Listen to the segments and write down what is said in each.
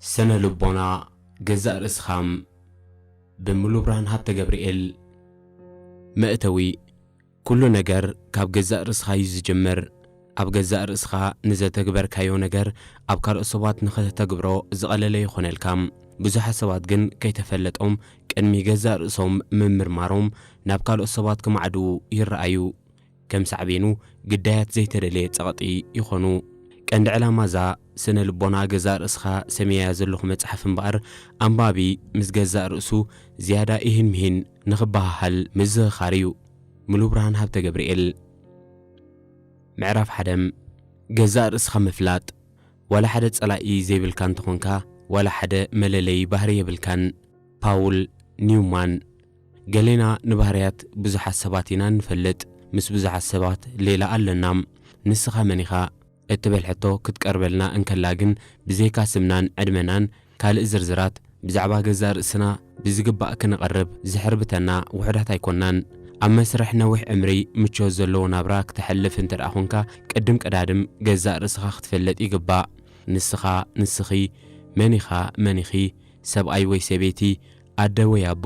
ስነ ልቦና ገዛእ ርእስኻ። ብሙሉ ብርሃን ሃብተ ገብርኤል። መእተዊ። ኩሉ ነገር ካብ ገዛእ ርእስኻ እዩ ዝጅምር። ኣብ ገዛእ ርእስኻ ንዘተግበርካዮ ነገር ኣብ ካልኦት ሰባት ንኸተተግብሮ ዝቐለለ ይኾነልካ። ብዙሓት ሰባት ግን ከይተፈለጦም ቅድሚ ገዛእ ርእሶም ምምርማሮም ናብ ካልኦት ሰባት ክማዕድዉ ይረኣዩ። ከም ሳዕቤኑ ግዳያት ዘይተደለየ ጸቕጢ ይኾኑ። ቀንዲ ዕላማ እዛ ስነ ልቦና ገዛእ ርእስኻ ሰምየያ ዘለኹ መጽሓፍ እምበኣር፣ ኣንባቢ ምስ ገዛእ ርእሱ ዝያዳ ኢሂን ምሂን ንኽበሃሃል ምዝኽኻር እዩ። ሙሉ ብርሃን ሃብተ ገብርኤል። ምዕራፍ ሓደ። ገዛእ ርእስኻ ምፍላጥ። ዋላ ሓደ ጸላኢ ዘይብልካ እንተኾንካ፣ ዋላ ሓደ መለለዪ ባህሪ የብልካን። ፓውል ኒውማን። ገሌና ንባህርያት ብዙሓት ሰባት ኢና እንፈልጥ፣ ምስ ብዙሓት ሰባት ሌላ ኣለና። ንስኻ መን ኢኻ? እትብል ሕቶ ክትቀርበልና እንከላ ግን፣ ብዘይካ ስምናን ዕድመናን ካልእ ዝርዝራት፣ ብዛዕባ ገዛእ ርእስና ብዝግባእ ክነቐርብ ዝሕርብተና ውሑዳት ኣይኮናን። ኣብ መስርሕ ነዊሕ ዕምሪ ምቾት ዘለዎ ናብራ ክተሕልፍ እንተ ደኣ ኾንካ፣ ቅድም ቀዳድም ገዛእ ርእስኻ ክትፈልጥ ይግባእ። ንስኻ፣ ንስኺ፣ መን ኢኻ፣ መን ኢኺ፣ ሰብኣይ ወይ ሰበይቲ፣ ኣደ ወይ ኣቦ፣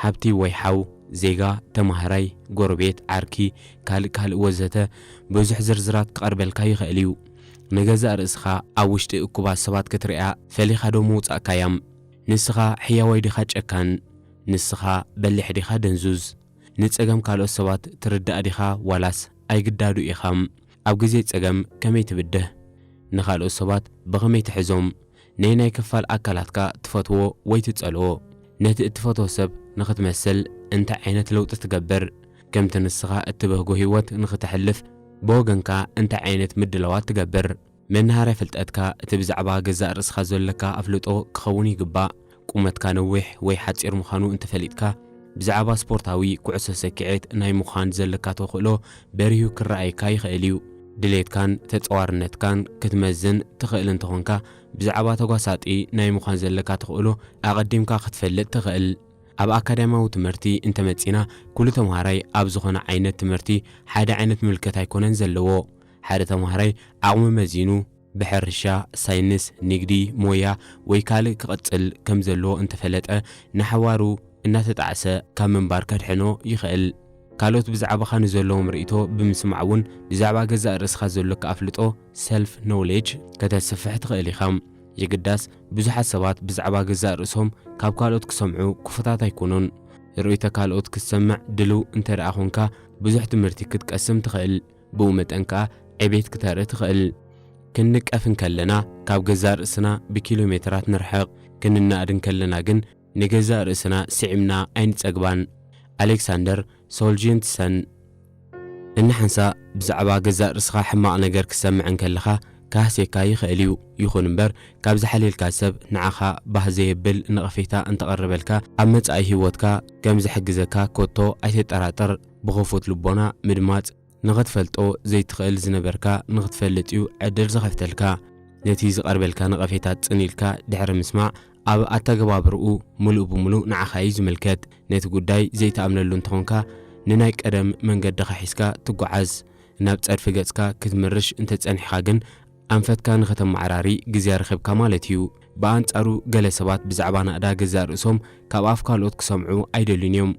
ሓብቲ ወይ ሓው፣ ዜጋ፣ ተማሃራይ፣ ጎረቤት፣ ዓርኪ፣ ካልእ ካልእ ወዘተ ብዙሕ ዝርዝራት ክቐርበልካ ይኽእል እዩ። ንገዛእ ርእስኻ ኣብ ውሽጢ እኩባት ሰባት ክትሪኣ ፈሊኻ ዶ ምውጻእካያ? ንስኻ ሕያዋይ ዲኻ ጨካን? ንስኻ በሊሕ ዲኻ ደንዙዝ? ንጸገም ካልኦት ሰባት ትርዳእ ዲኻ ዋላስ ኣይግዳዱ ኢኻ? ኣብ ግዜ ጸገም ከመይ ትብድህ? ንኻልኦት ሰባት ብኸመይ ትሕዞም? ነየናይ ክፋል ኣካላትካ ትፈትዎ ወይ ትጸልኦ? ነቲ እትፈትዎ ሰብ ንኽትመስል እንታይ ዓይነት ለውጢ ትገብር? ከምቲ ንስኻ እትበህጎ ህይወት ንኽተሕልፍ ብወገንካ እንታይ ዓይነት ምድላዋት ትገብር? መናሃርያ ፍልጠትካ፣ እቲ ብዛዕባ ገዛእ ርእስኻ ዘለካ ኣፍልጦ ክኸውን ይግባእ። ቁመትካ ነዊሕ ወይ ሓጺር ምዃኑ እንተፈሊጥካ፣ ብዛዕባ ስፖርታዊ ኩዕሶ ሰኪዔት ናይ ምዃን ዘለካ ተኽእሎ በሪሁ ክረኣየካ ይኽእል እዩ። ድሌትካን ተጸዋርነትካን ክትመዝን ትኽእል እንተኾንካ፣ ብዛዕባ ተጓሳጢ ናይ ምዃን ዘለካ ተኽእሎ ኣቐዲምካ ክትፈልጥ ትኽእል። ኣብ ኣካዳሚያዊ ትምህርቲ እንተመጺና፣ ኩሉ ተምሃራይ ኣብ ዝኾነ ዓይነት ትምህርቲ ሓደ ዓይነት ምልከት ኣይኮነን ዘለዎ። ሓደ ተምሃራይ ዓቕሙ መዚኑ ብሕርሻ፣ ሳይንስ፣ ንግዲ፣ ሞያ ወይ ካልእ ክቕጽል ከም ዘለዎ እንተፈለጠ፣ ንሓዋሩ እናተጣዕሰ ካብ ምንባር ከድሕኖ ይኽእል። ካልኦት ብዛዕባኻ ንዘለዎም ርእይቶ ብምስማዕ እውን ብዛዕባ ገዛእ ርእስኻ ዘሎካ ኣፍልጦ፣ ሰልፍ ኖውሌጅ፣ ከተስፍሕ ትኽእል ኢኻ። የግዳስ ብዙሓት ሰባት ብዛዕባ ገዛእ ርእሶም ካብ ካልኦት ክሰምዑ ክፉታት ኣይኮኑን። ርእይቶ ካልኦት ክትሰምዕ ድሉው እንተ ደኣ ኾንካ፣ ብዙሕ ትምህርቲ ክትቀስም ትኽእል። ብኡ መጠን ከኣ ዕቤት ክተርኢ ትኽእል። ክንንቀፍ እንከለና፣ ካብ ገዛእ ርእስና ብኪሎ ሜትራት ንርሕቕ። ክንናኣድ እንከለና ግን፣ ንገዛእ ርእስና ስዒምና ኣይንጸግባን። ኣሌክሳንደር ሶልጀንትሰን። እንሓንሳእ ብዛዕባ ገዛእ ርእስኻ ሕማቕ ነገር ክትሰምዕ እንከለኻ፣ ክሃስየካ ይኽእል እዩ። ይኹን እምበር፣ ካብዚ ሓልየልካ ሰብ ንዓኻ ባህ ዘየብል ነቐፌታ እንተቐረበልካ፣ ኣብ መጻኢ ህይወትካ ከም ዝሕግዘካ ኮቶ ኣይትጠራጠር። ብኽፉት ልቦና ምድማጽ፣ ንኽትፈልጦ ዘይትኽእል ዝነበርካ ንኽትፈልጥ እዩ ዕድል ዝኸፍተልካ። ነቲ ዝቐርበልካ ነቐፌታ ጽን ኢልካ ድሕሪ ምስማዕ፣ ኣብ ኣተገባብርኡ ምሉእ ብምሉእ ንዓኻ እዩ ዝምልከት። ነቲ ጉዳይ ዘይትኣምነሉ እንተኾንካ፣ ንናይ ቀደም መንገድኻ ሒዝካ ትጓዓዝ። ናብ ጸድፊ ገጽካ ክትምርሽ እንተጸኒሕካ ግን፣ ኣንፈትካ ንኸተመዓራሪ ግዜ ረኺብካ ማለት እዩ። ብኣንጻሩ፣ ገለ ሰባት ብዛዕባ ናእዳ ገዛእ ርእሶም ካብ ኣፍ ካልኦት ክሰምዑ ኣይደልዩን እዮም።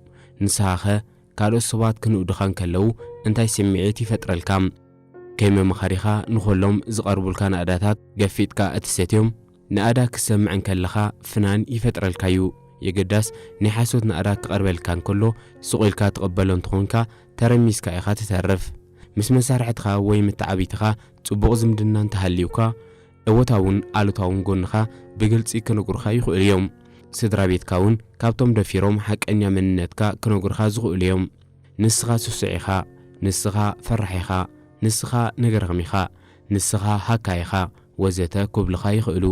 ንስኻኸ ካልኦት ሰባት ክንእዱኻ እንከለዉ እንታይ ስምዒት ይፈጥረልካ? ከይመማኸሪኻ ንኹሎም ዝቐርቡልካ ናእዳታት ገፊጥካ እትሰትዮም? ናእዳ ክትሰምዕ እንከለኻ ፍናን ይፈጥረልካ'ዩ። የገዳስ፣ ናይ ሓሶት ናእዳ ክቐርበልካ እንከሎ፣ ስቕ ኢልካ ትቕበሎ እንተኾንካ፣ ተረሚስካ ኢኻ ትተርፍ። ምስ መሳርሕትኻ ወይ መተዓብይትኻ ጽቡቕ ዝምድና እንተሃልዩካ፣ እወታውን ኣሉታውን ጎንኻ ብግልጺ ክነግሩኻ ይኽእሉ እዮም። ስድራ ቤትካ እውን ካብቶም ደፊሮም ሓቀኛ መንነትካ ክነግሩኻ ዝኽእሉ እዮም። ንስኻ ስሱዕ ኢኻ፣ ንስኻ ፈራሕ ኢኻ፣ ንስኻ ነግረኽም ኢኻ፣ ንስኻ ሃካይ ኢኻ፣ ወዘተ ክብሉኻ ይኽእሉ።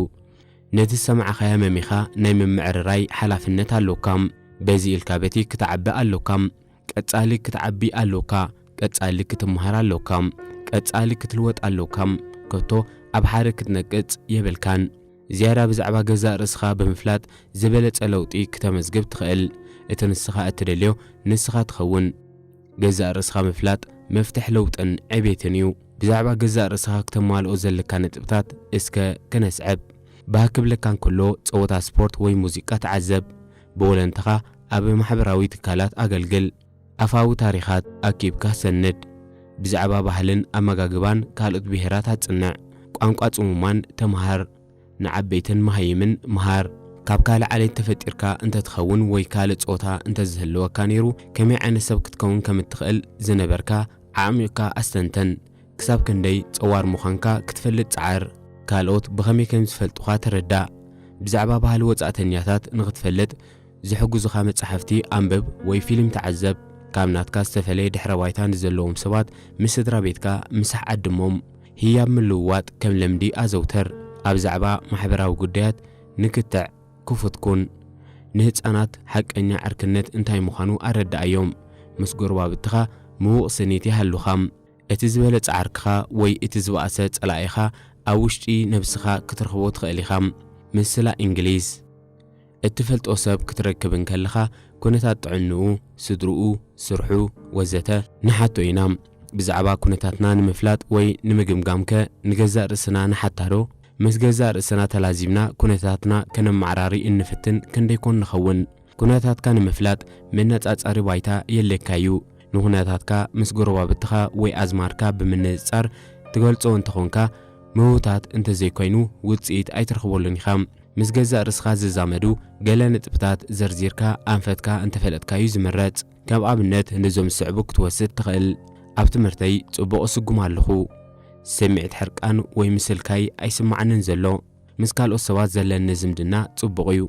ነቲ ዝሰማዕኻዮ መሚኻ ናይ ምምዕርራይ ሓላፍነት ኣሎካ። በዚ ኢልካ በቲ ክትዓቢ ኣሎካ። ቀጻሊ ክትዓቢ ኣሎካ። ቀጻሊ ክትመሃር ኣሎካ። ቀጻሊ ክትልወጥ ኣሎካ። ከቶ ኣብ ሓደ ክትነቅጽ የብልካን። ዝያዳ ብዛዕባ ገዛእ ርእስኻ ብምፍላጥ ዝበለጸ ለውጢ ክተመዝግብ ትኽእል። እቲ ንስኻ እትደልዮ ንስኻ ትኸውን። ገዛእ ርእስኻ ምፍላጥ መፍትሕ ለውጥን ዕቤትን እዩ። ብዛዕባ ገዛእ ርእስኻ ክተማልኦ ዘለካ ነጥብታት እስከ ክነስዕብ። ባህ ክብለካ እንከሎ ጸወታ ስፖርት ወይ ሙዚቃ ተዓዘብ። ብወለንታኻ ኣብ ማሕበራዊ ትካላት ኣገልግል። ኣፋዊ ታሪኻት ኣኪብካ ሰንድ። ብዛዕባ ባህልን ኣመጋግባን ካልኦት ብሄራት ኣጽንዕ። ቋንቋ ጽሙማን ተምሃር። ንዓበይትን መሃይምን ምሃር። ካብ ካልእ ዓሌት ተፈጢርካ እንተትኸውን ወይ ካልእ ጾታ እንተዝህልወካ ነይሩ፣ ከመይ ዓይነት ሰብ ክትከውን ከም እትኽእል ዝነበርካ ዓሚቕካ ኣስተንተን። ክሳብ ክንደይ ጸዋር ምዃንካ ክትፈልጥ ጸዓር። ካልኦት ብኸመይ ከም ዝፈልጡኻ ተረዳእ። ብዛዕባ ባህሊ ወጻእተኛታት ንኽትፈልጥ ዝሕግዙኻ መጻሕፍቲ ኣንብብ ወይ ፊልም ተዓዘብ። ካብ ናትካ ዝተፈለየ ድሕረ ባይታ ንዘለዎም ሰባት ምስ ስድራ ቤትካ ምሳሕ ዓድሞም። ህያብ ምልውዋጥ ከም ልምዲ ኣዘውተር። ኣብ ዛዕባ ማሕበራዊ ጉዳያት ንክትዕ ክፉት ኩን። ንህጻናት ሓቀኛ ዕርክነት እንታይ ምዃኑ ኣረድኣዮም። ምስ ጎረባብትኻ ምዉቕ ስኒት ይሃሉኻ። እቲ ዝበለጸ ዓርክኻ ወይ እቲ ዝበኣሰ ጸላኢኻ ኣብ ውሽጢ ነብስኻ ክትረኽቦ ትኽእል ኢኻ። ምስላ እንግሊዝ። እትፈልጦ ሰብ ክትረክብ እንከለኻ፣ ኩነታት ጥዕንኡ፣ ስድርኡ፣ ስርሑ፣ ወዘተ ንሓቶ ኢና። ብዛዕባ ኩነታትና ንምፍላጥ ወይ ንምግምጋምከ ንገዛእ ርእስና ንሓታዶ? ምስ ገዛእ ርእስና ተላዚብና ኩነታትና ከነመዓራሪ እንፍትን ክንደይ ኮን ንኸውን? ኩነታትካ ንምፍላጥ መነጻጻሪ ባይታ የድልየካ እዩ። ንኩነታትካ ምስ ጎረባብትኻ ወይ ኣዝማድካ ብምንጽጻር ትገልጾ እንተኾንካ፣ ምህውታት እንተዘይኮይኑ ውጽኢት ኣይትረኽበሉን ኢኻ። ምስ ገዛእ ርእስኻ ዝዛመዱ ገለ ነጥብታት ዘርዚርካ ኣንፈትካ እንተፈለጥካዩ ዝምረጽ። ከም ኣብነት ነዞም ዝስዕቡ ክትወስድ ትኽእል። ኣብ ትምህርተይ ጽቡቕ እስጉም ኣለኹ። ስምዒት ሕርቃን ወይ ምስልካይ ኣይስምዓንን ዘሎ። ምስ ካልኦት ሰባት ዘለኒ ዝምድና ጽቡቕ እዩ።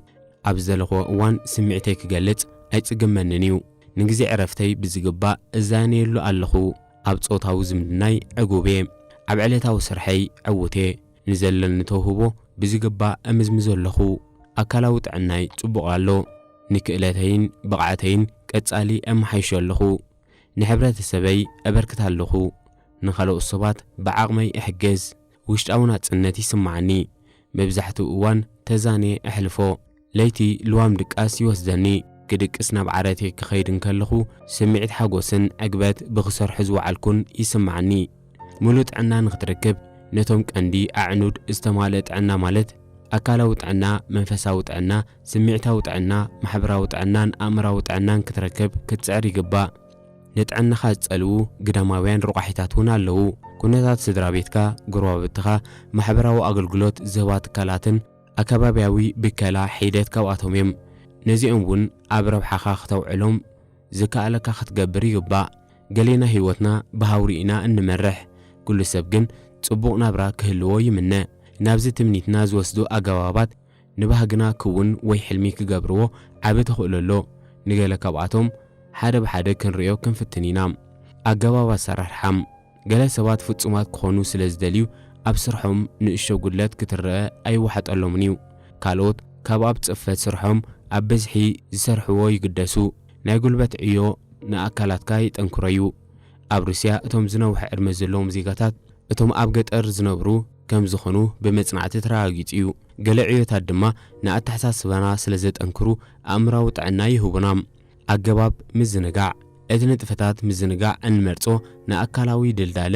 ኣብ ዝደለኽዎ እዋን ስምዒተይ ክገልጽ ኣይጽግመንን እዩ። ንግዜ ዕረፍተይ ብዝግባእ እዛነየሉ ኣለኹ። ኣብ ጾታዊ ዝምድናይ ዕጉብ እየ። ኣብ ዕለታዊ ስርሐይ ዕዉት እየ። ንዘለኒ ተውህቦ ብዝግባእ እምዝምዞ ኣለኹ። ኣካላዊ ጥዕናይ ጽቡቕ ኣሎ። ንክእለተይን ብቕዓተይን ቀጻሊ እመሓይሾ ኣለኹ። ንሕብረተሰበይ እበርክት ኣለኹ። ንኻልኦት ሰባት ብዓቕመይ እሕግዝ። ውሽጣዊ ናጽነት ይስምዓኒ። መብዛሕትኡ እዋን ተዛንየ እሕልፎ። ለይቲ ልዋም ድቃስ ይወስደኒ። ክድቅስ ናብ ዓረተይ ክኸይድ እንከለኹ፣ ስምዒት ሓጎስን ዕግበት ብኽሰርሖ ዝወዓልኩን ይስምዓኒ። ምሉእ ጥዕና ንኽትረክብ፣ ነቶም ቀንዲ ኣዕኑድ ዝተማልአ ጥዕና ማለት ኣካላዊ ጥዕና፣ መንፈሳዊ ጥዕና፣ ስምዒታዊ ጥዕና፣ ማሕበራዊ ጥዕናን ኣእምራዊ ጥዕናን ክትረክብ ክትጽዕር ይግባእ። ንጥዕናኻ ዝጸልዉ ግዳማውያን ረቋሒታት እውን ኣለዉ። ኩነታት ስድራ ቤትካ፣ ጎረባብትኻ፣ ማሕበራዊ ኣገልግሎት ዝህባ ትካላትን ኣከባብያዊ ብከላ ሒደት ካብኣቶም እዮም። ነዚኦም እውን ኣብ ረብሓኻ ክተውዕሎም ዝከኣለካ ክትገብር ይግባእ። ገሌና ህይወትና ብሃውሪ ኢና እንመርሕ። ኩሉ ሰብ ግን ጽቡቕ ናብራ ክህልዎ ይምነ። ናብዚ ትምኒትና ዝወስዱ ኣገባባት ንባህግና ክውን ወይ ሕልሚ ክገብርዎ ዓቢ ተኽእሎ ኣሎ። ንገለ ካብኣቶም ሓደ ብሓደ ክንርእዮ ክንፍትን ኢና። ኣገባብ ኣሰራርሓ። ገለ ሰባት ፍጹማት ክኾኑ ስለ ዝደልዩ፣ ኣብ ስርሖም ንእሽቶ ጉድለት ክትረአ ኣይወሓጠሎምን እዩ። ካልኦት ካብ ኣብ ጽፈት ስርሖም ኣብ ብዝሒ ዝሰርሕዎ ይግደሱ። ናይ ጉልበት ዕዮ ንኣካላትካ የጠንክሮ እዩ። ኣብ ሩስያ እቶም ዝነውሐ ዕድመ ዘለዎም ዜጋታት እቶም ኣብ ገጠር ዝነብሩ ከም ዝኾኑ ብመጽናዕቲ ተረጋጊጹ እዩ። ገለ ዕዮታት ድማ ንኣተሓሳስባና ስለ ዘጠንክሩ ኣእምራዊ ጥዕና ይህቡና። ኣገባብ ምዝንጋዕ። እቲ ንጥፈታት ምዝንጋዕ እንመርጾ ንኣካላዊ ድልዳለ፣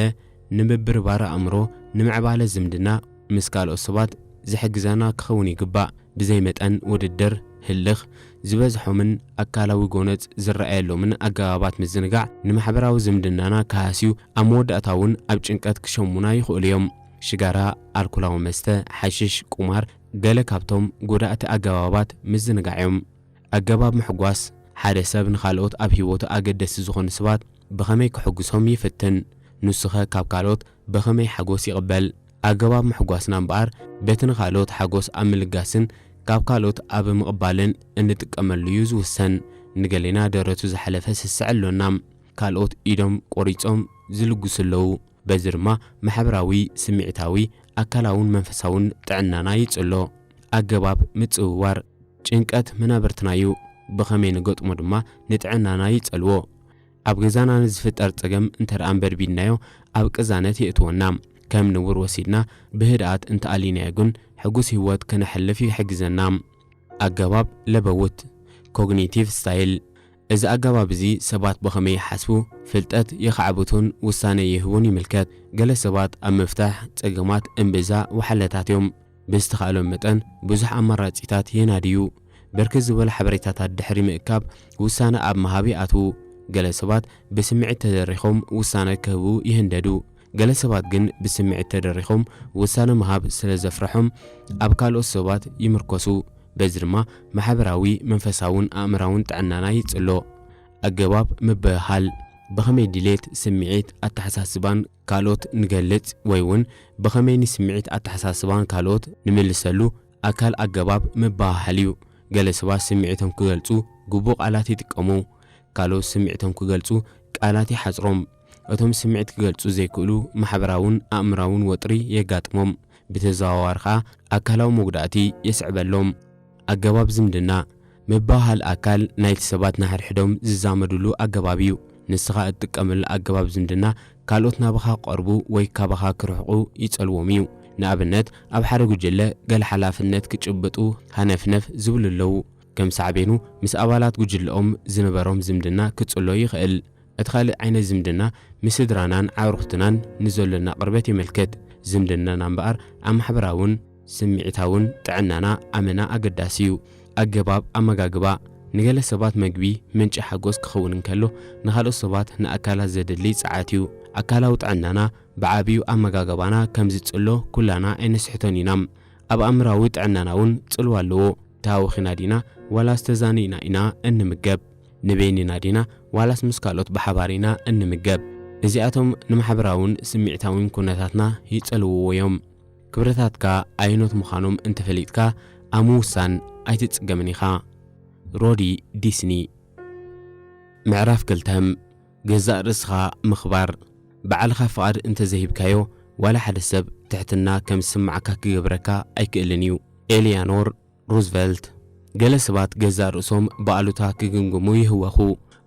ንምብርባር ኣእምሮ፣ ንምዕባለ ዝምድና ምስ ካልኦት ሰባት ዝሕግዘና ክኸውን ይግባእ። ብዘይ መጠን ውድድር፣ ህልኽ ዝበዝሖምን ኣካላዊ ጎነጽ ዝረኣየሎምን ኣገባባት ምዝንጋዕ ንማሕበራዊ ዝምድናና ክሃስዩ፣ ኣብ መወዳእታ እውን ኣብ ጭንቀት ክሸሙና ይኽእሉ እዮም። ሽጋራ፣ ኣልኮላዊ መስተ፣ ሓሽሽ፣ ቁማር ገለ ካብቶም ጎዳእቲ ኣገባባት ምዝንጋዕ እዮም። ኣገባብ ምሕጓስ። ሓደ ሰብ ንኻልኦት ኣብ ህይወቱ ኣገደስቲ ዝኾኑ ሰባት ብኸመይ ከሐጉሶም ይፍትን። ንሱኸ ካብ ካልኦት ብኸመይ ሓጎስ ይቕበል? ኣገባብ ምሕጓስና እምበኣር በቲ ንኻልኦት ሓጎስ ኣብ ምልጋስን ካብ ካልኦት ኣብ ምቕባልን እንጥቀመሉ እዩ ዝውሰን። ንገሌና ደረቱ ዝሓለፈ ስስዕ ኣሎና። ካልኦት ኢዶም ቆሪጾም ዝልግሱ ኣለዉ። በዚ ድማ ማሕበራዊ፣ ስምዒታዊ፣ ኣካላውን መንፈሳውን ጥዕናና ይጽሎ። ኣገባብ ምጽውዋር። ጭንቀት መናብርትና እዩ። ብኸመይ ንገጥሞ ድማ ንጥዕናና ይጸልዎ። ኣብ ገዛና ንዝፍጠር ጸገም እንተ ደኣ ኣንበድቢድናዮ፣ ኣብ ቅዛነት የእትወና። ከም ንቡር ወሲድና ብህድኣት እንተ ኣሊናዮ ግን፣ ሕጉስ ህይወት ከነሕልፍ ይሕግዘና። ኣገባብ ለበውት፣ ኮግኒቲቭ ስታይል። እዚ ኣገባብ እዚ ሰባት ብኸመይ ይሓስቡ፣ ፍልጠት የኻዕብቱን ውሳነ ይህቡን ይምልከት። ገለ ሰባት ኣብ ምፍታሕ ጸገማት እምብዛ ወሓለታት እዮም። ብዝተኻእሎም መጠን ብዙሕ ኣማራጺታት የናድዩ። ብርክት ዝበሉ ሓበሬታታት ድሕሪ ምእካብ ውሳነ ኣብ ምሃብ ይኣትዉ። ገለ ሰባት ብስምዒት ተደሪኾም ውሳነ ክህቡ ይህንደዱ። ገለ ሰባት ግን ብስምዒት ተደሪኾም ውሳነ ምሃብ ስለ ዘፍርሖም ኣብ ካልኦት ሰባት ይምርኮሱ። በዚ ድማ ማሕበራዊ፣ መንፈሳውን ኣእምራውን ጥዕናና ይጽሎ። ኣገባብ ምብህሃል ብኸመይ ድሌት፣ ስምዒት፣ ኣተሓሳስባን ካልኦት ንገልጽ ወይ እውን ብኸመይ ንስምዒት፣ ኣተሓሳስባን ካልኦት ንምልሰሉ ኣካል ኣገባብ ምብህሃል እዩ። ገለ ሰባት ስምዒቶም ክገልጹ ግቡእ ቃላት ይጥቀሙ። ካልኦት ስምዒቶም ክገልጹ ቃላት ይሓጽሮም። እቶም ስምዒት ክገልጹ ዘይክእሉ ማሕበራውን ኣእምራውን ወጥሪ የጋጥሞም። ብተዘዋዋሪ ኸኣ ኣካላዊ መጉዳእቲ የስዕበሎም። ኣገባብ ዝምድና ምብህሃል ኣካል ናይቲ ሰባት ንሓድሕዶም ዝዛመዱሉ ኣገባብ እዩ። ንስኻ እትጥቀመሉ ኣገባብ ዝምድና ካልኦት ናባኻ ክቐርቡ ወይ ካባኻ ክርሕቑ ይጸልዎም እዩ። ንኣብነት፣ ኣብ ሓደ ጉጅለ ገለ ሓላፍነት ክጭብጡ ሃነፍነፍ ዝብሉ ኣለዉ። ከም ሳዕቤኑ፣ ምስ ኣባላት ጉጅለኦም ዝነበሮም ዝምድና ክጽሎ ይኽእል። እቲ ካልእ ዓይነት ዝምድና ምስ ስድራናን ኣዕሩኽትናን ንዘሎና ቅርበት የመልክት። ዝምድናና እምበኣር ኣብ ማሕበራውን ስምዒታውን ጥዕናና ኣመና ኣገዳሲ እዩ። ኣገባብ ኣመጋግባ ንገለ ሰባት መግቢ ምንጪ ሓጎስ ክኸውን እንከሎ፣ ንኻልኦት ሰባት ንኣካላት ዘድሊ ጸዓት እዩ። ኣካላዊ ጥዕናና ብዓቢዩ ኣመጋግባና ከም ዝጽሎ ኩላና ኣይንስሕቶን ኢና። ኣብ ኣእምራዊ ጥዕናና እውን ጽልዋ ኣለዎ። ተሃዊኺና ዲና ዋላስ ተዛኒና ኢና እንምገብ? ንበይንና ዲና ዋላስ ምስ ካልኦት ብሓባር ኢና እንምገብ? እዚኣቶም ንማሕበራውን ስምዒታውን ኩነታትና ይጸልውዎ እዮም። ክብረታትካ ኣየኖት ምዃኖም እንተፈሊጥካ ኣብ ምውሳን ኣይትጽገምን ኢኻ። ሮዲ ዲስኒ። ምዕራፍ ክልተ። ገዛእ ርእስኻ ምኽባር። ባዕልኻ ፍቓድ እንተዘይሂብካዮ፣ ዋላ ሓደ ሰብ ትሕትና ከም ዝስምዓካ ክገብረካ ኣይክእልን እዩ። ኤልያኖር ሩዝቨልት። ገለ ሰባት ገዛእ ርእሶም ብኣሉታ ክግምግሙ ይህወኹ።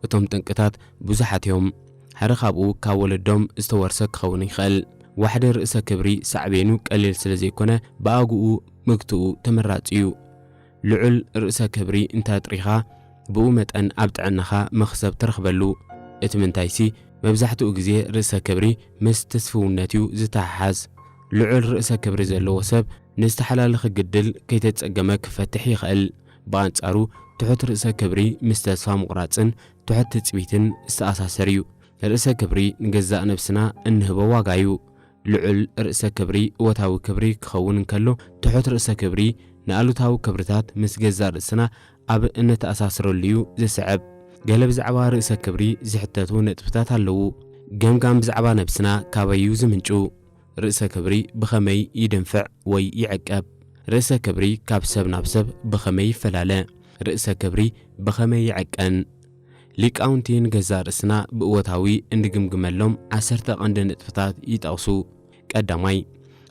እቶም ጠንቅታት ብዙሓት እዮም። ሓደ ካብኡ ካብ ወለዶም ዝተወርሰ ክኸውን ይኽእል። ዋሕዲ ርእሰ ክብሪ ሳዕቤኑ ቀሊል ስለ ዘይኮነ፣ ብኣግኡ ምግትኡ ተመራጺ እዩ። ልዑል ርእሰ ክብሪ እንተጥሪኻ፣ ብኡ መጠን ኣብ ጥዕናኻ መኽሰብ ትረኽበሉ። እቲ ምንታይሲ፣ መብዛሕትኡ ግዜ ርእሰ ክብሪ ምስ ትስፍውነት እዩ ዝተሓሓዝ። ልዑል ርእሰ ክብሪ ዘለዎ ሰብ ንዝተሓላለኸ ግድል ከይተጸገመ ክፈትሕ ይኽእል። ብኣንጻሩ፣ ትሑት ርእሰ ክብሪ ምስ ተስፋ ምቑራጽን ትሑት ትጽቢትን ዝተኣሳሰር እዩ። ርእሰ ክብሪ ንገዛእ ነብስና እንህቦ ዋጋ እዩ። ልዑል ርእሰ ክብሪ እወታዊ ክብሪ ክኸውን እንከሎ፣ ትሑት ርእሰ ክብሪ ንኣሉታዊ ክብርታት ምስ ገዛእ ርእስና ኣብ እንተኣሳስረሉ እዩ ዝስዕብ። ገለ ብዛዕባ ርእሰ ክብሪ ዝሕተቱ ነጥብታት ኣለዉ። ገምጋም ብዛዕባ ነብስና ካበይ እዩ ዝምንጩ? ርእሰ ክብሪ ብኸመይ ይድንፍዕ ወይ ይዕቀብ? ርእሰ ክብሪ ካብ ሰብ ናብ ሰብ ብኸመይ ይፈላለ? ርእሰ ክብሪ ብኸመይ ይዕቀን? ሊቃውንቲ ንገዛእ ርእስና ብእወታዊ እንግምግመሎም ዓሰርተ ቀንዲ ነጥብታት ይጠቕሱ። ቀዳማይ፣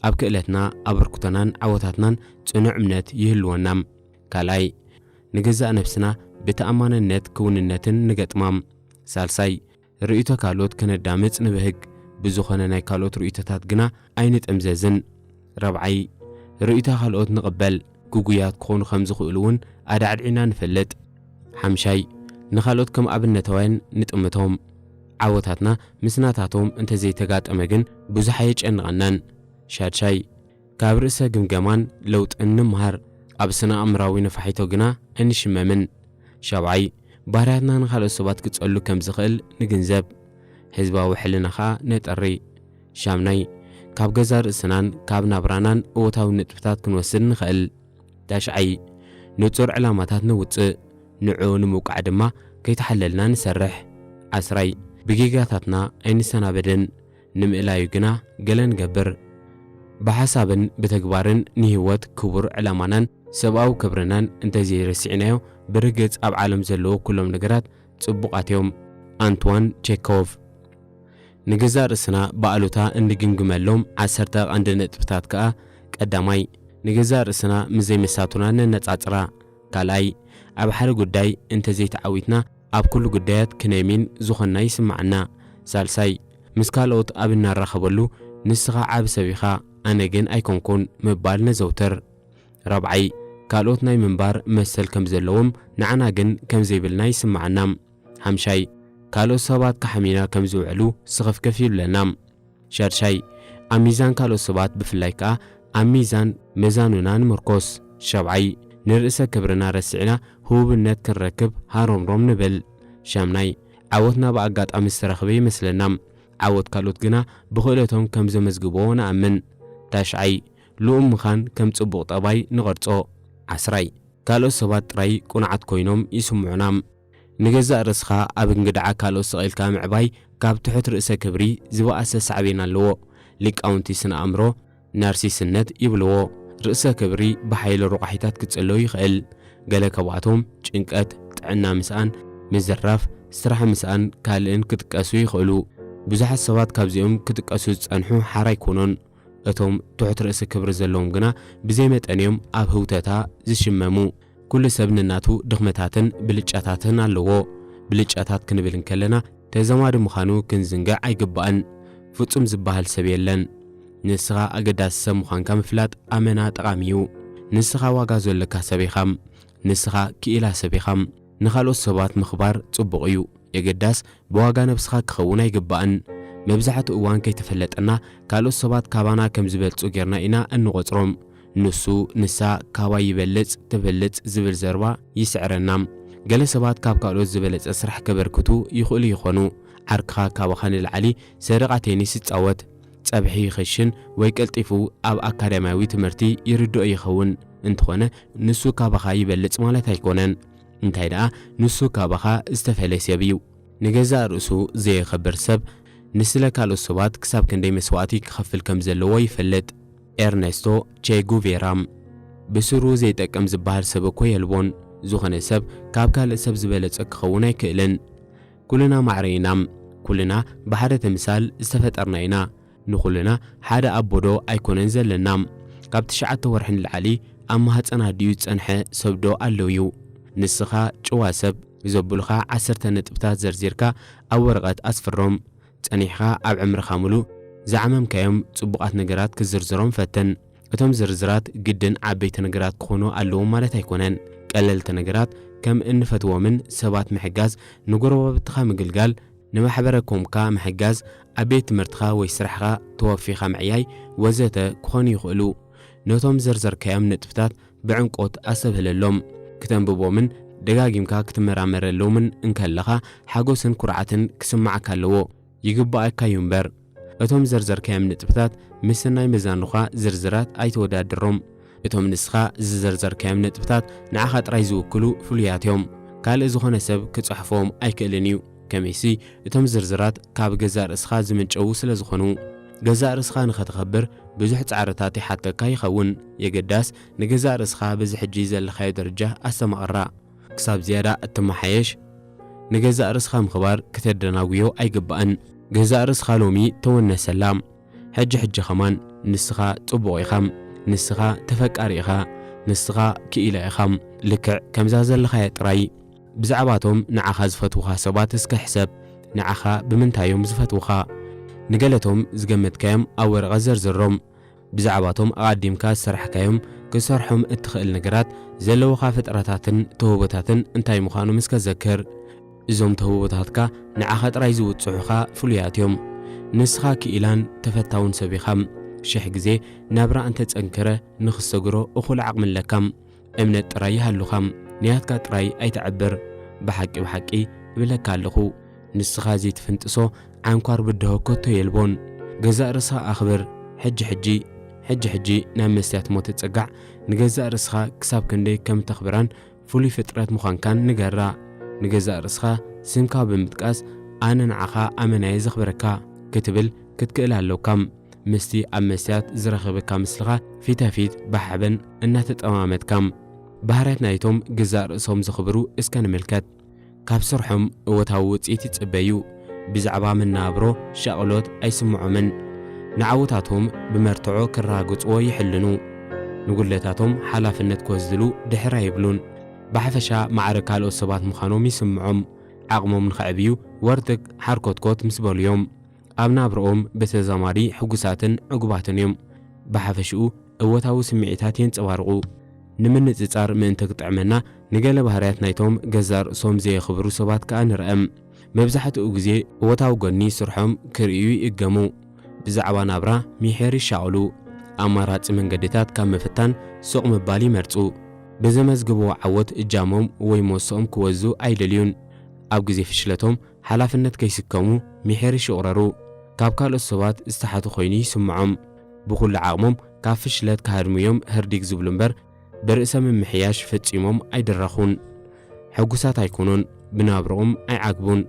ኣብ ክእለትና፣ ኣበርክቶናን ዓወታትናን ጽኑዕ እምነት ይህልወና። ካልኣይ፣ ንገዛእ ነብስና ብተኣማንነት ክውንነትን ንገጥማ። ሳልሳይ፣ ርእይቶ ካልኦት ከነዳምጽ ንብህግ፣ ብዝኾነ ናይ ካልኦት ርእይቶታት ግና ኣይንጥምዘዝን። ራብዓይ፣ ርእይቶ ካልኦት ንቕበል፣ ግጉያት ክኾኑ ከም ዝኽእሉ እውን ኣዳዕድዒና ንፈልጥ። ሓምሻይ፣ ንኻልኦት ከም ኣብነታውያን ንጥምቶም። ዓወታትና ምስ ናታቶም እንተዘይተጋጠመ ግን ብዙሕ ኣየጨንቐናን። ሻድሻይ፣ ካብ ርእሰ ግምገማን ለውጥን ንምሃር፣ ኣብ ስነ ኣእምራዊ ነፋሒቶ ግና ኣይንሽመምን። ሻብዓይ፣ ባህርያትና ንኻልኦት ሰባት ክጸሉ ከም ዝኽእል ንግንዘብ፣ ህዝባዊ ሕልና ኸኣ ነጠሪ። ሻምናይ፣ ካብ ገዛ ርእስናን ካብ ናብራናን እወታዊ ነጥብታት ክንወስድ ንኽእል። ታሽዓይ፣ ንጹር ዕላማታት ነውጽእ፣ ንዕኡ ንምውቃዕ ድማ ከይተሓለልና ንሰርሕ። ዓስራይ፣ ብጌጋታትና ኣይንሰናበድን፣ ንምእላዩ ግና ገለ ንገብር። ብሓሳብን ብተግባርን ንህይወት ክቡር ዕላማናን ሰብኣዊ ክብርናን እንተዘይረሲዕናዮ፣ ብርግጽ ኣብ ዓለም ዘለዉ ኩሎም ነገራት ጽቡቓት እዮም። ኣንትዋን ቼኮቭ። ንገዛእ ርእስና ብኣሉታ እንግምግመሎም ዓሰርተ ቀንዲ ነጥብታት ከኣ፣ ቀዳማይ፣ ንገዛእ ርእስና ምስ ዘይመሳቱና ነነጻጽራ። ካልኣይ፣ ኣብ ሓደ ጉዳይ እንተዘይተዓዊትና፣ ኣብ ኩሉ ጉዳያት ክንእሚን ዝኾንና ይስምዓና። ሳልሳይ፣ ምስ ካልኦት ኣብ እነራኸበሉ፣ "ንስኻ ዓቢ ሰብ ኢኻ፣ ኣነ ግን ኣይኮንኩን" ምባል ነዘውትር። ራብዓይ፣ ካልኦት ናይ ምንባር መሰል ከም ዘለዎም፣ ንዓና ግን ከም ዘይብልና ይስምዓና። ሓምሻይ፣ ካልኦት ሰባት ክሓምዩና ከም ዝውዕሉ ስኽፍክፍ ይብለና። ሻድሻይ፣ ኣብ ሚዛን ካልኦት ሰባት፣ ብፍላይ ከኣ ኣብ ሚዛን መዛኑና ንምርኮስ። ሻብዓይ፣ ንርእሰ ክብርና ረሲዕና ህቡብነት ክንረክብ ሃሮምሮም ንብል። ሻምናይ፣ ዓወትና ብኣጋጣሚ ዝተረኽበ ይመስለና። ዓወት ካልኦት ግና ብኽእለቶም ከም ዘመዝግብዎ ንኣምን። ታሽዓይ፣ ልኡም ምዃን ከም ጽቡቕ ጠባይ ንቐርጾ። ዓስራይ፣ ካልኦት ሰባት ጥራይ ቅኑዓት ኮይኖም ይስምዑና። ንገዛእ ርእስኻ ኣብ እንግድዓ ካልኦት ሰቒልካ ምዕባይ ካብ ትሑት ርእሰ ክብሪ ዝበኣሰ ሳዕቤን ኣለዎ። ሊቃውንቲ ስነ ኣእምሮ ናርሲስነት ይብልዎ። ርእሰ ክብሪ ብሓይሊ ረቋሒታት ክጽሎ ይኽእል። ገለ ካብኣቶም ጭንቀት፣ ጥዕና ምስኣን፣ ምዝራፍ፣ ስራሕ ምስኣን ካልእን ክጥቀሱ ይኽእሉ። ብዙሓት ሰባት ካብዚኦም ክጥቀሱ ዝጸንሑ ሓራ ኣይኮኑን። እቶም ትሑት ርእሲ ክብሪ ዘለዎም ግና ብዘይ መጠን እዮም ኣብ ህውተታ ዝሽመሙ። ኩሉ ሰብ ነናቱ ድኽመታትን ብልጫታትን ኣለዎ። ብልጫታት ክንብል እንከለና ተዛማዲ ምዃኑ ክንዝንግዕ ኣይግባእን። ፍጹም ዝበሃል ሰብ የለን። ንስኻ ኣገዳሲ ሰብ ምዃንካ ምፍላጥ ኣመና ጠቓሚ እዩ። ንስኻ ዋጋ ዘለካ ሰብ ኢኻ። ንስኻ ክኢላ ሰብ ኢኻ። ንኻልኦት ሰባት ምኽባር ጽቡቕ እዩ። የገዳስ ብዋጋ ነብስኻ ክኸውን ኣይግባእን። መብዛሕትኡ እዋን ከይተፈለጠና ካልኦት ሰባት ካባና ከም ዝበልጹ ጌርና ኢና እንቖጽሮም። ንሱ፣ ንሳ ካባይ ይበልጽ፣ ትበልጽ ዝብል ዘረባ ይስዕረና። ገለ ሰባት ካብ ካልኦት ዝበለጸ ስራሕ ከበርክቱ ይኽእሉ ይኾኑ። ዓርክኻ ካባኻ ንላዕሊ ሰደቓ ቴኒስ ይጻወት፣ ጸብሒ ይኸሽን ወይ ቀልጢፉ ኣብ ኣካዳሚያዊ ትምህርቲ ይርድኦ ይኸውን። እንተኾነ ንሱ ካባኻ ይበልጽ ማለት ኣይኮነን። እንታይ ደኣ ንሱ ካባኻ ዝተፈለየ ሰብ እዩ። ንገዛእ ርእሱ ዘየኸብር ሰብ ንስለ ካልኦት ሰባት ክሳብ ክንደይ መስዋእቲ ክኸፍል ከም ዘለዎ ይፈልጥ። ኤርኔስቶ ቼ ጉቬራ። ብስሩ ዘይጠቅም ዝበሃል ሰብ እኮ የልቦን። ዝኾነ ሰብ ካብ ካልእ ሰብ ዝበለጸ ክኸውን ኣይክእልን። ኩልና ማዕረ ኢና። ኩልና ብሓደ ተምሳል ዝተፈጠርና ኢና። ንኹልና ሓደ ኣቦ ዶ ኣይኮነን ዘለና? ካብ ትሽዓተ ወርሒ ንላዕሊ ኣብ ማህጸን ኣዲኡ ዝጸንሐ ሰብ ዶ ኣሎ እዩ? ንስኻ ጭዋ ሰብ ዘብሉኻ ዓሰርተ ነጥብታት ዘርዚርካ ኣብ ወረቐት ኣስፍሮም። ጸኒሕኻ ኣብ ዕምርኻ ምሉእ ዝዓመምካዮም ጽቡቓት ነገራት ክትዝርዝሮም ፈትን። እቶም ዝርዝራት ግድን ዓበይቲ ነገራት ክኾኑ ኣለዎም ማለት ኣይኮነን። ቀለልቲ ነገራት ከም እንፈትዎምን ሰባት ምሕጋዝ፣ ንጎረባብትኻ ምግልጋል፣ ንማሕበረ ኮምካ ምሕጋዝ፣ ኣብ ቤት ትምህርትኻ ወይ ስራሕኻ ተወፊኻ ምዕያይ ወዘተ ክኾኑ ይኽእሉ። ነቶም ዘርዘርካዮም ነጥብታት ብዕምቆት ኣስተብህለሎም። ክተንብቦምን ደጋጊምካ ክትመራመረሎምን እንከለኻ ሓጎስን ኩርዓትን ክስምዓካ ኣለዎ። ይግባኣካ እዩ እምበር። እቶም ዘርዘርካዮም ነጥብታት ምስ ናይ መዛኑኻ ዝርዝራት ኣይተወዳድሮም። እቶም ንስኻ ዝዘርዘርካዮም ነጥብታት ንዓኻ ጥራይ ዝውክሉ ፍሉያት እዮም። ካልእ ዝኾነ ሰብ ክጽሕፎም ኣይክእልን እዩ። ከመይሲ እቶም ዝርዝራት ካብ ገዛእ ርእስኻ ዝምንጨዉ ስለ ዝኾኑ። ገዛእ ርእስኻ ንኸተኸብር ብዙሕ ጻዕርታት ይሓተካ ይኸውን። የገዳስ ንገዛእ ርእስኻ በዚ ሕጂ ዘለኻዮ ደረጃ ኣስተማቕራ። ክሳብ ዝያዳ እትመሓየሽ፣ ንገዛእ ርእስኻ ምኽባር ክተደናጉዮ ኣይግባእን። ገዛእ ርእስኻ ሎሚ ተወነሰላ። ሕጂ ሕጂ ኸማን ንስኻ ጽቡቕ ኢኻ፣ ንስኻ ተፈቃሪ ኢኻ፣ ንስኻ ክኢላ ኢኻ። ልክዕ ከምዛ ዘለኻያ ጥራይ። ብዛዕባቶም ንዓኻ ዝፈትዉኻ ሰባት እስከ ሕሰብ። ንዓኻ ብምንታይ እዮም ዝፈትዉኻ? ንገለቶም ዝገመትካዮም ኣብ ወረቐት ዘርዝሮም። ብዛዕባቶም ኣቐዲምካ ዝሰራሕካዮም፣ ክትሰርሖም እትኽእል ነገራት፣ ዘለዉኻ ፍጥረታትን ተውህቦታትን እንታይ ምዃኖም እስከ ዘክር። እዞም ተውህቦታትካ ንዓኻ ጥራይ ዝውጽሑኻ ፍሉያት እዮም። ንስኻ ክኢላን ተፈታውን ሰብ ኢኻ። ሽሕ ግዜ ናብራ እንተጸንከረ ንኽትሰግሮ እኹል ዓቕሚ ኣለካ። እምነት ጥራይ ይሃሉኻ፣ ንያትካ ጥራይ ኣይተዕብር። ብሓቂ ብሓቂ እብለካ ኣለኹ፣ ንስኻ ዘይትፍንጥሶ ዓንኳር ብድሆ ከቶ የልቦን። ገዛእ ርእስኻ ኣኽብር። ሕጂ ሕጂ፣ ሕጂ ሕጂ ናብ መስትያት እሞ ተጸጋዕ። ንገዛእ ርእስኻ ክሳብ ክንደይ ከም ተኽብራን ፍሉይ ፍጥረት ምዃንካን ንገራ። ንገዛእ ርእስኻ ስምካ ብምጥቃስ፣ "ኣነ ንዓኻ ኣመናየ ዘኽብረካ" ክትብል ክትክእል ኣሎካ። ምስቲ ኣብ መስትያት ዝረኸበካ ምስልኻ ፊታፊት ብሓበን እናተጠማመትካ። ባህርያት ናይቶም ገዛእ ርእሶም ዘኽብሩ እስከ ንምልከት። ካብ ስርሖም እወታዊ ውጽኢት ይጽበዩ። ብዛዕባ መነባብሮ ሻቕሎት ኣይስምዖምን። ንዓወታቶም ብመርትዖ ክረጋግጽዎ ይሕልኑ። ንጉድለታቶም ሓላፍነት ክወስድሉ ድሕር ኣይብሉን። ብሓፈሻ ማዕረ ካልኦት ሰባት ምዃኖም ይስምዖም። ዓቕሞም ንኸዕብዩ ወርትግ ሓርኮትኮት ምስ በሉ እዮም። ኣብ ናብርኦም ብተዛማዲ ሕጉሳትን ዕጉባትን እዮም። ብሓፈሽኡ እወታዊ ስምዒታት የንጸባርቑ። ንምንጽጻር ምእንቲ ክጥዕመና፣ ንገለ ባህርያት ናይቶም ገዛእ ርእሶም ዘየኽብሩ ሰባት ከኣ ንርአ። መብዛሕትኡ ግዜ እወታዊ ጎኒ ስርሖም ክርእዩ ይእገሙ። ብዛዕባ ናብራ ምሒር ይሻቕሉ። ኣማራጺ መንገድታት ካብ ምፍታን ስቕ ምባል ይመርጹ። ብዘመዝግብዎ ዓወት እጃሞም ወይ ሞሶኦም ክወዙ ኣይደልዩን። ኣብ ግዜ ፍሽለቶም ሓላፍነት ከይስከሙ ምሒር ይሽቑረሩ። ካብ ካልኦት ሰባት ዝተሓቱ ኮይኑ ይስምዖም። ብኹሉ ዓቕሞም ካብ ፍሽለት ክሃድሙ እዮም ህርዲግ ዝብሉ እምበር ብርእሰ ምምሕያሽ ፈጺሞም ኣይድረኹን። ሕጉሳት ኣይኮኑን፣ ብናብርኦም ኣይዓግቡን፣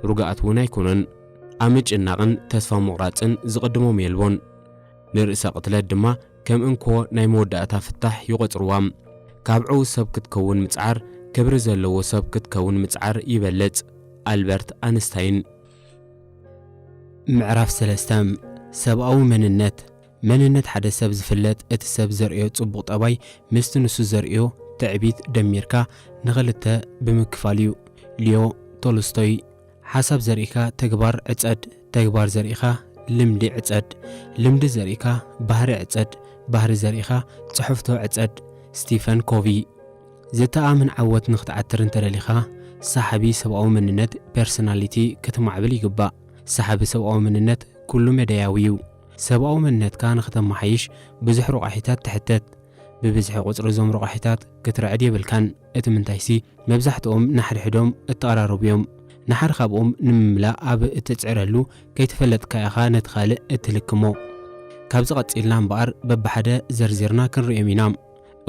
ርጉኣት እውን ኣይኮኑን። ኣብ ምጭናቕን ተስፋ ምቑራጽን ዝቕድሞም የልቦን። ንርእሰ ቅትለት ድማ ከም እንኮ ናይ መወዳእታ ፍታሕ ይቖጽርዋ። ካብ ዕዉት ሰብ ክትከውን ምጽዓር፣ ክብሪ ዘለዎ ሰብ ክትከውን ምጽዓር ይበልጽ። ኣልበርት ኣንስታይን። ምዕራፍ ሰለስተ። ሰብኣዊ መንነት። መንነት ሓደ ሰብ ዝፍለጥ እቲ ሰብ ዘርእዮ ጽቡቕ ጠባይ ምስቲ ንሱ ዘርእዮ ትዕቢት ደሚርካ ንኽልተ ብምክፋል እዩ። ሊዮ ቶልስቶይ። ሓሳብ ዘሪእካ ተግባር ዕጸድ፣ ተግባር ዘሪእካ ልምዲ ዕጸድ፣ ልምዲ ዘሪእካ ባህሪ ዕጸድ፣ ባህሪ ዘሪእካ ጽሕፍቶ ዕጸድ። ስቲፈን ኮቪ። ዘተኣማምን ዓወት ንኽትዓትር እንተደሊኻ፣ ሰሓቢ ሰብኣዊ መንነት፣ ፐርሶናሊቲ፣ ከተማዕብል ይግባእ። ሰሓቢ ሰብኣዊ መንነት ኩሉ መዳያዊ እዩ። ሰብኣዊ መንነትካ ንኽተመሓይሽ ብዙሕ ረቋሒታት ትሕተት። ብብዝሒ ቁጽሪ እዞም ረቋሒታት ክትርዕድ የብልካን። እቲ ምንታይሲ፣ መብዛሕትኦም ንሓድሕዶም እተቐራረቡ እዮም። ንሓደ ካብኦም ንምምላእ ኣብ እትጽዕረሉ፣ ከይተፈለጥካ ኢኻ ነቲ ካልእ እትልክሞ። ካብዚ ቀጺልና እምበኣር በብሓደ ዘርዚርና ክንርእዮም ኢና።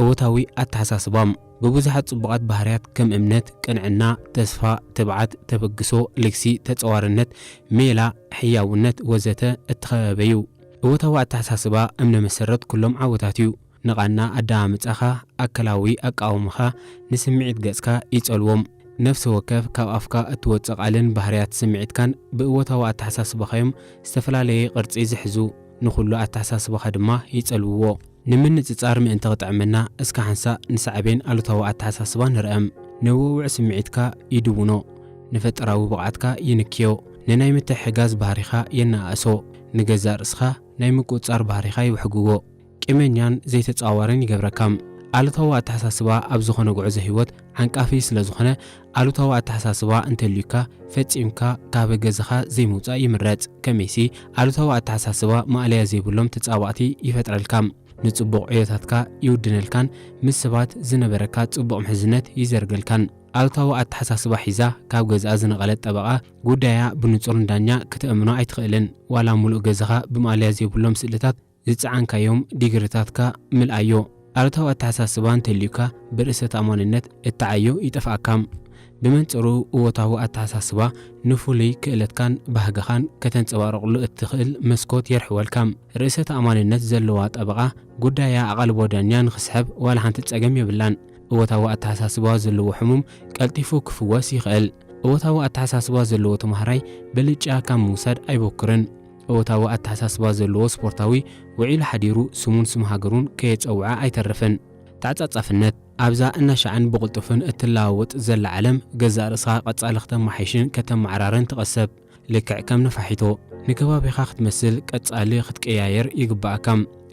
እወታዊ ኣተሓሳስባ። ብብዙሓት ጽቡቓት ባህርያት ከም እምነት፣ ቅንዕና፣ ተስፋ፣ ትብዓት፣ ተበግሶ፣ ልግሲ፣ ተጸዋርነት፣ ሜላ፣ ሕያውነት ወዘተ እተኸበበ እዩ። እወታዊ ኣተሓሳስባ እምነ መሰረት ኩሎም ዓወታት እዩ። ንቓና ኣደማምጻኻ፣ ኣካላዊ ኣቃውማኻ፣ ንስምዒት ገጽካ ይጸልዎም። ነፍሲ ወከፍ ካብ ኣፍካ እትወጽእ ቃልን ባህርያት ስምዒትካን ብእወታዊ ኣተሓሳስባኻ እዮም ዝተፈላለየ ቅርጺ ዝሕዙ፣ ንኹሉ ኣተሓሳስባኻ ድማ ይጸልውዎ። ንምንጽጻር ምእንቲ ክጥዕመና፣ እስከ ሓንሳእ ንሳዕቤን ኣሉታዊ ኣተሓሳስባ ንርኣም። ንውዕውዕ ስምዒትካ ይድውኖ፣ ንፈጠራዊ ብቕዓትካ ይንክዮ፣ ንናይ ምትሕግጋዝ ባህሪኻ የነኣእሶ፣ ንገዛእ ርእስኻ ናይ ምቁጽጻር ባህሪኻ ይውሕግዎ። ቂመኛን ዘይተጻዋርን ይገብረካ። ኣሉታዊ ኣተሓሳስባ ኣብ ዝኾነ ጉዕዞ ህይወት ዓንቃፊ ስለ ዝኾነ፣ ኣሉታዊ ኣተሓሳስባ እንተልዩካ፣ ፈጺምካ ካብ ገዛኻ ዘይምውጻእ ይምረጽ። ከመይሲ፣ ኣሉታዊ ኣተሓሳስባ ማእለያ ዘይብሎም ተጻባእቲ ይፈጥረልካ። ንጽቡቕ ዕዮታትካ ይውድነልካን ምስ ሰባት ዝነበረካ ጽቡቕ ምሕዝነት ይዘርገልካን። ኣሉታዊ ኣተሓሳስባ ሒዛ ካብ ገዝኣ ዝነቐለት ጠበቓ፣ ጉዳያ ብንጹር ንዳኛ ክተእምኖ ኣይትኽእልን። ዋላ ምሉእ ገዛኻ ብማእለያ ዘይብሎም ስእልታት ዝጸዓንካዮም ዲግሪታትካ ምልኣዮ። ኣሉታዊ ኣተሓሳስባ እንተልዩካ፣ ብርእሰ ተኣማንነት እተዓዮ ይጠፍኣካ። ብመንጽሩ፣ እወታዊ ኣተሓሳስባ ንፍሉይ ክእለትካን ባህግኻን ከተንጸባርቕሉ እትኽእል መስኮት የርሕወልካ። ርእሰ ተኣማንነት ዘለዋ ጠበቓ፣ ጉዳያ ኣቓልቦ ዳኛ ንኽስሕብ ዋላ ሓንቲ ጸገም የብላን። እወታዊ ኣተሓሳስባ ዘለዎ ሕሙም ቀልጢፉ ክፍወስ ይኽእል። እወታዊ ኣተሓሳስባ ዘለዎ ተማሃራይ ብልጫ ካብ ምውሳድ ኣይበኩርን። እወታዊ ኣተሓሳስባ ዘለዎ ስፖርታዊ፣ ውዒሉ ሓዲሩ ስሙን ስም ሃገሩን ከየጸውዐ ኣይተርፍን። ተዓጻጻፍነት። ኣብዛ እናሻዕን ብቕልጡፍን እትለዋወጥ ዘላ ዓለም፣ ገዛእ ርእስኻ ቀጻሊ ክተማሓይሽን ከተመዓራርን ተቐሰብ። ልክዕ ከም ነፋሒቶ፣ ንከባቢኻ ክትመስል ቀጻሊ ክትቀያየር ይግባኣካ።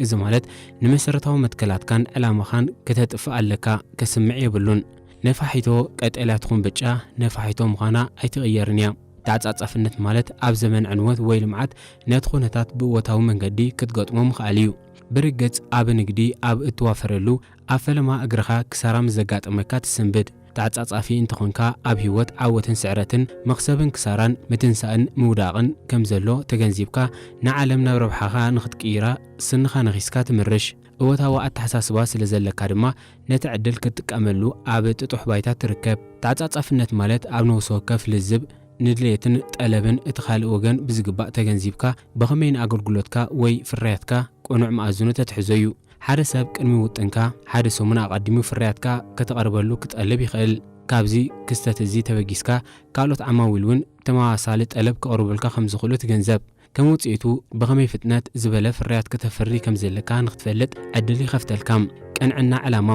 እዚ ማለት፣ ንመሰረታዊ መትከላትካን ዕላማኻን ከተጥፍእ ኣለካ፣ ከስምዕ የብሉን። ነፋሒቶ ቀጠልያ ትኹን ብጫ፣ ነፋሒቶ ምዃና ኣይትቕየርን እያ። ተዓጻጻፍነት ማለት ኣብ ዘመን ዕንወት ወይ ልምዓት ነቲ ኩነታት ብእወታዊ መንገዲ ክትገጥሞ ምኽኣል እዩ። ብርግጽ ኣብ ንግዲ ኣብ እትዋፈረሉ ኣብ ፈለማ እግርኻ ክሳራ ምስ ዘጋጠመካ ትስንብድ። ተዓጻጻፊ እንተኾንካ ኣብ ህይወት ዓወትን ስዕረትን መኽሰብን ክሳራን ምትንሳእን ምውዳቕን ከም ዘሎ ተገንዚብካ ንዓለም ናብ ረብሓኻ ንኽትቅይራ ስንኻ ነኺስካ ትምርሽ። እወታዊ ኣተሓሳስባ ስለ ዘለካ ድማ ነቲ ዕድል ክትጥቀመሉ ኣብ ጥጡሕ ባይታ ትርከብ። ተዓጻጻፍነት ማለት ኣብ ነፍሲ ወከፍ ልዝብ ንድሌትን ጠለብን እቲ ካልእ ወገን ብዝግባእ ተገንዚብካ ብኸመይ ንኣገልግሎትካ ወይ ፍርያትካ ቅኑዕ መኣዝኑ ተትሕዞ እዩ። ሓደ ሰብ ቅድሚ ውጥንካ ሓደ ሰሙን ኣቐዲሙ ፍርያትካ ከተቕርበሉ ክጠልብ ይኽእል። ካብዚ ክስተት እዚ ተበጊስካ ካልኦት ዓማዊል እውን ተመሳሳሊ ጠለብ ከቕርቡልካ ከም ዝኽእሉ ትግንዘብ። ከም ውጽኢቱ ብኸመይ ፍጥነት ዝበለ ፍርያት ከተፍሪ ከም ዘለካ ንኽትፈልጥ ዕድል ይኸፍተልካ። ቅንዕና ዕላማ።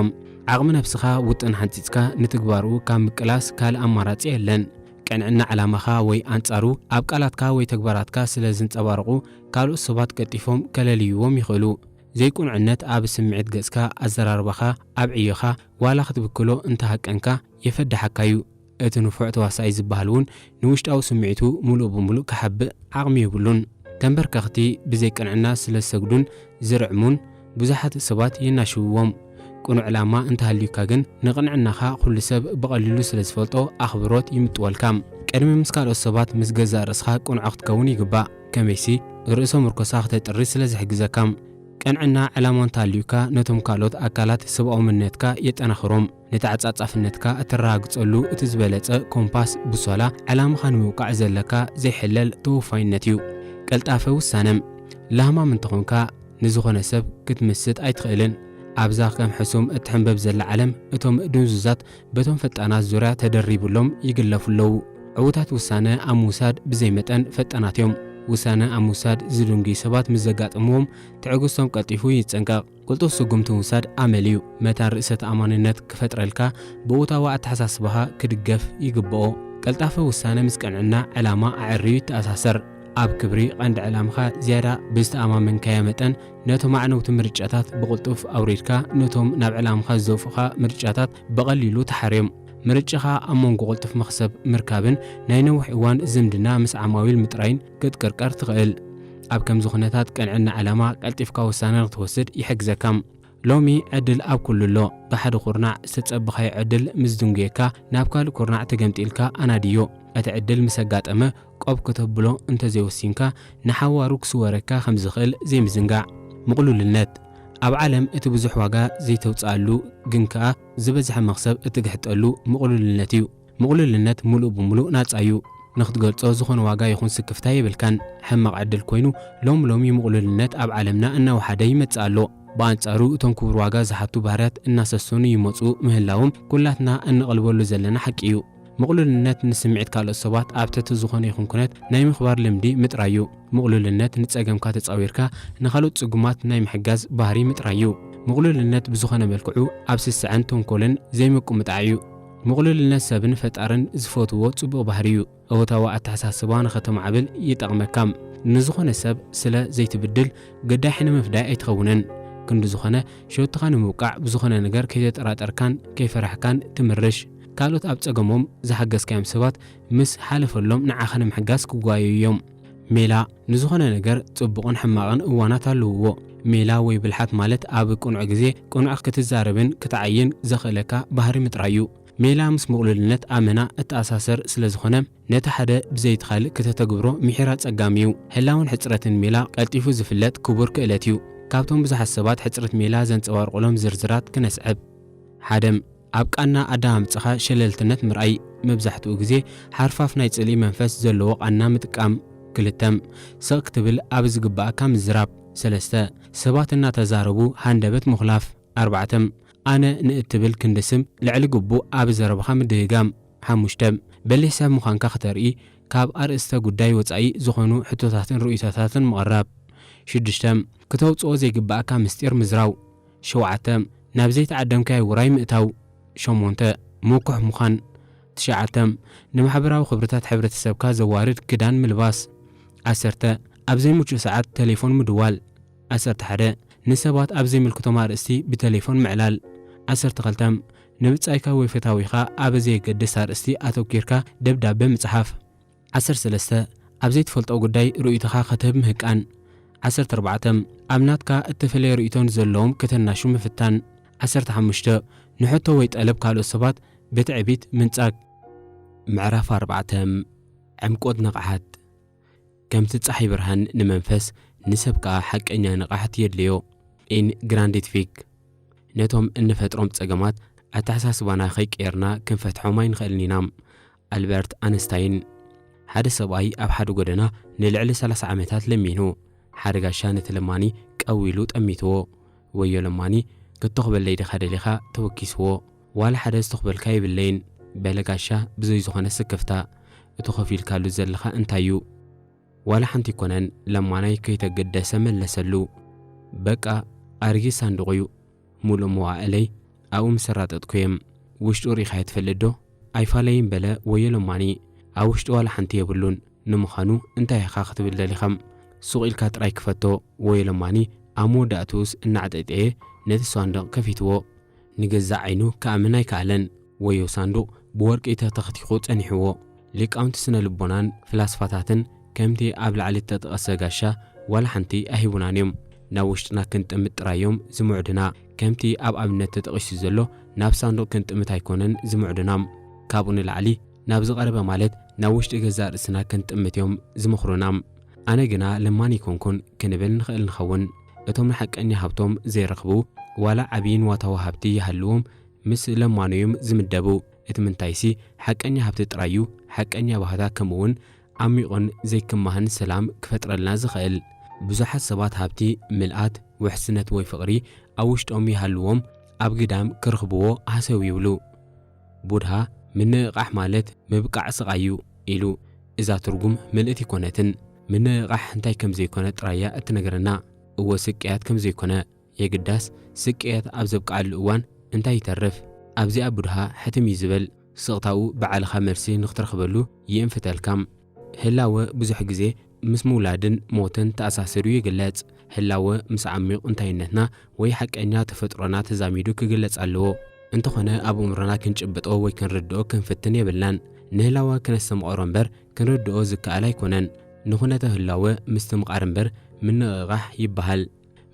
ዓቕሚ ነብስኻ ውጥን ሓንጺጽካ ንትግባርኡ ካብ ምቅላስ ካልእ ኣማራጺ የለን። ቅንዕና ዕላማኻ ወይ ኣንጻሩ ኣብ ቃላትካ ወይ ተግባራትካ ስለ ዝንጸባረቑ ካልኦት ሰባት ቀልጢፎም ከለልይዎም ይኽእሉ። ዘይቅኑዕነት ኣብ ስምዒት ገጽካ፣ ኣዘራርባኻ፣ ኣብ ዕዮኻ ዋላ ክትብክሎ እንተሃቀንካ የፈድሓካ እዩ። እቲ ንፉዕ ተዋሳኣይ ዝበሃል እውን ንውሽጣዊ ስምዒቱ ምሉእ ብምሉእ ክሓብእ ዓቕሚ የብሉን። ተንበርከኽቲ ብዘይ ቅንዕና ስለ ዝሰግዱን ዝርዕሙን ብዙሓት ሰባት የናሽውዎም። ቅኑዕ ዕላማ እንተሃልዩካ ግን፣ ንቕንዕናኻ ኩሉ ሰብ ብቐሊሉ ስለ ዝፈልጦ ኣኽብሮት ይምጥወልካ። ቅድሚ ምስ ካልኦት ሰባት ምስ ገዛእ ርእስኻ ቅኑዕ ክትከውን ይግባእ። ከመይሲ፣ ርእሰ ምርኮሳ ክተጥሪ ስለ ዝሕግዘካ። ቅንዕና ዕላማ እንተሃልዩካ፣ ነቶም ካልኦት ኣካላት ሰብኣዊ መንነትካ የጠናኽሮም። ንተዓጻጻፍነትካ እተረጋግጸሉ እቲ ዝበለጸ ኮምፓስ፣ ቡሶላ፣ ዕላማኻ ንምውቃዕ ዘለካ ዘይሕለል ተወፋይነት እዩ። ቀልጣፈ ውሳነ። ላህማም እንተኾንካ፣ ንዝኾነ ሰብ ክትምስጥ ኣይትኽእልን። ኣብዛ ከም ሕሱም እትሕንበብ ዘላ ዓለም፣ እቶም ድንዙዛት በቶም ፈጣናት ዙርያ ተደሪቡሎም ይግለፉ ኣለዉ። ዕዉታት ውሳነ ኣብ ምውሳድ ብዘይ መጠን ፈጣናት እዮም። ውሳነ ኣብ ምውሳድ ዝድንጉዩ ሰባት ምስ ዘጋጥምዎም፣ ትዕግስቶም ቀልጢፉ ይጸንቀቕ። ቅልጡፍ ስጉምቲ ምውሳድ ኣመል እዩ። መታን ርእሰ ተኣማንነት ክፈጥረልካ፣ ብእውታዊ ኣተሓሳስባኻ ክድገፍ ይግብኦ። ቀልጣፈ ውሳነ ምስ ቅንዕና ዕላማ ኣዐርዩ ይተኣሳሰር። ኣብ ክብሪ ቀንዲ ዕላማኻ ዝያዳ ብዝተኣማመንካዮ መጠን፣ ነቶም ኣዕነውቲ ምርጫታት ብቕልጡፍ ኣውሪድካ፣ ነቶም ናብ ዕላማኻ ዝዘፍኡኻ ምርጫታት ብቐሊሉ ትሓርዮም። ምርጫኻ ኣብ መንጎ ቅልጡፍ መኽሰብ ምርካብን ናይ ነዊሕ እዋን ዝምድና ምስ ዓማዊል ምጥራይን ክትቅርቀር ትኽእል። ኣብ ከምዚ ኩነታት፣ ቅንዕና ዕላማ ቀልጢፍካ ውሳነ ንክትወስድ ይሕግዘካ። ሎሚ ዕድል ኣብ ኩሉ ኣሎ። ብሓደ ኩርናዕ ዝተጸበኻዮ ዕድል ምስ ድንጉየካ፣ ናብ ካልእ ኩርናዕ ተገምጢልካ ኣናድዮ። እቲ ዕድል ምስ ኣጋጠመ፣ ቆብ ከተብሎ እንተዘይወሲንካ፣ ንሓዋሩ ክስወረካ ከም ዝኽእል ዘይምዝንጋዕ። ምቕሉልነት። ኣብ ዓለም እቲ ብዙሕ ዋጋ ዘይተውጽኣሉ ግን ከኣ ዝበዝሐ መኽሰብ እትግሕጠሉ ምቕሉልነት እዩ። ምቕሉልነት ምሉእ ብምሉእ ናጻ እዩ። ንኽትገልጾ ዝኾነ ዋጋ ይኹን ስክፍታ የብልካን። ሕማቕ ዕድል ኮይኑ፣ ሎም ሎሚ ምቕሉልነት ኣብ ዓለምና እናወሓደ ይመጽእ ኣሎ። ብኣንጻሩ፣ እቶም ክቡር ዋጋ ዝሓቱ ባህርያት እናሰሰኑ ይመጹ ምህላዎም፣ ኩላትና እንቐልበሉ ዘለና ሓቂ እዩ። ምቕሉልነት ንስምዒት ካልኦት ሰባት ኣብ ትሕቲ ዝኾነ ይኹን ኩነት ናይ ምኽባር ልምዲ ምጥራይ እዩ። ምቕሉልነት ንጸገምካ ተጻዊርካ ንኻልኦት ጽጉማት ናይ ምሕጋዝ ባህሪ ምጥራይ እዩ። ምቕሉልነት ብዝኾነ መልክዑ ኣብ ስስዐን ተንኮልን ዘይምቁምጣዕ እዩ። ምቕሉልነት ሰብን ፈጣርን ዝፈትዎ ጽቡቕ ባህሪ እዩ። እወታዊ ኣተሓሳስባ ንኸተማዕብል ይጠቕመካ። ንዝኾነ ሰብ ስለ ዘይትብድል ግዳይ ሕነ ምፍዳይ ኣይትኸውንን። ክንዲ ዝኾነ ሸቶኻ ንምውቃዕ ብዝኾነ ነገር ከይተጠራጠርካን ከይፈራሕካን ትምርሽ። ካልኦት ኣብ ጸገሞም ዝሓገዝካዮም ሰባት ምስ ሓለፈሎም ንዓኻ ንምሕጋዝ ክጓየዩ እዮም። ሜላ። ንዝኾነ ነገር ጽቡቕን ሕማቕን እዋናት ኣለውዎ። ሜላ ወይ ብልሓት ማለት ኣብ ቅኑዕ ግዜ ቅኑዕ ክትዛረብን ክትዓይን ዘኽእለካ ባህሪ ምጥራይ እዩ። ሜላ ምስ ምቕሉልነት ኣመና እተኣሳሰር ስለ ዝኾነ፣ ነቲ ሓደ ብዘይቲ ካልእ ክተተግብሮ ምሒር ኣጸጋሚ እዩ። ህላውን ሕጽረትን ሜላ ቀልጢፉ ዝፍለጥ ክቡር ክእለት እዩ። ካብቶም ብዙሓት ሰባት ሕጽረት ሜላ ዘንጸባርቑሎም ዝርዝራት ክነስዕብ። ሓደ፣ ኣብ ቃና ኣደማምጻኻ ሸለልትነት ምርኣይ። መብዛሕትኡ ግዜ ሓርፋፍ ናይ ጽልኢ መንፈስ ዘለዎ ቃና ምጥቃም። ክልተ፣ ስቕ ክትብል ኣብ ዝግባኣካ ምዝራብ። ሰለስተ፣ ሰባት እናተዛረቡ ሃንደበት ምኹላፍ። ኣርባዕተ፣ ኣነ ንእትብል ክንዲ ስም ልዕሊ ግቡእ ኣብ ዘረባኻ ምድግጋም። ሓሙሽተ፣ በሊሕ ሰብ ምዃንካ ክተርኢ ካብ ኣርእስተ ጉዳይ ወጻኢ ዝኾኑ ሕቶታትን ርእይቶታትን ምቕራብ። ሽዱሽተ፣ ክተውጽኦ ዘይግባኣካ ምስጢር ምዝራው። ሸውዓተ፣ ናብ ዘይተዓደምካዮ ውራይ ምእታው። ሸሞንተ፣ ምኩሕ ምዃን። ትሽዓተ፣ ንማሕበራዊ ክብርታት ሕብረተሰብካ ዘዋርድ ክዳን ምልባስ። ዓሰርተ፣ ኣብ ዘይምቹእ ሰዓት ተሌፎን ምድዋል። ዓሰርተ ሓደ፣ ንሰባት ኣብ ዘይምልክቶም ኣርእስቲ ብተሌፎን ምዕላል። ዓሰርተ ክልተ፣ ንብጻይካ ወይ ፈታዊኻ ኣብ ዘየገድስ ኣርእስቲ ኣተኲርካ ደብዳበ ምጽሓፍ። ዓሰርተ ሰለስተ፣ ኣብ ዘይትፈልጦ ጉዳይ ርእይቶኻ ክትህብ ምህቃን። ዓሰርተ ኣርባዕተ፣ ኣብ ናትካ እተፈለየ ርእይቶ ንዘለዎም ከተናሹ ምፍታን። ዓሰርተ ሓሙሽተ፣ ንሕቶ ወይ ጠለብ ካልኦት ሰባት ብትዕቢት ምንጻግ። ምዕራፍ ኣርባዕተ፣ ዕምቆት ንቕሓት። ከምቲ ጸሓይ ብርሃን ንመንፈስ፣ ንሰብ ከኣ ሓቀኛ ንቕሓት የድልዮ። ኢን ግራንዲት ቪክ። ነቶም እንፈጥሮም ጸገማት ኣተሓሳስባና ከይቀየርና ክንፈትሖም ኣይንኽእልን ኢና። ኣልበርት ኣንስታይን። ሓደ ሰብኣይ ኣብ ሓደ ጎደና ንልዕሊ ሰላሳ ዓመታት ለሚኑ። ሓደ ጋሻ ነቲ ለማኒ ቀው ኢሉ ጠሚትዎ። "ወዮ ለማኒ፣ ክትተኹበለይ ዲኻ ደሊኻ?" ተወኪስዎ። "ዋላ ሓደ ዝተኹበልካ የብለይን," በለ ጋሻ ብዘይ ዝኾነ ስክፍታ። "እቲ ኮፍ ኢልካሉ ዘለኻ እንታይ እዩ?" "ዋላ ሓንቲ ኣይኮነን," ለማናይ ከይተገደሰ መለሰሉ። "በቃ፣ ኣረጊት ሳንዱቕ እዩ። ሙሉእ መዋእለይ ኣብኡ ምስ ኣራጠጥኩ እየ። ውሽጡ ርኢኻዮ ትፈልጥ ዶ?" "ኣይፋለይን," በለ ወዮ ለማኒ። "ኣብ ውሽጡ ዋላ ሓንቲ የብሉን። ንምዃኑ እንታይ ኢኻ ክትብል ደሊኻ? ሱቕ ኢልካ ጥራይ ክፈቶ." ወዮ ለማኒ ኣብ መወዳእትኡስ እናዕጠጠየ ነቲ ሳንዱቕ ከፊትዎ። ንገዛእ ዓይኑ ክኣምን ኣይከኣለን። ወዮ ሳንዱቕ ብወርቂ ተተኽቲኹ ጸኒሕዎ። ሊቃውንቲ ስነ ልቦናን ፍላስፋታትን ከምቲ ኣብ ላዕሊ እተጠቐሰ ጋሻ ዋላ ሓንቲ ኣይሂቡናን እዮም። ናብ ውሽጥና ክንጥምት ጥራዮም ዝምዕዱና። ከምቲ ኣብ ኣብነት ተጠቒሱ ዘሎ፣ ናብ ሳንዱቕ ክንጥምት ኣይኮነን ዝምዕዱና። ካብኡ ንላዕሊ ናብ ዝቐረበ፣ ማለት ናብ ውሽጢ ገዛእ ርእስና ክንጥምት እዮም ዝመኽሩና። ኣነ ግና ለማኒ ኣይኮንኩን ክንብል ንኽእል ንኸውን። እቶም ንሓቀኛ ሃብቶም ዘይረኽቡ፣ ዋላ ዓብዪን ዋታዊ ሃብቲ ይሃልዎም፣ ምስ ለማኑ እዮም ዝምደቡ። እቲ ምንታይሲ፣ ሓቀኛ ሃብቲ ጥራይ እዩ ሓቀኛ ባህታ፣ ከምኡውን ዓሚቑን ዘይክማህን ሰላም ክፈጥረልና ዝኽእል። ብዙሓት ሰባት ሃብቲ፣ ምልኣት፣ ውሕስነት ወይ ፍቕሪ ኣብ ውሽጦም ይሃልዎም፣ ኣብ ግዳም ክረኽብዎ ሃሰው ይብሉ። ቡድሃ፣ "ምንቕቓሕ ማለት ምብቃዕ ስቓይ እዩ" ኢሉ። እዛ ትርጉም ምልእቲ ኣይኮነትን። ምንቕቓሕ እንታይ ከም ዘይኮነ ጥራይ እያ እትነግረና። እወ፣ ስቅያት ከም ዘይኮነ። የግዳስ፣ ስቅያት ኣብ ዘብቅዓሉ እዋን እንታይ ይተርፍ? ኣብዚኣ ቡድሃ ሕትም እዩ ዝበል። ስቕታኡ ባዕልኻ መልሲ ንኽትረኽበሉ ይእንፍተልካ። ህላወ ብዙሕ ግዜ ምስ ምውላድን ሞትን ተኣሳሲሩ ይግለጽ። ህላወ ምስ ዓሚቕ እንታይነትና ወይ ሓቀኛ ተፈጥሮና ተዛሚዱ ክግለጽ ኣለዎ። እንተኾነ፣ ኣብ እምሮና ክንጭብጦ ወይ ክንርድኦ ክንፍትን የብልናን። ንህላወ ክነስተምቐሮ እምበር ክንርድኦ ዝከኣል ኣይኮነን። ንኹነተ ህላወ ምስትምቓር እምበር ምንቕቓሕ ይበሃል።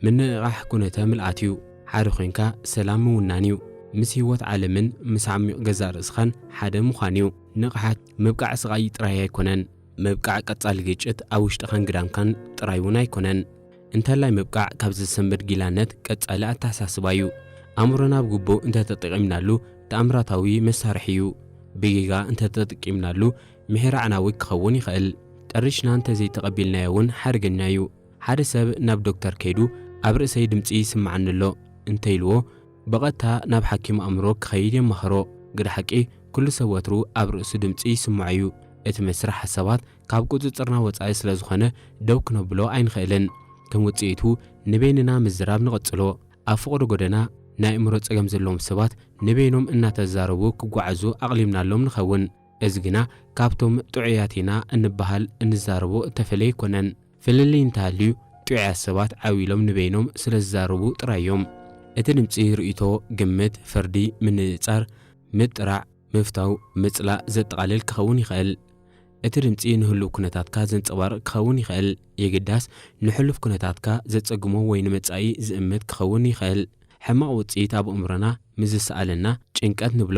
ምንቕቓሕ ኩነተ ምልኣት እዩ። ሓደ ኮይንካ ሰላም ምውናን እዩ። ምስ ህይወት ዓለምን ምስ ዓሚቕ ገዛእ ርእስኻን ሓደ ምዃን እዩ። ንቕሓት ምብቃዕ ስቓይ ጥራይ ኣይኮነን። ምብቃዕ ቀጻሊ ግጭት ኣብ ውሽጥኻን ግዳምካን ጥራይ እውን ኣይኮነን። እንተላይ ምብቃዕ ካብ ዘሰንብድ ጊላነት ቀጻሊ ኣተሓሳስባ እዩ። ኣእምሮና ብግቡእ እንተተጠቒምናሉ ተኣምራታዊ መሳርሒ እዩ። ብጌጋ እንተተጠቂምናሉ ምሒር ኣዕናዊ ክኸውን ይኽእል። ጠሪሽና እንተዘይተቐቢልናዮ እውን ሓደገኛ እዩ። ሓደ ሰብ ናብ ዶክተር ከይዱ፣ "ኣብ ርእሰይ ድምጺ ይስምዓኒ ኣሎ" እንተኢልዎ፣ ብቐጥታ ናብ ሓኪም ኣእምሮ ክኸይድ የማኽሮ። ግደ ሓቂ፣ ኩሉ ሰብ ወትሩ ኣብ ርእሱ ድምጺ ይስምዖ እዩ። እቲ መስርሕ ሓሳባት ካብ ቁጽጽርና ወጻኢ ስለ ዝኾነ፣ ደው ክነብሎ ኣይንኽእልን። ከም ውጽኢቱ፣ ንበይንና ምዝራብ ንቐጽሎ። ኣብ ፍቕሪ ጎደና፣ ናይ ኣእምሮ ጸገም ዘለዎም ሰባት ንበይኖም እናተዛረቡ ክጓዓዙ ኣቕሊምናሎም ንኸውን። እዚ ግና ካብቶም ጥዑያት ኢና እንበሃል እንዛረቦ እተፈለየ ኣይኮነን። ፍልልይ እንተሃልዩ፣ ጥዑያት ሰባት ዓው ኢሎም ንበይኖም ስለ ዝዛረቡ ጥራይ እዮም። እቲ ድምጺ ርእይቶ፣ ግምት፣ ፍርዲ፣ ምንጽጻር፣ ምጥራዕ፣ ምፍታው፣ ምጽላእ ዘጠቓልል ክኸውን ይኽእል። እቲ ድምጺ ንህሉው ኩነታትካ ዘንጸባርቕ ክኸውን ይኽእል። የግዳስ፣ ንሕሉፍ ኩነታትካ ዘጸግሞ ወይ ንመጻኢ ዝእምት ክኸውን ይኽእል። ሕማቕ ውጽኢት ኣብ ኣእምሮና ምስ ዝሰኣለና ጭንቀት ንብሎ።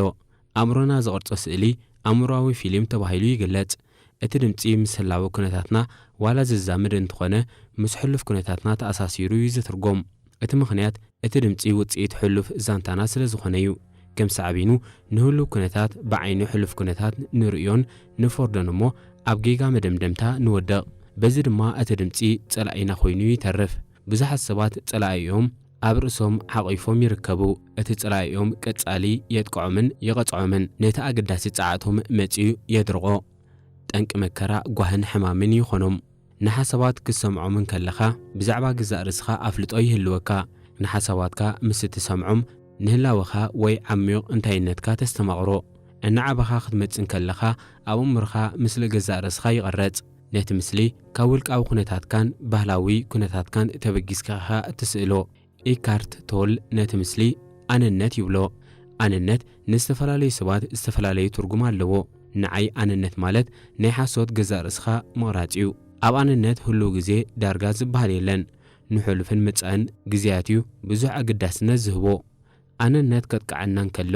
ኣእምሮና ዝቐርጾ ስእሊ ኣእምሮኣዊ ፊልም ተባሂሉ ይግለጽ። እቲ ድምጺ ምስ ህላወ ኩነታትና ዋላ ዝዛመድ እንተኾነ፣ ምስ ሕሉፍ ኩነታትና ተኣሳሲሩ እዩ ዝትርጎም። እቲ ምኽንያት፣ እቲ ድምጺ ውጽኢት ሕሉፍ ዛንታና ስለ ዝኾነ እዩ። ከም ሳዕቤኑ፣ ንህሉው ኩነታት ብዓይኒ ሕሉፍ ኩነታት ንርእዮን ንፈርዶን እሞ፣ ኣብ ጌጋ መደምደምታ ንወድቕ። በዚ ድማ እቲ ድምጺ ጸላኢና ኮይኑ ይተርፍ። ብዙሓት ሰባት ጸላኢኦም ኣብ ርእሶም ሓቒፎም ይርከቡ። እቲ ጸላኢኦም ቀጻሊ የጥቅዖምን ይቐጽዖምን፣ ነቲ ኣገዳሲ ጸዓቶም መጺኡ የድርቖ። ጠንቂ መከራ ጓህን ሕማምን ይኾኖም። ንሓሳባት ክትሰምዖም እንከለኻ፣ ብዛዕባ ገዛእ ርእስኻ ኣፍልጦ ይህልወካ። ንሓሳባትካ ምስ እትሰምዖም፣ ንህላወኻ ወይ ዓሚቕ እንታይነትካ ተስተማቕሮ። እናዓበኻ ክትመጽእ እንከለኻ፣ ኣብ ኣእምሮኻ ምስሊ ገዛእ ርእስኻ ይቕረጽ። ነቲ ምስሊ ካብ ውልቃዊ ኩነታትካን ባህላዊ ኩነታትካን ተበጊስካ ኢኻ እትስእሎ። ኢካርት ቶል ነቲ ምስሊ ኣነነት ይብሎ። ኣነነት ንዝተፈላለዩ ሰባት ዝተፈላለየ ትርጉም ኣለዎ። ንዓይ ኣነነት ማለት ናይ ሓሶት ገዛእ ርእስኻ ምቕራጽ እዩ። ኣብ ኣነነት ህሉው ግዜ ዳርጋ ዝበሃል የለን። ንሕሉፍን መጻእን ግዜያት እዩ ብዙሕ ኣገዳስነት ዝህቦ። ኣነነት ከጥቅዓና እንከሎ፣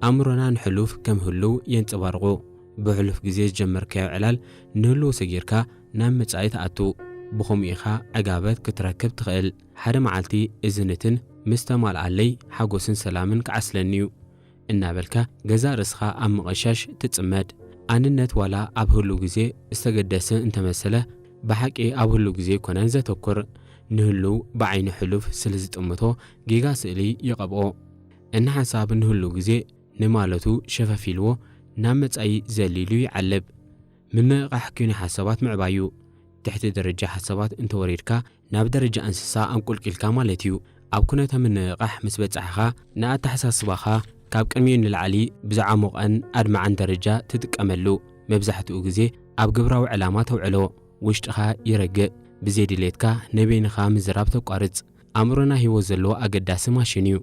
ኣእምሮና ንሕሉፍ ከም ህሉው የንጸባርቖ። ብሕሉፍ ግዜ ዝጀመርካዮ ዕላል ንህሉው ሰጊርካ ናብ መጻኢ ትኣቱ። ብኸምኡ ኢኻ ዕጋበት ክትረክብ ትኽእል። ሓደ መዓልቲ እዚ ንትን ምስ ተማልኣለይ፣ ሓጎስን ሰላምን ክዓስለኒ እዩ እናበልካ ገዛእ ርእስኻ ኣብ ምቕሻሽ ትጽመድ። ኣነነት ዋላ ኣብ ህሉው ግዜ ዝተገደሰ እንተመሰለ፣ ብሓቂ ኣብ ህሉው ግዜ ኣይኮነን ዘተኩር። ንህሉው ብዓይኒ ሕሉፍ ስለ ዝጥምቶ፣ ጌጋ ስእሊ ይቐብኦ። እኒ ሓሳብ ንህሉው ግዜ ንማለቱ ሸፈፍ ኢልዎ ናብ መጻኢ ዘሊሉ ይዓልብ። ምንቕቓሕ ኪኖ ሓሳባት ምዕባዩ። ትሕቲ ደረጃ ሓሳባት እንተወሪድካ ናብ ደረጃ እንስሳ ኣንቁልቂልካ ማለት እዩ። ኣብ ኩነተ ምንቕቓሕ ምስ በጻሕኻ ንኣተሓሳስባኻ ካብ ቅድሚኡ ንላዕሊ ብዝዓሞቐን ኣድማዕን ደረጃ ትጥቀመሉ። መብዛሕትኡ ግዜ ኣብ ግብራዊ ዕላማ ተውዕሎ። ውሽጥኻ ይረግእ። ብዘይ ድሌትካ ንበይንኻ ምዝራብ ተቋርጽ። ኣእምሮና ህይወት ዘለዎ ኣገዳሲ ማሽን እዩ።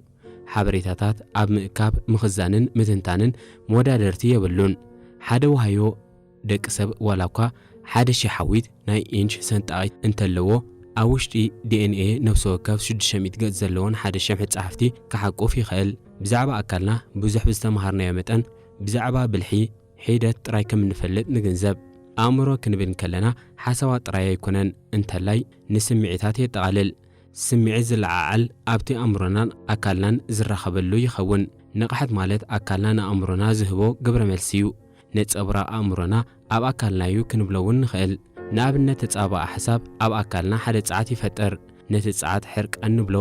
ሓበሬታታት ኣብ ምእካብ፣ ምኽዛንን ምትንታንን መወዳደርቲ የብሉን። ሓደ ዋህዮ ደቂ ሰብ ዋላ እኳ ሓደ ሺሕ ሓዊት ናይ ኢንች ሰንጣቒት እንተለዎ፣ ኣብ ውሽጢ ዲ ኤን ኤ ነፍሲ ወከፍ ሽዱሽተ ሚእቲ ገጽ ዘለዎን ሓደ ሺሕ መጻሕፍቲ ክሓቁፍ ይኽእል። ብዛዕባ ኣካልና ብዙሕ ብዝተምሃርናዮ መጠን፣ ብዛዕባ ብልሒ፣ ሒደት ጥራይ ከም እንፈልጥ ንግንዘብ። ኣእምሮ ክንብል እንከለና ሓሳባት ጥራይ ኣይኮነን፣ እንተላይ ንስምዒታት የጠቓልል። ስምዒት ዝለዓዓል ኣብቲ ኣእምሮናን ኣካልናን ዝራኸበሉ ይኸውን። ንቕሓት ማለት ኣካልና ንኣእምሮና ዝህቦ ግብረ መልሲ እዩ። ነጸብራቕ ኣእምሮና ኣብ ኣካልና እዩ ክንብሎ እውን ንኽእል። ንኣብነት፣ ተጻባኢ ሓሳብ ኣብ ኣካልና ሓደ ጸዓት ይፈጥር። ነቲ ጸዓት ሕርቃን ንብሎ።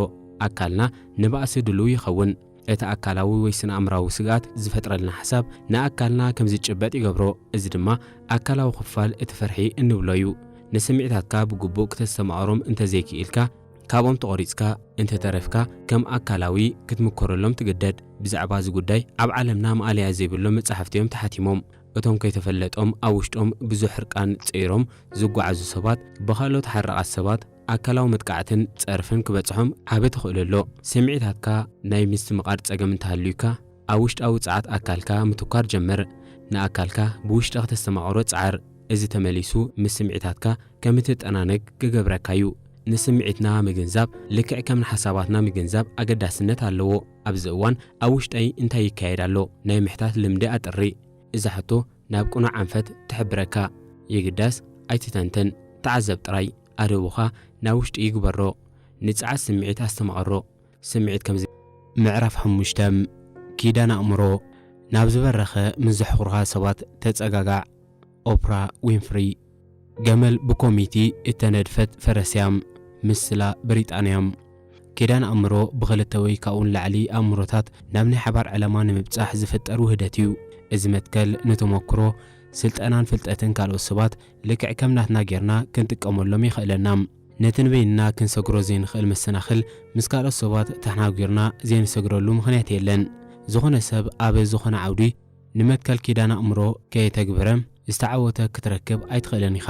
ኣካልና ንባእሲ ድሉው ይኸውን። እቲ ኣካላዊ ወይ ስነ-ኣእምራዊ ስግኣት ዝፈጥረልና ሓሳብ ንኣካልና ከም ዝጭበጥ ይገብሮ። እዚ ድማ ኣካላዊ ክፋል እቲ ፍርሒ እንብሎ እዩ። ንስምዒታትካ ብግቡእ ክተስተማቕሮም እንተዘይክኢልካ፣ ካብኦም ተቖሪጽካ እንተተረፍካ፣ ከም ኣካላዊ ክትምኮረሎም ትግደድ። ብዛዕባ እዚ ጉዳይ ኣብ ዓለምና ማእለያ ዘይብሎም መጻሕፍቲ እዮም ተሓቲሞም። እቶም ከይተፈለጦም ኣብ ውሽጦም ብዙሕ ሕርቃን ጸይሮም ዝጓዓዙ ሰባት፣ ብኻልኦት ሓራቓት ሰባት ኣካላዊ መጥቃዕትን ጸርፍን ክበጽሖም ዓቢ ተኽእሎ ኣሎ። ስምዒታትካ ናይ ምስትምቓር ጸገም እንተሃልዩካ፣ ኣብ ውሽጣዊ ጸዓት ኣካልካ ምትኳር ጀምር። ንኣካልካ ብውሽጢ ከተስተማቕሮ ጸዓር። እዚ ተመሊሱ ምስ ስምዒታትካ ከም እትጠናነግ ክገብረካ እዩ። ንስምዒትና ምግንዛብ ልክዕ ከም ንሓሳባትና ምግንዛብ ኣገዳስነት ኣለዎ። ኣብዚ እዋን ኣብ ውሽጠይ እንታይ ይካየድ ኣሎ ናይ ምሕታት ልምዲ ኣጥሪ። እዛ ሕቶ ናብ ቅኑዕ ኣንፈት ትሕብረካ። የግዳስ ኣይትተንትን፣ ተዓዘብ ጥራይ። ኣደቡኻ ናብ ውሽጢ ይግበሮ። ንጸዓት ስምዒት ኣስተማቕሮ። ስምዒት ከምዚ። ምዕራፍ ሓሙሽተ። ኪዳን ኣእምሮ። ናብ ዝበረኸ ምስ ዘሕቑሩኻ ሰባት ተጸጋጋዕ። ኦፕራ ዊንፍሪ። ገመል ብኮሚቲ እተነድፈት ፈረስ እያ። ምስላ ብሪጣንያ። ኪዳን ኣእምሮ ብኽልተ ወይ ካብኡ ንላዕሊ ኣእምሮታት ናብ ናይ ሓባር ዕላማ ንምብጻሕ ዝፍጠር ውህደት እዩ። እዚ መትከል ንተመክሮ፣ ስልጠናን ፍልጠትን ካልኦት ሰባት ልክዕ ከም ናትና ጌርና ክንጥቀመሎም የኽእለና። ነቲ ንበይንና ክንሰግሮ ዘይንኽእል መሰናኽል ምስ ካልኦት ሰባት ተሓናጒርና ዘይንሰግረሉ ምኽንያት የለን። ዝኾነ ሰብ ኣብ ዝኾነ ዓውዲ ንመትከል ኪዳን ኣእምሮ ከየተግበረ ዝተዓወተ ክትረክብ ኣይትኽእልን ኢኻ።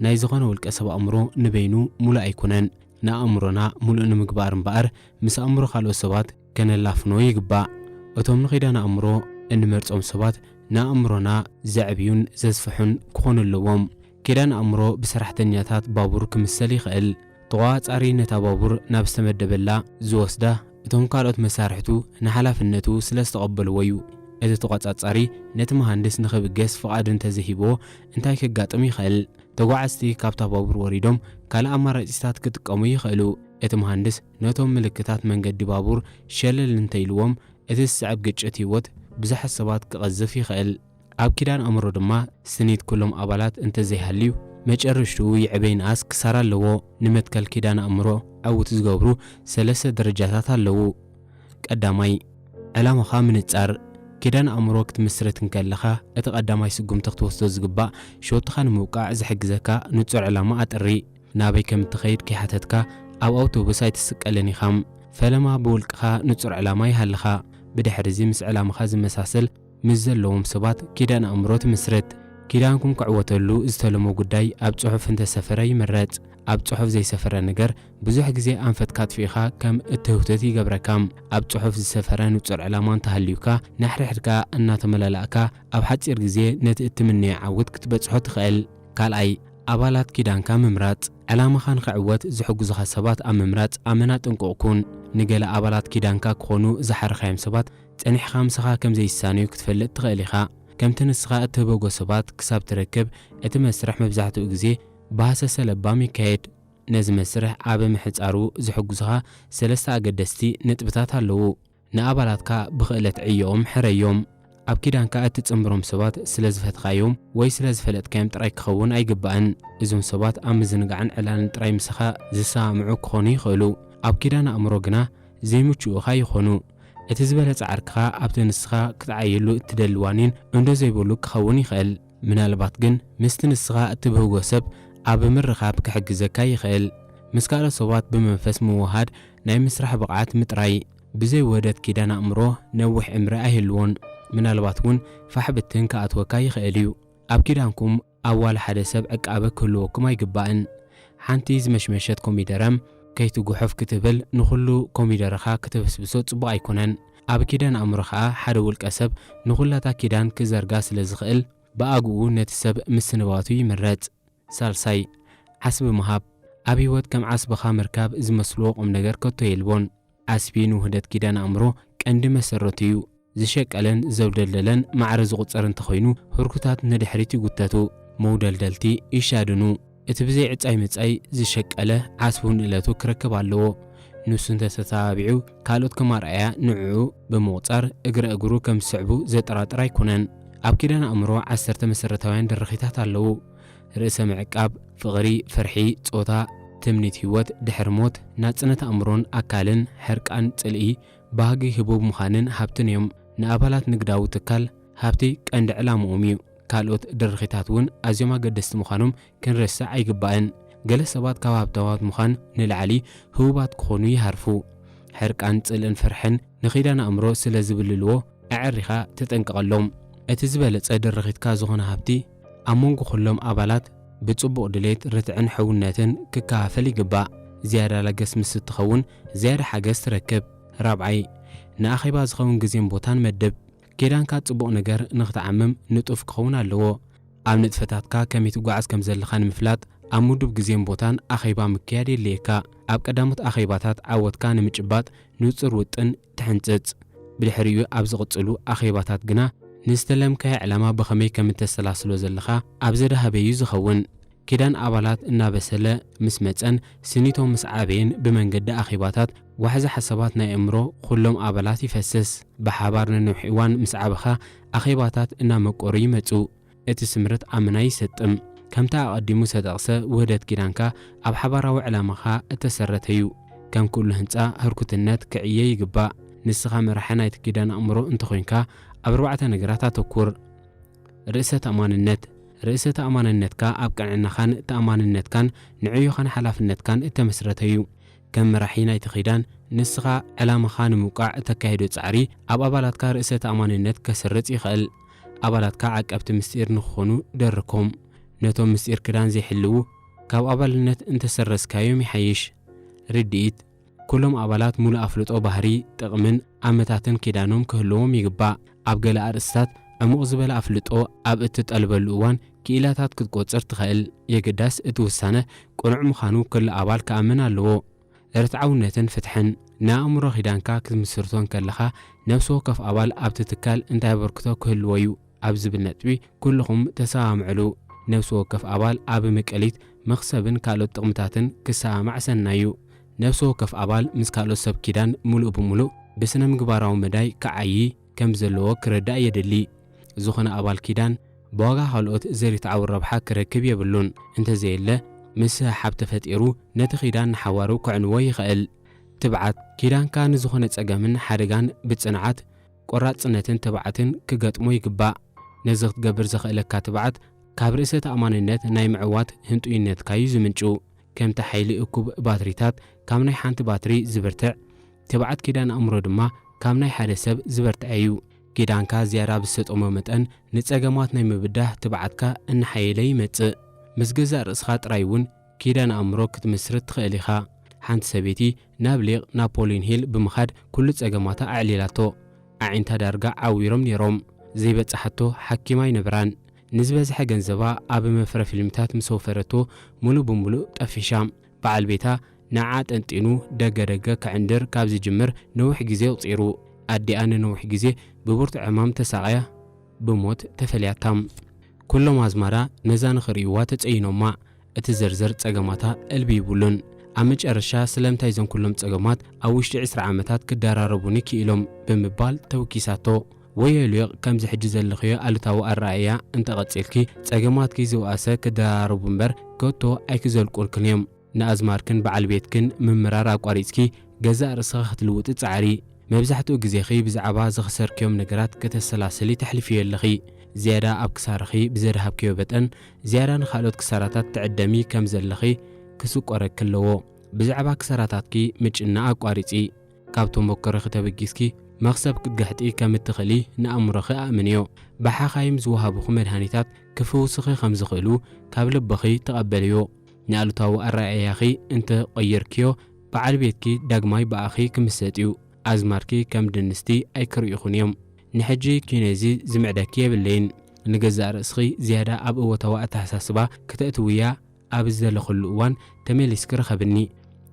ናይ ዝኾነ ውልቀ ሰብ ኣእምሮ ንበይኑ ሙሉእ ኣይኮነን። ንኣእምሮና ሙሉእ ንምግባር እምበኣር ምስ ኣእምሮ ካልኦት ሰባት ከነላፍኖ ይግባእ። እቶም ንኺዳን ኣእምሮ እንመርጾም ሰባት ንኣእምሮና ዘዕብዩን ዘስፍሑን ክኾኑ ኣለዎም። ኪዳን ኣእምሮ ብሰራሕተኛታት ባቡር ክምሰል ይኽእል። ተቖጻጻሪ ነታ ባቡር ናብ ዝተመደበላ ዝወስዳ፣ እቶም ካልኦት መሳርሕቱ ንሓላፍነቱ ስለ ዝተቐበልዎ እዩ። እቲ ተቖጻጻሪ ነቲ መሃንድስ ንኽብገስ ፍቓድ እንተዘይሂብዎ እንታይ ከጋጥም ይኽእል? ተጓዓዝቲ ካብታ ባቡር ወሪዶም ካልእ ኣማራጺታት ክጥቀሙ ይኽእሉ። እቲ መሃንድስ ነቶም ምልክታት መንገዲ ባቡር ሸለል እንተኢልዎም፣ እቲ ዝስዕብ ግጭት ህይወት ብዙሓት ሰባት ክቐዝፍ ይኽእል። ኣብ ኪዳን ኣእምሮ ድማ ስኒት ኩሎም ኣባላት እንተዘይሃልዩ፣ መጨረሽትኡ ይዕበ ይንኣስ ክሳራ ኣለዎ። ንመትከል ኪዳን ኣእምሮ ዕዉት ዝገብሩ ሰለስተ ደረጃታት ኣለዉ። ቀዳማይ፣ ዕላማኻ ምንጻር። ኪዳን ኣእምሮ ክትምስርት እንከለኻ፣ እቲ ቀዳማይ ስጉምቲ ክትወስዶ ዝግባእ፣ ሸቶኻ ንምውቃዕ ዝሕግዘካ ንጹር ዕላማ ኣጥሪ። ናበይ ከም እትኸይድ ከይሓተትካ ኣብ ኣውቶቡስ ኣይትስቀልን ኢኻ። ፈለማ ብውልቅኻ ንጹር ዕላማ ይሃልኻ። ብድሕርዚ ምስ ዕላማኻ ዝመሳሰል ምስ ዘለዎም ሰባት ኪዳን ኣእምሮ ትምስርት። ኪዳንኩም ክዕወተሉ ዝተለሞ ጉዳይ ኣብ ጽሑፍ እንተሰፈረ ይምረጽ። ኣብ ጽሑፍ ዘይሰፈረ ነገር ብዙሕ ግዜ ኣንፈትካ ኣጥፊእኻ ከም እትህውትት ይገብረካ። ኣብ ጽሑፍ ዝሰፈረ ንጹር ዕላማ እንተሃልዩካ፣ ናሕሪሕድካ እናተመላላእካ ኣብ ሓጺር ግዜ ነቲ እትምነዮ ዓወት ክትበጽሖ ትኽእል። ካልኣይ፣ ኣባላት ኪዳንካ ምምራጽ። ዕላማኻ ንኽዕወት ዝሕግዙኻ ሰባት ኣብ ምምራጽ ኣመና ጥንቁቕ ኩን። ንገለ ኣባላት ኪዳንካ ክኾኑ ዝሓረኻዮም ሰባት ጸኒሕኻ ምሳኻ ከም ዘይሳነዩ ክትፈልጥ ትኽእል ኢኻ። ከምቲ ንስኻ እትህበጎ ሰባት ክሳብ ትረክብ፣ እቲ መስርሕ መብዛሕትኡ ግዜ ብሃሰሰ ለባም ይካየድ። ነዚ መስርሕ ኣብ ምሕጻሩ ዝሕግዙኻ ሰለስተ ኣገደስቲ ነጥብታት ኣለዉ። ንኣባላትካ ብኽእለት ዕዮኦም ሕረዮም። ኣብ ኪዳንካ እትጽንብሮም ሰባት ስለ ዝፈትኻዮም ወይ ስለ ዝፈለጥካዮም ጥራይ ክኸውን ኣይግባእን። እዞም ሰባት ኣብ ምዝንጋዕን ዕላልን ጥራይ ምሳኻ ዝሰማምዑ ክኾኑ ይኽእሉ። ኣብ ኪዳን ኣእምሮ ግና ዘይምችኡኻ ይኾኑ። እቲ ዝበለጸ ዓርክኻ ኣብቲ ንስኻ ክትዓየሉ እትደሊ ዋኒን እንዶ ዘይብሉ ክኸውን ይኽእል። ምናልባት ግን ምስቲ ንስኻ እትብህጎ ሰብ ኣብ ምርኻብ ክሕግዘካ ይኽእል። ምስ ካልኦት ሰባት ብመንፈስ ምውሃድ፣ ናይ ምስራሕ ብቕዓት ምጥራይ። ብዘይ ውህደት ኪዳን ኣእምሮ ነዊሕ ዕምሪ ኣይህልዎን። ምናልባት እውን ፋሕ ብትን ክኣትወካ ይኽእል እዩ። ኣብ ኪዳንኩም ኣብ ዋላ ሓደ ሰብ ዕቃበ ክህልወኩም ኣይግባእን። ሓንቲ ዝመሽመሸት ኮሚደረ ከይትጉሑፍ ክትብል ንኹሉ ኮሚደረኻ ክትብስብሶ ጽቡቕ ኣይኮነን። ኣብ ኪዳን ኣእምሮ ኸኣ ሓደ ውልቀ ሰብ ንኹላታ ኪዳን ክዘርጋ ስለ ዝኽእል፣ ብኣግኡ ነቲ ሰብ ምስንባቱ ይምረጽ። ሳልሳይ፣ ዓስቢ ምሃብ። ኣብ ህይወት ከም ዓስብኻ ምርካብ ዝመስልዎ ቁም ነገር ከቶ የልቦን። ዓስቢ ንውህደት ኪዳን ኣእምሮ ቀንዲ መሰረቱ እዩ። ዝሸቀለን ዘውደልደለን ማዕረ ዝቑጸር እንተኾይኑ፣ ህርኩታት ንድሕሪት ይጉተቱ፣ መውደልደልቲ ይሻድኑ። እቲ ብዘይ ዕጻይ ምጻይ ዝሸቀለ ዓስቡ ንእለቱ ክረክብ ኣለዎ። ንሱ እንተተተባቢዑ፣ ካልኦት ከም ኣርኣያ ንዕኡ ብምቑጻር እግረ እግሩ ከም ዝስዕቡ ዘጠራጥር ኣይኮነን። ኣብ ኪዳን ኣእምሮ ዓሰርተ መሰረታውያን ድርኺታት ኣለዉ። ርእሰ ምዕቃብ፣ ፍቕሪ፣ ፍርሒ፣ ጾታ፣ ትምኒት ህይወት ድሕሪ ሞት፣ ናጽነት ኣእምሮን ኣካልን፣ ሕርቃን፣ ጽልኢ፣ ባህጊ ህቡብ ምዃንን ሃብትን እዮም። ንኣባላት ንግዳዊ ትካል ሃብቲ ቀንዲ ዕላምኦም እዩ። ካልኦት ድርኺታት እውን ኣዝዮም ኣገደስቲ ምዃኖም ክንረስዕ ኣይግባእን። ገለ ሰባት ካብ ሃብታማት ምዃን ንላዕሊ ህቡባት ክኾኑ ይሃርፉ። ሕርቃን፣ ጽልእን ፍርሕን ንኺዳን ኣእምሮ ስለ ዝብልልዎ፣ ኣዐሪኻ ተጠንቀቐሎም። እቲ ዝበለጸ ድርኺትካ ዝኾነ ሃብቲ፣ ኣብ መንጎ ኩሎም ኣባላት ብጽቡቕ ድሌት፣ ርትዕን ሕውነትን ክከፋፈል ይግባእ። ዝያዳ ለገስ ምስ እትኸውን፣ ዝያዳ ሓገዝ ትረክብ። ራብዓይ፣ ንኣኼባ ዝኸውን ግዜን ቦታን መድብ። ኪዳንካ ጽቡቕ ነገር ንኽትዓምም ንጡፍ ክኸውን ኣለዎ። ኣብ ንጥፈታትካ ከመይ ትጓዓዝ ከም ዘለኻ ንምፍላጥ፣ ኣብ ምዱብ ግዜን ቦታን ኣኼባ ምክያድ የድልየካ። ኣብ ቀዳሞት ኣኼባታት ዓወትካ ንምጭባጥ ንጹር ውጥን ትሕንጽጽ። ብድሕሪኡ ኣብ ዝቕጽሉ ኣኼባታት ግና ንዝተለምካዮ ዕላማ ብኸመይ ከም እተሰላስሎ ዘለኻ ኣብ ዘድሃበ እዩ ዝኸውን። ኪዳን ኣባላት እናበሰለ ምስ መጸን ስኒቶም ምስ ዓበየን ብመንገዲ ኣኼባታት ዋሕዚ ሓሳባት ናይ ኣእምሮ ኩሎም ኣባላት ይፈስስ። ብሓባር ንነዊሕ እዋን ምስ ዓበኻ ኣኼባታት እናመቀሩ ይመጹ። እቲ ስምረት ኣመና ይሰጥም። ከምቲ ኣቐዲሙ ዝተጠቕሰ ውህደት ኪዳንካ ኣብ ሓባራዊ ዕላማኻ እተሰረተ እዩ። ከም ኩሉ ህንጻ ህርኩትነት ክዕየ ይግባእ። ንስኻ መራሒ ናይቲ ኪዳን ኣእምሮ እንተኾይንካ ኣብ ኣርባዕተ ነገራት ኣተኩር። ርእሰ ተኣማንነት። ርእሰ ተኣማንነትካ ኣብ ቅንዕናኻን ተኣማንነትካን ንዕዮኻን ሓላፍነትካን እተመስረተ እዩ። ከም መራሒ ናይቲ ኪዳን ንስኻ ዕላማኻ ንምውቃዕ እተካይዶ ጻዕሪ ኣብ ኣባላትካ ርእሰ ተኣማንነት ከስርጽ ይኽእል። ኣባላትካ ዓቀብቲ ምስጢር ንኽኾኑ ደርኮም። ነቶም ምስጢር ክዳን ዘይሕልዉ ካብ ኣባልነት እንተሰረዝካዮም ይሓይሽ። ርድኢት። ኩሎም ኣባላት ሙሉእ ኣፍልጦ ባህሪ፣ ጥቕምን ኣመታትን ኪዳኖም ክህልዎም ይግባእ። ኣብ ገለ ኣርእስታት ዕሙቕ ዝበለ ኣፍልጦ ኣብ እትጠልበሉ እዋን ክኢላታት ክትቆጽር ትኽእል። የግዳስ እቲ ውሳነ ቅኑዕ ምዃኑ ኩሉ ኣባል ክኣምን ኣለዎ። ርትዓውነትን ፍትሕን። ንኣእምሮ ኪዳንካ ክትምስርቶ እንከለኻ ነፍሲ ወከፍ ኣባል ኣብቲ ትካል እንታይ ኣበርክቶ ክህልዎ እዩ ኣብ ዝብል ነጥቢ ኩልኹም ተሰማምዕሉ። ነፍሲ ወከፍ ኣባል ኣብ ምቅሊት፣ መኽሰብን ካልኦት ጥቕምታትን ክሰማማዕ ሰናይ እዩ። ነፍሲ ወከፍ ኣባል ምስ ካልኦት ሰብ ኪዳን ምሉእ ብምሉእ ብስነ ምግባራዊ መዳይ ክዓዪ ከም ዘለዎ ክርዳእ የድሊ። ዝኾነ ኣባል ኪዳን ብዋጋ ካልኦት ዘይርትዓዊ ረብሓ ክረክብ የብሉን። እንተዘየለ ምስሕሓብ ተፈጢሩ ነቲ ኪዳን ንሓዋሩ ከዕንዎ ይኽእል። ትብዓት። ኪዳንካ ንዝኾነ ጸገምን ሓደጋን ብጽንዓት፣ ቆራጽነትን ትብዓትን ክገጥሞ ይግባእ። ነዚ ክትገብር ዘኽእለካ ትብዓት ካብ ርእሰ ተኣማንነት ናይ ምዕዋት ህንጡይነትካ እዩ ዝምንጩ። ከምቲ ሓይሊ እኩብ ባትሪታት ካብ ናይ ሓንቲ ባትሪ ዝብርትዕ፣ ትብዓት ኪዳን ኣእምሮ ድማ ካብ ናይ ሓደ ሰብ ዝበርትዐ እዩ። ኪዳንካ ዝያዳ ብዝሰጠሞ መጠን ንጸገማት ናይ ምብዳህ ትብዓትካ እናሓየለ ይመጽእ። ምስ ገዛእ ርእስኻ ጥራይ እውን ኪዳን ኣእምሮ ክትምስርት ትኽእል ኢኻ። ሓንቲ ሰበይቲ ናብ ሊቕ ናፖሊን ሂል ብምኻድ ኩሉ ጸገማታ ኣዕሊላቶ። ኣዒንታ ዳርጋ ዓዊሮም ነይሮም። ዘይበጻሓቶ ሓኪም ኣይነበራን። ንዝበዝሐ ገንዘባ ኣብ መፍረ ፊልምታት ምስ ወፈረቶ፣ ሙሉእ ብሙሉእ ጠፊሻ። በዓል ቤታ ንዓ ጠንጢኑ ደገ ደገ ክዕንድር ካብ ዝጅምር ነዊሕ ግዜ ኣቑጺሩ። ኣዲኣ ንነዊሕ ግዜ ብብርቱዕ ዕማም ተሳቕያ ብሞት ተፈልያታ። ኩሎም ኣዝማዳ ነዛ ንኽርእይዋ ተጸይኖማ። እቲ ዝርዝር ጸገማታ እልቢ ይብሉን። ኣብ መጨረሻ ስለምንታይ እዞም ኩሎም ጸገማት ኣብ ውሽጢ ዕስራ ዓመታት ክደራረቡኒ ክኢሎም ብምባል ተወኪሳቶ። ወዮ ሊቕ፣ ከምዚ ሕጂ ዘለኽዮ ኣሉታዊ ኣረኣእያ እንተቐጺልኪ፣ ጸገማትኪ ዝወኣሰ ክደራረቡ እምበር ከቶ ኣይክዘልቁልክን እዮም። ንኣዝማድክን በዓል ቤትክን ምምራር ኣቋሪጽኪ ገዛእ ርእስኺ ክትልውጢ ጻዕሪ። መብዛሕትኡ ግዜኺ ብዛዕባ ዝኸሰርክዮም ነገራት ከተሰላስሊ ተሕልፍዮ ኣለኺ። ዝያዳ ኣብ ክሳራኺ ብዘድሃብክዮ መጠን፣ ዝያዳ ንኻልኦት ክሳራታት ትዕደሚ ከም ዘለኺ ክስቆረኪ ኣለዎ። ብዛዕባ ክሳራታትኪ ምጭናቕ ኣቋሪጺ። ካብ ተመክሮኺ ተበጊስኪ መኽሰብ ክትግሕጢ ከም እትኽእሊ ንኣእምሮኺ ኣእምንዮ። ብሓኻይም ዝወሃቡኺ መድሃኒታት ክፍውሱኺ ከም ዝኽእሉ ካብ ልብኺ ተቐበልዮ። ንኣሉታዊ ኣረኣእያኺ እንተ ቐይርክዮ፣ በዓል ቤትኪ ዳግማይ ብኣኺ ክምሰጥ እዩ። ኣዝማድኪ ከም ድንስቲ ኣይክርእዩኽን እዮም። ንሕጂ ኪነዚ ዝምዕደኪ የብለይን። ንገዛእ ርእስኺ ዝያዳ ኣብ እወታዊ ኣተሓሳስባ ክተእትውያ ኣብ ዝደለኽሉ እዋን ተመሊስኪ ርኸብኒ።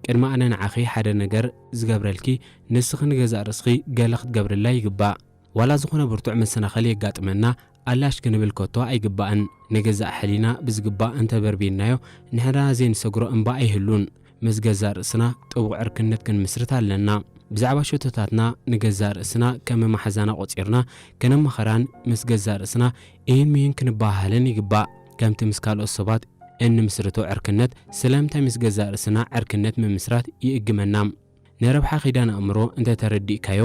ቅድሚ ኣነ ንዓኺ ሓደ ነገር ዝገብረልኪ፣ ንስኺ ንገዛእ ርእስኺ ገለ ክትገብርላ ይግባእ። ዋላ ዝኾነ ብርቱዕ መሰናኸሊ የጋጥመና ኣላሽ ክንብል ከቶ ኣይግባእን። ንገዛእ ሕሊና ብዝግባእ እንተበርቢርናዮ ንሕና ዘይንሰግሮ እምባ ኣይህሉን። ምስ ገዛእ ርእስና ጥቡቕ ዕርክነት ክንምስርት ኣለና። ብዛዕባ ሸቶታትና ንገዛእ ርእስና ከም መማሕዛና ቆጺርና ከነማኸራን ምስ ገዛእ ርእስና እሂን ምሂን ክንበሃሃልን ይግባእ። ከምቲ ምስ ካልኦት ሰባት እንምስርቶ ዕርክነት ስለምንታይ ምስ ገዛእ ርእስና ዕርክነት ምምስራት ይእግመና? ንረብሓ ኪዳን ኣእምሮ እንተተረዲእካዮ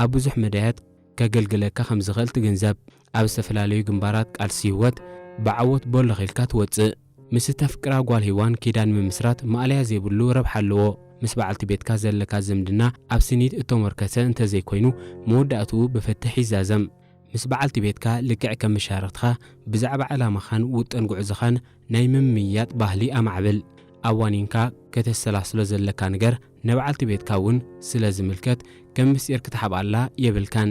ኣብ ብዙሕ መዳያት ከገልግለካ ከም ዝኽእል ትግንዘብ። ኣብ ዝተፈላለዩ ግንባራት ቃልሲ ህይወት ብዓወት ቦለኺልካ ትወጽእ። ምስ እተፍቅራ ጓል ሄዋን ኪዳን ምምስራት ማእለያ ዘይብሉ ረብሓ ኣለዎ። ምስ በዓልቲ ቤትካ ዘለካ ዝምድና ኣብ ስኒት እተሞርከሰ እንተዘይኮይኑ መወዳእትኡ ብፍትሕ ይዛዘም። ምስ በዓልቲ ቤትካ ልክዕ ከም መሻርኽትኻ ብዛዕባ ዕላማኻን ውጥን ጉዕዞኻን ናይ ምምይያጥ ባህሊ ኣማዕብል። ኣብ ዋኒንካ ከተሰላስሎ ዘለካ ነገር ንበዓልቲ ቤትካ እውን ስለ ዝምልከት ከም ምስጢር ክትሓብኣላ የብልካን።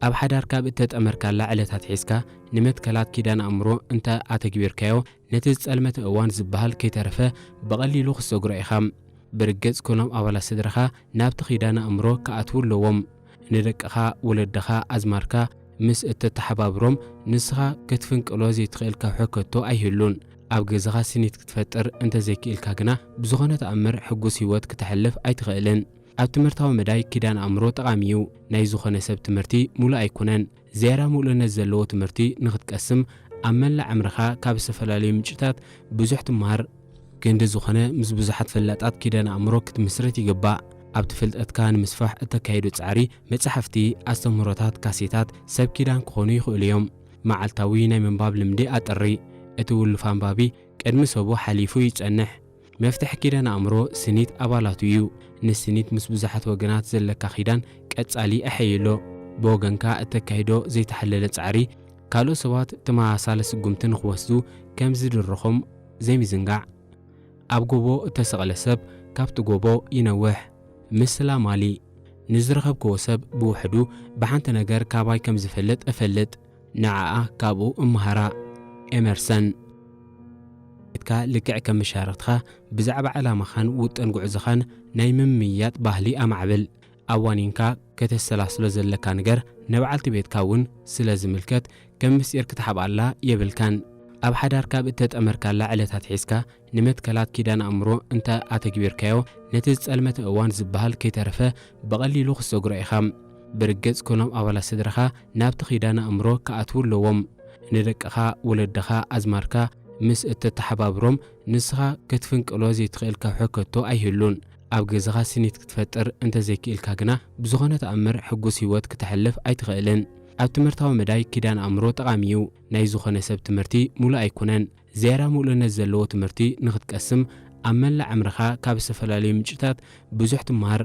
ኣብ ሓዳር ካብ እተጠመርካላ ዕለት ኣትሒዝካ ንመትከላት ኪዳን ኣእምሮ እንተ ኣተግቢርካዮ ነቲ ዝጸልመተ እዋን ዝበሃል ከይተረፈ ብቐሊሉ ክትሰግሮ ኢኻ። ብርግጽ ኩሎም ኣባላት ስድራኻ ናብቲ ኪዳን ኣእምሮ ክኣትዉ ኣለዎም። ንደቅኻ፣ ወለድኻ፣ ኣዝማድካ ምስ እተተሓባብሮም ንስኻ ክትፍንቅሎ ዘይትኽእል ከውሒ ከቶ ኣይህሉን። ኣብ ገዛኻ ስኒት ክትፈጥር እንተዘይክኢልካ ግና ብዝኾነ ተኣምር ሕጉስ ህይወት ክተሕልፍ ኣይትኽእልን። ኣብ ትምህርታዊ መዳይ ኪዳን ኣእምሮ ጠቓሚ እዩ። ናይ ዝኾነ ሰብ ትምህርቲ ሙሉእ ኣይኮነን። ዝያዳ ምሉእነት ዘለዎ ትምህርቲ ንኽትቀስም ኣብ መላእ ዕምርኻ ካብ ዝተፈላለዩ ምንጭታት ብዙሕ ትመሃር። ክንዲ ዝኾነ ምስ ብዙሓት ፈላጣት ኪዳን ኣእምሮ ክትምስርት ይግባእ። ኣብቲ ፍልጠትካ ንምስፋሕ እተካይዶ ጻዕሪ መጻሕፍቲ፣ ኣስተምህሮታት፣ ካሴታት ሰብ ኪዳን ክኾኑ ይኽእሉ እዮም። መዓልታዊ ናይ ምንባብ ልምዲ ኣጥሪ። እቲ ውሉፍ ኣንባቢ ቅድሚ ሰቡ ሓሊፉ ይጸንሕ። መፍትሒ ኪዳን ኣእምሮ ስኒት ኣባላቱ እዩ። ንስኒት ምስ ብዙሓት ወገናት ዘለካ ኪዳን ቀጻሊ ኣሐይሎ። ብወገንካ እተካይዶ ዘይተሓለለ ጻዕሪ ካልኦት ሰባት ተመሳሳሊ ስጉምቲ ንኽወስዱ ከም ዝድርኾም ዘይምዝንጋዕ። ኣብ ጎቦ እተሰቕለ ሰብ ካብቲ ጎቦ ይነውሕ። ምስላ ማሊ። ንዝረኸብክዎ ሰብ ብውሕዱ ብሓንቲ ነገር ካባይ ከም ዝፈልጥ እፈልጥ። ንዓኣ ካብኡ እምሃራ። ኤመርሰን። ቤትካ ልክዕ ከም መሻርኽትኻ ብዛዕባ ዕላማኻን ውጥን ጉዕዞኻን ናይ ምምይያጥ ባህሊ ኣማዕብል። ኣብ ዋኒንካ ከተሰላስሎ ዘለካ ነገር ንበዓልቲ ቤትካ እውን ስለ ዝምልከት ከም ምስጢር ክትሓብኣላ የብልካን። ኣብ ሓዳር ካብ እተጠመርካላ ዕለት ኣትሒዝካ ንመትከላት ኪዳን ኣእምሮ እንተ ኣተግቢርካዮ ነቲ ዝጸልመተ እዋን ዝበሃል ከይተረፈ ብቐሊሉ ክትሰግሮ ኢኻ። ብርግጽ ኩሎም ኣባላት ስድራኻ ናብቲ ኪዳን ኣእምሮ ክኣትዉ ኣለዎም። ንደቅኻ፣ ወለድኻ፣ ኣዝማድካ ምስ እተተሓባብሮም ንስኻ ክትፍንቅሎ ዘይትኽእል ከውሒ ከቶ ኣይህሉን። ኣብ ገዛኻ ስኒት ክትፈጥር እንተዘይክኢልካ ግና ብዝኾነ ተኣምር ሕጉስ ህይወት ክተሕልፍ ኣይትኽእልን። ኣብ ትምህርታዊ መዳይ ኪዳን ኣእምሮ ጠቓሚ እዩ። ናይ ዝኾነ ሰብ ትምህርቲ ሙሉእ ኣይኮነን። ዝያዳ ምሉእነት ዘለዎ ትምህርቲ ንኽትቀስም ኣብ መላእ ዕምርኻ ካብ ዝተፈላለዩ ምንጭታት ብዙሕ ትመሃር።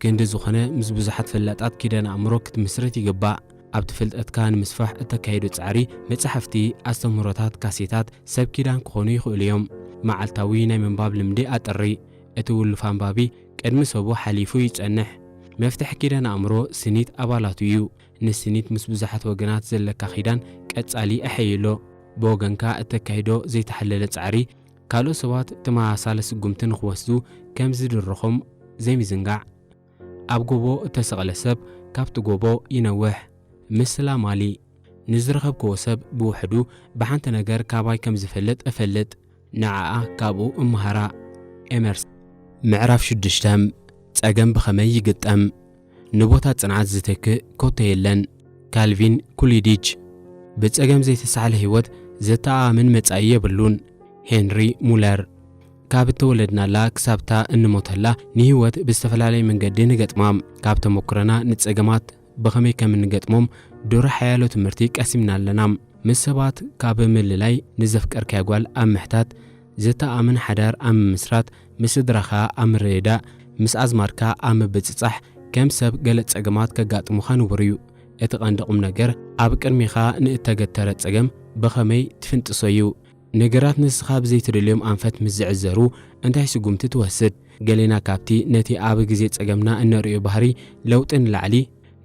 ክንዲ ዝኾነ ምስ ብዙሓት ፈላጣት ኪዳን ኣእምሮ ክትምስርት ይግባእ። ኣብቲ ፍልጠትካ ንምስፋሕ እተካይዶ ጻዕሪ መጻሕፍቲ፣ ኣስተምህሮታት፣ ካሴታት ሰብ ኪዳን ክኾኑ ይኽእሉ እዮም። መዓልታዊ ናይ ምንባብ ልምዲ ኣጥሪ። እቲ ውሉፍ ኣንባቢ ቅድሚ ሰቡ ሓሊፉ ይጸንሕ። መፍትሒ ኪዳን ኣእምሮ ስኒት ኣባላቱ እዩ። ንስኒት ምስ ብዙሓት ወገናት ዘለካ ኪዳን ቀጻሊ ኣሐይሎ። ብወገንካ እተካይዶ ዘይተሓለለ ጻዕሪ ካልኦት ሰባት ተመሳሳሊ ስጉምቲ ንኽወስዱ ከም ዝድርኾም ዘይምዝንጋዕ። ኣብ ጎቦ እተሰቕለ ሰብ ካብቲ ጎቦ ይነውሕ። ምስላ ማሊ። ንዝረኸብክዎ ሰብ ብውሕዱ ብሓንቲ ነገር ካባይ ከም ዝፈልጥ እፈልጥ። ንዓኣ ካብኡ እምሃራ። ኤመርስ። ምዕራፍ ሽዱሽተ። ጸገም ብኸመይ ይግጠም? ንቦታ ጽንዓት ዝተክእ ኮቶ የለን። ካልቪን ኩሊዲች። ብጸገም ዘይተሳሕለ ህይወት ዘተኣማምን መጻኢ የብሉን። ሄንሪ ሙለር። ካብ እተወለድናላ ክሳብታ እንሞተላ ንህይወት ብዝተፈላለየ መንገዲ ንገጥማ። ካብ ተመኩሮና ንጸገማት ብኸመይ ከም እንገጥሞም ዱር ሓያሎ ትምህርቲ ቀሲምና ኣለና። ምስ ሰባት ካብ ምልላይ፣ ንዘፍቀርካያ ጓል ኣብ ምሕታት፣ ዘተኣማምን ሓዳር ኣብ ምምስራት፣ ምስ ስድራኻ ኣብ ምርድዳእ፣ ምስ ኣዝማድካ ኣብ ምብጽጻሕ፣ ከም ሰብ ገለ ጸገማት ከጋጥሙኻ ንቡር እዩ። እቲ ቀንዲ ቁም ነገር ኣብ ቅድሜኻ ንእተገተረ ጸገም ብኸመይ ትፍንጥሶ እዩ። ነገራት ንስኻ ብዘይትደልዮም ኣንፈት ምስ ዝዕዘሩ እንታይ ስጉምቲ ትወስድ? ገሌና ካብቲ ነቲ ኣብ ግዜ ጸገምና እነርእዮ ባህሪ ለውጢ ንላዕሊ፣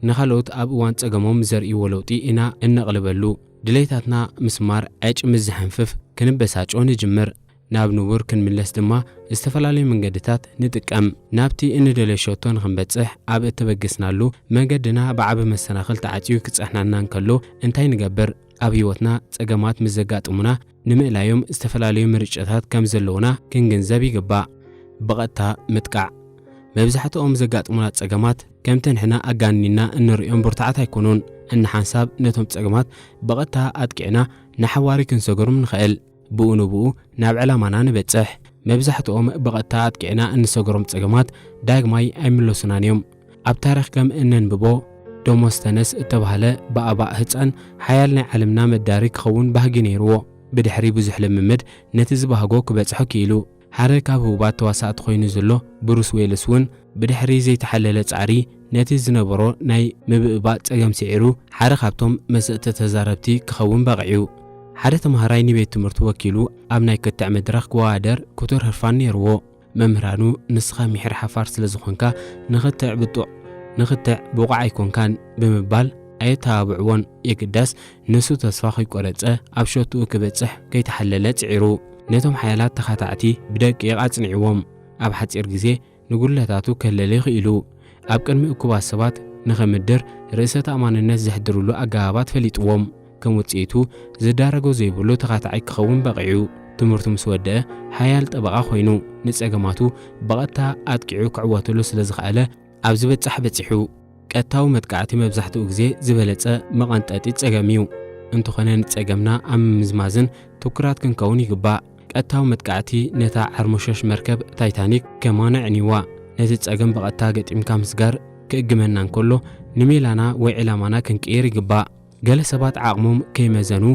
ንኻልኦት ኣብ እዋን ጸገሞም ዘርእይዎ ለውጢ ኢና እነቕልበሉ። ድሌታትና ምስማር ዕጭ ምስ ዝሕንፍፍ ክንበሳጮ ንጅምር። ናብ ንቡር ክንምለስ ድማ ዝተፈላለዩ መንገድታት ንጥቀም። ናብቲ እንደለዮ ሸቶ ንኽንበጽሕ ኣብ እተበገስናሉ፣ መገድና ብዓቢ መሰናኽል ተዓጽዩ ክጸንሓና እንከሎ እንታይ ንገብር? ኣብ ህይወትና ጸገማት ምስ ዘጋጥሙና፣ ንምእላዮም ዝተፈላለዩ ምርጫታት ከም ዘለዉና ክንግንዘብ ይግባእ። ብቐጥታ ምጥቃዕ። መብዛሕትኦም ዘጋጥሙና ጸገማት ከምቲ ንሕና ኣጋኒንና እንርእዮም ብርቱዓት ኣይኮኑን። እንሓንሳብ ነቶም ጸገማት ብቐጥታ ኣጥቂዕና ንሓዋሪ ክንሰግሮም ንኽእል። ብኡ ንብኡ ናብ ዕላማና ንበጽሕ። መብዛሕትኦም ብቐጥታ ኣጥቂዕና እንሰግሮም ጸገማት ዳግማይ ኣይምለሱናን እዮም። ኣብ ታሪኽ ከም እነንብቦ፣ ደሞስተነስ እተባህለ ባእባእ ህጻን ሓያል ናይ ዓለምና መዳሪ ክኸውን ባህጊ ነይርዎ። ብድሕሪ ብዙሕ ልምምድ ነቲ ዝበህጎ ክበጽሖ ክኢሉ። ሓደ ካብ ህቡባት ተዋሳእቲ ኮይኑ ዘሎ ብሩስ ዌልስ እውን ብድሕሪ ዘይተሓለለ ጻዕሪ ነቲ ዝነበሮ ናይ ምብእባእ ጸገም ስዒሩ ሓደ ካብቶም መሰጥቲ ተዛረብቲ ክኸውን በቒዑ። ሓደ ተማሃራይ ንቤት ትምህርቱ ወኪሉ ኣብ ናይ ክትዕ መድረኽ ክወዳደር ክቱር ህርፋን ነይርዎ። መምህራኑ "ንስኻ ምሒር ሓፋር ስለ ዝኾንካ ንኽትዕ ብጡዕ ንኽትዕ ብቑዕ ኣይኮንካን" ብምባል ኣየተባብዕዎን። የግዳስ ንሱ ተስፋ ከይቆረጸ ኣብ ሸቶኡ ክበጽሕ ከይተሓለለ ጽዒሩ። ነቶም ሓያላት ተኻታዕቲ ብደቂቕ ኣጽኒዕዎም። ኣብ ሓጺር ግዜ ንጉድለታቱ ከለሊ ክኢሉ። ኣብ ቅድሚ እኩባት ሰባት ንኽምድር ርእሰ ተኣማንነት ዘሕድርሉ ኣገባባት ፈሊጥዎም። ከም ውጽኢቱ ዝዳረጎ ዘይብሉ ተኻታዓይ ክኸውን በቒዑ። ትምህርቱ ምስ ወደአ ሓያል ጠበቓ ኮይኑ። ንጸገማቱ ብቐጥታ ኣጥቂዑ ክዕወተሉ ስለ ዝኸኣለ ኣብ ዝበጽሕ በጺሑ። ቀጥታዊ መጥቃዕቲ መብዛሕትኡ ግዜ ዝበለጸ መቐንጠጢ ጸገም እዩ። እንተኾነ ንጸገምና ኣብ ምምዝማዝን ትኩራት ክንከውን ይግባእ። ቀጥታዊ መጥቃዕቲ ነታ ዓርሞሸሽ መርከብ ታይታኒክ ከማን ኣዕንይዋ። ነቲ ጸገም ብቐጥታ ገጢምካ ምስጋር ክእግመና እንከሎ፣ ንሜላና ወይ ዕላማና ክንቅይር ይግባእ። ገለ ሰባት ዓቕሞም ከይመዘኑ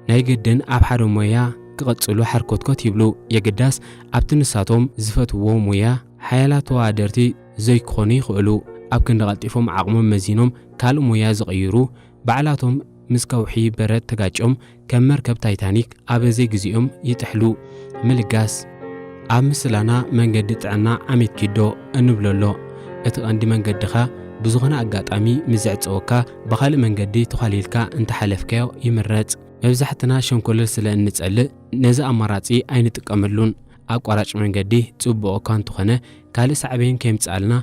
ናይ ግድን ኣብ ሓደ ሞያ ክቕጽሉ ሓርኮትኮት ይብሉ። የግዳስ ኣብቲ ንሳቶም ዝፈትውዎ ሞያ ሓያላት ተወዳደርቲ ዘይክኾኑ ይኽእሉ። ኣብ ክንዲ ቀልጢፎም ዓቕሞም መዚኖም ካልእ ሞያ ዝቕይሩ፣ ባዕላቶም ምስ ከውሒ በረድ ተጋጭዮም ከም መርከብ ታይታኒክ ኣብ ዘይግዜኦም ይጥሕሉ። ምልጋስ። ኣብ ምስላና መንገዲ ጥዕና ዓሚት ኪዶ እንብሎ ኣሎ። እቲ ቀንዲ መንገድኻ ብዝኾነ ኣጋጣሚ ምስ ዝዕጸወካ ብኻልእ መንገዲ ተዃሊልካ እንተሓለፍካዮ ይምረጽ። መብዛሕትና ሸንኮለል ስለ እንጸልእ ነዚ ኣማራጺ ኣይንጥቀመሉን። ኣቋራጭ መንገዲ ጽቡቕ እኳ እንተኾነ ካልእ ሳዕቤን ከየምጽኣልና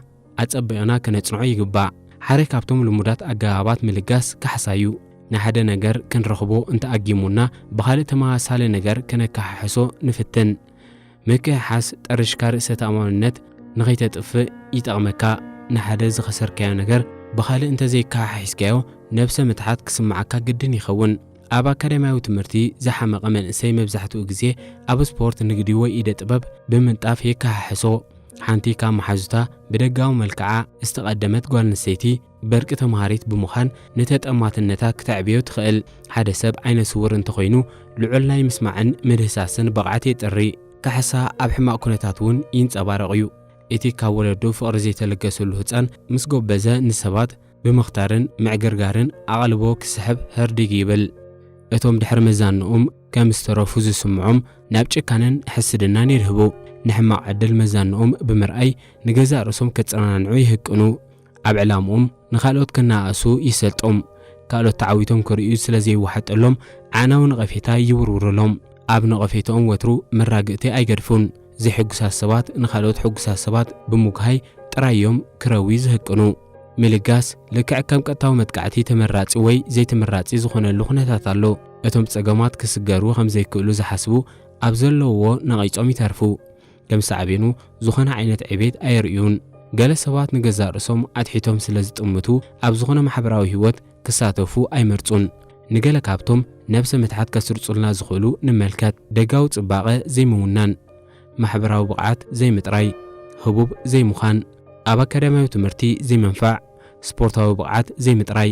ኣጸቢቕና ከነጽንዖ ይግባእ። ሓደ ካብቶም ልሙዳት ኣገባባት ምልጋስ ካሕሳ እዩ። ንሓደ ነገር ክንረኽቦ እንተኣጊሙና ብኻልእ ተመሳሳሊ ነገር ከነከሓሕሶ ንፍትን። ምክሕሓስ ጠርሽካ ርእሰ ተኣማንነት ንኸይተጥፍእ ይጠቕመካ። ንሓደ ዝኸሰርካዮ ነገር ብኻልእ እንተዘይከሓሒስካዮ ነብሰ ምትሓት ክስምዓካ ግድን ይኸውን። ኣብ ኣካዳሚያዊ ትምህርቲ ዝሓመቐ መንእሰይ መብዛሕትኡ ግዜ ኣብ ስፖርት፣ ንግዲ ወይ ኢደ ጥበብ ብምንጣፍ የከሓሕሶ። ሓንቲ ካብ መሓዙታ ብደጋዊ መልክዓ ዝተቐደመት ጓል ኣንስተይቲ በርቂ ተምሃሪት ብምዃን ንተጠማትነታ ክተዕብዮ ትኽእል። ሓደ ሰብ ዓይነ ስውር እንተኾይኑ ልዑል ናይ ምስማዕን ምድህሳስን ብቕዓት የጥሪ። ካሕሳ ኣብ ሕማቕ ኩነታት እውን ይንጸባረቕ እዩ። እቲ ካብ ወለዱ ፍቕሪ ዘይተለገሰሉ ህጻን ምስ ጎበዘ ንሰባት ብምኽታርን ምዕግርጋርን ኣቓልቦ ክስሕብ ህርዲግ ይብል። እቶም ድሕሪ መዛንኦም ከም ዝተረፉ ዝስምዖም ናብ ጭካነን ሕስድናን የድህቡ። ንሕማቕ ዕድል መዛንኦም ብምርኣይ ንገዛእ ርእሶም ከጸናንዑ ይህቅኑ። ኣብ ዕላምኦም ንኻልኦት ከነኣእሱ ይሰልጦም። ካልኦት ተዓዊቶም ክርእዩ ስለ ዘይወሓጠሎም ኣዕናዊ ነቐፌታ ይውርውርሎም። ኣብ ነቐፌታኦም ወትሩ መራግእቲ ኣይገድፉን። ዘይሕጉሳት ሰባት ንኻልኦት ሕጉሳት ሰባት ብምጉሃይ ጥራይ እዮም ክረውዩ ዝህቅኑ። ምልጋስ ልክዕ ከም ቀጥታዊ መጥቃዕቲ ተመራጺ ወይ ዘይተመራጺ ዝኾነሉ ኩነታት ኣሎ። እቶም ጸገማት ክስገሩ ከም ዘይክእሉ ዝሓስቡ ኣብ ዘለውዎ ነቒጾም ይተርፉ። ከም ሳዕቤኑ ዝኾነ ዓይነት ዕቤት ኣየርእዩን። ገለ ሰባት ንገዛእ ርእሶም ኣትሒቶም ስለ ዝጥምቱ ኣብ ዝኾነ ማሕበራዊ ህይወት ክሳተፉ ኣይመርጹን። ንገለ ካብቶም ነብሰ ምትሓት ከስርጹልና ዝኽእሉ ንመልከት። ደጋዊ ጽባቐ ዘይምውናን፣ ማሕበራዊ ብቕዓት ዘይምጥራይ፣ ህቡብ ዘይምዃን፣ ኣብ ኣካዳሚያዊ ትምህርቲ ዘይምንፋዕ፣ ስፖርታዊ ብቕዓት ዘይምጥራይ፣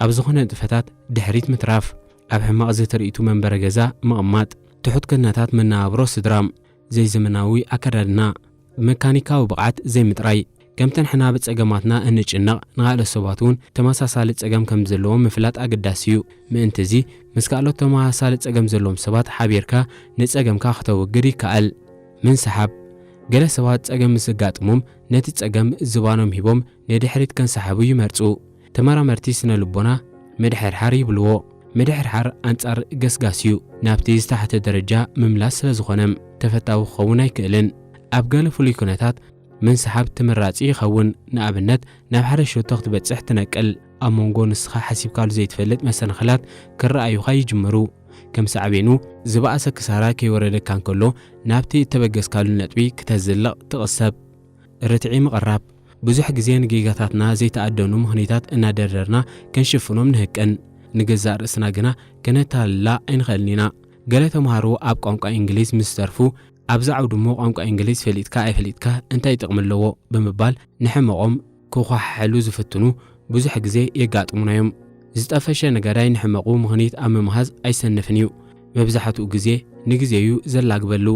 ኣብ ዝኾነ ንጥፈታት ድሕሪት ምትራፍ፣ ኣብ ሕማቕ ዘተርእይቱ መንበረ ገዛ ምቕማጥ፣ ትሑት ክነታት መነባብሮ ስድራ፣ ዘይዘመናዊ ኣከዳድና፣ መካኒካዊ ብቕዓት ዘይምጥራይ። ከምቲ ንሕና ብጸገማትና እንጭነቕ፣ ንኻልኦት ሰባት እውን ተመሳሳሊ ጸገም ከም ዘለዎም ምፍላጥ ኣገዳሲ እዩ። ምእንቲ እዚ፣ ምስ ካልኦት ተመሳሳሊ ጸገም ዘለዎም ሰባት ሓቢርካ ንጸገምካ ከተወግድ ይከኣል። ምንስሓብ። ገለ ሰባት ጸገም ምስ ዘጋጥሞም፣ ነቲ ጸገም ዝባኖም ሂቦም ንድሕሪት ከንሰሓቡ ይመርጹ። ተመራመርቲ ስነ ልቦና መድሓርሓር ይብልዎ። ምድሕርሓር ኣንጻር ገስጋስ እዩ። ናብቲ ዝተሓተ ደረጃ ምምላስ ስለ ዝኾነ ተፈታዊ ክኸውን ኣይክእልን። ኣብ ገለ ፍሉይ ኩነታት ምንስሓብ ተመራጺ ይኸውን። ንኣብነት፣ ናብ ሓደ ሸቶ ክትበጽሕ ትነቅል። ኣብ መንጎ ንስኻ ሓሲብካሉ ዘይትፈልጥ መሰናኽላት ክረኣዩኻ ይጅምሩ። ከም ሳዕቤኑ፣ ዝበኣሰ ክሳራ ከይወረደካ እንከሎ፣ ናብቲ እተበገስካሉ ነጥቢ ክተዝልቕ ትቕሰብ። ርትዒ ምቕራብ። ብዙሕ ግዜ ንጌጋታትና ዘይተኣደኑ ምኽንያታት እናደርደርና ክንሽፍኖም ንህቅን። ንገዛእ ርእስና ግና ከነታልላ ኣይንኽእልን ኢና። ገለ ተምሃሮ ኣብ ቋንቋ እንግሊዝ ምስ ዝተርፉ፣ ኣብዛ ዓውዲ እሞ ቋንቋ እንግሊዝ ፈሊጥካ ኣይፈሊጥካ እንታይ ጥቕሚ ኣለዎ? ብምባል ንሕመቖም ክኳሓሕሉ ዝፍትኑ ብዙሕ ግዜ የጋጥሙና እዮም። ዝጠፈሸ ነጋዳይ ንሕመቑ ምኽንያት ኣብ ምምሃዝ ኣይሰንፍን እዩ። መብዛሕትኡ ግዜ ንግዜ እዩ ዘላግበሉ።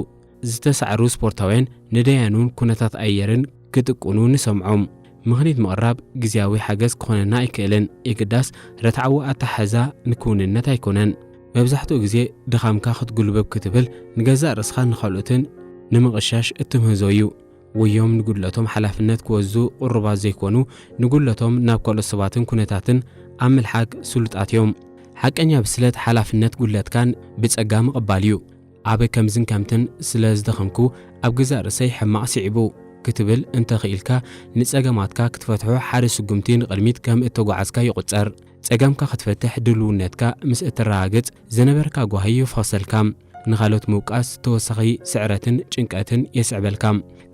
ዝተሳዕሩ ስፖርታውያን ንደያኑን ኩነታት ኣየርን ክጥቁኑ ንሰምዖም። ምኽንያት ምቕራብ ግዜያዊ ሓገዝ ክኾነና ኣይክእልን። የግዳስ ርትዓዊ ኣተሓሕዛ ንክውንነት ኣይኮነን። መብዛሕትኡ ግዜ ድኻምካ ክትጉልብብ ክትብል ንገዛእ ርእስኻን ንኻልኦትን ንምቕሻሽ እትምህዞ እዩ። ወዮም ንጉድለቶም ሓላፍነት ክወስዱ ቅሩባት ዘይኮኑ፣ ንጉድለቶም ናብ ካልኦት ሰባትን ኩነታትን ኣብ ምልሓግ ስሉጣት እዮም። ሓቀኛ ብስለት ሓላፍነት ጉድለትካን ብጸጋ ምቕባል እዩ። ኣብ ከምዝን ከምትን ስለ ዝደኸምኩ ኣብ ገዛእ ርእሰይ ሕማቕ ስዒቡ ክትብል እንተኽኢልካ፣ ንጸገማትካ ክትፈትሖ ሓደ ስጉምቲ ንቕድሚት ከም እተጓዓዝካ ይቑጸር። ጸገምካ ክትፈትሕ ድልውነትካ ምስ እተረጋግጽ፣ ዝነበረካ ጓሂ ይፍኸሰልካ። ንኻልኦት ምውቃስ ተወሳኺ ስዕረትን ጭንቀትን የስዕበልካ።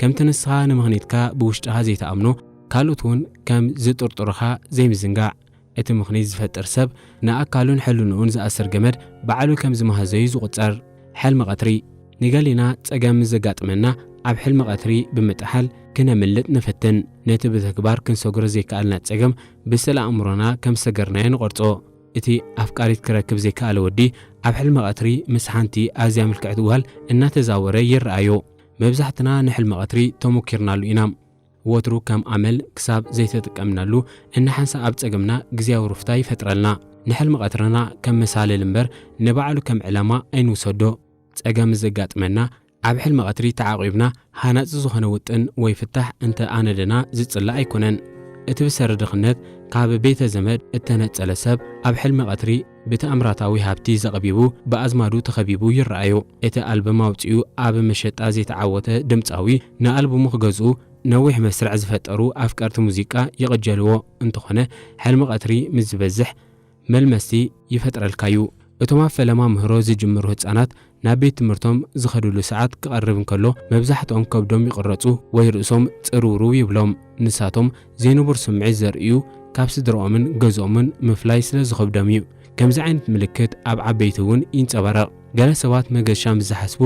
ከምቲ ንስኻ ንምኽኒትካ ብውሽጥኻ ዘይትኣምኖ፣ ካልኦት እውን ከም ዝጥርጥሩኻ ዘይምዝንጋዕ። እቲ ምኽኒት ዝፈጥር ሰብ ንኣካሉን ሕልንኡን ዝኣስር ገመድ ባዕሉ ከም ዝመሃዘ እዩ ዝቑጸር። ሕልሚ ቀትሪ። ንገሊና ጸገም ምስ ዘጋጥመና ኣብ ሕልሚ ቀትሪ ብምጥሓል ክነምልጥ ንፍትን። ነቲ ብተግባር ክንሰግሮ ዘይከኣልና ጸገም ብስእለ ኣእምሮና ከም ዝሰገርናዮ ንቐርጾ። እቲ ኣፍቃሪት ክረክብ ዘይከኣለ ወዲ ኣብ ሕልሚ ቀትሪ ምስ ሓንቲ ኣዝያ ምልክዕቲ ጓል እናተዛወረ ይረኣዮ። መብዛሕትና ንሕልሚ ቀትሪ ተሞኪርናሉ ኢና። ወትሩ ከም ኣመል ክሳብ ዘይተጠቀምናሉ፣ እናሓንሳ ኣብ ጸገምና ግዜያዊ ሩፍታ ይፈጥረልና። ንሕልሚ ቀትርና ከም መሳልል እምበር ንባዕሉ ከም ዕላማ ኣይንውሰዶ። ጸገም ዘጋጥመና ኣብ ሕልሚ ቀትሪ ተዓቒብና ሃናጺ ዝኾነ ውጥን ወይ ፍታሕ እንተ ኣነደና ዝጽላእ ኣይኮነን። እቲ ብሰሪ ድኽነት ካብ ቤተ ዘመድ እተነጸለ ሰብ ኣብ ሕልሚ ቀትሪ ብተኣምራታዊ ሃብቲ ዘቐቢቡ ብኣዝማዱ ተኸቢቡ ይረኣዮ። እቲ ኣልበም ኣውጺኡ ኣብ መሸጣ ዘይተዓወተ ድምጻዊ ንኣልቡሙ ክገዝኡ ነዊሕ መስርዕ ዝፈጠሩ ኣፍቀርቲ ሙዚቃ ይቕጀልዎ። እንተኾነ ሕልሚ ቀትሪ ምስ ዝበዝሕ መልመስቲ ይፈጥረልካዩ። እቶም ኣብ ፈለማ ምህሮ ዝጅምሩ ህጻናት ናብ ቤት ትምህርቶም ዝኸድሉ ሰዓት ክቐርብ እንከሎ መብዛሕትኦም ከብዶም ይቕረጹ ወይ ርእሶም ጽርውርው ይብሎም። ንሳቶም ዘይንቡር ስምዒት ዘርእዩ ካብ ስድርኦምን ገዝኦምን ምፍላይ ስለ ዝኸብዶም እዩ። ከምዚ ዓይነት ምልክት ኣብ ዓበይቲ እውን ይንጸባረቕ። ገለ ሰባት መገሻ ምስ ዝሓስቡ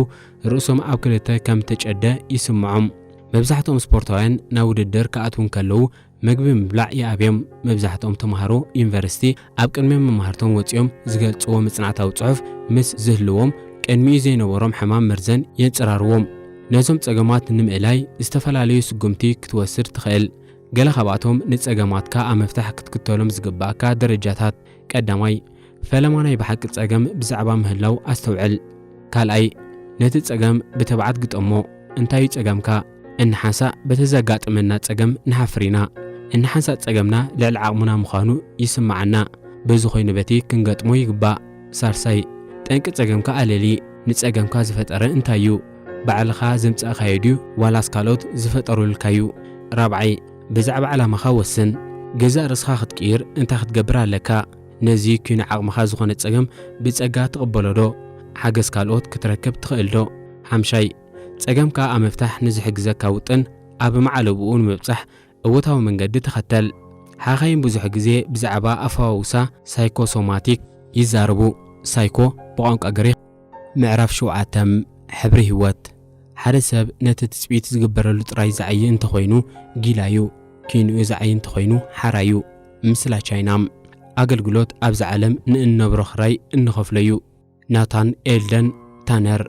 ርእሶም ኣብ ክልተ ከም ተጨደ ይስምዖም። መብዛሕትኦም ስፖርታውያን ናብ ውድድር ክኣትዉ እንከለዉ መግቢ ምብላዕ ይኣብዮም። መብዛሕትኦም ተምሃሮ ዩኒቨርሲቲ ኣብ ቅድሚ መማህርቶም ወጺኦም ዝገልጽዎ መጽናዕታዊ ጽሑፍ ምስ ዝህልዎም ቅድሚኡ ዘይነበሮም ሕማም መርዘን የንጽራርዎም። ነዞም ጸገማት ንምእላይ ዝተፈላለዩ ስጉምቲ ክትወስድ ትኽእል። ገለ ካብኣቶም ንጸገማትካ ኣብ ምፍታሕ ክትክተሎም ዝግባእካ ደረጃታት። ቀዳማይ፣ ፈለማ ናይ ብሓቂ ጸገም ብዛዕባ ምህላው ኣስተውዕል። ካልኣይ፣ ነቲ ጸገም ብትብዓት ግጠሞ። እንታይ እዩ ጸገምካ? እንሓንሳእ በቲ ዘጋጥመና ጸገም ንሓፍር ኢና። እንሓንሳእ ጸገምና ልዕሊ ዓቕምና ምዃኑ ይስምዓና። በዚ ኮይኑ በቲ ክንገጥሞ ይግባእ። ሳልሳይ፣ ጠንቂ ጸገምካ ኣለሊ። ንጸገምካ ዝፈጠረ እንታይ እዩ? ባዕልኻ ዘምጻእካዮ ድዩ ዋላስ ካልኦት ዝፈጠሩልካ እዩ? ራብዓይ፣ ብዛዕባ ዕላማኻ ወስን። ገዛእ ርእስኻ ክትቅይር እንታይ ክትገብር ኣለካ? ነዚ ኪኖ ዓቕምኻ ዝኾነ ጸገም ብጸጋ ትቕበሎ ዶ? ሓገዝ ካልኦት ክትረክብ ትኽእል ዶ? ሓምሻይ፣ ጸገምካ ኣብ ምፍታሕ ንዝሕግዘካ ውጥን ኣብ መዓለብኡ ንምብጻሕ እወታዊ መንገዲ ተኸተል። ሓኻይም ብዙሕ ግዜ ብዛዕባ ኣፈዋውሳ ሳይኮሶማቲክ ይዛረቡ። ሳይኮ ብቋንቋ ግሪኽ። ምዕራፍ ሸውዓተ፣ ሕብሪ ህይወት። ሓደ ሰብ ነቲ ትጽቢት ዝግበረሉ ጥራይ ዝዓዪ እንተኾይኑ ጊላ እዩ። ኪንኡ ዝዓዪ እንተኾይኑ ሓራ እዩ። ምስላ ቻይና። ኣገልግሎት ኣብዛ ዓለም ንእንነብሮ ክራይ እንኸፍሎ እዩ። ናታን ኤልደን ታነር።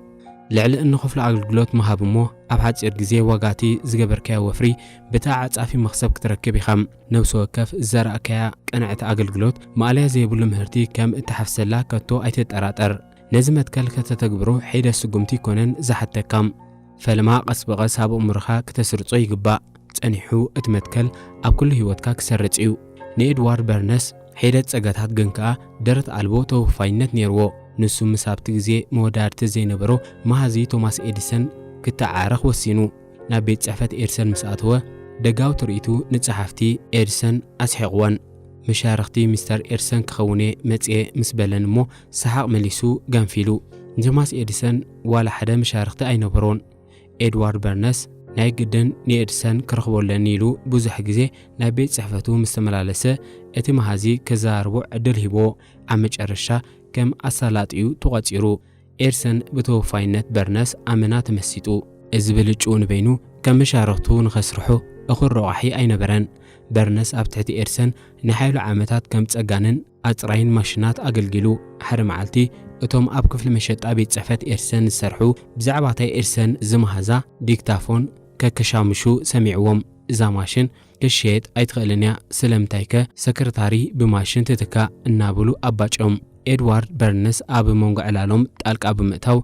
ልዕሊ እንኸፍሎ ኣገልግሎት ምሃብ እሞ ኣብ ሓጺር ግዜ ዋጋቲ ዝገበርካዮ ወፍሪ ብተዓጻፊ መኽሰብ ክትረክብ ኢኻ። ነብሲ ወከፍ ዝዘራእካያ ቅንዕቲ ኣገልግሎት ማእለያ ዘይብሉ ምህርቲ ከም እትሓፍሰላ ከቶ ኣይትጠራጠር። ነዚ መትከል ከተተግብሮ ሒደት ስጉምቲ ኣይኮነን ዝሓተካ። ፈለማ ቀስ ብቐስ ኣብ ኣእምሮኻ ክተስርጾ ይግባእ። ጸኒሑ እቲ መትከል ኣብ ኩሉ ህይወትካ ክሰርጽ እዩ። ንኤድዋርድ በርነስ ሒደት ጸጋታት ግን ከኣ ደረት ኣልቦ ተወፋይነት ነይርዎ። ንሱ ምስ ኣብቲ ግዜ መወዳድርቲ ዘይነበሮ መሃዚ ቶማስ ኤዲሰን ክተዓረኽ ወሲኑ። ናብ ቤት ጽሕፈት ኤድሰን ምስ ኣተወ፣ ደጋዊ ትርኢቱ ንጸሓፍቲ ኤድሰን ኣስሒቕወን። መሻርኽቲ ሚስተር ኤድሰን ክኸውን እየ መጽየ ምስ በለን እሞ፣ ሰሓቕ መሊሱ ገንፊሉ። ንቶማስ ኤዲሰን ዋላ ሓደ መሻርኽቲ ኣይነበሮን። ኤድዋርድ በርነስ ናይ ግድን ንኤድሰን ክረኽቦ ኣለኒ ኢሉ ብዙሕ ግዜ ናብ ቤት ጽሕፈቱ ምስ ተመላለሰ፣ እቲ መሃዚ ከዘራርቦ ዕድል ሂቦ። ኣብ መጨረሻ ከም ኣሳላጢኡ ተቖጺሩ። ኤድሰን ብተወፋይነት በርነስ ኣመና ተመሲጡ። እዚ ብልጭኡ ንበይኑ ከም መሻርኽቱ ንኸስርሑ እኹል ረቋሒ ኣይነበረን። በርነስ ኣብ ትሕቲ ኤድሰን ንሓይሉ ዓመታት ከም ጸጋንን ኣጽራይን ማሽናት ኣገልጊሉ። ሓደ መዓልቲ እቶም ኣብ ክፍሊ መሸጣ ቤት ጽሕፈት ኤድሰን ዝሰርሑ ብዛዕባ እታ ኤድሰን ዝመሃዛ ዲክታፎን ከከሻምሹ ሰሚዕዎም። እዛ ማሽን ክትሸየጥ ኣይትኽእልን እያ፣ ስለምንታይከ ሰክረታሪ ብማሽን ትትካእ እናበሉ ኣባጭዮም። ኤድዋርድ በርነስ ኣብ መንጎ ዕላሎም ጣልቃ ብምእታው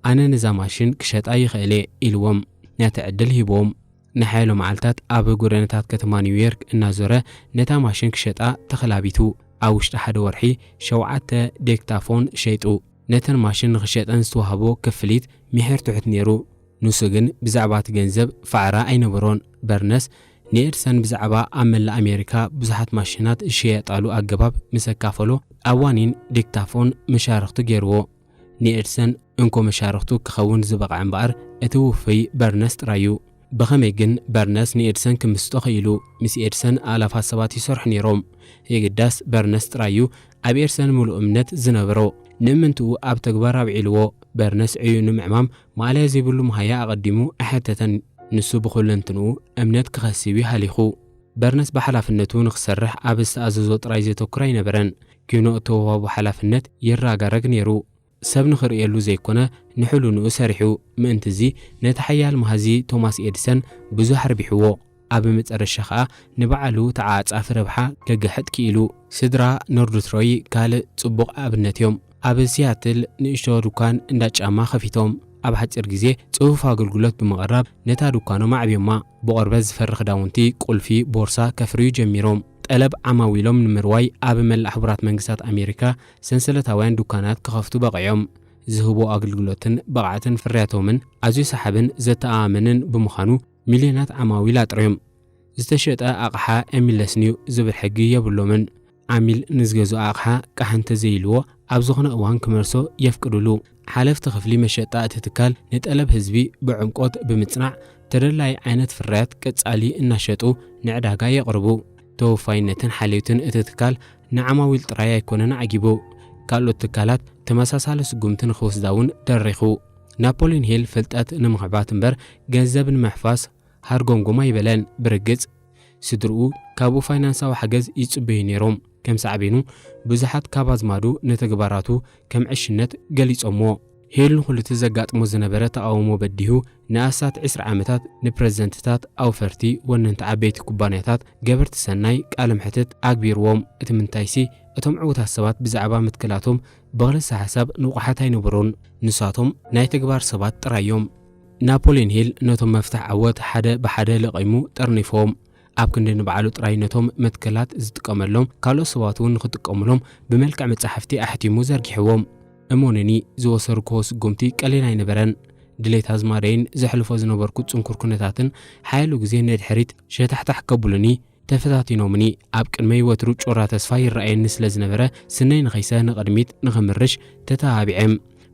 ኣነ ነዛ ማሽን ክሸጣ ይኽእል እየ ኢልዎም። ነቲ ዕድል ሂብዎም። ንሓያሎ መዓልታት ኣብ ጎደናታት ከተማ ኒውዮርክ እናዞረ ነታ ማሽን ክሸጣ ተኸላቢቱ። ኣብ ውሽጢ ሓደ ወርሒ ሸውዓተ ዴክታፎን ሸይጡ። ነተን ማሽን ንኽሸጠን ዝተዋህቦ ክፍሊት ምሒር ትሑት ነይሩ። ንሱ ግን ብዛዕባ እቲ ገንዘብ ፋዕራ ኣይነበሮን። በርነስ ንኤድሰን ብዛዕባ ኣብ መላእ ኣሜሪካ ብዙሓት ማሽናት ዝሸየጣሉ ኣገባብ ምስ ኣካፈሎ፣ ኣብ ዋኒን ዲክታፎን መሻርኽቱ ገይርዎ። ንኤድሰን እንኮ መሻርኽቱ ክኸውን ዝበቕዐ እምበኣር እቲ ውፉይ በርነስ ጥራይ እዩ። ብኸመይ ግን በርነስ ንኤድሰን ክምስጦ ኽኢሉ? ምስ ኤድሰን ኣላፋት ሰባት ይሰርሑ ነይሮም። የግዳስ በርነስ ጥራይ እዩ ኣብ ኤድሰን ምሉእ እምነት ዝነበሮ። ንእምንትኡ ኣብ ተግባር ኣውዒልዎ። በርነስ ዕዩ ንምዕማም ማእለያ ዘይብሉ መሃያ ኣቐዲሙ ኣይሓተተን። ንሱ ብኹለንትንኡ እምነት ክኸስብ እዩ ሃሊኹ። በርነስ ብሓላፍነቱ ንኽሰርሕ ኣብ ዝተኣዘዞ ጥራይ ዘተኩር ኣይነበረን። ኪኖ እተዋህቦ ሓላፍነት ይራጋረግ ነይሩ። ሰብ ንኽርእየሉ ዘይኮነ ንሕልንኡ ሰሪሑ። ምእንትዚ ነቲ ሓያል መሃዚ ቶማስ ኤድሰን ብዙሕ ኣርቢሕዎ። ኣብ መጨረሻ ኸኣ ንባዕሉ ተዓጻፊ ረብሓ ከግሕጥ ክኢሉ። ስድራ ኖርድትሮይ ካልእ ጽቡቕ ኣብነት እዮም። ኣብ ሲያትል ንእሽቶ ድኳን እንዳ ጫማ ከፊቶም። ኣብ ሓጺር ግዜ ጽፉፍ ኣገልግሎት ብምቕራብ ነታ ድኳኖም ኣዕብዮማ። ብቆርበት ዝፈሪ ክዳውንቲ፣ ቁልፊ፣ ቦርሳ ከፍርዩ ጀሚሮም። ጠለብ ዓማዊሎም ንምርዋይ ኣብ መላእ ሕቡራት መንግስታት ኣሜሪካ ሰንሰለታውያን ድኳናት ክኸፍቱ በቒዖም። ዝህቦ ኣገልግሎትን ብቕዓትን ፍርያቶምን ኣዝዩ ሰሓብን ዘተኣማምንን ብምዃኑ ሚልዮናት ዓማዊል ኣጥርዮም። ዝተሸጠ ኣቕሓ ኤሚለስን እዩ ዝብል ሕጊ የብሎምን። ዓሚል ንዝገዝኦ ኣቕሓ ቃሕ እንተዘይልዎ ኣብ ዝኾነ እዋን ክመልሶ የፍቅድሉ። ሓለፍቲ ክፍሊ መሸጣ እቲ ትካል ንጠለብ ህዝቢ ብዕምቆት ብምጽናዕ ተደላይ ዓይነት ፍርያት ቀጻሊ እናሸጡ ንዕዳጋ የቕርቡ። ተወፋይነትን ሓልዮትን እቲ ትካል ንዓማዊል ጥራይ ኣይኮነን ኣዕጊቡ፣ ካልኦት ትካላት ተመሳሳሊ ስጉምቲ ንኽወስዳ እውን ደሪኹ። ናፖሊዮን ሂል ፍልጠት ንምኽዕባት እምበር ገንዘብ ንምሕፋስ ሃርጎምጎም ኣይበለን። ብርግጽ ስድርኡ ካብኡ ፋይናንሳዊ ሓገዝ ይጽበዩ ነይሮም። ከም ሳዕቤኑ ብዙሓት ካብ ኣዝማዱ ንተግባራቱ ከም ዕሽነት ገሊጾምዎ። ሂል ንኹሉ እቲ ዘጋጥሞ ዝነበረ ተቓውሞ በዲሁ ንኣስታት ዕስራ ዓመታት ንፕረዚደንትታት፣ ኣውፈርቲ፣ ወነንቲ ዓበይቲ ኩባንያታት፣ ገበርቲ ሰናይ ቃለ መሕትት ኣግቢርዎም። እቲ ምንታይሲ እቶም ዕዉታት ሰባት ብዛዕባ መትከላቶም ብኽልሰ ሓሳብ ንቑሓት ኣይነበሩን። ንሳቶም ናይ ተግባር ሰባት ጥራይ እዮም። ናፖሊዮን ሂል ነቶም መፍትሕ ዓወት ሓደ ብሓደ ለቒሙ ጠርኒፍዎም። ኣብ ክንዲ ንባዕሉ ጥራይ ነቶም መትከላት ዝጥቀመሎም፣ ካልኦት ሰባት እውን ንኽጥቀሙሎም ብመልክዕ መጻሕፍቲ ኣሕቲሙ ዘርጊሕዎም። እመኑኒ፣ ዝወሰድክዎ ስጉምቲ ቀሊል ኣይነበረን። ድሌት ኣዝማደይን ዘሕልፎ ዝነበርኩ ጽንኩር ኩነታትን ሓያሎ ግዜ ንድሕሪት ሸታሕታሕ ከብሉኒ ተፈታቲኖምኒ። ኣብ ቅድመይ ወትሩ ጩራ ተስፋ ይረኣየኒ ስለ ዝነበረ፣ ስነይ ንኸይሰ ንቕድሚት ንኽምርሽ ተተባቢዐ።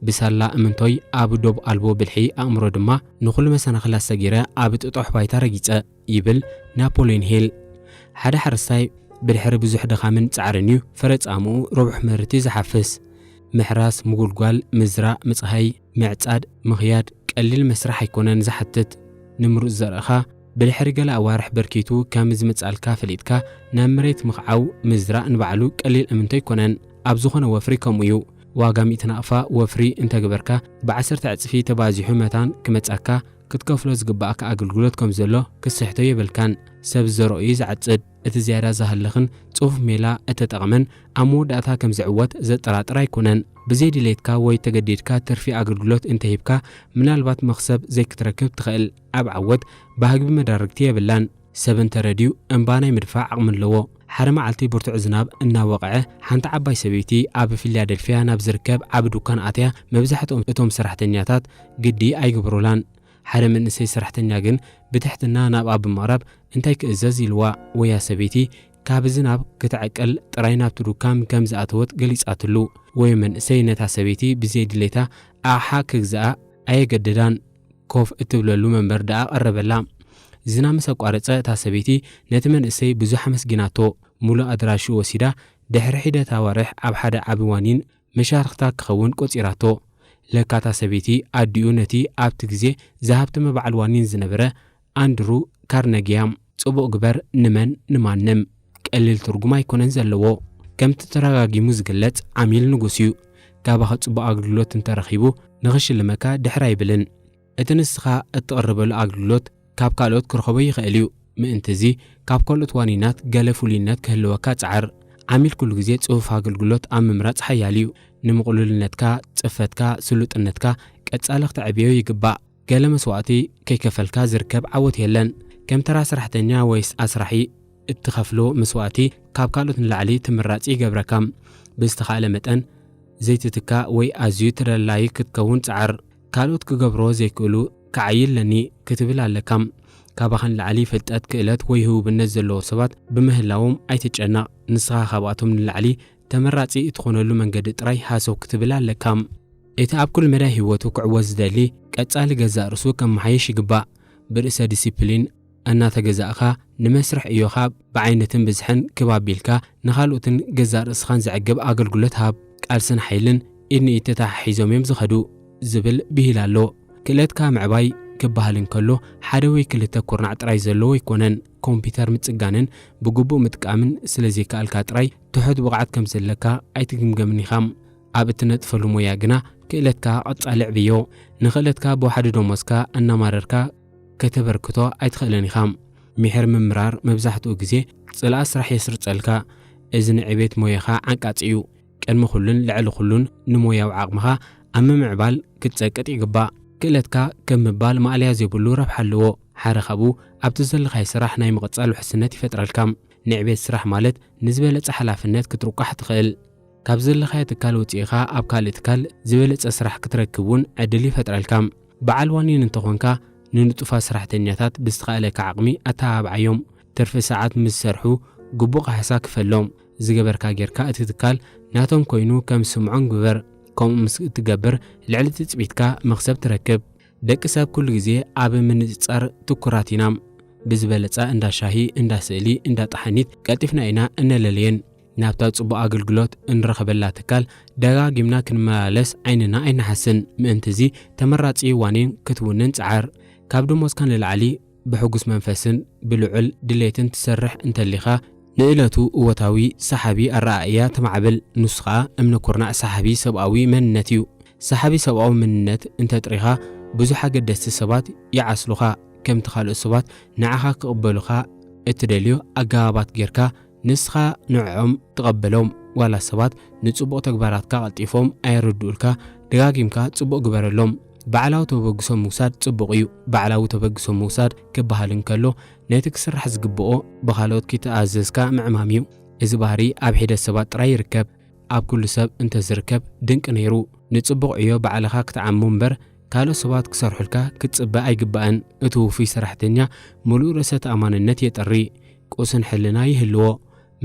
ብሳላ እምንቶይ ኣብ ዶብ ኣልቦ ብልሒ ኣእምሮ ድማ ንኹሉ መሰናኽላት ሰጊረ ኣብ ጥጡሕ ባይታ ረጊጸ። ይብል ናፖሊዮን ሂል። ሓደ ሓረስታይ ብድሕሪ ብዙሕ ድኻምን ጻዕርን እዩ ፍረ ጻምኡ ርቡሕ ምህርቲ ዝሓፍስ። ምሕራስ፣ ምጉልጓል፣ ምዝራእ፣ ምጽሃይ፣ ምዕጻድ፣ ምኽያድ ቀሊል መስርሕ ኣይኮነን ዝሓትት። ንምሩጽ ዘርእኻ ብድሕሪ ገለ ኣዋርሕ በርኪቱ ከም ዝመጻልካ ፈሊጥካ ናብ መሬት ምኽዓው፣ ምዝራእ ንባዕሉ ቀሊል እምንቶ ኣይኮነን። ኣብ ዝኾነ ወፍሪ ከምኡ እዩ። ዋጋ ሚእቲ ናቕፋ ወፍሪ እንተገበርካ ብዓሰርተ ዕጽፊ ተባዚሑ መታን ክመጻካ ክትከፍሎ ዝግባኣካ ኣገልግሎት ከም ዘሎ ክትስሕቶ የብልካን። ሰብ ዝዘርኦ እዩ ዝዓጽድ። እቲ ዝያዳ ዝሃለኽን ጽፉፍ ሜላ እተጠቕመን ኣብ መወዳእታ ከም ዝዕወት ዘጠራጥር ኣይኮነን። ብዘይ ድሌትካ ወይ ተገዲድካ ትርፊ ኣገልግሎት እንተሂብካ ምናልባት መኽሰብ ዘይክትረክብ ትኽእል። ኣብ ዓወት ባህግቢ መዳርግቲ የብላን። ሰብ እንተረድዩ እምባ ናይ ምድፋእ ዓቕሚ ኣለዎ። ሓደ መዓልቲ ብርቱዕ ዝናብ እናወቕዐ፣ ሓንቲ ዓባይ ሰበይቲ ኣብ ፊላደልፊያ ናብ ዝርከብ ዓቢ ዱካን ኣትያ። መብዛሕትኦም እቶም ሰራሕተኛታት ግዲ ኣይግበሩላን። ሓደ መንእሰይ ሰራሕተኛ ግን ብትሕትና ናብኣ ብምቕራብ፣ "እንታይ ክእዘዝ?" ኢልዋ። ወያ ሰበይቲ ካብ ዝናብ ክትዕቅል ጥራይ ናብቲ ዱካን ከም ዝኣተወት ገሊጻትሉ። ወዮ መንእሰይ ነታ ሰበይቲ ብዘይ ድሌታ ኣቕሓ ክግዝኣ ኣየገደዳን። ኮፍ እትብለሉ መንበር ደኣ ቀረበላ። ዝናብ ምስ ኣቋረጸ፣ እታ ሰበይቲ ነቲ መንእሰይ ብዙሕ ኣመስጊናቶ። ሙሉእ ኣድራሽኡ ወሲዳ፣ ድሕሪ ሒደት ኣዋርሕ ኣብ ሓደ ዓቢ ዋኒን መሻርኽታ ክኸውን ቆጺራቶ። ለካ እታ ሰበይቲ ኣዲኡ ነቲ ኣብቲ ግዜ ዝሃብተመ በዓል ዋኒን ዝነበረ ኣንድሩ ካርነጊ እያ። ጽቡቕ ግበር ንመን ንማንም ቀሊል ትርጉም ኣይኮነን ዘለዎ። ከምቲ ተረጋጊሙ ዝግለጽ፣ ዓሚል ንጉስ እዩ። ካባኻ ጽቡቕ ኣገልግሎት እንተረኺቡ፣ ንኽሽልመካ ድሕር ኣይብልን። እቲ ንስኻ እትቕርበሉ ኣገልግሎት ካብ ካልኦት ክረኽቦ ይኽእል እዩ። ምእንቲ እዚ፣ ካብ ካልኦት ዋኒናት ገለ ፍሉይነት ክህልወካ ጽዓር። ዓሚል ኩሉ ግዜ ጽፉፍ ኣገልግሎት ኣብ ምምራጽ ሓያል እዩ። ንምቕሉልነትካ፣ ጽፈትካ፣ ስሉጥነትካ ቀጻሊ ክተዕብዮ ይግባእ። ገለ መስዋእቲ ከይከፈልካ ዝርከብ ዓወት የለን። ከም ተራ ሰራሕተኛ ወይ ኣስራሒ፣ እትኸፍሎ መስዋእቲ ካብ ካልኦት ንላዕሊ ተመራጺ ይገብረካ። ብዝተኻእለ መጠን ዘይትትካእ ወይ ኣዝዩ ተደላዪ ክትከውን ጽዓር። ካልኦት ክገብርዎ ዘይክእሉ ክዓዪ ኣለኒ ክትብል ኣለካ። ካባኻ ንላዕሊ ፍልጠት፣ ክእለት ወይ ህቡብነት ዘለዎም ሰባት ብምህላዎም ኣይትጨነቕ። ንስኻ ካብኣቶም ንላዕሊ ተመራጺ እትኾነሉ መንገዲ ጥራይ ሃሰው ክትብል ኣለካ። እቲ ኣብ ኩሉ መዳይ ህይወቱ ክዕወት ዝደሊ፣ ቀጻሊ ገዛእ ርእሱ ከመሓይሽ ይግባእ። ብርእሰ ዲሲፕሊን እናተገዛእካ፣ ንመስርሕ ዕዮኻ ብዓይነትን ብዝሕን ክብ ኣቢልካ፣ ንኻልኦትን ገዛእ ርእስኻን ዘዕግብ ኣገልግሎት ሃብ። ቃልስን ሓይልን ኢድ ንኢድ ተተሓሒዞም እዮም ዝኸዱ ዝብል ብሂል ኣሎ። ክእለትካ ምዕባይ ክበሃል እንከሎ፣ ሓደ ወይ ክልተ ኩርናዕ ጥራይ ዘለዎ ኣይኮነን። ኮምፒውተር ምጽጋንን ብግቡእ ምጥቃምን ስለ ዘይከኣልካ ጥራይ፣ ትሑት ብቕዓት ከም ዘለካ ኣይትግምገምን ኢኻ። ኣብ እትነጥፈሉ ሞያ ግና ክእለትካ ቀጻሊ ዕብዮ። ንኽእለትካ ብወሓዲ ደሞዝካ እናማረርካ ከተበርክቶ ኣይትኽእልን ኢኻ። ምሒር ምምራር መብዛሕትኡ ግዜ ጽልኣት ስራሕ የስርጸልካ። እዚ ንዕቤት ሞያኻ ዓንቃጺ እዩ። ቅድሚ ኩሉን ልዕሊ ኩሉን ንሞያዊ ዓቕምኻ ኣብ ምምዕባል ክትጸቅጥ ይግባእ። ክእለትካ ከብ ምባል ማእለያ ዘይብሉ ረብሓ ኣለዎ። ሓደ ካብኡ ኣብቲ ዘለኻዮ ስራሕ ናይ ምቕጻል ውሕስነት ይፈጥረልካ። ንዕቤት ስራሕ ማለት ንዝበለጸ ሓላፍነት ክትርቋሕ ትኽእል። ካብ ዘለኻዮ ትካል ወጺእኻ ኣብ ካልእ ትካል ዝበለጸ ስራሕ ክትረክብ እውን ዕድል ይፈጥረልካ። በዓል ዋኒን እንተኾንካ ንንጡፋት ሰራሕተኛታት ብዝተኻእለካ ዓቕሚ ኣተባብዓዮም። ትርፊ ሰዓት ምስ ዝሰርሑ ግቡእ ካሕሳ ክፈሎም። ዝገበርካ ጌርካ እቲ ትካል ናቶም ኮይኑ ከም ዝስምዖም ግበር። ከምኡ ምስ እትገብር ልዕሊ ትጽቢትካ መኽሰብ ትረክብ። ደቂ ሰብ ኩሉ ግዜ ኣብ ምንጽጻር ትኩራት ኢና። ብዝበለጸ እንዳ ሻሂ፣ እንዳ ስእሊ፣ እንዳ ጠሓኒት ቀልጢፍና ኢና እነለልየን። ናብታ ጽቡቕ ኣገልግሎት እንረኽበላ ትካል ደጋጊምና ክንመላለስ ዓይንና ኣይነሓስን። ምእንቲ እዚ ተመራጺ ዋኒን ክትውንን ጽዓር። ካብ ደሞዝካ ንላዕሊ ብሕጉስ መንፈስን ብልዑል ድሌትን ትሰርሕ እንተሊኻ፣ ንእለቱ እወታዊ ሰሓቢ ኣረኣእያ ተማዕብል። ንሱ ኸኣ እምነ ኩርናዕ ሰሓቢ ሰብኣዊ መንነት እዩ። ሰሓቢ ሰብኣዊ መንነት እንተጥሪኻ፣ ብዙሕ ኣገደስቲ ሰባት ይዓስሉኻ። ከምቲ ካልኦት ሰባት ንዓኻ ክቕበሉኻ እትደልዮ ኣገባባት ጌርካ፣ ንስኻ ንዕኦም ተቐበሎም። ዋላ ሰባት ንጽቡቕ ተግባራትካ ቀልጢፎም ኣየረድኡልካ፣ ደጋጊምካ ጽቡቕ ግበረሎም። ባዕላዊ ተበግሶ ምውሳድ ጽቡቕ እዩ። ባዕላዊ ተበግሶ ምውሳድ ክበሃል እንከሎ፣ ነቲ ክስራሕ ዝግብኦ ብኻልኦት ከይተኣዘዝካ ምዕማም እዩ። እዚ ባህሪ ኣብ ሒደት ሰባት ጥራይ ይርከብ። ኣብ ኩሉ ሰብ እንተዝርከብ ድንቂ ነይሩ። ንጽቡቕ ዕዮ ባዕልኻ ክትዓሞ እምበር፣ ካልኦት ሰባት ክሰርሑልካ ክትጽበ ኣይግባእን። እቲ ውፉይ ሰራሕተኛ ምሉእ ርእሰ ተኣማንነት የጥሪ። ቁስን ሕልና ይህልዎ።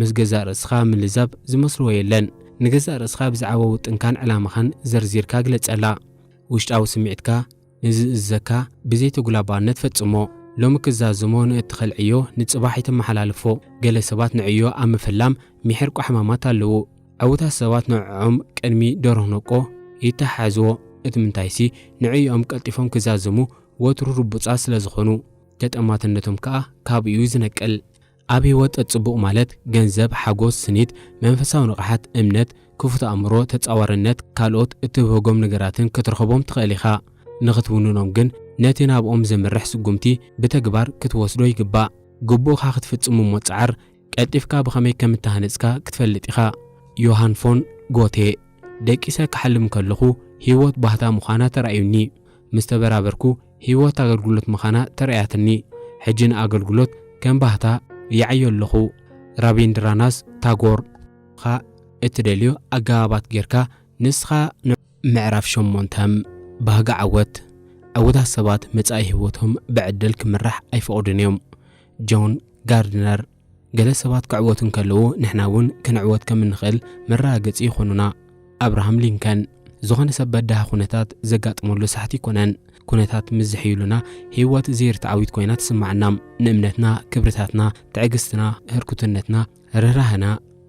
ምስ ገዛእ ርእስኻ ምልዛብ ዝመስልዎ የለን። ንገዛእ ርእስኻ ብዛዕባ ውጥንካን ዕላማኻን ዘርዚርካ ግለጸላ። ውሽጣዊ ስምዒትካ ንዝእዝዘካ ብዘይ ተጉላባነት ፈጽሞ። ሎሚ ክዛዝሞ ንእትኽእል ዕዮ ንጽባሕ ኣይተመሓላልፎ። ገለ ሰባት ንዕዮ ኣብ ምፍላም ምሒር ቋሕማማት ኣለዉ። ዕዉታት ሰባት ንዕኦም ቅድሚ ደርሆ ነቆ ይተሓሕዝዎ። እቲ ምንታይሲ ንዕኦም ቀልጢፎም ክዛዝሙ ወትሩ ርቡጻት ስለ ዝኾኑ፣ ተጠማትነቶም ከኣ ካብኡ እዩ ዝነቅል። ኣብ ህይወት ጸጽቡቕ ማለት ገንዘብ፣ ሓጎስ፣ ስኒት፣ መንፈሳዊ ንቕሓት፣ እምነት፣ ክፉት ኣእምሮ፣ ተጻዋርነት፣ ካልኦት እትብህጎም ነገራትን ክትረኽቦም ትኽእል ኢኻ። ንኽትውንኖም ግን ነቲ ናብኦም ዘምርሕ ስጉምቲ ብተግባር ክትወስዶ ይግባእ። ግቡእካ ክትፍጽም እሞ ጽዓር። ቀልጢፍካ ብኸመይ ከም እተሃነጽካ ክትፈልጥ ኢኻ። ዮሃን ፎን ጎቴ። ደቂሰ ክሓልም ከለኹ፣ ህይወት ባህታ ምዃና ተራእዩኒ። ምስ ተበራበርኩ፣ ህይወት ኣገልግሎት ምዃና ተራእያትኒ። ሕጂ ንኣገልግሎት ከም ባህታ ይዓዮ ኣለኹ። ራቢንድራናስ ታጎር፣ ኻ እትደልዮ ኣገባባት ጌርካ ንስኻ ን-፣ ምዕራፍ ሸሞንተ። ባህጊ ዓወት። ዕዉታት ሰባት መጻኢ ህይወቶም ብዕድል ክምራሕ ኣይፈቕዱን እዮም። ጆን ጋርድነር። ገለ ሰባት ክዕወቱ እንከለዉ ንሕና እውን ክንዕወት ከም እንኽእል መረጋገጺ ይኾኑና። ኣብርሃም ሊንከን። ዝኾነ ሰብ በዳሂ ኩነታት ዘጋጥመሉ ሳሕቲ ኣይኮነን። ኩነታት ምስ ዝሕይሉና ህይወት ዘይርትዓዊት ኮይና ትስማዓና። ንእምነትና፣ ክብርታትና፣ ትዕግስትና፣ ህርኩትነትና፣ ርህራህና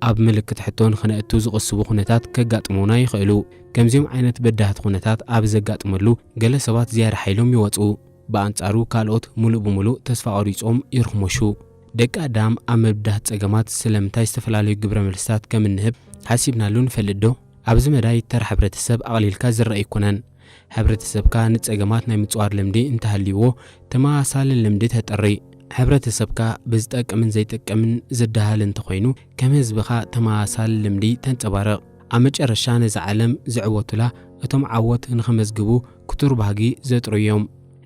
ኣብ ምልክት ሕቶ ንኽነእቱ ዝቕስቡ ኩነታት ከጋጥሙና ይኽእሉ። ከምዚኦም ዓይነት በዳህቲ ኩነታት ኣብ ዘጋጥመሉ ገለ ሰባት ዝያዳ ሓይሎም ይወጽኡ። ብኣንጻሩ ካልኦት ሙሉእ ብሙሉእ ተስፋ ቆሪጾም ይርኽሞሹ። ደቂ ኣዳም ኣብ ምብዳህ ጸገማት ስለምንታይ ዝተፈላለዩ ግብረ መልስታት ከም እንህብ ሓሲብናሉ ንፈልጥ ዶ? ኣብዚ መዳይ ተራ ሕብረተሰብ ኣቕሊልካ ዝረአ ኣይኮነን። ሕብረተሰብካ ንጸገማት ናይ ምጽዋር ልምዲ እንተሃልይዎ ተመሳሳሊ ልምዲ ተጥሪ። ሕብረተሰብካ ብዝጠቅምን ዘይጠቅምን ዝደሃል እንተኾይኑ ከም ህዝብኻ ተመሳሳሊ ልምዲ ተንጸባርቕ። ኣብ መጨረሻ ነዛ ዓለም ዝዕወቱላ እቶም ዓወት ንኽመዝግቡ ክቱር ባህጊ ዘጥሩ እዮም።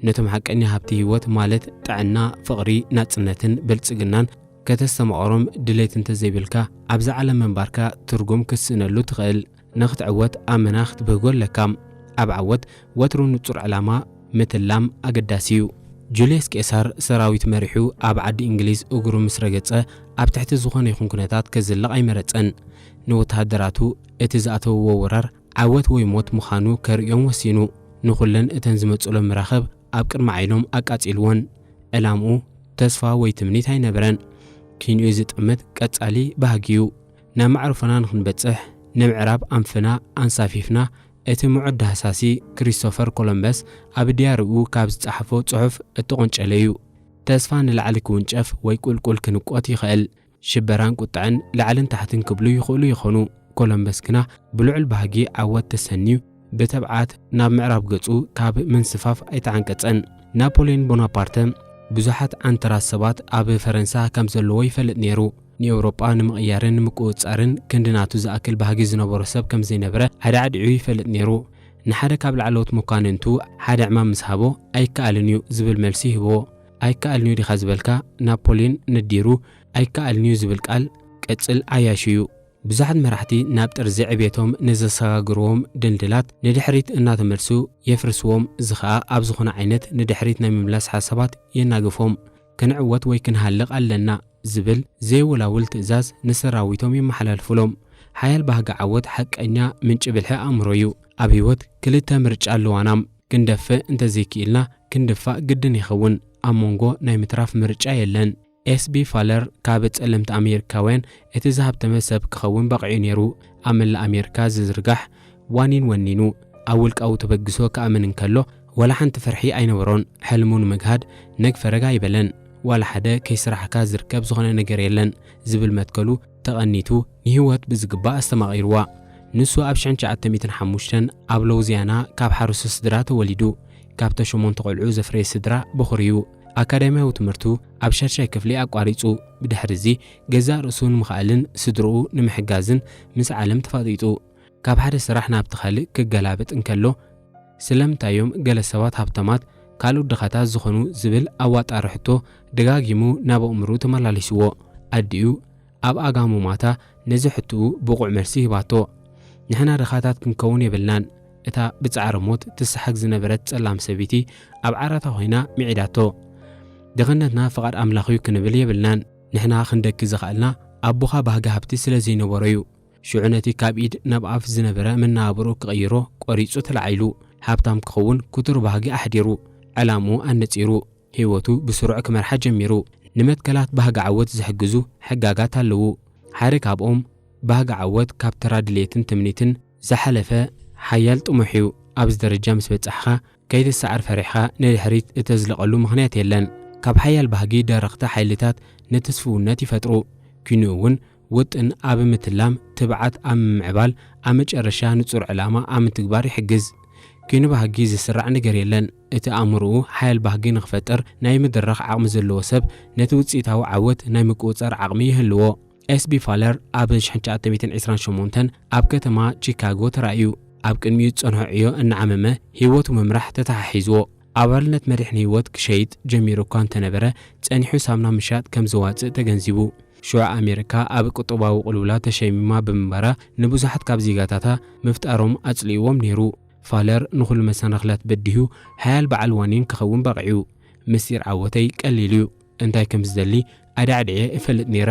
ነቶም ሓቀኛ ሃብቲ ህይወት ማለት ጥዕና፣ ፍቕሪ፣ ናጽነትን ብልጽግናን ከተስተማቕሮም ድሌት እንተዘይብልካ ኣብዛ ዓለም ምንባርካ ትርጉም ክትስእነሉ ትኽእል። ንኽትዕወት ኣመና ክትብህጎ ኣለካ። ኣብ ዓወት ወትሩ ንጹር ዕላማ ምትላም ኣገዳሲ እዩ። ጁልየስ ቄሳር ሰራዊት መሪሑ ኣብ ዓዲ እንግሊዝ እግሩ ምስ ረገጸ ኣብ ትሕቲ ዝኾነ ይኹን ኩነታት ከዝልቕ ኣይመረጸን። ንወተሃደራቱ እቲ ዝኣተውዎ ወራር ዓወት ወይ ሞት ምዃኑ ከርእዮም ወሲኑ። ንኹለን እተን ዝመጽኡሎም መራኽብ ኣብ ቅድሚ ዓይኖም ኣቃጺልወን። ዕላምኡ ተስፋ ወይ ትምኒት ኣይነበረን። ኪንኡ ዝጥምት ቀጻሊ ባህጊ እዩ። ናብ መዕርፎና ንኽንበጽሕ ንምዕራብ ኣንፍና ኣንሳፊፍና። እቲ ምዑት ዳህሳሲ ክሪስቶፈር ኮሎምበስ ኣብ ድያሪኡ ካብ ዝጸሓፎ ጽሑፍ እተቖንጨለ እዩ። ተስፋ ንላዕሊ ክውንጨፍ ወይ ቁልቁል ክንቆት ይኽእል። ሽበራን ቁጥዐን ላዕልን ታሕትን ክብሉ ይኽእሉ ይኾኑ። ኮሎምበስ ግና ብልዑል ባህጊ ዓወት ተሰንዩ ብትብዓት ናብ ምዕራብ ገጹ ካብ ምንስፋፍ ኣይተዓንቀጸን። ናፖልዮን ቦናፓርተ ብዙሓት ዓንተራት ሰባት ኣብ ፈረንሳ ከም ዘለዎ ይፈልጥ ነይሩ። ንኤውሮጳ ንምቕያርን ንምቁጽጻርን ክንዲ ናቱ ዝኣክል ባህጊ ዝነበሮ ሰብ ከም ዘይነበረ ኣዳዕዲዑ ይፈልጥ ነይሩ። ንሓደ ካብ ላዕለዎት መኳንንቱ ሓደ ዕማም ምስ ሃቦ ኣይከኣልን እዩ ዝብል መልሲ ይህቦ። ኣይከኣልን እዩ ዲኻ ዝበልካ? ናፖልዮን ነዲሩ ኣይከኣልን እዩ ዝብል ቃል ቅጽል ዓያሹ እዩ። ብዙሓት መራሕቲ ናብ ጥርዚ ዕቤቶም ንዘሰጋግርዎም ድልድላት ንድሕሪት እናተመልሱ የፍርስዎም። እዚ ኸኣ ኣብ ዝኾነ ዓይነት ንድሕሪት ናይ ምምላስ ሓሳባት የናግፎም። ክንዕወት ወይ ክንሃልቕ ኣለና ዝብል ዘይወላውል ትእዛዝ ንሰራዊቶም የመሓላልፉሎም። ሓያል ባህጊ ዓወት ሓቀኛ ምንጪ ብልሒ ኣእምሮ እዩ። ኣብ ህይወት ክልተ ምርጫ ኣለዋና። ክንደፍእ እንተዘይክኢልና ክንድፋእ ግድን ይኸውን። ኣብ መንጎ ናይ ምትራፍ ምርጫ የለን። ኤስ ቢ ፋለር ካብ ጸለምቲ ኣሜሪካውያን እቲ ዝሃብተመ ሰብ ክኸውን በቒዑ ነይሩ። ኣብ መላእ ኣሜሪካ ዝዝርጋሕ ዋኒን ወኒኑ ኣብ ውልቃዊ ተበግሶ ክኣምን እንከሎ ዋላ ሓንቲ ፍርሒ ኣይነበሮን። ሕልሙ ንምግሃድ ነግ ፈረግ ኣይበለን። ዋላ ሓደ ከይስራሕካ ዝርከብ ዝኾነ ነገር የለን ዝብል መትከሉ ተቐኒቱ ንህይወት ብዝግባእ ኣስተማቒርዋ። ንሱ ኣብ ሽሕን ትሽዓተ ሚእትን ሓሙሽተን ኣብ ሎውዚያና ካብ ሓረስቶት ስድራ ተወሊዱ። ካብቶም ሸሞንተ ቆልዑ ዘፍረየ ስድራ በኹሪ እዩ። ኣካዳሚያዊ ትምህርቱ ኣብ ሻድሻይ ክፍሊ ኣቋሪጹ። ብድሕርዚ ገዛእ ርእሱ ንምኽኣልን ስድርኡ ንምሕጋዝን ምስ ዓለም ተፋጢጡ። ካብ ሓደ ስራሕ ናብቲ ካልእ ክገላበጥ እንከሎ፣ ስለምንታይ እዮም ገለ ሰባት ሃብታማት ካልኦት ድኻታት ዝኾኑ ዝብል ኣዋጣሪ ሕቶ ደጋጊሙ ናብ ኣእምሮኡ ተመላሊስዎ። ኣዲኡ ኣብ ኣጋምማታ ነዚ ሕቶኡ ብቑዕ መልሲ ሂባቶ። ንሕና ድኻታት ክንከውን የብልናን። እታ ብጻዕሪ ሞት ትሰሓግ ዝነበረት ጸላም ሰበይቲ ኣብ ዓራታ ኮይና ምዒዳቶ። ድኽነትና ፍቓድ ኣምላኽ እዩ ክንብል የብልናን። ንሕና ክንደኪ ዝኸኣልና ኣቦኻ ባህጊ ሃብቲ ስለ ዘይነበሮ እዩ። ሽዑ ነቲ ካብ ኢድ ናብ ኣፍ ዝነበረ መነባብርኡ ክቕይሮ ቆሪጹ ተላዒሉ። ሃብታም ክኸውን ክቱር ባህጊ ኣሕዲሩ፣ ዕላምኡ ኣነጺሩ፣ ህይወቱ ብስሩዕ ክመርሓ ጀሚሩ። ንመትከላት ባህጊ ዓወት ዝሕግዙ ሕጋጋት ኣለዉ። ሓደ ካብኦም ባህጊ ዓወት ካብ ተራ ድሌትን ትምኒትን ዝሓለፈ ሓያል ጥሙሕ እዩ። ኣብዚ ደረጃ ምስ በጻሕኻ ከይትሰዓር ፈሪሕኻ ንድሕሪት እተዝልቐሉ ምኽንያት የለን። ካብ ሓያል ባህጊ ደረኽቲ ሓይልታት ንትስፍውነት ይፈጥሩ። ኪንኡ እውን ውጥን ኣብ ምትላም፣ ትብዓት ኣብ ምምዕባል፣ ኣብ መጨረሻ ንጹር ዕላማ ኣብ ምትግባር ይሕግዝ። ኪኑ ባህጊ ዝስራዕ ነገር የለን። እቲ ኣእምሮኡ ሓያል ባህጊ ንኽፈጥር ናይ ምድራኽ ዓቕሚ ዘለዎ ሰብ ነቲ ውጽኢታዊ ዓወት ናይ ምቁጽጻር ዓቕሚ ይህልዎ። ኤስ ቢ ፋለር ኣብ ሽሕን ትሽዓተ ሚእትን ዕስራን ሸሞንተን ኣብ ከተማ ቺካጎ ተራእዩ። ኣብ ቅድሚኡ ዝጸንሖ ዕዮ እናዓመመ ህይወቱ ምምራሕ ተተሓሒዝዎ። ኣባልነት መድሕን ህይወት ክሸይጥ ጀሚሩ እኳ እንተነበረ፣ ጸኒሑ ሳሙና ምሻጥ ከም ዘዋጽእ ተገንዚቡ። ሽዑ ኣሜሪካ ኣብ ቁጠባዊ ቅልውላ ተሸሚማ ብምንባራ ንብዙሓት ካብ ዜጋታታ ምፍጣሮም ኣጽሊእዎም ነይሩ። ፋለር ንኹሉ መሰናኽላት በዲሁ ሓያል በዓል ዋኒን ክኸውን በቒዑ። ምስጢር ዓወተይ ቀሊል እዩ። እንታይ ከም ዝደሊ ኣዳዕድዐ እፈልጥ ነይረ።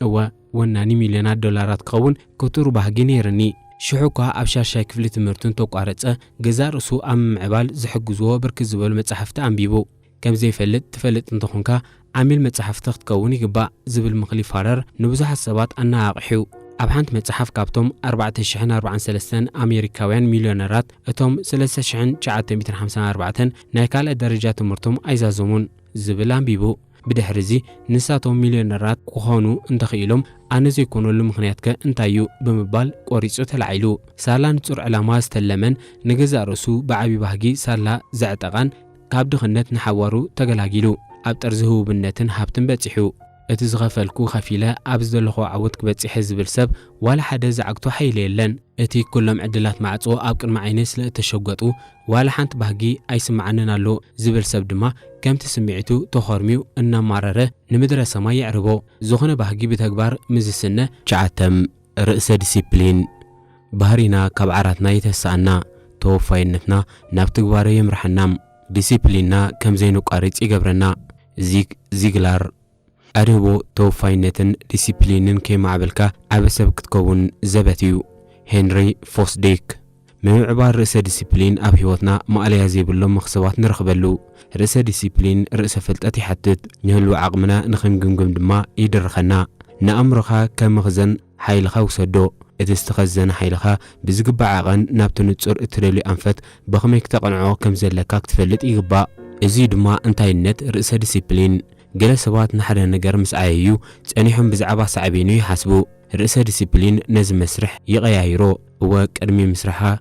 እወ፣ ወናኒ ሚልዮናት ዶላራት ክኸውን ክቱር ባህጊ ነይርኒ። ሽሑ እኳ ኣብ ሻሻይ ክፍሊ ትምህርቱ እንተቋረጸ፣ ገዛእ ርእሱ ኣብ ምምዕባል ዝሕግዝዎ ብርክት ዝበሉ መጻሕፍቲ ኣንቢቡ። ከም ዘይፈልጥ ትፈልጥ እንተኾንካ፣ ዓሚል መጻሕፍቲ ክትከውን ይግባእ ዝብል ምኽሪ ፋረር ንብዙሓት ሰባት ኣነቓቒሑ። ኣብ ሓንቲ መጽሓፍ ካብቶም ኣርባዕተ ሽሕን ኣርባዓን ሰለስተን ኣሜሪካውያን ሚልዮነራት፣ እቶም ሰለስተ ሽሕን ትሽዓተ ሚእትን ሓምሳን ኣርባዕተን ናይ ካልኣይ ደረጃ ትምህርቶም ኣይዛዘሙን ዝብል ኣንቢቡ። ብድሕሪ እዚ ንሳቶም ሚልዮነራት ክኾኑ እንተኽኢሎም ኣነ ዘይኮነሉ ምኽንያትከ እንታይ እዩ ብምባል ቆሪጹ ተላዒሉ። ሳላ ንጹር ዕላማ ዝተለመን ንገዛእ ርእሱ ብዓቢ ባህጊ ሳላ ዘዕጠቓን ካብ ድኽነት ንሓዋሩ ተገላጊሉ ኣብ ጠርዚ ህቡብነትን ሃብትን በጺሑ። እቲ ዝኸፈልኩ ከፊለ ኣብ ዝደለኹ ዓወት ክበጺሐ ዝብል ሰብ ዋላ ሓደ ዝዓግቶ ሓይሊ የለን። እቲ ኩሎም ዕድላት ማዕጾ ኣብ ቅድሚ ዓይነይ ስለ እተሸጎጡ ዋላ ሓንቲ ባህጊ ኣይስምዓንን ኣሎ ዝብል ሰብ ድማ ከምቲ ስምዒቱ ተኾርምዩ እናማረረ ንምድረ ሰማይ የዕርቦ። ዝኾነ ባህጊ ብተግባር ምስ ዝስነ። ትሽዓተ፣ ርእሰ ዲሲፕሊን። ባህሪና ካብ ዓራትና ይተስኣና፣ ተወፋይነትና ናብ ትግባረ የምርሓና፣ ዲሲፕሊንና ከም ዘይንቋርጽ ይገብረና። ዚግ ዚግላር። ኣድህቦ ተወፋይነትን ዲሲፕሊንን ከይማዕበልካ ዓቢ ሰብ ክትከውን ዘበት እዩ። ሄንሪ ፎስዲክ። ምምዕባል ርእሰ ዲሲፕሊን ኣብ ህይወትና ማእለያ ዘይብሎም መኽሰባት ንረኽበሉ። ርእሰ ዲሲፕሊን ርእሰ ፍልጠት ይሓትት፣ ንህልዊ ዓቕምና ንኽንግምግም ድማ ይድርኸና። ንኣእምሮኻ ከም መኽዘን ሓይልኻ ውሰዶ። እቲ ዝተኸዘነ ሓይልኻ ብዝግባእ ዓቐን ናብቲ ንጹር እትደልዮ ኣንፈት ብኸመይ ክተቕንዖ ከም ዘለካ ክትፈልጥ ይግባእ። እዚ ድማ እንታይነት ርእሰ ዲሲፕሊን። ገለ ሰባት ንሓደ ነገር ምስ ዓየዩ ጸኒሖም ብዛዕባ ሳዕቤኑ ይሓስቡ። ርእሰ ዲሲፕሊን ነዚ መስርሕ ይቐያይሮ። እወ፣ ቅድሚ ምስራሕካ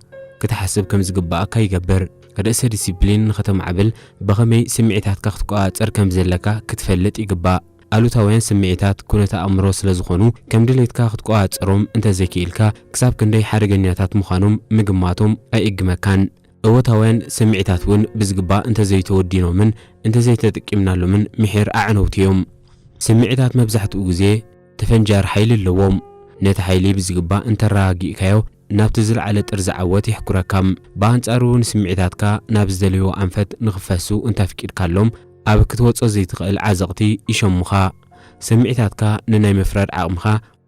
ክትሓስብ ከም ዝግባኣካ ይገብር። ርእሰ ዲሲፕሊን ንኸተማዕብል ብኸመይ ስምዒታትካ ክትቆጻጸር ከም ዘለካ ክትፈልጥ ይግባእ። ኣሉታውያን ስምዒታት ኩነተ ኣእምሮ ስለ ዝኾኑ፣ ከም ድሌትካ ክትቆጻጸሮም እንተዘይክኢልካ፣ ክሳብ ክንደይ ሓደገኛታት ምዃኖም ምግማቶም ኣይእግመካን። እወታውያን ስምዒታት እውን ብዝግባእ እንተዘይተወዲኖምን እንተዘይተጠቂምናሎምን ምሒር ኣዕነውቲ እዮም። ስምዒታት መብዛሕትኡ ግዜ ተፈንጃሪ ሓይሊ ኣለዎም። ነቲ ሓይሊ ብዝግባእ እንተረጋጊእካዮ፣ ናብቲ ዝለዓለ ጥርዚ ዓወት የሕኩረካ። ብኣንጻሩ፣ ንስምዒታትካ ናብ ዝደለይዎ ኣንፈት ንኽፈሱ እንተፍቂድካሎም፣ ኣብ ክትወጾ ዘይትኽእል ዓዘቕቲ ይሸሙኻ። ስምዒታትካ ንናይ ምፍራድ ዓቕምኻ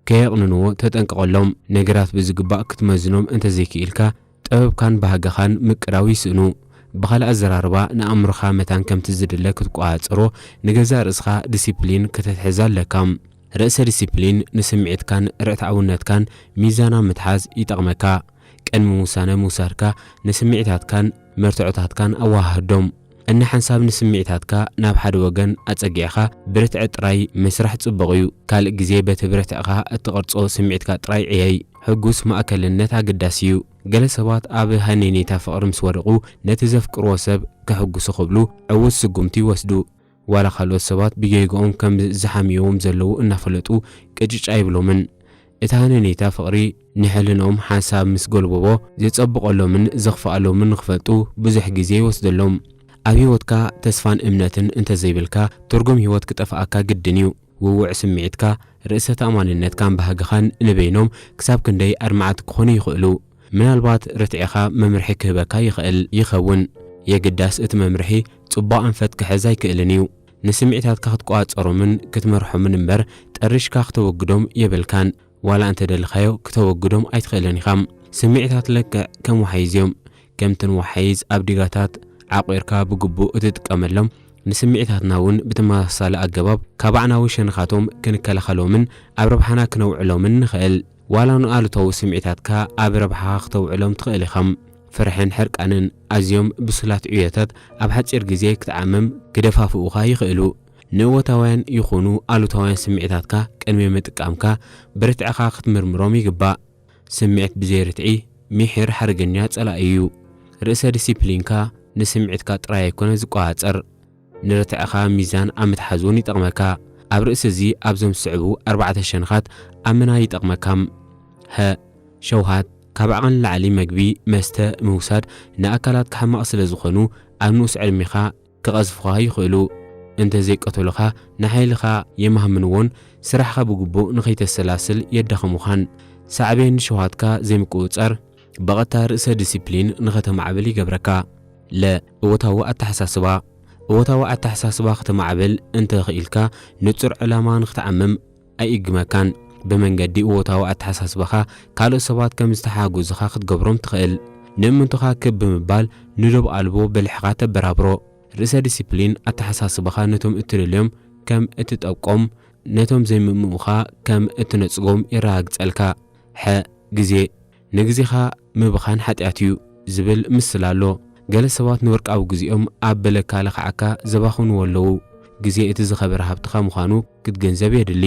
ከየቕንንዎ ተጠንቀቐሎም። ነገራት ብዝግባእ ክትመዝኖም እንተዘይክኢልካ፣ ጥበብካን ባህግኻን ምቅዳው ይስእኑ። ብኻልእ ኣዘራርባ፣ ንኣእምሮኻ መታን ከምቲ ዝድለ ክትቆጻጸሮ፣ ንገዛእ ርእስኻ ዲሲፕሊን ከተትሕዝ ኣለካ። ርእሰ ዲሲፕሊን ንስምዒትካን ርትዓውነትካን ሚዛን ኣብ ምትሓዝ ይጠቕመካ። ቅድሚ ውሳነ ምውሳድካ፣ ንስምዒታትካን መርትዖታትካን ኣወሃህዶም። እንሓንሳብ ንስምዒታትካ ናብ ሓደ ወገን ኣጸጊዕኻ ብርትዒ ጥራይ ምስራሕ ጽቡቕ እዩ። ካልእ ግዜ በቲ ብርትዕኻ እትቐርጾ ስምዒትካ ጥራይ ዕየይ። ሕጉስ ማእከልነት ኣገዳሲ እዩ። ገለ ሰባት ኣብ ሃነይነይታ ፍቕሪ ምስ ወደቑ፣ ነቲ ዘፍቅርዎ ሰብ ከሕጉሱ ክብሉ ዕዉት ስጉምቲ ይወስዱ። ዋላ ካልኦት ሰባት ብጌግኦም ከም ዝሓምይዎም ዘለዉ እናፈለጡ ቅጭጭ ኣይብሎምን። እታ ሃነይነይታ ፍቕሪ ንሕልንኦም ሓንሳብ ምስ ጎልበቦ፣ ዘጸብቐሎምን ዘኽፍኣሎምን ንኽፈልጡ ብዙሕ ግዜ ይወስደሎም። ኣብ ህይወትካ ተስፋን እምነትን እንተዘይብልካ፣ ትርጉም ህይወት ክጠፍኣካ ግድን እዩ። ውውዕ ስምዒትካ፣ ርእሰ ተኣማንነትካን ባህግኻን ንበይኖም ክሳብ ክንደይ ኣድማዕቲ ክኾኑ ይኽእሉ? ምናልባት ርትዒኻ መምርሒ ክህበካ ይኽእል ይኸውን። የግዳስ እቲ መምርሒ ጽቡቕ ኣንፈት ክሕዝ ኣይክእልን እዩ። ንስምዒታትካ ክትቆጻጸሮምን ክትመርሖምን እምበር፣ ጠሪሽካ ክተወግዶም የብልካን። ዋላ እንተ ደለኻዮ፣ ክተወግዶም ኣይትኽእልን ኢኻ። ስምዒታት ልክዕ ከም ወሓይዝ እዮም። ከምተን ወሓይዝ ኣብ ዲጋታት ዓቑርካ ብግቡእ እትጥቀመሎም፣ ንስምዒታትና እውን ብተመሳሳሊ ኣገባብ ካብ ኣዕናዊ ሸነኻቶም ክንከላኸሎምን ኣብ ረብሓና ክነውዕሎምን ንኽእል። ዋላ ንኣሉታዊ ስምዒታትካ ኣብ ረብሓኻ ክተውዕሎም ትኽእል ኢኻ። ፍርሕን ሕርቃንን ኣዝዮም ብሱላት ዕዮታት ኣብ ሓጺር ግዜ ክትዓምም ክደፋፍኡኻ ይኽእሉ። ንእወታውያን ይኹኑ ኣሉታውያን ስምዒታትካ ቅድሚ ምጥቃምካ ብርትዕኻ ክትምርምሮም ይግባእ። ስምዒት ብዘይ ርትዒ ምሒር ሓደገኛ ጸላኢ እዩ። ርእሰ ዲሲፕሊንካ ንስምዒትካ ጥራይ ኣይኮነ ዝቆጻጸር፣ ንርትዕኻ ሚዛን ኣብ ምትሓዝ እውን ይጠቕመካ። ኣብ ርእሲ እዚ ኣብዞም ዝስዕቡ ኣርባዕተ ሸነኻት ኣብ ምንታይ ይጠቕመካ? ሀ። ሸውሃት፣ ካብ ዓቐን ንላዕሊ መግቢ፣ መስተ ምውሳድ ንኣካላትካ ሕማቕ ስለ ዝኾኑ ኣብ ንኡስ ዕድሜኻ ክቐዝፉኻ ይኽእሉ። እንተ ዘይቀተሉኻ ንሓይልኻ የማህምንዎን ስራሕኻ ብግቡእ ንኸይተሰላስል የዳኸሙኻን። ሳዕቤን ንሸውሃትካ ዘይምቁጽጻር ብቐጥታ ርእሰ ዲሲፕሊን ንኸተማዕብል ይገብረካ። ለ እወታዊ ኣተሓሳስባ። እወታዊ ኣተሓሳስባ ከተማዕብል እንተ ኽኢልካ ንጹር ዕላማ ንኽትዓምም ኣይእግመካን። ብመንገዲ እወታዊ ኣተሓሳስባኻ ካልኦት ሰባት ከም ዝተሓጉዙኻ ክትገብሮም ትኽእል። ንእምንቶኻ ክብ ብምባል ንዶብ ኣልቦ ብልሕኻ ተበራብሮ። ርእሰ ዲሲፕሊን ኣተሓሳስባኻ ነቶም እትደልዮም ከም እትጠብቆም ነቶም ዘይምእምኡኻ ከም እትነጽጎም የረጋግጸልካ። ሐ ግዜ። ንግዜኻ ምብኻን ሓጢኣት እዩ ዝብል ምስላ ኣሎ። ገለ ሰባት ንወርቃዊ ግዜኦም ኣብ በለካ ለኽዓካ ዘባኽንዎ ኣለዉ። ግዜ እቲ ዝኸበረ ሃብትኻ ምዃኑ ክትግንዘብ የድሊ።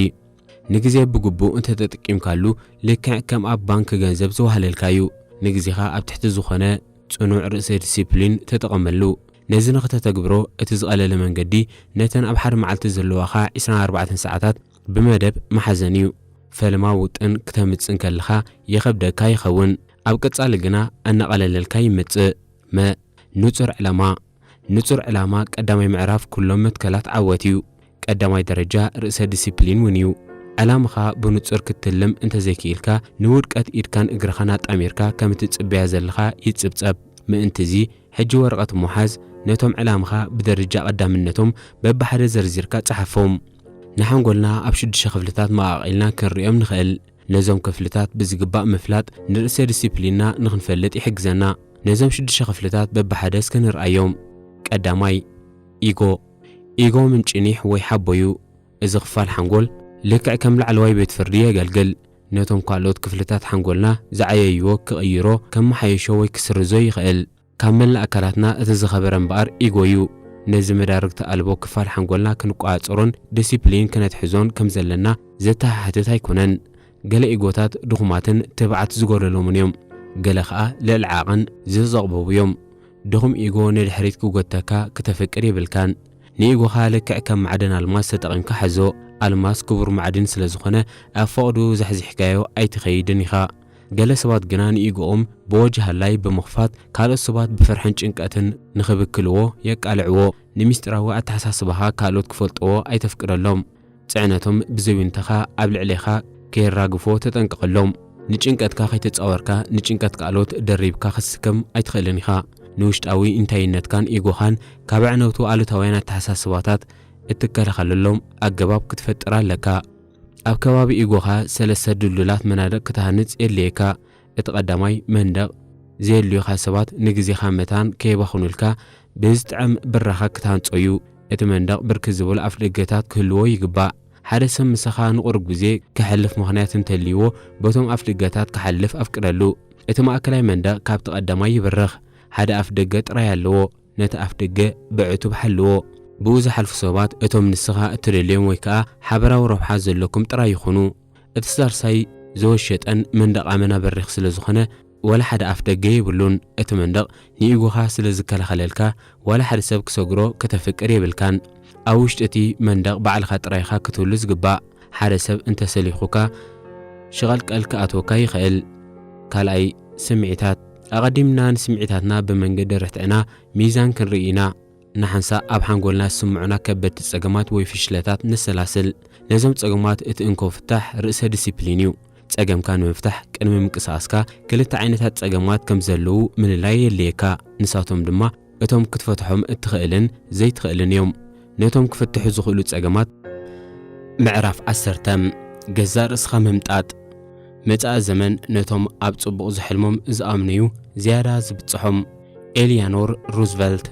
ንግዜ ብግቡእ እንተተጠቂምካሉ ልክዕ ከም ኣብ ባንክ ገንዘብ ዝዋህለልካ እዩ። ንግዜኻ ኣብ ትሕቲ ዝኾነ ጽኑዕ ርእሰ ዲሲፕሊን ተጠቐመሉ። ነዚ ንኽተተግብሮ እቲ ዝቐለለ መንገዲ ነተን ኣብ ሓደ መዓልቲ ዘለዋኻ ዕስራን ኣርባዕተን ሰዓታት ብመደብ መሓዘን እዩ። ፈለማ ውጥን ክተምጽእ እንከለኻ ይኸብደካ ይኸውን፣ ኣብ ቀጻሊ ግና እናቐለለልካ ይመጽእ። መ ንጹር ዕላማ። ንጹር ዕላማ ቀዳማይ ምዕራፍ ኩሎም መትከላት ዓወት እዩ። ቀዳማይ ደረጃ ርእሰ ዲሲፕሊን እውን እዩ። ዕላማኻ ብንጹር ክትልም እንተዘይክኢልካ ንውድቀት ኢድካን እግርኻን ኣጣሚርካ ከም እትጽበያ ዘለኻ ይጽብጸብ። ምእንትዚ ሕጂ ወረቐት ምሓዝ ነቶም ዕላማኻ ብደረጃ ቀዳምነቶም በብሓደ ዘርዚርካ ጸሓፎም። ንሓንጎልና ኣብ ሽዱሽተ ክፍልታት መቓቒልና ክንርእዮም ንኽእል። ነዞም ክፍልታት ብዝግባእ ምፍላጥ ንርእሰ ዲሲፕሊንና ንኽንፈልጥ ይሕግዘና። ነዞም ሽዱሽተ ክፍልታት በብሓደ እስከ ንርኣዮም። ቀዳማይ፣ ኢጎ። ኢጎ ምንጪ ኒሕ ወይ ሓቦ እዩ። እዚ ክፋል ሓንጎል ልክዕ ከም ላዕለዋይ ቤት ፍርዲ የገልግል። ነቶም ካልኦት ክፍልታት ሓንጎልና ዝዓየይዎ ክቕይሮ፣ ከመሓይሾ ወይ ክስርዞ ይኽእል። ካብ መላእ ኣካላትና እቲ ዝኸበረ እምበኣር ኢጎ እዩ። ነዚ መዳርግቲ ኣልቦ ክፋል ሓንጎልና ክንቆጻጸሮን ዲሲፕሊን ክነትሕዞን ከም ዘለና ዘተሓሕትት ኣይኮነን። ገለ ኢጎታት ድኹማትን ትብዓት ዝጎደሎምን እዮም። ገለ ኸኣ ልዕሊ ዓቐን ዝተጸቕበቡ እዮም። ድኹም ኢጎ ንድሕሪት ክጎተካ ክተፍቅድ የብልካን። ንኢጎኻ ልክዕ ከም ማዕድን ኣልማዝ ተጠቒምካ ሓዞ። ኣልማዝ ክቡር ማዕድን ስለ ዝኾነ ኣብ ፈቕድኡ ዛሕዚሕካዮ ኣይትኸይድን ኢኻ። ገለ ሰባት ግና ንኢጎኦም ብወጅሃ ላይ ብምኽፋት ካልኦት ሰባት ብፍርሕን ጭንቀትን ንኽብክልዎ የቃልዕዎ። ንምስጢራዊ ኣተሓሳስባኻ ካልኦት ክፈልጥዎ ኣይተፍቅደሎም። ጽዕነቶም ብዘይውንታኻ ኣብ ልዕሌኻ ከየራግፎ ተጠንቀቐሎም። ንጭንቀትካ ከይተጻወርካ ንጭንቀት ካልኦት ደሪብካ ክትስከም ኣይትኽእልን ኢኻ። ንውሽጣዊ እንታይነትካን ኢጎኻን ካብ ኣዕነውቱ ኣሉታውያን ኣተሓሳስባታት እትከላኸለሎም ኣገባብ ክትፈጥር ኣለካ። ኣብ ከባቢ ኢጎኻ ሰለስተ ድልዱላት መናድቕ ክትሃንጽ የድልየካ። እቲ ቀዳማይ መንደቕ ዘየድልዩኻ ሰባት ንግዜኻ መታን ከየባኽኑልካ ብዝጥዕም ብራኸ ክትሃንጾ እዩ። እቲ መንደቕ ብርክት ዝበሉ ኣፍደገታት ክህልዎ ይግባእ። ሓደ ሰብ ምሳኻ ንቑሩብ ግዜ ከሕልፍ ምኽንያት እንተልይዎ በቶም ኣፍደገታት ክሓልፍ ኣፍቅደሉ። እቲ ማእከላይ መንደቕ ካብቲ ቀዳማይ ይብርኽ። ሓደ ኣፍደገ ጥራይ ኣለዎ። ነቲ ኣፍደገ ብዕቱብ ሓልዎ። ብኡ ዝሓልፉ ሰባት እቶም ንስኻ እትደልዮም ወይ ከኣ ሓበራዊ ረብሓ ዘለኩም ጥራይ ይኹኑ። እቲ ሳልሳይ ዝወሸጠን መንደቕ ኣመና በሪኽ ስለ ዝኾነ ዋላ ሓደ ኣፍደገ የብሉን። እቲ መንደቕ ንኢጎኻ ስለ ዝከላኸለልካ ዋላ ሓደ ሰብ ክሰግሮ ከተፍቅር የብልካን። ኣብ ውሽጢ እቲ መንደቕ ባዕልኻ ጥራይ ኢኻ ክትህሉ ዝግባእ። ሓደ ሰብ እንተሰሊኹካ ሽቐልቀል ክኣትወካ ይኽእል። ካልኣይ ስምዒታት። ኣቐዲምና ንስምዒታትና ብመንገዲ ርትዕና ሚዛን ክንርኢ ኢና። ንሓንሳእ ኣብ ሓንጎልና ዝስምዑና ከበድቲ ጸገማት ወይ ፍሽለታት ነሰላስል። ነዞም ጸገማት እቲ እንኮ ፍታሕ ርእሰ ዲሲፕሊን እዩ። ጸገምካ ንምፍታሕ ቅድሚ ምንቅስቓስካ ክልተ ዓይነታት ጸገማት ከም ዘለዉ ምልላይ የድልየካ። ንሳቶም ድማ እቶም ክትፈትሖም እትኽእልን ዘይትኽእልን እዮም። ነቶም ክፍትሑ ዝኽእሉ ጸገማት። ምዕራፍ ዓሰርተ። ገዛእ ርእስኻ ምምጣጥ። መጻኢ ዘመን ነቶም ኣብ ጽቡቕ ዝሕልሞም ዝኣምኑ'ዩ ዝያዳ ዝብጽሖም። ኤልያኖር ሩዝቨልት።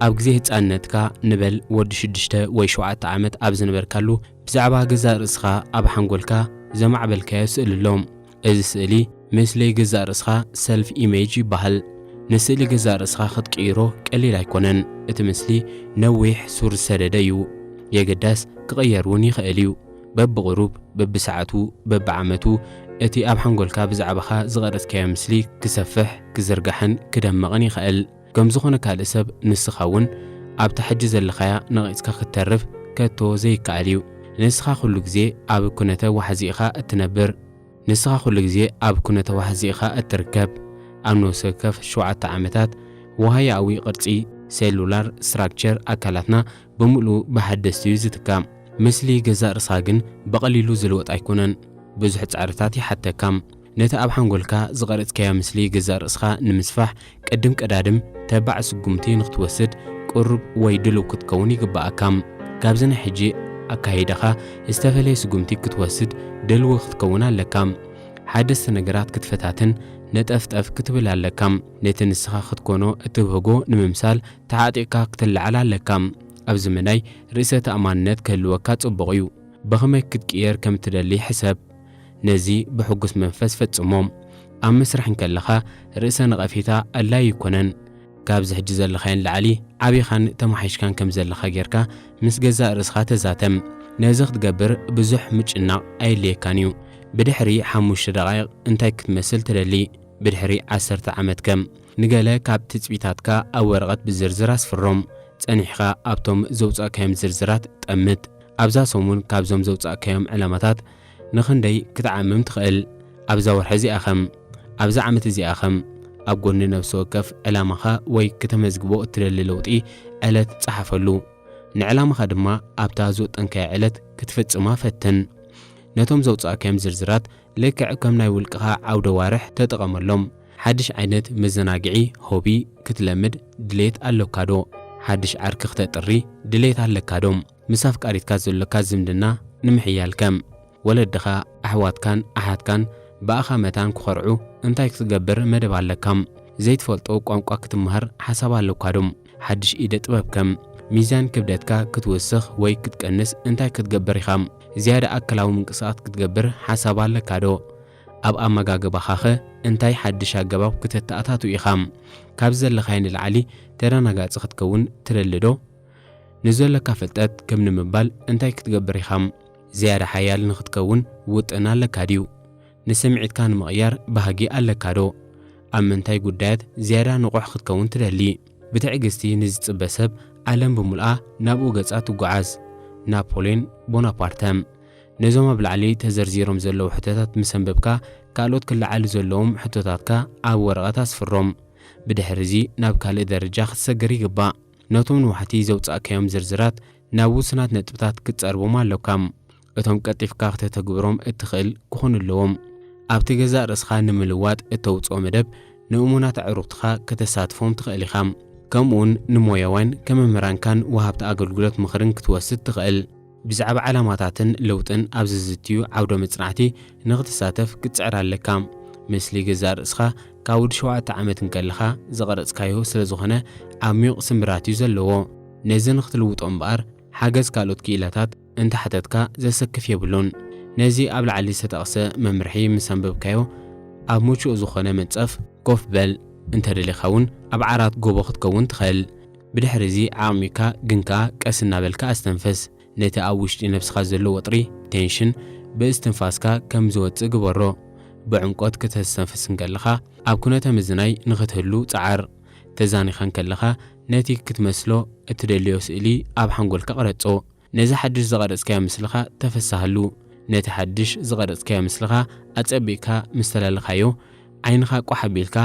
ኣብ ግዜ ህጻንነትካ፣ ንበል ወዲ ሽዱሽተ ወይ ሸውዓተ ዓመት ኣብ ዝነበርካሉ፣ ብዛዕባ ገዛእ ርእስኻ ኣብ ሓንጎልካ ዘማዕበልካዮ ስእሊ ኣሎ። እዚ ስእሊ፣ ምስሊ ገዛእ ርእስኻ፣ ሰልፍ ኢሜጅ ይበሃል። ንስእሊ ገዛእ ርእስኻ ክትቅይሮ ቀሊል ኣይኮነን። እቲ ምስሊ ነዊሕ ሱር ዝሰደደ እዩ። የገዳስ ክቕየር እውን ይኽእል እዩ። በብቕሩብ፣ በብሰዓቱ፣ በብዓመቱ እቲ ኣብ ሓንጎልካ ብዛዕባኻ ዝቐረጽካዮ ምስሊ ክሰፍሕ፣ ክዝርጋሕን ክደምቕን ይኽእል። ከም ዝኾነ ካልእ ሰብ፣ ንስኻ እውን ኣብታ ሕጂ ዘለኻያ ነቒጽካ ክትተርፍ ከቶ ዘይከኣል እዩ። ንስኻ ኩሉ ግዜ ኣብ ኩነተ ዋሕዚ ኢኻ እትነብር። ንስኻ ኩሉ ግዜ ኣብ ኩነተ ዋሕዚ ኢኻ እትርከብ። ኣብ ነፍሲ ወከፍ ሸውዓተ ዓመታት ወሃያዊ ቅርጺ ሴሉላር ስትራክቸር ኣካላትና ብምሉኡ ብሓደስቲ እዩ ዝትካ። ምስሊ ገዛእ ርእስኻ ግን ብቐሊሉ ዝልወጥ ኣይኮነን። ብዙሕ ጻዕርታት ይሓተካ። ነቲ ኣብ ሓንጎልካ ዝቐረጽካዮ ምስሊ ገዛእ ርእስኻ ንምስፋሕ፣ ቅድም ቀዳድም ተባዕ ስጉምቲ ንኽትወስድ ቅሩብ ወይ ድሉው ክትከውን ይግብኣካ። ካብዚ ናይ ሕጂ ኣካይዳኻ ዝተፈለየ ስጉምቲ ክትወስድ ድሉው ክትከውን ኣለካ። ሓደስቲ ነገራት ክትፈታትን ነጠፍጠፍ ክትብል ኣለካ። ነቲ ንስኻ ክትኮኖ እትብህጎ ንምምሳል ተዓጢቕካ ክትለዓል ኣለካ። ኣብዚ መዳይ ርእሰ ተኣማንነት ክህልወካ ጽቡቕ እዩ። ብኸመይ ክትቅየር ከም እትደሊ ሕሰብ። ነዚ ብሕጉስ መንፈስ ፈጽሞ። ኣብ መስርሕ እንከለኻ ርእሰ ነቐፌታ ኣድላዪ ኣይኮነን። ካብዚ ሕጂ ዘለኻዮ ንላዕሊ ዓቢኻን ተማሓይሽካን ከም ዘለኻ ጌርካ ምስ ገዛእ ርእስኻ ተዛተም። ነዚ ክትገብር ብዙሕ ምጭናቕ ኣየድልየካን እዩ። ብድሕሪ ሓሙሽተ ደቓይቕ እንታይ ክትመስል ትደሊ? ብድሕሪ ዓሰርተ ዓመት ከ? ንገለ ካብ ትጽቢታትካ ኣብ ወረቐት ብዝርዝር ኣስፍሮም። ጸኒሕካ ኣብቶም ዘውጻእካዮም ዝርዝራት ጠምት። ኣብዛ ሰሙን ካብዞም ዘውጻእካዮም ዕላማታት ንኽንደይ ክትዓምም ትኽእል? ኣብዛ ወርሒ እዚኣ ኸም? ኣብዛ ዓመት እዚኣ ኸም? ኣብ ጎኒ ነፍሲ ወከፍ ዕላማኻ ወይ ክተመዝግቦ እትደሊ ለውጢ ዕለት ጸሓፈሉ። ንዕላማኻ ድማ ኣብታ ዝወጠንካያ ዕለት ክትፍጽማ ፈትን። ነቶም ዘውጻእካዮም ዝርዝራት ልክዕ ከም ናይ ውልቅኻ ዓውደ ዋርሕ ተጠቐመሎም። ሓድሽ ዓይነት መዘናግዒ፣ ሆቢ፣ ክትለምድ ድሌት ኣሎካ ዶ? ሓድሽ ዓርኪ ክተጥሪ ድሌት ኣለካ ዶ? ምስ ኣፍቃሪትካ ዘሎካ ዝምድና ንምሕያል ከ? ወለድኻ፣ ኣሕዋትካን ኣሓትካን ብኣኻ መታን ክኾርዑ እንታይ ክትገብር መደብ ኣለካ? ዘይትፈልጦ ቋንቋ ክትመሃር ሓሳብ ኣሎካ ዶ? ሓድሽ ኢደ ጥበብ ከ? ሚዛን ክብደትካ ክትውስኽ ወይ ክትቀንስ እንታይ ክትገብር ኢኻ? ዝያዳ ኣካላዊ ምንቅስቓስ ክትገብር ሓሳብ ኣለካ ዶ? ኣብ ኣመጋግባኻኸ እንታይ ሓድሽ ኣገባብ ክተተኣታቱ ኢኻ? ካብ ዘለኻዮ ንላዕሊ ተደናጋጺ ክትከውን ትደሊ ዶ? ንዘለካ ፍልጠት ክብ ንምባል እንታይ ክትገብር ኢኻ? ዝያዳ ሓያል ንኽትከውን ውጥን ኣለካ ድዩ? ንስምዒትካ ንምቕያር ባህጊ ኣለካ ዶ? ኣብ ምንታይ ጉዳያት ዝያዳ ንቑሕ ክትከውን ትደሊ? ብትዕግስቲ ንዝጽበ ሰብ፣ ዓለም ብምልኣ ናብኡ ገጻ ትጓዓዝ። ናፖልዮን ቦናፓርተ። ነዞም ኣብ ላዕሊ ተዘርዚሮም ዘለዉ ሕቶታት ምስ ኣንበብካ፣ ካልኦት ክለዓሉ ዘለዎም ሕቶታትካ ኣብ ወረቐት ኣስፍሮም። ብድሕሪ እዚ ናብ ካልእ ደረጃ ክትሰግር ይግባእ። ነቶም ንዋሕቲ ዘውጻእካዮም ዝርዝራት ናብ ውሱናት ነጥብታት ክትጸርቦም ኣሎካ። እቶም ቀልጢፍካ ክተተግብሮም እትኽእል ክኾኑ ኣለዎም። ኣብቲ ገዛእ ርእስኻ ንምልዋጥ እተውጽኦ መደብ፣ ንእሙናት ኣዕሩኽትኻ ከተሳትፎም ትኽእል ኢኻ። ከምኡውን ንሞያውያን ከመምህራንካን ወሃብቲ ኣገልግሎት ምኽርን ክትወስድ ትኽእል። ብዛዕባ ዕላማታትን ለውጥን ኣብ ዝዝትዩ ዓውደ መጽናዕቲ ንኽትሳተፍ ክትጽዕር ኣለካ። ምስሊ ገዛእ ርእስኻ ካብ ወዲ ሸውዓተ ዓመት እንከለኻ ዝቐረጽካዮ ስለ ዝኾነ፣ ዓሚቕ ስምብራት እዩ ዘለዎ። ነዚ ንኽትልውጦ እምበኣር፣ ሓገዝ ካልኦት ክኢላታት እንተሓተትካ ዘሰክፍ የብሉን። ነዚ ኣብ ላዕሊ ዝተጠቕሰ መምርሒ ምስ ኣንበብካዮ፣ ኣብ ምቹእ ዝኾነ መንጸፍ ኮፍ በል። እንተደሊኻ እውን ኣብ ዓራት ጎቦ ክትከውን ትኽእል። ብድሕሪ እዚ ዓቕሚካ ግን ከኣ ቀስ እናበልካ ኣስተንፍስ። ነቲ ኣብ ውሽጢ ነብስኻ ዘሎ ወጥሪ፣ ቴንሽን፣ ብእስትንፋስካ ከም ዝወጽእ ግበሮ። ብዕምቆት ክተስተንፍስ እንከለኻ፣ ኣብ ኩነተ ምዝናይ ንኽትህሉ ጸዓር። ተዛኒኻ እንከለኻ፣ ነቲ ክትመስሎ እትደልዮ ስእሊ ኣብ ሓንጎልካ ቅረጾ። ነዚ ሓድሽ ዝቐረጽካዮ ምስልኻ ተፈሳሃሉ። ነቲ ሓድሽ ዝቐረጽካዮ ምስልኻ ኣጸቢቕካ ምስ ተላለኻዮ፣ ዓይንኻ ቋሕ ኣቢልካ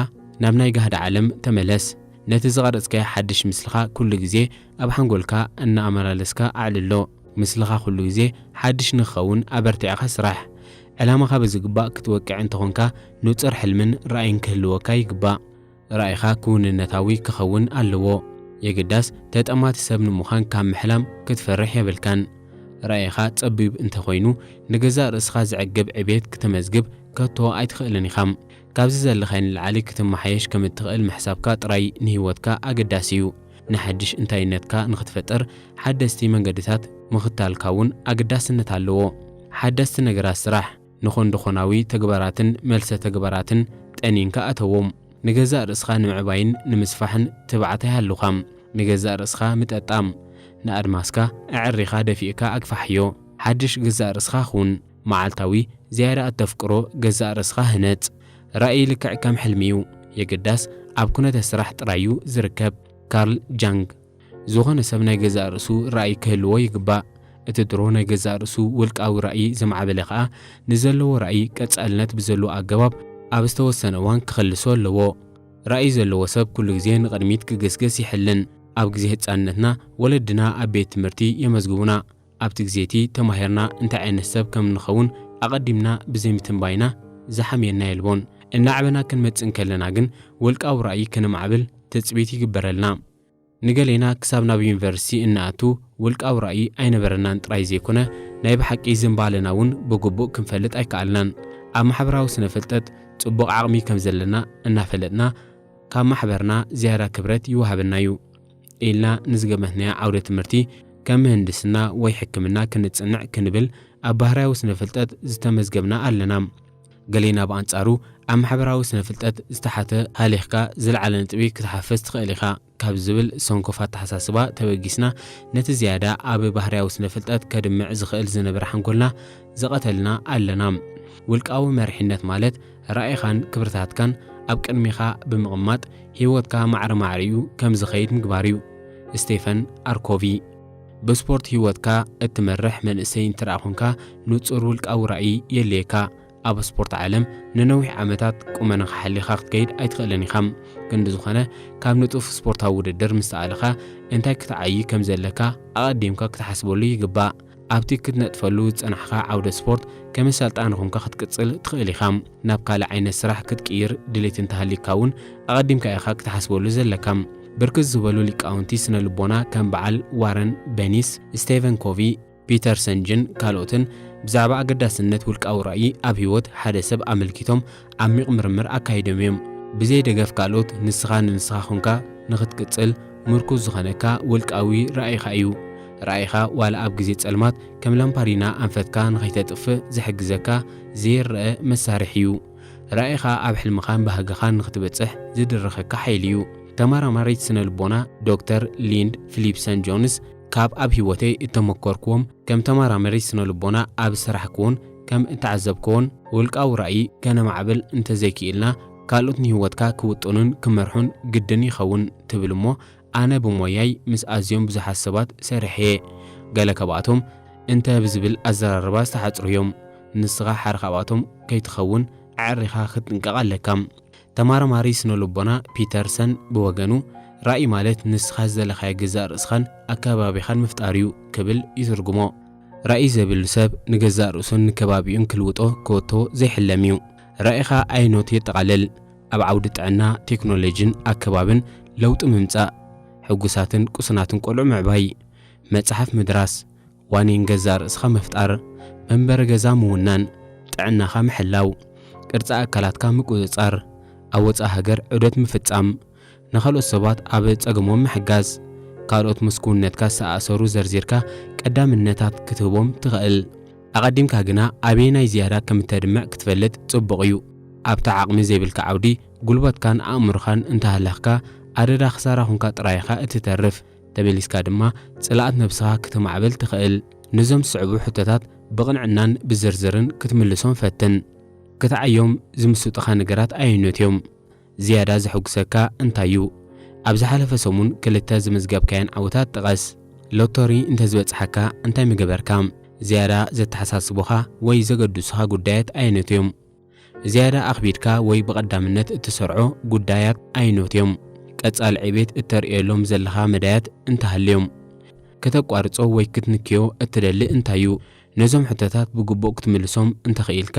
ናብ ናይ ጋህዲ ዓለም ተመለስ። ነቲ ዝቐረጽካዮ ሓድሽ ምስልኻ ኩሉ ግዜ ኣብ ሓንጎልካ እናኣመላለስካ ኣዕልሎ። ምስልኻ ኩሉ ግዜ ሓድሽ ንክኸውን ኣበርቲዕኻ ስራሕ። ዕላማኻ ብዝግባእ ክትወቅዕ እንተኾንካ፣ ንጹር ሕልምን ራእይን ክህልወካ ይግባእ። ራእይኻ ክውንነታዊ ክኸውን ኣለዎ። የግዳስ ተጠማቲ ሰብ ንምዃን ካብ ምሕላም ክትፈርሕ የብልካን። ራእይኻ ጸቢብ እንተኾይኑ፣ ንገዛእ ርእስኻ ዘዕግብ ዕቤት ክተመዝግብ ከቶ ኣይትኽእልን ኢኻ። ካብዚ ዘለኻዮ ንላዕሊ ክትመሓየሽ ከም እትኽእል ምሕሳብካ ጥራይ ንህይወትካ ኣገዳሲ እዩ። ንሓድሽ እንታይነትካ ንኽትፈጥር ሓደስቲ መንገድታት ምኽታልካ እውን ኣገዳስነት ኣለዎ። ሓደስቲ ነገራት ስራሕ፣ ንኾንዶኾናዊ ተግባራትን መልሰ ተግባራትን ጠኒንካ እተዎም። ንገዛእ ርእስኻ ንምዕባይን ንምስፋሕን ትብዓት ኣይሃሉኻ። ንገዛእ ርእስኻ ምጠጣም፣ ንኣድማስካ ኣዕሪኻ ደፊእካ ኣግፋሕዮ። ሓድሽ ገዛእ ርእስኻ ኩን። መዓልታዊ ዝያዳ እተፍቅሮ ገዛእ ርእስኻ ህነጽ። ራእይ ልክዕ ከም ሕልሚ እዩ። የግዳስ ኣብ ኩነተ ስራሕ ጥራይ እዩ ዝርከብ። ካርል ጃንግ። ዝኾነ ሰብ ናይ ገዛእ ርእሱ ራእይ ክህልዎ ይግባእ። እቲ ድሮ ናይ ገዛእ ርእሱ ውልቃዊ ራእይ ዘማዕበለ ከኣ፣ ንዘለዎ ራእይ ቀጻልነት ብዘለዎ ኣገባብ ኣብ ዝተወሰነ እዋን ክኽልሶ ኣለዎ። ራእይ ዘለዎ ሰብ ኩሉ ግዜ ንቕድሚት ክግስግስ ይሕልን። ኣብ ግዜ ህጻንነትና ወለድና ኣብ ቤት ትምህርቲ የመዝግቡና። ኣብቲ ግዜ እቲ ተማሂርና እንታይ ዓይነት ሰብ ከም ንኸውን ኣቐዲምና ብዘይምትንባይና ዝሓምየና የልቦን። እናዕበና ክንመጽእ እንከለና ግን ውልቃዊ ራእይ ከነማዕብል ትጽቢት ይግበረልና። ንገሌና ክሳብ ናብ ዩኒቨርሲቲ እንኣቱ ውልቃዊ ራእይ ኣይነበረናን ጥራይ ዘይኮነ፣ ናይ ብሓቂ ዝንባለና እውን ብግቡእ ክንፈልጥ ኣይከኣልናን። ኣብ ማሕበራዊ ስነ ፍልጠት ጽቡቕ ዓቕሚ ከም ዘለና እናፈለጥና፣ ካብ ማሕበርና ዝያዳ ክብረት ይወሃበና እዩ ኢልና ንዝገመትናዮ ዓውደ ትምህርቲ፣ ከም ምህንድስና ወይ ሕክምና ክንጽንዕ ክንብል ኣብ ባህርያዊ ስነ ፍልጠት ዝተመዝገብና ኣለና። ገሌና ብኣንጻሩ ኣብ ማሕበራዊ ስነ ፍልጠት ዝተሓተ ሃሊኽካ ዝለዓለ ነጥቢ ክትሓፍስ ትኽእል ኢኻ ካብ ዝብል ሰንኮፍ ኣተሓሳስባ ተበጊስና፣ ነቲ ዝያዳ ኣብ ባህርያዊ ስነ ፍልጠት ከድምዕ ዝኽእል ዝነበረ ሓንጎልና ዝቐተልና ኣለና። ውልቃዊ መሪሕነት ማለት ራእይኻን ክብርታትካን ኣብ ቅድሚኻ ብምቕማጥ ህይወትካ ማዕረ ማዕሪኡ ከም ዝኸይድ ምግባር እዩ። ስቴፈን ኣርኮቪ። ብስፖርት ህይወትካ እትመርሕ መንእሰይ እንተ ደኣ ኾንካ፣ ንጹር ውልቃዊ ራእይ የድልየካ። ኣብ ስፖርት ዓለም ንነዊሕ ዓመታት ቁመናኻ ሓሊኻ ክትከይድ ኣይትኽእልን ኢኻ። ክንዲ ዝኾነ፣ ካብ ንጡፍ ስፖርታዊ ውድድር ምስ ተኣለኻ፣ እንታይ ክትዓዪ ከም ዘለካ ኣቐዲምካ ክትሓስበሉ ይግባእ። ኣብቲ ክትነጥፈሉ ዝጸናሕካ ዓውደ ስፖርት ከም ኣሰልጣኒ ኾንካ ክትቅጽል ትኽእል ኢኻ። ናብ ካልእ ዓይነት ስራሕ ክትቅይር ድሌት እንተሃልዩካ እውን ኣቐዲምካ ኢኻ ክትሓስበሉ ዘለካ። ብርክት ዝበሉ ሊቃውንቲ ስነ ልቦና ከም በዓል ዋረን በኒስ፣ ስቴቨን ኮቪ፣ ፒተር ሰንጅን ካልኦትን ብዛዕባ ኣገዳስነት ውልቃዊ ራእይ ኣብ ህይወት ሓደ ሰብ ኣመልኪቶም ዓሚቕ ምርምር ኣካይዶም እዮም። ብዘይ ደገፍ ካልኦት፣ ንስኻ ንንስኻ ኾንካ ንኽትቅጽል ምርኩዝ ዝኾነካ ውልቃዊ ራእይኻ እዩ። ራእይኻ ዋላ ኣብ ግዜ ጸልማት ከም ላምፓዲና ኣንፈትካ ንኸይተጥፍእ ዝሕግዘካ ዘይረኣ መሳርሒ እዩ። ራእይኻ ኣብ ሕልምኻን ባህግኻን ንኽትበጽሕ ዝድርኸካ ሓይሊ እዩ። ተመራማሪት ስነ ልቦና ዶክተር ሊንድ ፊሊፕሰን ጆንስ፣ ካብ ኣብ ህይወተይ እተመኮርክዎም፣ ከም ተመራማሪት ስነ ልቦና ኣብ ዝሰራሕክዎን ከም እተዓዘብክዎን፣ ውልቃዊ ራእይ ከነማዕብል እንተዘይክኢልና፣ ካልኦት ንህይወትካ ክውጥኑን ክመርሑን ግድን ይኸውን ትብል እሞ፣ ኣነ ብሞያይ ምስ ኣዝዮም ብዙሓት ሰባት ሰሪሐ እየ። ገለ ካብኣቶም እንተ ብዝብል ኣዘራርባ ዝተሓጽሩ እዮም። ንስኻ ሓደ ካብኣቶም ከይትኸውን ኣዕሪኻ ክትጥንቀቕ ኣለካ። ተመራማሪ ስነ ልቦና ፒተርሰን ብወገኑ፣ ራእይ ማለት ንስኻ ዝደለኻዮ ገዛእ ርእስኻን ኣከባቢኻን ምፍጣር እዩ ክብል ይትርጉሞ። ራእይ ዘይብሉ ሰብ ንገዛእ ርእሱን ንከባቢኡን ክልውጦ ክወቶ ዘይሕለም እዩ። ራእይኻ ኣይኖት የጠቓልል። ኣብ ዓውዲ ጥዕና፣ ቴክኖሎጂን ኣከባብን ለውጢ ምምጻእ፣ ሕጉሳትን ቅሱናትን ቆልዑ ምዕባይ፣ መጽሓፍ ምድራስ፣ ዋኒን ገዛእ ርእስኻ ምፍጣር፣ መንበሪ ገዛ ምውናን፣ ጥዕናኻ ምሕላው፣ ቅርጺ ኣካላትካ ምቁጽጻር፣ ኣብ ወጻኢ ሃገር ዑደት ምፍጻም፣ ንኻልኦት ሰባት ኣብ ጸገሞም ምሕጋዝ፣ ካልኦት ምስ ክውንነትካ ዝተኣሳሰሩ ዘርዚርካ ቀዳምነታት ክትህቦም ትኽእል። ኣቐዲምካ ግና ኣበየናይ ዝያዳ ከም እተድምዕ ክትፈልጥ ጽቡቕ እዩ። ኣብቲ ዓቕሚ ዘይብልካ ዓውዲ፣ ጉልበትካን ኣእምሮኻን እንተሃለኽካ፣ ኣደዳ ክሳራ ኹንካ ጥራይ ኢኻ እትተርፍ። ተመሊስካ ድማ ጽልኣት ነብስኻ ክተማዕብል ትኽእል። ነዞም ዝስዕቡ ሕቶታት ብቕንዕናን ብዝርዝርን ክትምልሶም ፈትን። ክትዓዮም ዝምስጡኻ ነገራት ኣየኖት እዮም? ዝያዳ ዘሐጉሰካ እንታይ እዩ? ኣብ ዝሓለፈ ሰሙን ክልተ ዝመዝገብካየን ዓወታት ጥቐስ። ሎቶሪ እንተዝበጽሓካ እንታይ ምገበርካ? ዝያዳ ዘተሓሳስቡኻ ወይ ዘገድሱኻ ጉዳያት ኣየኖት እዮም? ዝያዳ ኣኽቢድካ ወይ ብቐዳምነት እትሰርዖ ጉዳያት ኣየኖት እዮም? ቀጻሊ ዕቤት እተርእየሎም ዘለኻ መዳያት እንተሃልዮም፣ ከተቋርጾ ወይ ክትንክዮ እትደሊ እንታይ እዩ? ነዞም ሕቶታት ብግቡእ ክትምልሶም እንተኽኢልካ፣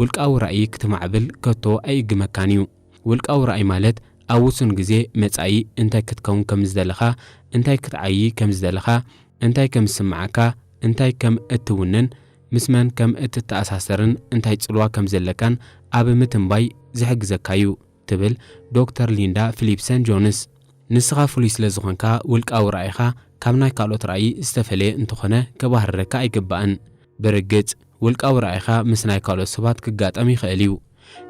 ውልቃዊ ራእይ ክትማዕብል ከቶ ኣይእግመካን እዩ። ውልቃዊ ራእይ ማለት ኣብ ውሱን ግዜ መጻኢ እንታይ ክትከውን ከም ዝደለኻ፣ እንታይ ክትዓዪ ከም ዝደለኻ፣ እንታይ ከም ዝስምዓካ፣ እንታይ ከም እትውንን፣ ምስ መን ከም እትተኣሳሰርን እንታይ ጽልዋ ከም ዘለካን ኣብ ምትንባይ ዝሕግዘካ እዩ ትብል ዶክተር ሊንዳ ፊሊፕሰን ጆንስ። ንስኻ ፍሉይ ስለ ዝኾንካ፣ ውልቃዊ ራእይኻ ካብ ናይ ካልኦት ራእይ ዝተፈለየ እንተኾነ ከባህርረካ ኣይግባእን። ብርግጽ፣ ውልቃዊ ራእይኻ ምስ ናይ ካልኦት ሰባት ክጋጠም ይኽእል እዩ።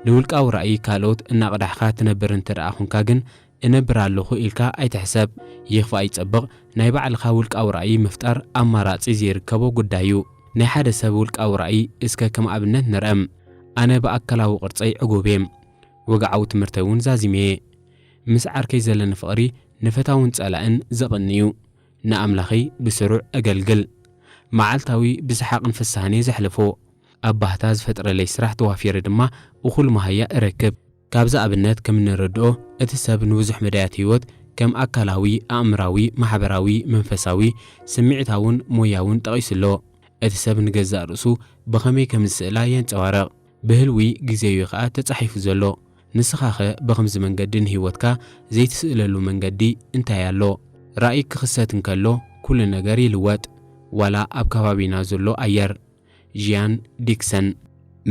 ንውልቃዊ ራእይ ካልኦት እናቕዳሕካ ትነብር እንተ ደኣ ኹንካ ግን፣ እነብር ኣለኹ ኢልካ ኣይትሕሰብ። ይኽፋእ ይጸብቕ፣ ናይ ባዕልኻ ውልቃዊ ራእይ ምፍጣር ኣማራጺ ዘይርከቦ ጉዳይ እዩ። ናይ ሓደ ሰብ ውልቃዊ ራእይ እስከ ከም ኣብነት ንርአም። ኣነ ብኣካላዊ ቅርጸይ ዕጉብ እየ። ወግዓዊ ትምህርተይ እውን ዛዚመ እየ። ምስ ዓርከይ ዘለኒ ፍቕሪ ንፈታውን ጸላእን ዘቕንእ እዩ። ንኣምላኸይ ብስሩዕ እገልግል። መዓልታዊ ብሰሓቕን ፍስሃን እየ ዘሕልፎ። ኣብ ባህታ ዝፈጥረለይ ስራሕ ተዋፊረ ድማ እኹል መሃያ እረክብ። ካብዚ ኣብነት ከም እንረድኦ፣ እቲ ሰብ ንብዙሕ መዳያት ህይወት ከም ኣካላዊ፣ ኣእምራዊ፣ ማሕበራዊ፣ መንፈሳዊ፣ ስምዒታውን ሞያውን ጠቒሱ ኣሎ። እቲ ሰብ ንገዛእ ርእሱ ብኸመይ ከም ዝስእላ የንጸባርቕ። ብህልዊ ግዜ'ዩ ኸኣ ተጻሒፉ ዘሎ። ንስኻኸ ብኸምዚ መንገዲ ንህይወትካ ዘይትስእለሉ መንገዲ እንታይ ኣሎ? ራእይ ክኽሰት እንከሎ ኩሉ ነገር ይልወጥ፣ ዋላ ኣብ ከባቢና ዘሎ ኣየር። ዢያን ዲክሰን።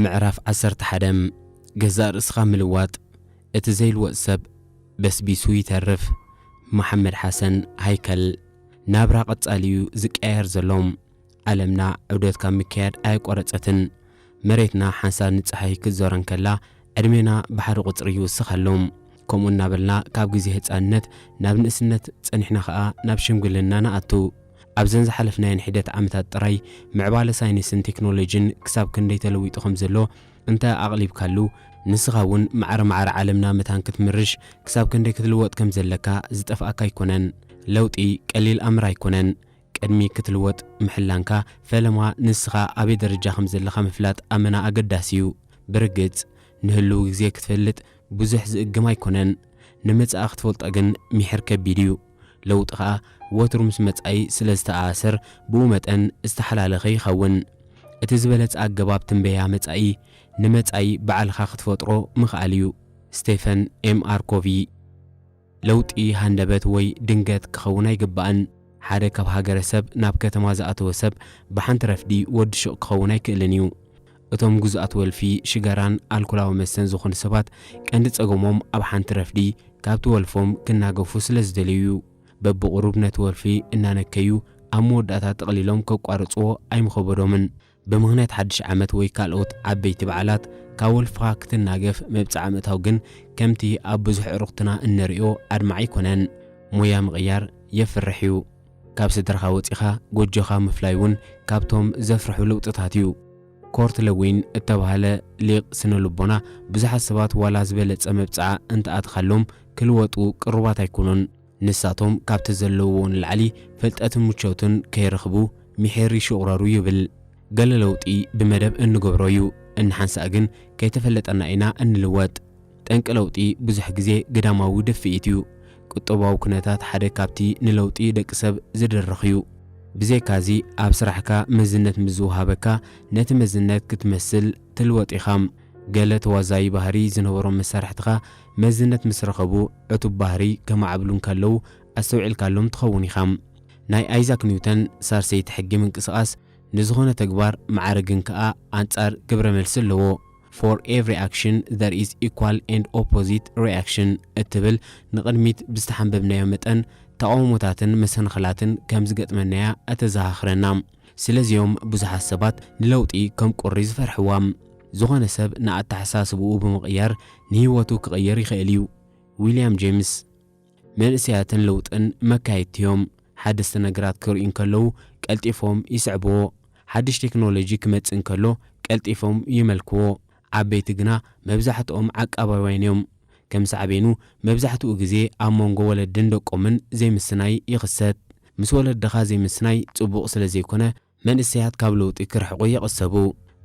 ምዕራፍ ዓሰርተ ሓደ። ገዛእ ርእስኻ ምልዋጥ። እቲ ዘይልወጥ ሰብ በስቢሱ ይተርፍ። መሓመድ ሓሰን ሃይከል። ናብራ ቀጻሊ'ዩ ዝቀያየር ዘሎ። ዓለምና ዑደት ካብ ምክያድ ኣየቋረጸትን። መሬትና ሓንሳብ ንጸሓይ ክትዞር እንከላ፣ ዕድሜና ብሓደ ቁጽሪ ይውስኽ ኣሎ። ከምኡ እናበልና ካብ ግዜ ህጻንነት ናብ ንእስነት ጸኒሕና ኸኣ ናብ ሽምግልና ንኣቱ። ኣብዘን ዝሓለፍናየን ሒደት ዓመታት ጥራይ ምዕባለ ሳይንስን ቴክኖሎጂን ክሳብ ክንደይ ተለዊጡ ከም ዘሎ እንተ ኣቕሊብካሉ፣ ንስኻ እውን ማዕረ ማዕረ ዓለምና መታን ክትምርሽ ክሳብ ክንደይ ክትልወጥ ከም ዘለካ ዝጠፍኣካ ኣይኮነን። ለውጢ ቀሊል ኣምር ኣይኮነን። ቅድሚ ክትልወጥ ምሕላንካ፣ ፈለማ ንስኻ ኣበይ ደረጃ ከም ዘለኻ ምፍላጥ ኣመና ኣገዳሲ እዩ። ብርግጽ፣ ንህልው ግዜ ክትፈልጥ ብዙሕ ዝእግም ኣይኮነን። ንመጻኢ ክትፈልጦ ግን ሚሕር ከቢድ እዩ። ለውጢ ኸኣ ወትሩ ምስ መጻኢ ስለ ዝተኣሳሰር፣ ብኡ መጠን ዝተሓላለኸ ይኸውን። እቲ ዝበለጸ ኣገባብ ትንበያ መጻኢ፣ ንመጻኢ ባዕልኻ ክትፈጥሮ ምኽኣል እዩ። ስቴፈን ኤም ኣር ኮቪ። ለውጢ ሃንደበት ወይ ድንገት ክኸውን ኣይግባእን። ሓደ ካብ ሃገረሰብ ናብ ከተማ ዝኣተወ ሰብ ብሓንቲ ረፍዲ ወዲ ሹቕ ክኸውን ኣይክእልን እዩ። እቶም ግዙኣት ወልፊ፣ ሽጋራን ኣልኮላዊ መስተን ዝኾኑ ሰባት ቀንዲ ጸገሞም ኣብ ሓንቲ ረፍዲ ካብቲ ወልፎም ክናገፉ ስለ ዝደልዩ እዩ። በብቑሩብ ነቲ ወልፊ እናነከዩ ኣብ መወዳእታ ጠቕሊሎም ከቋርጽዎ ኣይምኸበዶምን። ብምኽንያት ሓድሽ ዓመት ወይ ካልኦት ዓበይቲ በዓላት ካብ ወልፍኻ ክትናገፍ መብጽዓ ምእታው ግን ከምቲ ኣብ ብዙሕ ኣዕሩኽትና እንርእዮ ኣድማዒ ኣይኮነን። ሞያ ምቕያር የፍርሕ እዩ። ካብ ስድራኻ ወጺኻ ጎጆኻ ምፍላይ እውን ካብቶም ዘፍርሑ ለውጥታት እዩ። ኮርት ለዊን እተባህለ ሊቕ ስነ ልቦና፣ ብዙሓት ሰባት ዋላ ዝበለጸ መብጽዓ እንተኣትኻሎም ክልወጡ ቅሩባት ኣይኮኑን። ንሳቶም ካብቲ ዘለውዎ ንላዕሊ ፍልጠትን ምቾትን ከይረኽቡ ምሒር ይሽቑረሩ ይብል። ገለ ለውጢ ብመደብ እንገብሮ እዩ፣ እንሓንሳእ ግን ከይተፈለጠና ኢና እንልወጥ። ጠንቂ ለውጢ ብዙሕ ግዜ ግዳማዊ ድፍኢት እዩ። ቁጠባዊ ኩነታት ሓደ ካብቲ ንለውጢ ደቂ ሰብ ዝድርኽ እዩ። ብዘይካዚ፣ ኣብ ስራሕካ መዝነት ምስ ዝወሃበካ፣ ነቲ መዝነት ክትመስል ትልወጥ ኢኻ። ገለ ተዋዛዪ ባህሪ ዝነበሮም መሳርሕትኻ መዝነት ምስ ረኸቡ፣ ዕቱብ ባህሪ ከማዕብሉ እንከለዉ ኣስተውዒልካሎም ትኸውን ኢኻ። ናይ ኣይዛክ ኒውተን ሳልሰይቲ ሕጊ ምንቅስቓስ፣ ንዝኾነ ተግባር ማዕረ ግን ከኣ ኣንጻር ግብረ መልሲ ኣለዎ። For every action, there is equal and opposite reaction እትብል ንቕድሚት ብዝተሓንበብናዮ መጠን፣ ተቓውሞታትን መሰናኽላትን ከም ዝገጥመናያ እተዘኻኽረና። ስለዚዮም ብዙሓት ሰባት ንለውጢ ከም ቁሪ ዝፈርሕዋ። ዝኾነ ሰብ ንኣተሓሳስብኡ ብምቕያር ንህይወቱ ክቕይር ይኽእል እዩ። ዊልያም ጄምስ። መንእሰያትን ለውጥን መካየድቲ እዮም። ሓደስቲ ነገራት ክርእዩ እንከለዉ ቀልጢፎም ይስዕብዎ። ሓድሽ ቴክኖሎጂ ክመጽእ እንከሎ ቀልጢፎም ይመልክዎ። ዓበይቲ ግና መብዛሕትኦም ዓቃባውያን እዮም። ከም ሳዕቤኑ፣ መብዛሕትኡ ግዜ ኣብ መንጎ ወለድን ደቆምን ዘይምስናይ ይኽሰት። ምስ ወለድኻ ዘይምስናይ ጽቡቕ ስለ ዘይኮነ፣ መንእሰያት ካብ ለውጢ ክርሕቑ ይቕሰቡ።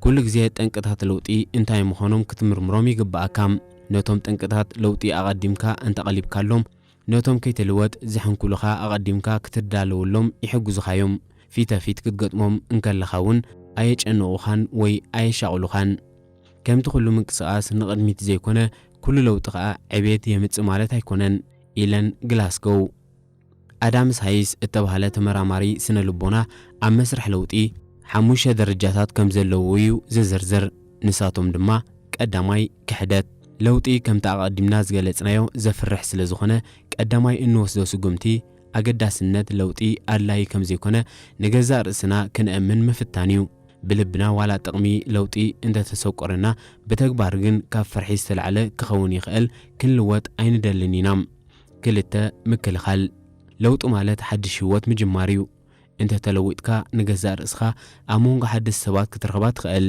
ኩሉ ግዜ ጠንቅታት ለውጢ እንታይ ምዃኖም ክትምርምሮም ይግብኣካ። ነቶም ጠንቅታት ለውጢ ኣቐዲምካ እንተቐሊብካሎም፣ ነቶም ከይትልወጥ ዝሕንኩሉኻ ኣቐዲምካ ክትዳለወሎም ይሕግዙኻ እዮም። ፊተ ፊት ክትገጥሞም እንከለኻ እውን ኣየጨንቑኻን ወይ ኣየሻቕሉኻን። ከምቲ ኩሉ ምንቅስቓስ ንቕድሚት ዘይኮነ፣ ኩሉ ለውጢ ኸኣ ዕቤት የምጽእ ማለት ኣይኮነን። ኢለን ግላስጎው። ኣዳም ሳይስ እተባህለ ተመራማሪ ስነ ልቦና ኣብ መስርሕ ለውጢ ሓሙሽተ ደረጃታት ከም ዘለዉ እዩ ዝዝርዝር። ንሳቶም ድማ፣ ቀዳማይ፣ ክሕደት። ለውጢ ከምቲ ኣቐዲምና ዝገለጽናዮ ዘፍርሕ ስለ ዝኾነ፣ ቀዳማይ እንወስዶ ስጉምቲ ኣገዳስነት ለውጢ ኣድላዪ ከም ዘይኮነ ንገዛእ ርእስና ክንእምን ምፍታን እዩ። ብልብና ዋላ ጥቕሚ ለውጢ እንተተሰቆረና፣ ብተግባር ግን ካብ ፍርሒ ዝተላዕለ ክኸውን ይኽእል፣ ክንልወጥ ኣይንደልን ኢና። ክልተ፣ ምክልኻል። ለውጢ ማለት ሓድሽ ህይወት ምጅማር እዩ። እንተ ተለዊጥካ፣ ንገዛእ ርእስኻ ኣብ መንጎ ሓደስቲ ሰባት ክትረኽባ ትኽእል።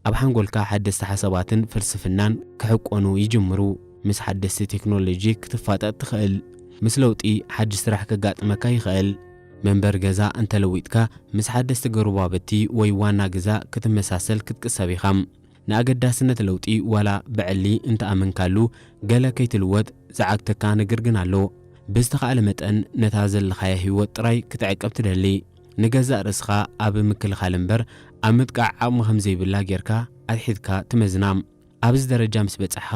ኣብ ሓንጎልካ ሓደስቲ ሓሳባትን ፍልስፍናን ክሕቆኑ ይጅምሩ። ምስ ሓደስቲ ቴክኖሎጂ ክትፋጠጥ ትኽእል። ምስ ለውጢ ሓድሽ ስራሕ ከጋጥመካ ይኽእል። መንበሪ ገዛ እንተ ለዊጥካ፣ ምስ ሓደስቲ ጎረባብቲ ወይ ዋና ገዛ ክትመሳሰል ክትቅሰብ ኢኻ። ንኣገዳስነት ለውጢ ዋላ ብዕሊ እንተኣመንካሉ፣ ገለ ከይትልወጥ ዝዓግተካ ነገር ግን ኣሎ። ብዝተኻእለ መጠን ነታ ዘለኻያ ህይወት ጥራይ ክትዕቅብ ትደሊ። ንገዛእ ርእስኻ ኣብ ምክልኻል እምበር ኣብ ምጥቃዕ ዓቕሚ ከም ዘይብላ ጌርካ ኣትሒትካ ትመዝና። ኣብዚ ደረጃ ምስ በጻሕኻ፣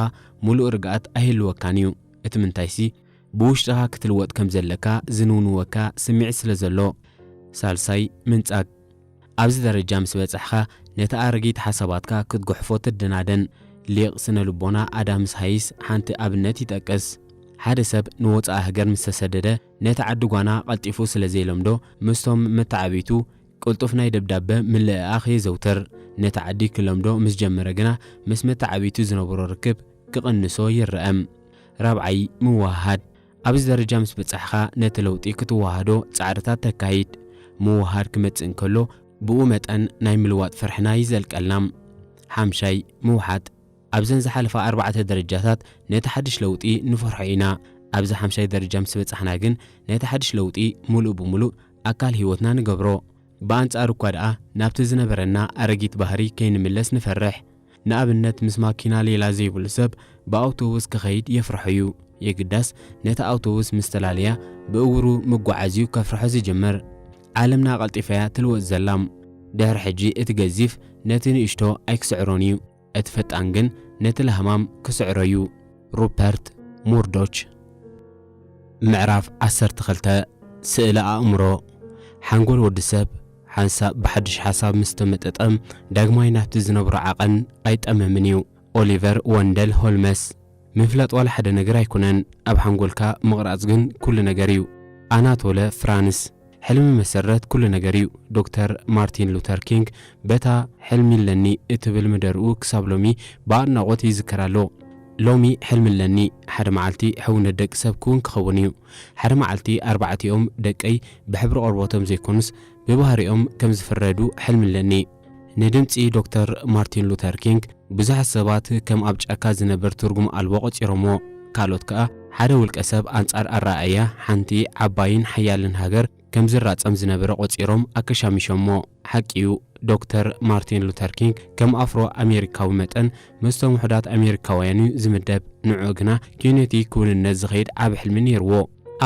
ምሉእ ርግኣት ኣይህልወካን እዩ። እቲ ምንታይሲ፣ ብውሽጥኻ ክትልወጥ ከም ዘለካ ዝንውንወካ ስምዒት ስለ ዘሎ። ሳልሳይ፣ ምንጻግ። ኣብዚ ደረጃ ምስ በጻሕኻ፣ ነቲ ኣረጊት ሓሳባትካ ክትጉሕፎ ትደናደን። ሊቕ ስነ ልቦና ኣዳምስ ሃይስ ሓንቲ ኣብነት ይጠቅስ። ሓደ ሰብ ንወጻኢ ሃገር ምስ ተሰደደ፣ ነቲ ዓዲ ጓና ቀልጢፉ ስለ ዘይለምዶ፣ ምስቶም መተዓብይቱ ቅልጡፍ ናይ ደብዳበ ምልእኣኽ የዘውትር። ነቲ ዓዲ ክለምዶ ምስ ጀመረ ግና፣ ምስ መተዓብይቱ ዝነበሮ ርክብ ክቕንሶ ይረአ። ራብዓይ፣ ምውህሃድ። ኣብዚ ደረጃ ምስ በጻሕኻ፣ ነቲ ለውጢ ክትወሃዶ ጻዕርታት ተካይድ። ምውህሃድ ክመጽእ እንከሎ፣ ብኡ መጠን ናይ ምልዋጥ ፍርሕና ይዘልቀልና። ሓምሻይ፣ ምውሓጥ። ኣብዘን ዝሓለፋ ኣርባዕተ ደረጃታት ነቲ ሓድሽ ለውጢ ንፈርሖ ኢና። ኣብዚ ሓምሻይ ደረጃ ምስ በጻሕና ግን፣ ነቲ ሓድሽ ለውጢ ምሉእ ብምሉእ ኣካል ህይወትና ንገብሮ። ብኣንጻሩ እኳ ደኣ፣ ናብቲ ዝነበረና ኣረጊት ባህሪ ከይንምለስ ንፈርሕ። ንኣብነት፣ ምስ ማኪና ሌላ ዘይብሉ ሰብ ብኣውቶቡስ ክኸይድ የፍርሖ እዩ። የግዳስ፣ ነቲ ኣውቶቡስ ምስ ተላለያ፣ ብእግሩ ምጓዓዝ'ዩ ከፍርሖ ዝጅምር። ዓለምና ቀልጢፋ'ያ ትልወጥ ዘላ። ድሕሪ ሕጂ እቲ ገዚፍ ነቲ ንእሽቶ ኣይክስዕሮን እዩ። እቲ ፈጣን ግን ነቲ ላህማም ክስዕሮ እዩ። ሩፐርት ሙርዶች። ምዕራፍ ዓሰርተ ክልተ። ስእለ ኣእምሮ። ሓንጎል ወዲ ሰብ ሓንሳብ ብሓድሽ ሓሳብ ምስ ተመጠጠ፣ ዳግማይ ናብቲ ዝነብሮ ዓቐን ኣይጠመምን እዩ። ኦሊቨር ወንደል ሆልመስ። ምፍላጥ ዋላ ሓደ ነገር ኣይኮነን፣ ኣብ ሓንጎልካ ምቕራጽ ግን ኩሉ ነገር እዩ። ኣናቶለ ፍራንስ። ሕልሚ መሰረት ኩሉ ነገር እዩ። ዶክተር ማርቲን ሉተር ኪንግ በታ ሕልሚ ኣለኒ እትብል መደርኡ ክሳብ ሎሚ ብኣድናቖት ይዝከር ኣሎ። ሎሚ ሕልሚ ኣለኒ፣ ሓደ መዓልቲ ሕውነት ደቂ ሰብ ክውን ክኸውን እዩ። ሓደ መዓልቲ ኣርባዕቲኦም ደቀይ ብሕብሪ ቆርበቶም ዘይኮኑስ ብባህሪኦም ከም ዝፍረዱ ሕልሚ ኣለኒ። ንድምጺ ዶክተር ማርቲን ሉተር ኪንግ ብዙሓት ሰባት ከም ኣብ ጫካ ዝነብር ትርጉም ኣልቦ ቆጺሮምዎ። ካልኦት ከኣ ሓደ ውልቀ ሰብ ኣንጻር ኣረኣእያ ሓንቲ ዓባይን ሓያልን ሃገር ከም ዝራጸም ዝነበረ ቆጺሮም ኣከሻሚሾምዎ። ሓቂ እዩ፣ ዶክተር ማርቲን ሉተር ኪንግ ከም ኣፍሮ ኣሜሪካዊ መጠን ምስቶም ውሑዳት ኣሜሪካውያን እዩ ዝምደብ። ንዕኡ ግና ኪነቲ ክውንነት ዝኸይድ ዓቢ ሕልሚ ነይርዎ።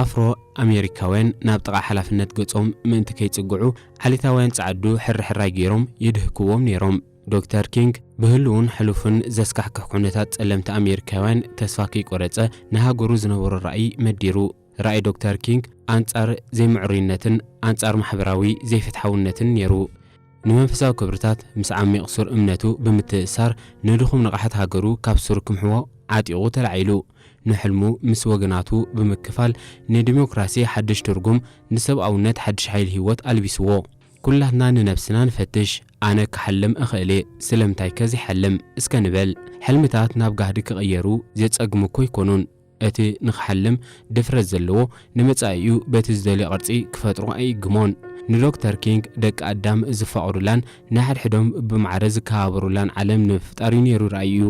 ኣፍሮ ኣሜሪካውያን ናብ ጥቓ ሓላፍነት ገጾም ምእንቲ ከይጽግዑ፣ ዓሌታውያን ጸዓዱ ሕርሕራይ ገይሮም ይድህክዎም ነይሮም። ዶክተር ኪንግ ብህሉውን ሕሉፍን ዘስካሕክሕ ኩነታት ጸለምቲ ኣሜሪካውያን ተስፋ ከይቆረጸ፣ ንሃገሩ ዝነበሮ ራእይ መዲሩ። ራእይ ዶክተር ኪንግ ኣንጻር ዘይምዕሩይነትን ኣንጻር ማሕበራዊ ዘይፍትሓውነትን ነይሩ። ንመንፈሳዊ ክብርታት ምስ ዓሚቕ ሱር እምነቱ ብምትእስሳር፣ ንድኹም ንቕሓት ሃገሩ ካብ ሱር ክምሕዎ ዓጢቑ ተላዒሉ። ንሕልሙ ምስ ወገናቱ ብምክፋል፣ ንዲሞክራሲ ሓድሽ ትርጉም፣ ንሰብኣውነት ሓድሽ ሓይሊ ህይወት ኣልቢስዎ። ኩላትና ንነብስና ንፈትሽ። ኣነ ክሓልም እኽእል እየ፣ ስለምንታይከ ዘይሓልም? እስከ ንበል። ሕልምታት ናብ ጋህዲ ክቕየሩ ዘጸግሙ እኮ ኣይኮኑን። እቲ ንኽሓልም ድፍረት ዘለዎ፣ ንመጻኢኡ በቲ ዝደልዮ ቅርጺ ክፈጥሮ ኣይእግሞን። ንዶክተር ኪንግ ደቂ ኣዳም ዝፋቐሩላን ንሓድሕዶም ብማዕረ ዝከባበሩላን ዓለም ንምፍጣር እዩ ነይሩ ራእይኡ።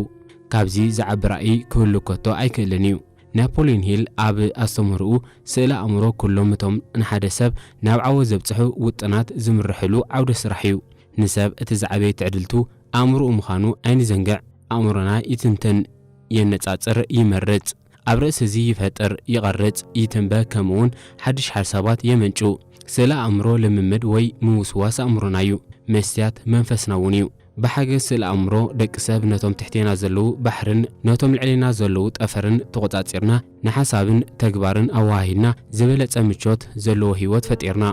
ካብዚ ዝዓቢ ራእይ ክህሉ ከቶ ኣይክእልን እዩ። ናፖሊዮን ሂል ኣብ ኣስተምህሮኡ፣ ስእለ ኣእምሮ ኩሎም እቶም ንሓደ ሰብ ናብ ዓወት ዘብጽሑ ውጥናት ዝምርሕሉ ዓውደ ስራሕ እዩ። ንሰብ እቲ ዝዓበየ ትዕድልቱ ኣእምሮኡ ምዃኑ ኣይንዘንግዕ። ኣእምሮና ይትንትን፣ የነጻጽር፣ ይመርጽ። ኣብ ርእሲ እዚ ይፈጥር፣ ይቐርጽ፣ ይትንበ፣ ከምኡውን ሓድሽ ሓሳባት የመንጩ። ስእለ ኣእምሮ ልምምድ ወይ ምውስዋስ ኣእምሮና እዩ። መስትያት መንፈስና እውን እዩ። ብሓገዝ ስእለ ኣእምሮ፣ ደቂ ሰብ ነቶም ትሕቴና ዘለዉ ባሕርን ነቶም ልዕሌና ዘለዉ ጠፈርን ተቖጻጺርና፣ ንሓሳብን ተግባርን ኣወሃሂድና፣ ዝበለጸ ምቾት ዘለዎ ህይወት ፈጢርና።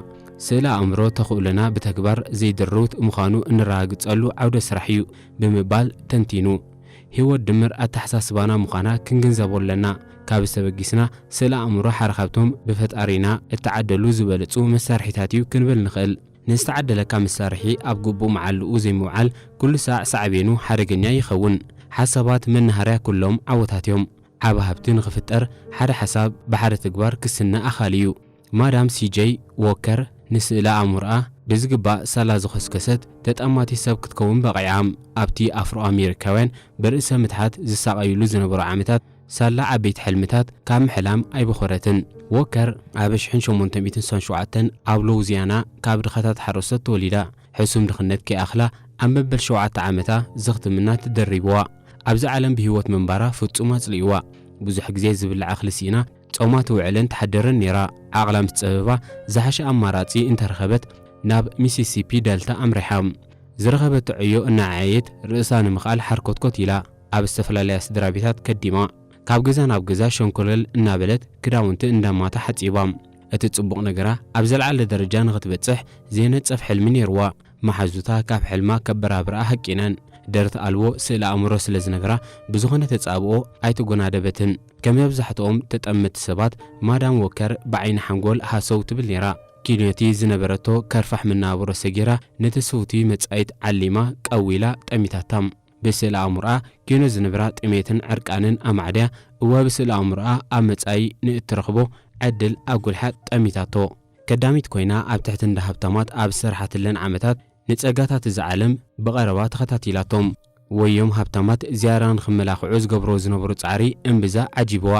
ስእለ ኣእምሮ ተኽእሎና ብተግባር ዘይድርውት ምዃኑ እንረጋግጸሉ ዓውደ ስራሕ እዩ ብምባል ተንቲኑ። ህይወት ድምር ኣተሓሳስባና ምዃና ክንግንዘቦ ኣለና። ካብዚ ተበጊስና፣ ስእለ ኣእምሮ ሓደ ካብቶም ብፈጣሪና እተዓደሉ ዝበለጹ መሳርሒታት እዩ ክንብል ንኽእል። ንዝተዓደለካ መሳርሒ ኣብ ግቡእ መዓልኡ ዘይምውዓል፣ ኩሉ ሳዕ ሳዕቤኑ ሓደገኛ ይኸውን። ሓሳባት መናሃርያ ኩሎም ዓወታት እዮም። ዓቢ ሃብቲ ንኽፍጠር፣ ሓደ ሓሳብ ብሓደ ተግባር ክስነ ኣኻሊ እዩ። ማዳም ሲ ጀይ ዎከር ንስእለ ኣእምሮኣ ብዝግባእ ሳላ ዝኾስከሰት ተጠማቲት ሰብ ክትከውን በቒዓ። ኣብቲ ኣፍሮ ኣሜሪካውያን ብርእሰ ምትሓት ዝሳቐዩሉ ዝነበሩ ዓመታት፣ ሳላ ዓበይቲ ሕልምታት ካብ ምሕላም ኣይበኾረትን። ዎከር ኣብ ሽሕን ሸሞንተ ሚእትን ስሳን ሸውዓተን ኣብ ሎውዚያና ካብ ድኻታት ሓረስቶት ተወሊዳ። ሕሱም ድኽነት ከይኣኽላ ኣብ መበል ሸውዓተ ዓመታ ዘኽትም እናት ደሪብዋ። ኣብዚ ዓለም ብህይወት ምንባራ ፍጹም ኣጽሊእዋ። ብዙሕ ግዜ ዝብላዕ እኽሊ ስኢና፣ ጾማ ትውዕልን ትሓድርን ነይራ። ዓቕላ ምስ ጸበባ ዝሓሸ ኣማራጺ እንተረኸበት ናብ ሚሲሲፒ ደልታ ኣምሪሓ። ዝረኸበቶ ዕዮ እናዓየየት ርእሳ ንምኽኣል ሓርኮትኮት ኢላ ኣብ ዝተፈላለያ ስድራ ቤታት ከዲማ። ካብ ገዛ ናብ ገዛ ሸንኮለል እናበለት ክዳውንቲ እንዳማታ ሓጺባ። እቲ ጽቡቕ ነገራ ኣብ ዘለዓለ ደረጃ ንኽትበጽሕ ዘይነጸፍ ሕልሚ ነይርዋ። መሓዙታ ካብ ሕልማ ከበራብርኣ ሃቂነን። ደረት ኣልቦ ስእለ ኣእምሮ ስለ ዝነበራ ብዝኾነ ተጻብኦ ኣይተጎናደበትን። ከም መብዛሕትኦም ተጠመቲ ሰባት ማዳም ዎከር ብዓይኒ ሓንጎል ሃሰው ትብል ነይራ። ኪንዮቲ ዝነበረቶ ከርፋሕ መናብሮ ሰጊራ ነቲ ስውቲ መጻኢት ዓሊማ ቀዊላ ጠሚታታ። ብስእለ ኣእምሮኣ ኪኖ ዝነበራ ጥሜትን ዕርቃንን ኣማዕድያ እወ ብስእለ ኣእምሮኣ ኣብ መጻኢ ንእትረኽቦ ዕድል ኣጉልሓ ጠሚታቶ። ከዳሚት ኮይና ኣብ ትሕቲ እንዳ ሃብታማት ኣብ ዝሰርሓትለን ዓመታት ንጸጋታት እዛ ዓለም ብቐረባ ተኸታቲላቶም። ወዮም ሃብታማት ዝያዳ ንኽመላኽዑ ዝገብሮ ዝነበሩ ጻዕሪ እምብዛ ዓጂብዋ።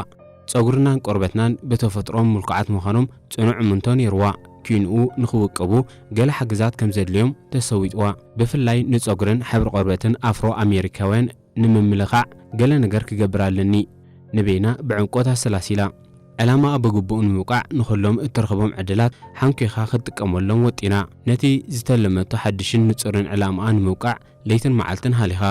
ጸጉርናን ቆርበትናን ብተፈጥሮም ምልኩዓት ምዃኖም ጽኑዕ እምንቶ ነይርዋ። ኪንኡ ንኽውቅቡ ገለ ሓግዛት ከም ዘድልዮም ተሰዊጥዋ። ብፍላይ ንጸጉርን ሕብሪ ቆርበትን ኣፍሮ ኣሜሪካውያን ንምምልኻዕ ገለ ነገር ክገብር ኣለኒ። ንበይና ብዕምቆት ኣሰላሲላ። ዕላማኣ ብግቡእ ንምውቃዕ ንኹሎም እትረኽቦም ዕድላት ሓንኪኻ ክትጥቀመሎም ወጢና። ነቲ ዝተለመቶ ሓድሽን ንጹርን ዕላማኣ ንምውቃዕ ለይትን መዓልትን ሃሊኻ።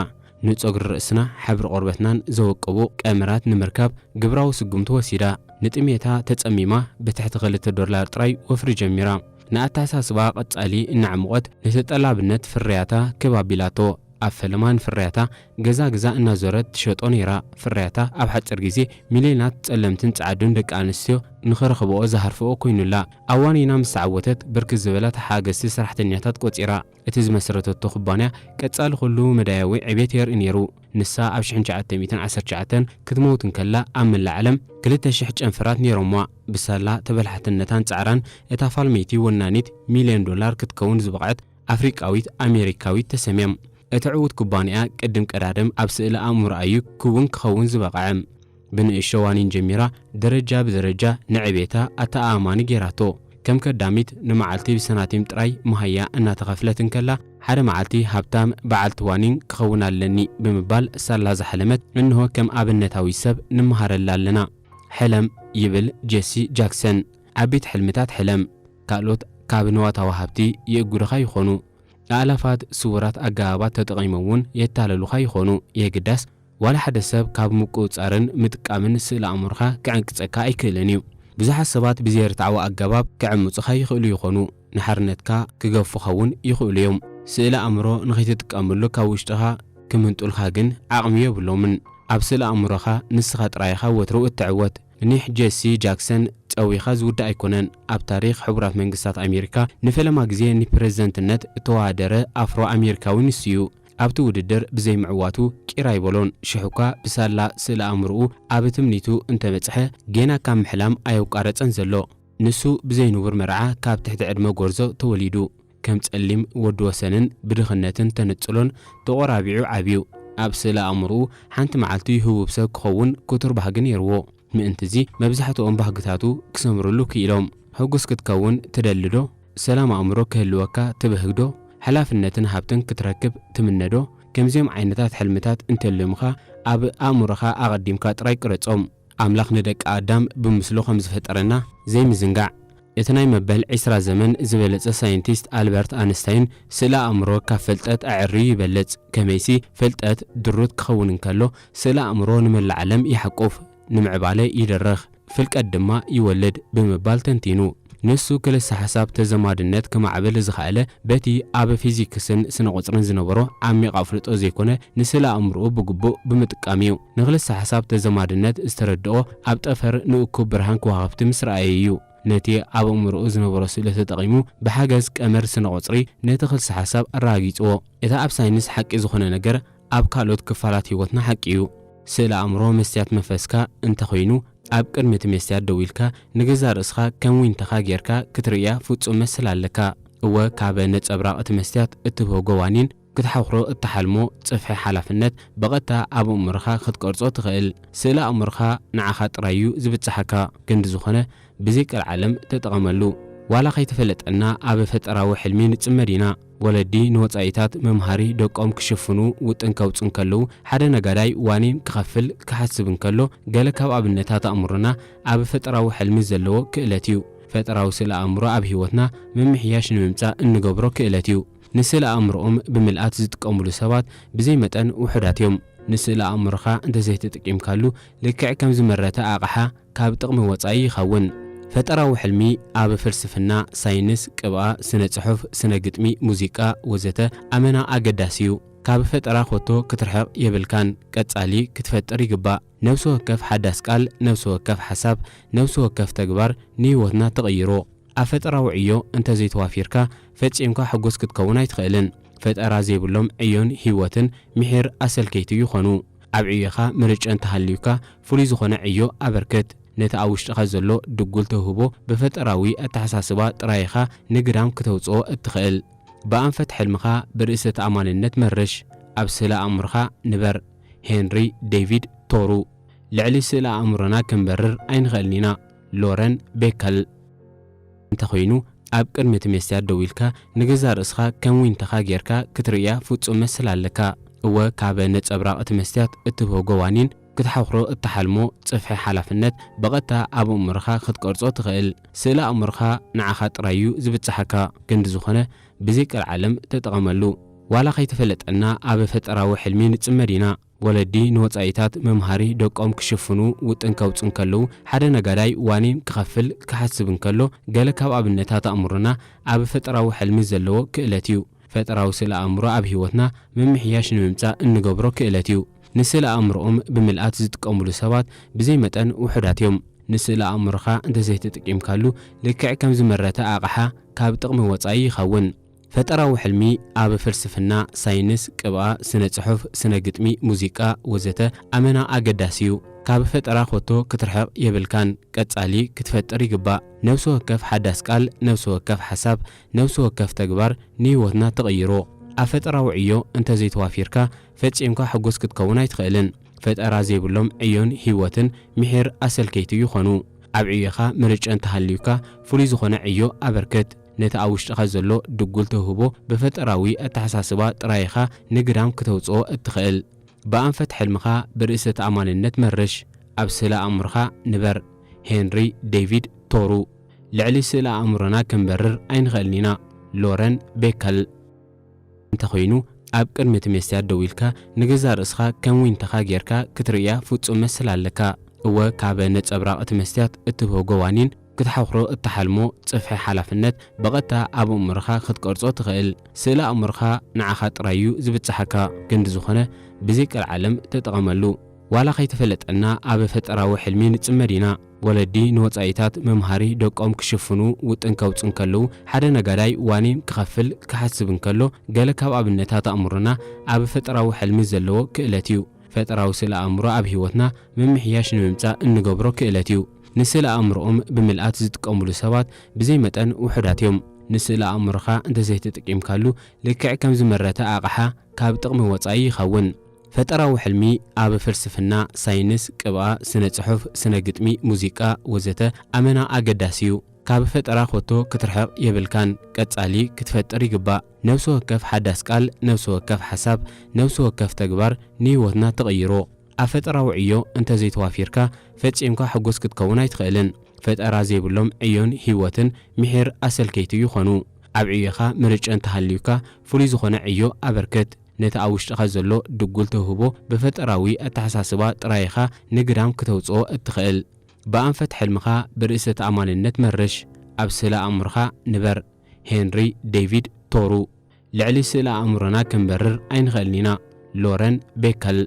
ንጸጉሪ ርእስና፣ ሕብሪ ቆርበትናን ዘወቅቡ ቀመራት ንምርካብ ግብራዊ ስጉምቲ ወሲዳ። ንጥሜታ ተጸሚማ ብትሕቲ ክልተ ዶላር ጥራይ ወፍሪ ጀሚራ። ንኣተሓሳስባ ቀጻሊ እናዕመቖት ንተጠላብነት ፍርያታ ክብ ኣቢላቶ። ኣብ ፈለማ ንፍርያታ ገዛ ገዛ እናዞረት ትሸጦ ነይራ። ፍርያታ ኣብ ሓጺር ግዜ ሚልዮናት ጸለምትን ጸዓዱን ደቂ ኣንስትዮ ንኽረኽብኦ ዝሃርፍኦ ኮይኑላ። ኣብ ዋኒና ምስ ተዓወተት ብርክት ዝበላ ተሓገዝቲ ሰራሕተኛታት ቆጺራ። እቲ ዝመስረተቶ ኩባንያ ቀጻሊ ኩሉ መዳያዊ ዕቤት የርኢ ነይሩ። ንሳ ኣብ ሽሕን ትሽዓተ ሚእትን ዓሰርተ ትሽዓተን ክትመውት እንከላ ኣብ መላእ ዓለም ክልተ ሽሕ ጨንፈራት ነይሮምዋ። ብሳላ ተበላሕትነታን ጻዕራን እታ ፋልመይቲ ወናኒት ሚልዮን ዶላር ክትከውን ዝበቕዐት ኣፍሪቃዊት ኣሜሪካዊት ተሰምያ። እቲ ዕዉት ኩባንያ ቅድም ቀዳድም ኣብ ስእሊ ኣእምሮኣ እዩ ክውን ክኸውን ዝበቕዐ። ብንእሽቶ ዋኒን ጀሚራ ደረጃ ብደረጃ ንዕቤታ ኣተኣማኒ ገይራቶ። ከም ከዳሚት ንመዓልቲ ብሰናቲም ጥራይ መሃያ እናተኸፍለት እንከላ፣ ሓደ መዓልቲ ሃብታም በዓልቲ ዋኒን ክኸውን ኣለኒ ብምባል ሳላ ዝሓለመት እንሆ ከም ኣብነታዊ ሰብ ንመሃረላ ኣለና። ሕለም ይብል ጄሲ ጃክሰን። ዓበይቲ ሕልምታት ሕለም። ካልኦት ካብ ንዋታዊ ሃብቲ ይእጉድኻ ይኾኑ። ኣእላፋት ስውራት ኣገባባት ተጠቒሞም እውን የታለሉኻ ይኾኑ። የግዳስ ዋላ ሓደ ሰብ ካብ ምቁጽጻርን ምጥቃምን ስእለ ኣእምሮኻ ክዕንቅጸካ ኣይክእልን እዩ። ብዙሓት ሰባት ብዘየርትዓዊ ኣገባብ ክዕምጹኻ ይኽእሉ ይኾኑ። ንሓርነትካ ክገፉኻ እውን ይኽእሉ እዮም። ስእለ ኣእምሮ ንኸይትጥቀመሉ ካብ ውሽጥኻ ክምንጡልካ ግን ዓቕሚ የብሎምን። ኣብ ስእለ ኣእምሮኻ ንስኻ ጥራይ ኢኻ ወትሩ እትዕወት። ኒሕ ጄሲ ጃክሰን ጸዊኻ ዝውዳእ ኣይኮነን። ኣብ ታሪኽ ሕቡራት መንግስታት ኣሜሪካ ንፈለማ ግዜ ንፕረዚደንትነት እተወዳደረ ኣፍሮ ኣሜሪካዊ ንሱ እዩ። ኣብቲ ውድድር ብዘይ ምዕዋቱ ቂር ኣይበሎን። ሽሕኳ ብሳላ ስእለ ኣእምሮኡ ኣብ ትምኒቱ እንተበጽሐ፣ ጌና ካብ ምሕላም ኣየቋረጸን ዘሎ። ንሱ ብዘይ ንቡር መርዓ ካብ ትሕቲ ዕድመ ጎርዞ ተወሊዱ። ከም ጸሊም ወዲ ወሰንን ብድኽነትን ተነጽሎን ተቖራቢዑ ዓብዩ። ኣብ ስእለ ኣእምሮኡ ሓንቲ መዓልቲ ህቡብ ሰብ ክኸውን ክቱር ባህጊ ነይርዎ። ምእንትዚ መብዛሕትኦም ባህግታቱ ክሰምርሉ ክኢሎም። ሕጉስ ክትከውን ትደሊ ዶ? ሰላም ኣእምሮ ክህልወካ ትብህግ ዶ? ሓላፍነትን ሃብትን ክትረክብ ትምነ ዶ? ከምዚኦም ዓይነታት ሕልምታት እንተልዮምኻ ኣብ ኣእምሮኻ ኣቐዲምካ ጥራይ ቅረጾም። ኣምላኽ ንደቂ ኣዳም ብምስሉ ከም ዝፈጠረና ዘይምዝንጋዕ። እቲ ናይ መበል ዕስራ ዘመን ዝበለጸ ሳይንቲስት ኣልበርት ኣንስታይን ስእለ ኣእምሮ ካብ ፍልጠት ኣዐርዩ ይበልጽ። ከመይሲ ፍልጠት ድሩት ክኸውን እንከሎ ስእለ ኣእምሮ ንመላእ ዓለም ይሓቁፍ፣ ንምዕባለ ይድርኽ፣ ፍልቀት ድማ ይወልድ ብምባል ተንቲኑ። ንሱ ክልሰ ሓሳብ ተዘማድነት ከማዕብል ዝኸኣለ በቲ ኣብ ፊዚክስን ስነ ቁጽርን ዝነበሮ ዓሚቕ ኣፍልጦ ዘይኮነ ንስእለ ኣእምሮኡ ብግቡእ ብምጥቃም እዩ። ንክልሰ ሓሳብ ተዘማድነት ዝተረድኦ ኣብ ጠፈር ንእኩብ ብርሃን ከዋኽብቲ ምስ ረኣየ እዩ። ነቲ ኣብ ኣእምሮኡ ዝነበሮ ስእሊ ተጠቒሙ ብሓገዝ ቀመር ስነ ቁጽሪ ነቲ ክልሰ ሓሳብ ኣረጋጊጽዎ። እቲ ኣብ ሳይንስ ሓቂ ዝኾነ ነገር ኣብ ካልኦት ክፋላት ህይወትና ሓቂ እዩ። ስእለ ኣእምሮ መስትያት መንፈስካ እንተኾይኑ ኣብ ቅድሚ እቲ መስትያት ደው ኢልካ ንገዛእ ርእስኻ ከም ዊንታኻ ጌርካ ክትርእያ ፍጹም መስል ኣለካ። እወ ካብ ነጸብራቕ እቲ መስትያት እትብህጎ ዋኒን ክትሓኹሮ እትሓልሞ ጽፍሒ ሓላፍነት ብቐጥታ ኣብ ኣእምሮኻ ክትቀርጾ ትኽእል። ስእለ ኣእምሮኻ ንዓኻ ጥራይ እዩ ዝብጽሓካ። ክንዲ ዝኾነ ብዘይ ቀልዓለም ተጠቐመሉ። ዋላ ከይተፈለጠና ኣብ ፈጠራዊ ሕልሚ ንጽመድ ኢና። ወለዲ ንወጻኢታት መምሃሪ ደቆም ክሽፍኑ ውጥን ከውጽኡ እንከለዉ፣ ሓደ ነጋዳይ ዋኒን ክኸፍል ክሓስብ እንከሎ፣ ገለ ካብ ኣብነታት ኣእምሮና ኣብ ፈጠራዊ ሕልሚ ዘለዎ ክእለት እዩ። ፈጠራዊ ስእለ ኣእምሮ ኣብ ህይወትና ምምሕያሽ ንምምጻእ እንገብሮ ክእለት እዩ። ንስእለ ኣእምሮኦም ብምልኣት ዝጥቀሙሉ ሰባት ብዘይ መጠን ውሑዳት እዮም። ንስእለ ኣእምሮኻ እንተዘይተጠቂምካሉ፣ ልክዕ ከም ዝመረተ ኣቕሓ ካብ ጥቕሚ ወጻኢ ይኸውን። ፈጠራዊ ሕልሚ ኣብ ፍልስፍና፣ ሳይንስ፣ ቅብኣ፣ ስነ ጽሑፍ፣ ስነ ግጥሚ፣ ሙዚቃ ወዘተ ኣመና ኣገዳሲ እዩ። ካብ ፈጠራ ኮቶ ክትርሕቕ የብልካን። ቀጻሊ ክትፈጥር ይግባእ። ነፍሲ ወከፍ ሓዳስ ቃል፣ ነፍሲ ወከፍ ሓሳብ፣ ነፍሲ ወከፍ ተግባር ንህይወትና ትቕይሮ። ኣብ ፈጠራዊ ዕዮ እንተዘይተዋፊርካ፣ ፈጺምካ ሕጉስ ክትከውን ኣይትኽእልን። ፈጠራ ዘይብሎም ዕዮን ህይወትን ምሒር ኣሰልከይቲ ይኾኑ። ኣብ ዕዮኻ ምርጫ እንተሃልዩካ፣ ፍሉይ ዝኾነ ዕዮ ኣበርክት። ነቲ ኣብ ውሽጥኻ ዘሎ ድጉል ተውህቦ ብፈጠራዊ ኣተሓሳስባ ጥራይ ኢኻ ንግዳም ክተውጽኦ እትኽእል። ብኣንፈት ሕልምኻ ብርእሰ ተኣማንነት መርሽ። ኣብ ስእለ ኣእምሮኻ ንበር። ሄንሪ ዴቪድ ቶሩ። ልዕሊ ስእለ ኣእምሮና ክንበርር ኣይንኽእልን ኢና። ሎረን ቤከል። እንተኾይኑ፣ ኣብ ቅድሚ እቲ መስትያት ደው ኢልካ ንገዛእ ርእስኻ ከም ዊንታኻ ጌርካ ክትርእያ ፍጹም መስል ኣለካ። እወ፣ ካብ ነጸብራቕ እቲ መስትያት እትብህጎ ዋኒን ክትሓኹሮ እትሓልሞ ጽፍሒ ሓላፍነት ብቐጥታ ኣብ ኣእምሮኻ ክትቀርጾ ትኽእል። ስእለ ኣእምሮኻ ንዓኻ ጥራይ እዩ ዝብጽሓካ። ክንዲ ዝኾነ፣ ብዘይ ቀልዓለም ተጠቐመሉ። ዋላ ከይተፈለጠና ኣብ ፈጠራዊ ሕልሚ ንጽመድ ኢና። ወለዲ ንወጻኢታት መምሃሪ ደቆም ክሽፍኑ ውጥን ከውጽኡ እንከለዉ፣ ሓደ ነጋዳይ ዋኒን ክኸፍል ክሓስብ እንከሎ፣ ገለ ካብ ኣብነታት ኣእምሮና ኣብ ፈጠራዊ ሕልሚ ዘለዎ ክእለት እዩ። ፈጠራዊ ስእለ ኣእምሮ ኣብ ህይወትና ምምሕያሽ ንምምጻእ እንገብሮ ክእለት እዩ። ንስእለ ኣእምሮኦም ብምልኣት ዝጥቀሙሉ ሰባት ብዘይ መጠን ውሑዳት እዮም። ንስእለ ኣእምሮኻ እንተዘይተጠቂምካሉ፣ ልክዕ ከም ዝመረተ ኣቕሓ ካብ ጥቕሚ ወጻኢ ይኸውን። ፈጠራዊ ሕልሚ ኣብ ፍልስፍና፣ ሳይንስ፣ ቅብኣ፣ ስነ ጽሑፍ፣ ስነ ግጥሚ፣ ሙዚቃ ወዘተ ኣመና ኣገዳሲ እዩ። ካብ ፈጠራ ኮቶ ክትርሕቕ የብልካን። ቀጻሊ ክትፈጥር ይግባእ። ነፍሲ ወከፍ ሓዳስ ቃል፣ ነፍሲ ወከፍ ሓሳብ፣ ነፍሲ ወከፍ ተግባር ንህይወትና ትቕይሮ። ኣብ ፈጠራዊ ዕዮ እንተዘይተዋፊርካ፣ ፈጺምካ ሕጉስ ክትከውን ኣይትኽእልን። ፈጠራ ዘይብሎም ዕዮን ህይወትን ምሒር ኣሰልከይቲ ይኾኑ። ኣብ ዕዮኻ ምርጫ እንተሃልዩካ፣ ፍሉይ ዝኾነ ዕዮ ኣበርክት። ነቲ ኣብ ውሽጥኻ ዘሎ ድጉል ተውህቦ ብፈጠራዊ ኣተሓሳስባ ጥራይ ኢኻ ንግዳም ክተውጽኦ እትኽእል። ብኣንፈት ሕልምኻ ብርእሰ ተኣማንነት መርሽ። ኣብ ስእለ ኣእምሮኻ ንበር። ሄንሪ ዴቪድ ቶሩ። ልዕሊ ስእለ ኣእምሮና ክንበርር ኣይንኽእልን ኢና። ሎረን ቤከል። እንተኾይኑ፣ ኣብ ቅድሚ እቲ መስትያት ደው ኢልካ ንገዛእ ርእስኻ ከም ዊንታኻ ጌርካ ክትርእያ ፍጹም መስል ኣለካ። እወ፣ ካብ ነጸብራቕ እቲ መስትያት እትብህጎ ዋኒን ክትሓኹሮ እትሓልሞ ጽፍሒ ሓላፍነት ብቐጥታ ኣብ ኣእምሮኻ ክትቀርጾ ትኽእል። ስእለ ኣእምሮኻ ንዓኻ ጥራይ እዩ ዝብጽሓካ። ክንዲ ዝኾነ፣ ብዘይ ቀልዓለም ተጠቐመሉ። ዋላ ከይተፈለጠና ኣብ ፈጠራዊ ሕልሚ ንጽመድ ኢና። ወለዲ ንወጻኢታት መምሃሪ ደቆም ክሽፍኑ ውጥን ከውጽኡ እንከለዉ፣ ሓደ ነጋዳይ ዋኒን ክኸፍል ክሓስብ እንከሎ፣ ገለ ካብ ኣብነታት ኣእምሮና ኣብ ፈጠራዊ ሕልሚ ዘለዎ ክእለት እዩ። ፈጠራዊ ስእለ ኣእምሮ ኣብ ህይወትና ምምሕያሽ ንምምጻእ እንገብሮ ክእለት እዩ። ንስእለ ኣእምሮኦም ብምልኣት ዝጥቀሙሉ ሰባት ብዘይ መጠን ውሑዳት እዮም። ንስእለ ኣእምሮኻ እንተዘይተጠቂምካሉ፣ ልክዕ ከም ዝመረተ ኣቕሓ ካብ ጥቕሚ ወጻኢ ይኸውን። ፈጠራዊ ሕልሚ ኣብ ፍልስፍና፣ ሳይንስ፣ ቅብኣ፣ ስነ ጽሑፍ፣ ስነ ግጥሚ፣ ሙዚቃ ወዘተ ኣመና ኣገዳሲ እዩ። ካብ ፈጠራ ኮቶ ክትርሕቕ የብልካን። ቀጻሊ ክትፈጥር ይግባእ። ነፍሲ ወከፍ ሓዳስ ቃል፣ ነፍሲ ወከፍ ሓሳብ፣ ነፍሲ ወከፍ ተግባር ንህይወትና ትቕይሮ። ኣብ ፈጠራዊ ዕዮ እንተዘይተዋፊርካ፣ ፈጺምካ ሕጉስ ክትከውን ኣይትኽእልን። ፈጠራ ዘይብሎም ዕዮን ህይወትን ምሒር ኣሰልከይቲ ይኾኑ። ኣብ ዕዮኻ ምርጫ እንተሃልዩካ፣ ፍሉይ ዝኾነ ዕዮ ኣበርክት። ነቲ ኣብ ውሽጥኻ ዘሎ ድጉል ተውህቦ ብፈጠራዊ ኣተሓሳስባ ጥራይ ኢኻ ንግዳም ክተውጽኦ እትኽእል። ብኣንፈት ሕልምኻ ብርእሰ ተኣማንነት መርሽ። ኣብ ስእለ ኣእምሮኻ ንበር። ሄንሪ ዴቪድ ቶሩ። ልዕሊ ስእለ ኣእምሮና ክንበርር ኣይንኽእልን ኢና። ሎረን ቤከል።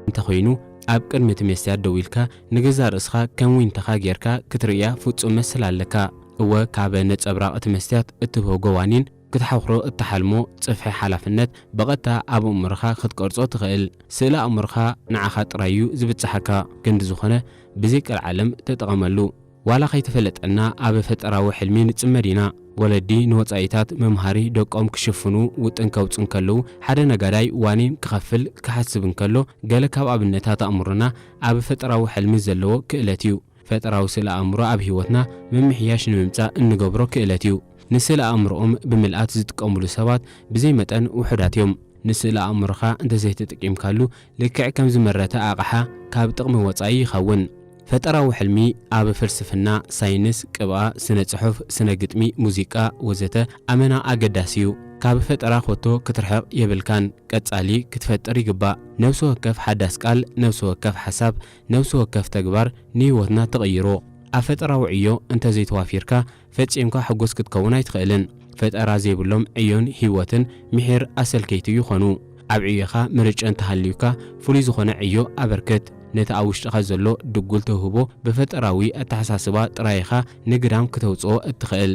እንተኾይኑ፣ ኣብ ቅድሚ እቲ መስትያት ደው ኢልካ ንገዛእ ርእስኻ ከም ዊንታኻ ጌርካ ክትርእያ ፍጹም መስል ኣለካ። እወ፣ ካብ ነጸብራቕ እቲ መስትያት እትብህጎ ዋኒን ክትሓኹሮ እትሓልሞ ጽፍሒ ሓላፍነት ብቐጥታ ኣብ ኣእምሮኻ ክትቀርጾ ትኽእል። ስእለ ኣእምሮኻ ንዓኻ ጥራይ እዩ ዝብጽሓካ። ክንዲ ዝኾነ፣ ብዘይ ቀልዓለም ተጠቐመሉ። ዋላ ከይተፈለጠና ኣብ ፈጠራዊ ሕልሚ ንጽመድ ኢና። ወለዲ ንወጻኢታት መምሃሪ ደቆም ክሽፍኑ ውጥን ከውጽኡ እንከለዉ፣ ሓደ ነጋዳይ ዋኒን ክኸፍል ክሓስብ እንከሎ፣ ገለ ካብ ኣብነታት ኣእምሮና ኣብ ፈጠራዊ ሕልሚ ዘለዎ ክእለት እዩ። ፈጠራዊ ስእለ ኣእምሮ ኣብ ህይወትና ምምሕያሽ ንምምጻእ እንገብሮ ክእለት እዩ። ንስእለ ኣእምሮኦም ብምልኣት ዝጥቀምሉ ሰባት ብዘይ መጠን ውሑዳት እዮም። ንስእለ ኣእምሮኻ እንተዘይተጠቂምካሉ፣ ልክዕ ከም ዝመረተ ኣቕሓ ካብ ጥቕሚ ወጻኢ ይኸውን። ፈጠራዊ ሕልሚ ኣብ ፍልስፍና፣ ሳይንስ፣ ቅብኣ፣ ስነ ጽሑፍ፣ ስነ ግጥሚ፣ ሙዚቃ፣ ወዘተ ኣመና ኣገዳሲ እዩ። ካብ ፈጠራ ኮቶ ክትርሕቕ የብልካን። ቀጻሊ ክትፈጥር ይግባእ። ነፍሲ ወከፍ ሓዳስ ቃል፣ ነፍሲ ወከፍ ሓሳብ፣ ነፍሲ ወከፍ ተግባር ንህይወትና ትቕይሮ። ኣብ ፈጠራዊ ዕዮ እንተዘይተዋፊርካ፣ ፈጺምካ ሕጉስ ክትከውን ኣይትኽእልን። ፈጠራ ዘይብሎም ዕዮን ህይወትን ምሒር ኣሰልከይቲ ይኾኑ። ኣብ ዕዮኻ ምርጫ እንተሃልዩካ፣ ፍሉይ ዝኾነ ዕዮ ኣበርክት። ነቲ ኣብ ውሽጥኻ ዘሎ ድጉል ተውህቦ ብፈጠራዊ ኣተሓሳስባ ጥራይ ኢኻ ንግዳም ክተውጽኦ እትኽእል።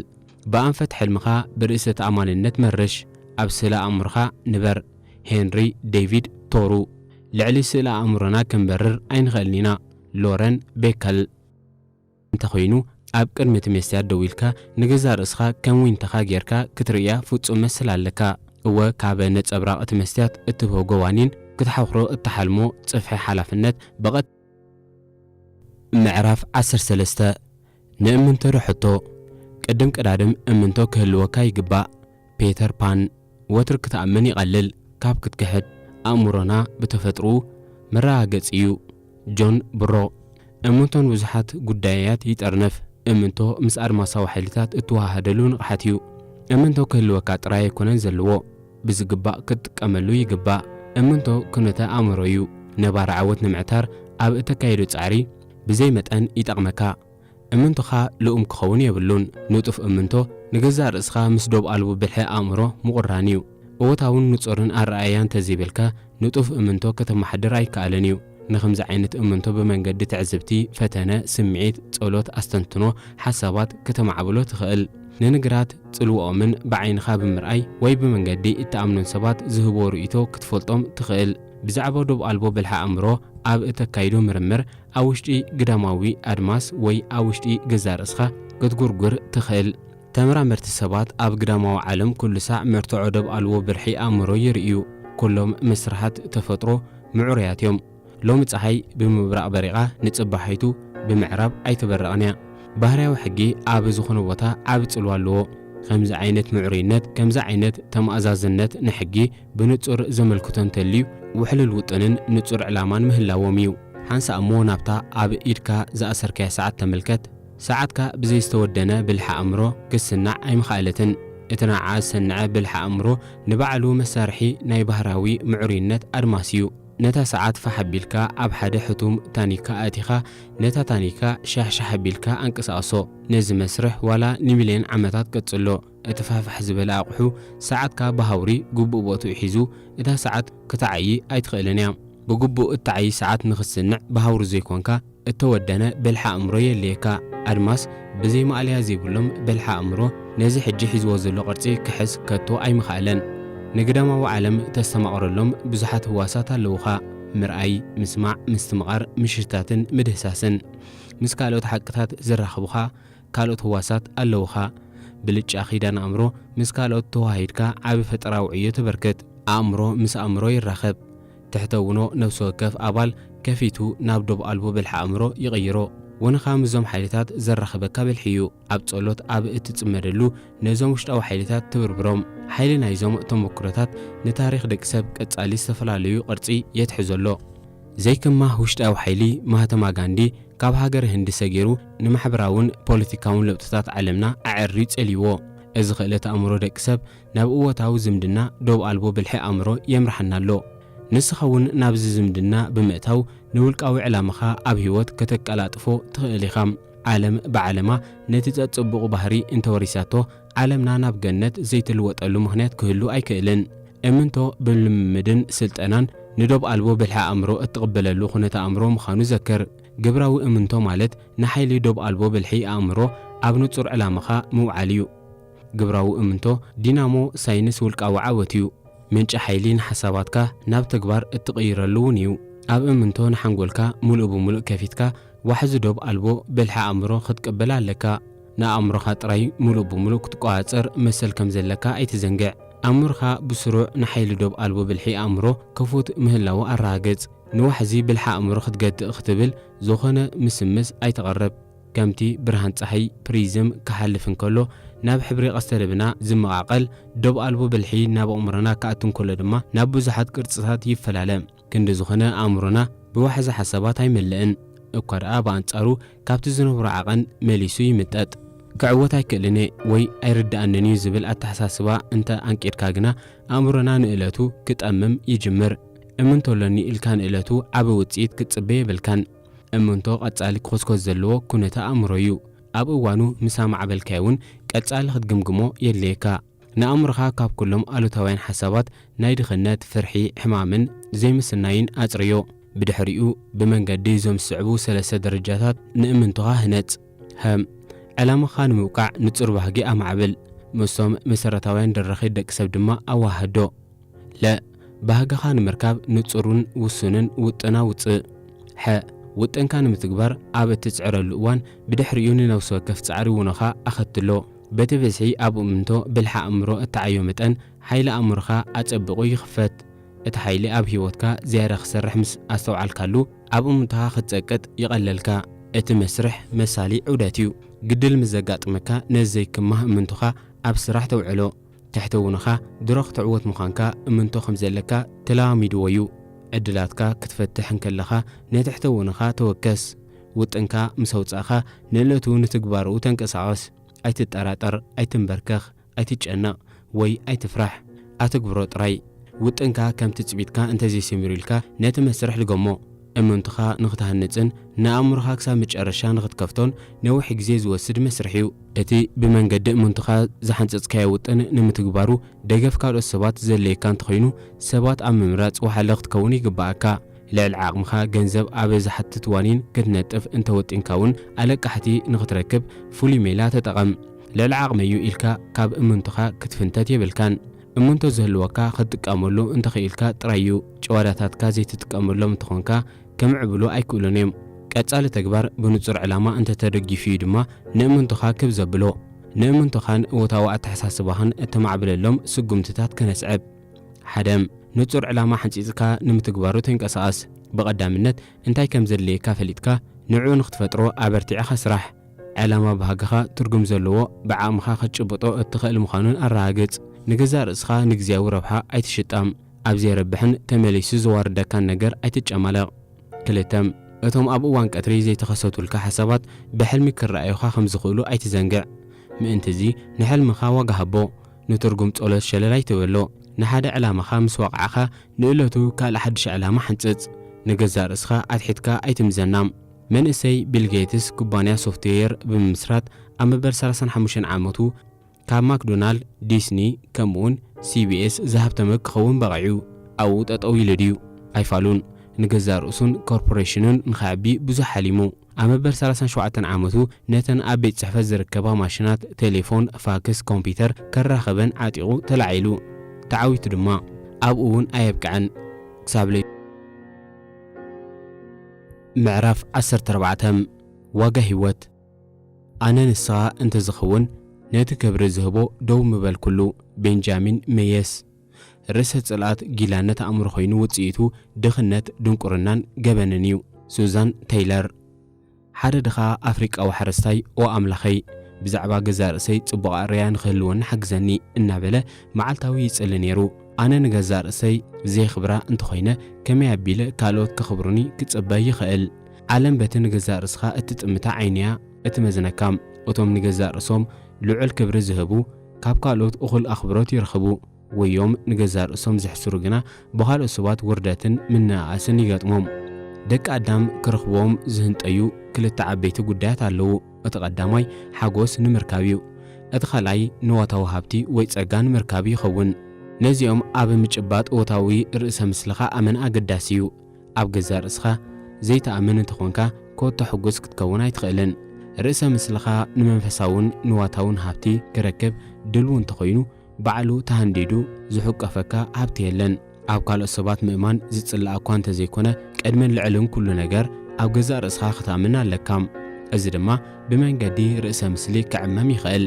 ብኣንፈት ሕልምኻ ብርእሰ ተኣማንነት መርሽ። ኣብ ስእለ ኣእምሮኻ ንበር። ሄንሪ ዴቪድ ቶሩ። ልዕሊ ስእለ ኣእምሮና ክንበርር ኣይንኽእልን ኢና። ሎረን ቤከል። እንተኾይኑ፣ ኣብ ቅድሚ እቲ መስትያት ደው ኢልካ ንገዛእ ርእስኻ ከም ዊንታኻ ጌርካ ክትርእያ ፍጹም መስል ኣለካ። እወ፣ ካብ ነጸብራቕ እቲ መስትያት እትብሆ ጎዋኒን ክትሓኹሮ እትሓልሞ ጽፍሒ ሓላፍነት ብቐጥ ምዕራፍ ዓሰርተ ሰለስተ። ንእምንቶ ዶ ሕቶ። ቅድም ቀዳድም እምንቶ ክህልወካ ይግባእ። ፔተር ፓን። ወትሩ ክትኣምን ይቐልል ካብ ክትክሕድ። ኣእምሮና ብተፈጥሮኡ መረጋገጺ እዩ። ጆን ብሮ። እምንቶ ንብዙሓት ጉዳያት ይጠርንፍ። እምንቶ ምስ ኣድማሳዊ ሓይልታት እተወሃሃደሉ ንቕሓት እዩ። እምንቶ ክህልወካ ጥራይ ኣይኮነን ዘለዎ፣ ብዝግባእ ክትጥቀመሉ ይግባእ። እምንቶ ኩነተ ኣእምሮ እዩ። ነባሪ ዓወት ንምዕታር ኣብ እተካየዶ ጻዕሪ ብዘይ መጠን ይጠቕመካ። እምንቶኻ ልኡም ክኸውን የብሉን። ንጡፍ እምንቶ ንገዛእ ርእስኻ ምስ ዶብ ኣልቦ ብልሒ ኣእምሮ ምቑራን እዩ። እወታውን ንጹርን ኣረኣእያ እንተዘይበልካ፣ ንጡፍ እምንቶ ከተመሓድር ኣይከኣልን እዩ። ንኸምዚ ዓይነት እምንቶ ብመንገዲ ትዕዝብቲ፣ ፈተነ፣ ስምዒት፣ ጸሎት፣ ኣስተንትኖ፣ ሓሳባት ከተማዕብሎ ትኽእል። ንነገራት ጽልውኦምን ብዓይንኻ ብምርኣይ ወይ ብመንገዲ እትኣምኖን ሰባት ዝህብዎ ርእይቶ ክትፈልጦም ትኽእል። ብዛዕባ ዶብ ኣልቦ ብልሒ ኣእምሮ ኣብ እተካይዶ ምርምር፣ ኣብ ውሽጢ ግዳማዊ ኣድማስ ወይ ኣብ ውሽጢ ገዛእ ርእስኻ ክትጉርጉር ትኽእል። ተመራመርቲ ሰባት ኣብ ግዳማዊ ዓለም ኩሉ ሳዕ መርትዖ ዶብ ኣልቦ ብልሒ ኣእምሮ ይርእዩ። ኩሎም መስርሓት ተፈጥሮ ምዕሩያት እዮም። ሎሚ ጸሓይ ብምብራቕ በሪቓ ንጽባሒቱ ብምዕራብ ኣይትበርቕን እያ። ባህርያዊ ሕጊ ኣብ ዝኾነ ቦታ ዓቢ ጽልዋ ኣለዎ። ከምዚ ዓይነት ምዕሩይነት፣ ከምዚ ዓይነት ተመኣዛዝነት ንሕጊ ብንጹር ዘመልክቶ እንተልዩ፣ ውሕሉል ውጥንን ንጹር ዕላማን ምህላዎም እዩ። ሓንሳእ እሞ ናብታ ኣብ ኢድካ ዝኣሰርካያ ሰዓት ተመልከት። ሰዓትካ ብዘይ ዝተወደነ ብልሒ ኣእምሮ ክትስናዕ ኣይምኸኣለትን። እቲ ንዓኣ ዝሰንዐ ብልሒ ኣእምሮ ንባዕሉ መሳርሒ ናይ ባህርያዊ ምዕሩይነት ኣድማስ እዩ። ነታ ሰዓት ፋሕ ኣቢልካ ኣብ ሓደ ሕቱም ታኒካ ኣእቲኻ፣ ነታ ታኒካ ሻሕሻሕ ኣቢልካ ኣንቀሳቕሶ። ነዚ መስርሕ ዋላ ንሚልዮን ዓመታት ቀጽሎ። እቲ ፋሕፋሕ ዝበለ ኣቑሑ ሰዓትካ ብሃውሪ ግቡእ ቦትኡ ሒዙ፣ እታ ሰዓት ክትዓዪ ኣይትኽእልን እያ። ብግቡእ እትዓዪ ሰዓት ንኽትስንዕ ብሃውሪ ዘይኮንካ እተወደነ ብልሒ ኣእምሮ የድልየካ። ኣድማስ ብዘይ ማእለያ ዘይብሎም ብልሒ ኣእምሮ ነዚ ሕጂ ሒዝዎ ዘሎ ቅርጺ ክሕዝ ከቶ ኣይምኸኣለን። ንግዳማዊ ዓለም ተስተማቕረሎም ብዙሓት ህዋሳት ኣለዉኻ። ምርኣይ፣ ምስማዕ፣ ምስትምቓር፣ ምሽታትን ምድህሳስን። ምስ ካልኦት ሓቅታት ዘራኽቡኻ ካልኦት ህዋሳት ኣለዉኻ። ብልጫ ኪዳን ኣእምሮ ምስ ካልኦት ተወሃሂድካ ዓቢ ፈጠራዊ ዕዮ ተበርክት። ኣእምሮ ምስ ኣእምሮ ይራኸብ። ትሕተ ውኖ ነፍሲ ወከፍ ኣባል ከፊቱ ናብ ዶብ ኣልቦ ብልሒ ኣእምሮ ይቕይሮ። ወንኻ ምስዞም ሓይልታት ዘራኽበካ ብልሒ እዩ። ኣብ ጸሎት ኣብ እትጽመደሉ ነዞም ውሽጣዊ ሓይልታት ትብርብሮም። ሓይሊ ናይዞም ተመክሮታት ንታሪኽ ደቂ ሰብ ቀጻሊ ዝተፈላለዩ ቅርጺ የትሕዞ ኣሎ። ዘይክማህ ውሽጣዊ ሓይሊ ማህተማ ጋንዲ ካብ ሃገረ ህንዲ ሰጊሩ ንማሕበራውን ፖለቲካውን ለውጥታት ዓለምና ኣዐርዩ ጸልይዎ። እዚ ክእለት ኣእምሮ ደቂ ሰብ ናብ እወታዊ ዝምድና ዶብ ኣልቦ ብልሒ ኣእምሮ የምርሓና ኣሎ። ንስኻ እውን ናብዚ ዝምድና ብምእታው ንውልቃዊ ዕላማኻ ኣብ ህይወት ከተቀላጥፎ ትኽእል ኢኻ። ዓለም ብዓለማ ነቲ ጸጽቡቑ ባህሪ እንተወሪሳቶ፣ ዓለምና ናብ ገነት ዘይትልወጠሉ ምኽንያት ክህሉ ኣይክእልን። እምንቶ ብልምምድን ስልጠናን ንዶብ ኣልቦ ብልሒ ኣእምሮ እትቕበለሉ ኩነተ ኣእምሮ ምዃኑ ዘክር። ግብራዊ እምንቶ ማለት ንሓይሊ ዶብ ኣልቦ ብልሒ ኣእምሮ ኣብ ንጹር ዕላማኻ ምውዓል እዩ። ግብራዊ እምንቶ ዲናሞ ሳይንስ ውልቃዊ ዓወት እዩ። ምንጪ ሓይሊ ንሓሳባትካ ናብ ተግባር እትቕይረሉ እውን እዩ። ኣብ እምንቶ ንሓንጎልካ ምሉእ ብምሉእ ከፊትካ ዋሕዚ ዶብ ኣልቦ ብልሒ ኣእምሮ ክትቅበል ኣለካ። ንኣእምሮኻ ጥራይ ምሉእ ብምሉእ ክትቆጻጸር መሰል ከም ዘለካ ኣይትዘንግዕ። ኣእምሮኻ ብስሩዕ ንሓይሊ ዶብ ኣልቦ ብልሒ ኣእምሮ ክፉት ምህላዉ ኣረጋግጽ። ንዋሕዚ ብልሒ ኣእምሮ ክትገትእ ክትብል ዝኾነ ምስምስ ኣይትቐርብ። ከምቲ ብርሃን ጸሓይ ፕሪዝም ክሓልፍ እንከሎ ናብ ሕብሪ ቀስተ ደበና ዝመቓቐል፣ ዶብ ኣልቦ ብልሒ ናብ ኣእምሮና ክኣቱ እንከሎ ድማ ናብ ብዙሓት ቅርጽታት ይፈላለ። ክንዲ ዝኾነ ኣእምሮና ብዋሕዚ ሓሳባት ኣይመልእን። እኳ ደኣ ብኣንጻሩ ካብቲ ዝነብሮ ዓቐን መሊሱ ይምጠጥ። ክዕወት ኣይክእልን እየ ወይ ኣይርድኣንን እዩ ዝብል ኣተሓሳስባ እንተ ኣንቂድካ ግና ኣእምሮና ንእለቱ ክጠምም ይጅምር። እምንቶ ኣሎኒ ኢልካ ንእለቱ ዓቢ ውጽኢት ክትጽበ የብልካን። እምንቶ ቀጻሊ ክኾስኮስ ዘለዎ ኩነተ ኣእምሮ እዩ። ኣብ እዋኑ ምስ ኣማዕበልካዮ እውን ቀጻሊ ክትግምግሞ የድልየካ። ንኣእምሮኻ ካብ ኩሎም ኣሉታውያን ሓሳባት ናይ ድኽነት፣ ፍርሒ፣ ሕማምን ዘይምስናይን ኣጽርዮ። ብድሕሪኡ ብመንገዲ እዞም ዝስዕቡ ሰለስተ ደረጃታት ንእምንቶኻ ህነጽ። ሀ። ዕላማኻ ንምብቃዕ ንጹር ባህጊ ኣማዕብል። ምስቶም መሰረታውያን ደረኺት ደቂ ሰብ ድማ ኣወሃህዶ። ለ። ባህግኻ ንምርካብ ንጹርን ውሱንን ውጥን ኣውጽእ። ሐ። ውጥንካ ንምትግባር ኣብ እትጽዕረሉ እዋን ብድሕሪኡ ንነፍሲ ወከፍ ጻዕሪ ውኖኻ ኣኸትሎ። በቲ ብዝሒ ኣብ እምንቶ ብልሒ ኣእምሮ እተዓዮ መጠን ሓይሊ ኣእምሮኻ ኣጸቢቑ ይኽፈት። እቲ ሓይሊ ኣብ ህይወትካ ዝያዳ ክሰርሕ ምስ ኣስተውዓልካሉ ኣብ እምንቶኻ ክትጸቅጥ ይቐለልካ። እቲ መስርሕ መሳሊ ዑደት እዩ። ግድል ምስ ዘጋጥመካ ነዚ ዘይክማህ እምንቶኻ ኣብ ስራሕ ተውዕሎ። ትሕተ ውንኻ ድሮ ክትዕወት ምዃንካ እምንቶ ከም ዘለካ ተለማሚድዎ እዩ። ዕድላትካ ክትፈትሕ እንከለኻ ንትሕተ ውንኻ ተወከስ። ውጥንካ ምስ ኣውጻእኻ ንእለቱ ንትግባርኡ ተንቀሳቐስ። ኣይትጠራጠር፣ ኣይትንበርከኽ፣ ኣይትጨነቕ ወይ ኣይትፍራሕ። ኣትግብሮ ጥራይ። ውጥንካ ከም ትጽቢትካ እንተዘይሰሚሩ ኢልካ ነቲ መስርሕ ልገሞ። እምንቶኻ ንኽትሃንጽን ንኣእምሮኻ ክሳብ መጨረሻ ንኽትከፍቶን ነዊሕ ግዜ ዝወስድ መስርሕ እዩ። እቲ ብመንገዲ እምንቶኻ ዝሓንጸጽካዮ ውጥን ንምትግባሩ ደገፍ ካልኦት ሰባት ዘድልየካ እንተኾይኑ፣ ሰባት ኣብ ምምራጽ ወሓለ ክትከውን ይግብኣካ። ልዕሊ ዓቕምኻ ገንዘብ ኣብ ዝሓትት ዋኒን ክትነጥፍ እንተወጢንካ እውን ኣለቃሕቲ ንኽትረክብ ፍሉይ ሜላ ተጠቐም። ልዕሊ ዓቕመይ እዩ ኢልካ ካብ እምንቶኻ ክትፍንተት የብልካን። እምንቶ ዝህልወካ ክትጥቀመሉ እንተኽኢልካ ጥራይ እዩ። ጭዋዳታትካ ዘይትጥቀመሎም እንተኾንካ ክምዕብሉ ኣይክእሉን እዮም። ቀጻሊ ተግባር ብንጹር ዕላማ እንተተደጊፉ እዩ ድማ ንእምንቶኻ ክብ ዘብሎ። ንእምንቶኻን እወታዊ ኣተሓሳስባኻን እተማዕብለሎም ስጉምትታት ከነስዕብ። ሓደ። ንጹር ዕላማ ሓንጺጽካ ንምትግባሩ ተንቀሳቐስ። ብቐዳምነት እንታይ ከም ዘድልየካ ፈሊጥካ ንዕኡ ንኽትፈጥሮ ኣበርቲዕኻ ስራሕ። ዕላማ ባህግኻ ትርጉም ዘለዎ ብዓቕምኻ ክትጭብጦ እትኽእል ምዃኑን ኣረጋግጽ። ንገዛእ ርእስኻ ንግዝያዊ ረብሓ ኣይትሽጣም። ኣብ ዘየረብሕን ተመሊሱ ዘዋርደካን ነገር ኣይትጨማለቕ። ክልተ። እቶም ኣብ እዋን ቀትሪ ዘይተኸሰቱልካ ሓሳባት ብሕልሚ ክረኣዩኻ ከም ዝኽእሉ ኣይትዘንግዕ። ምእንትዚ ንሕልምኻ ዋጋ ሃቦ። ንትርጉም ጸሎት ሸለል ኣይትበሎ። ንሓደ ዕላማኻ ምስ ወቕዓኻ ንእለቱ ካልእ ሓድሽ ዕላማ ሓንጽጽ። ንገዛእ ርእስኻ ኣትሒትካ ኣይትምዘና። መንእሰይ ቢል ጌትስ ኩባንያ ሶፍትዌር ብምምስራት ኣብ መበል ሰላሳን ሓሙሽተን ዓመቱ ካብ ማክዶናልድ፣ ዲስኒ ከምኡውን ሲቢኤስ ዝሃብተመ ክኸውን በቒዑ። ኣብኡ ጠጠው ኢሉ ድዩ? ኣይፋሉን። ንገዛእ ርእሱን ኮርፖሬሽኑን ንኸዕቢ ብዙሕ ሓሊሙ። ኣብ መበል ሰላሳን ሸውዓተን ዓመቱ ነተን ኣብ ቤት ጽሕፈት ዝርከባ ማሽናት፣ ቴሌፎን፣ ፋክስ፣ ኮምፒውተር ከራኸበን ዓጢቑ ተላዒሉ። ተዓዊቱ ድማ። ኣብኡ እውን ኣየብቅዐን። ክሳብ ለይ-፣ ምዕራፍ ዓሰርተ ኣርባዕተ። ዋጋ ህይወት። ኣነ ንስኻ እንተዝኸውን ነቲ ክብሪ ዝህቦ ደው ምበልኩሉ። ቤንጃሚን ሜየስ። ርእሰ ጽልኣት ጊላነት ኣእምሮ ኮይኑ ውጽኢቱ ድኽነት፣ ድንቁርናን ገበንን እዩ። ሱዛን ቴይለር። ሓደ ድኻ ኣፍሪቃዊ ሓረስታይ፣ "ኦ ኣምላኸይ፣ ብዛዕባ ገዛእ ርእሰይ ጽቡቕ ኣርእያ ንኽህልወኒ ሓግዘኒ" እናበለ መዓልታዊ ይጽሊ ነይሩ። ኣነ ንገዛእ ርእሰይ ዘየኽብራ እንተኾይነ ከመይ ኣቢለ ካልኦት ከኽብሩኒ ክጽበ ይኽእል? ዓለም በቲ ንገዛእ ርእስኻ እትጥምታ ዓይኒ እያ እትመዝነካ። እቶም ንገዛእ ርእሶም ልዑል ክብሪ ዝህቡ ካብ ካልኦት እኹል ኣኽብሮት ይረኽቡ። ወዮም ንገዛእ ርእሶም ዘሕስሩ ግና ብኻልኦት ሰባት ውርደትን ምንእኣስን ይገጥሞም። ደቂ ኣዳም ክረኽብዎም ዝህንጠዩ ክልተ ዓበይቲ ጉዳያት ኣለዉ። እቲ ቀዳማይ ሓጎስ ንምርካብ እዩ። እቲ ካልኣይ ንዋታዊ ሃብቲ ወይ ጸጋ ንምርካብ ይኸውን። ነዚኦም ኣብ ምጭባጥ እወታዊ ርእሰ ምስልኻ ኣመን ኣገዳሲ እዩ። ኣብ ገዛእ ርእስኻ ዘይትኣምን እንተኾንካ ኮታ ሕጉስ ክትከውን ኣይትኽእልን። ርእሰ ምስልኻ ንመንፈሳውን ንዋታውን ሃብቲ ክረክብ ድልው እንተኾይኑ ባዕሉ ተሃንዲዱ ዝሕቀፈካ ሃብቲ የለን። ኣብ ካልኦት ሰባት ምእማን ዝጽላእ እኳ እንተዘይኮነ ቅድምን ልዕልን ኩሉ ነገር ኣብ ገዛእ ርእስኻ ክትኣምን ኣለካ። እዚ ድማ ብመንገዲ ርእሰ ምስሊ ክዕመም ይኽእል።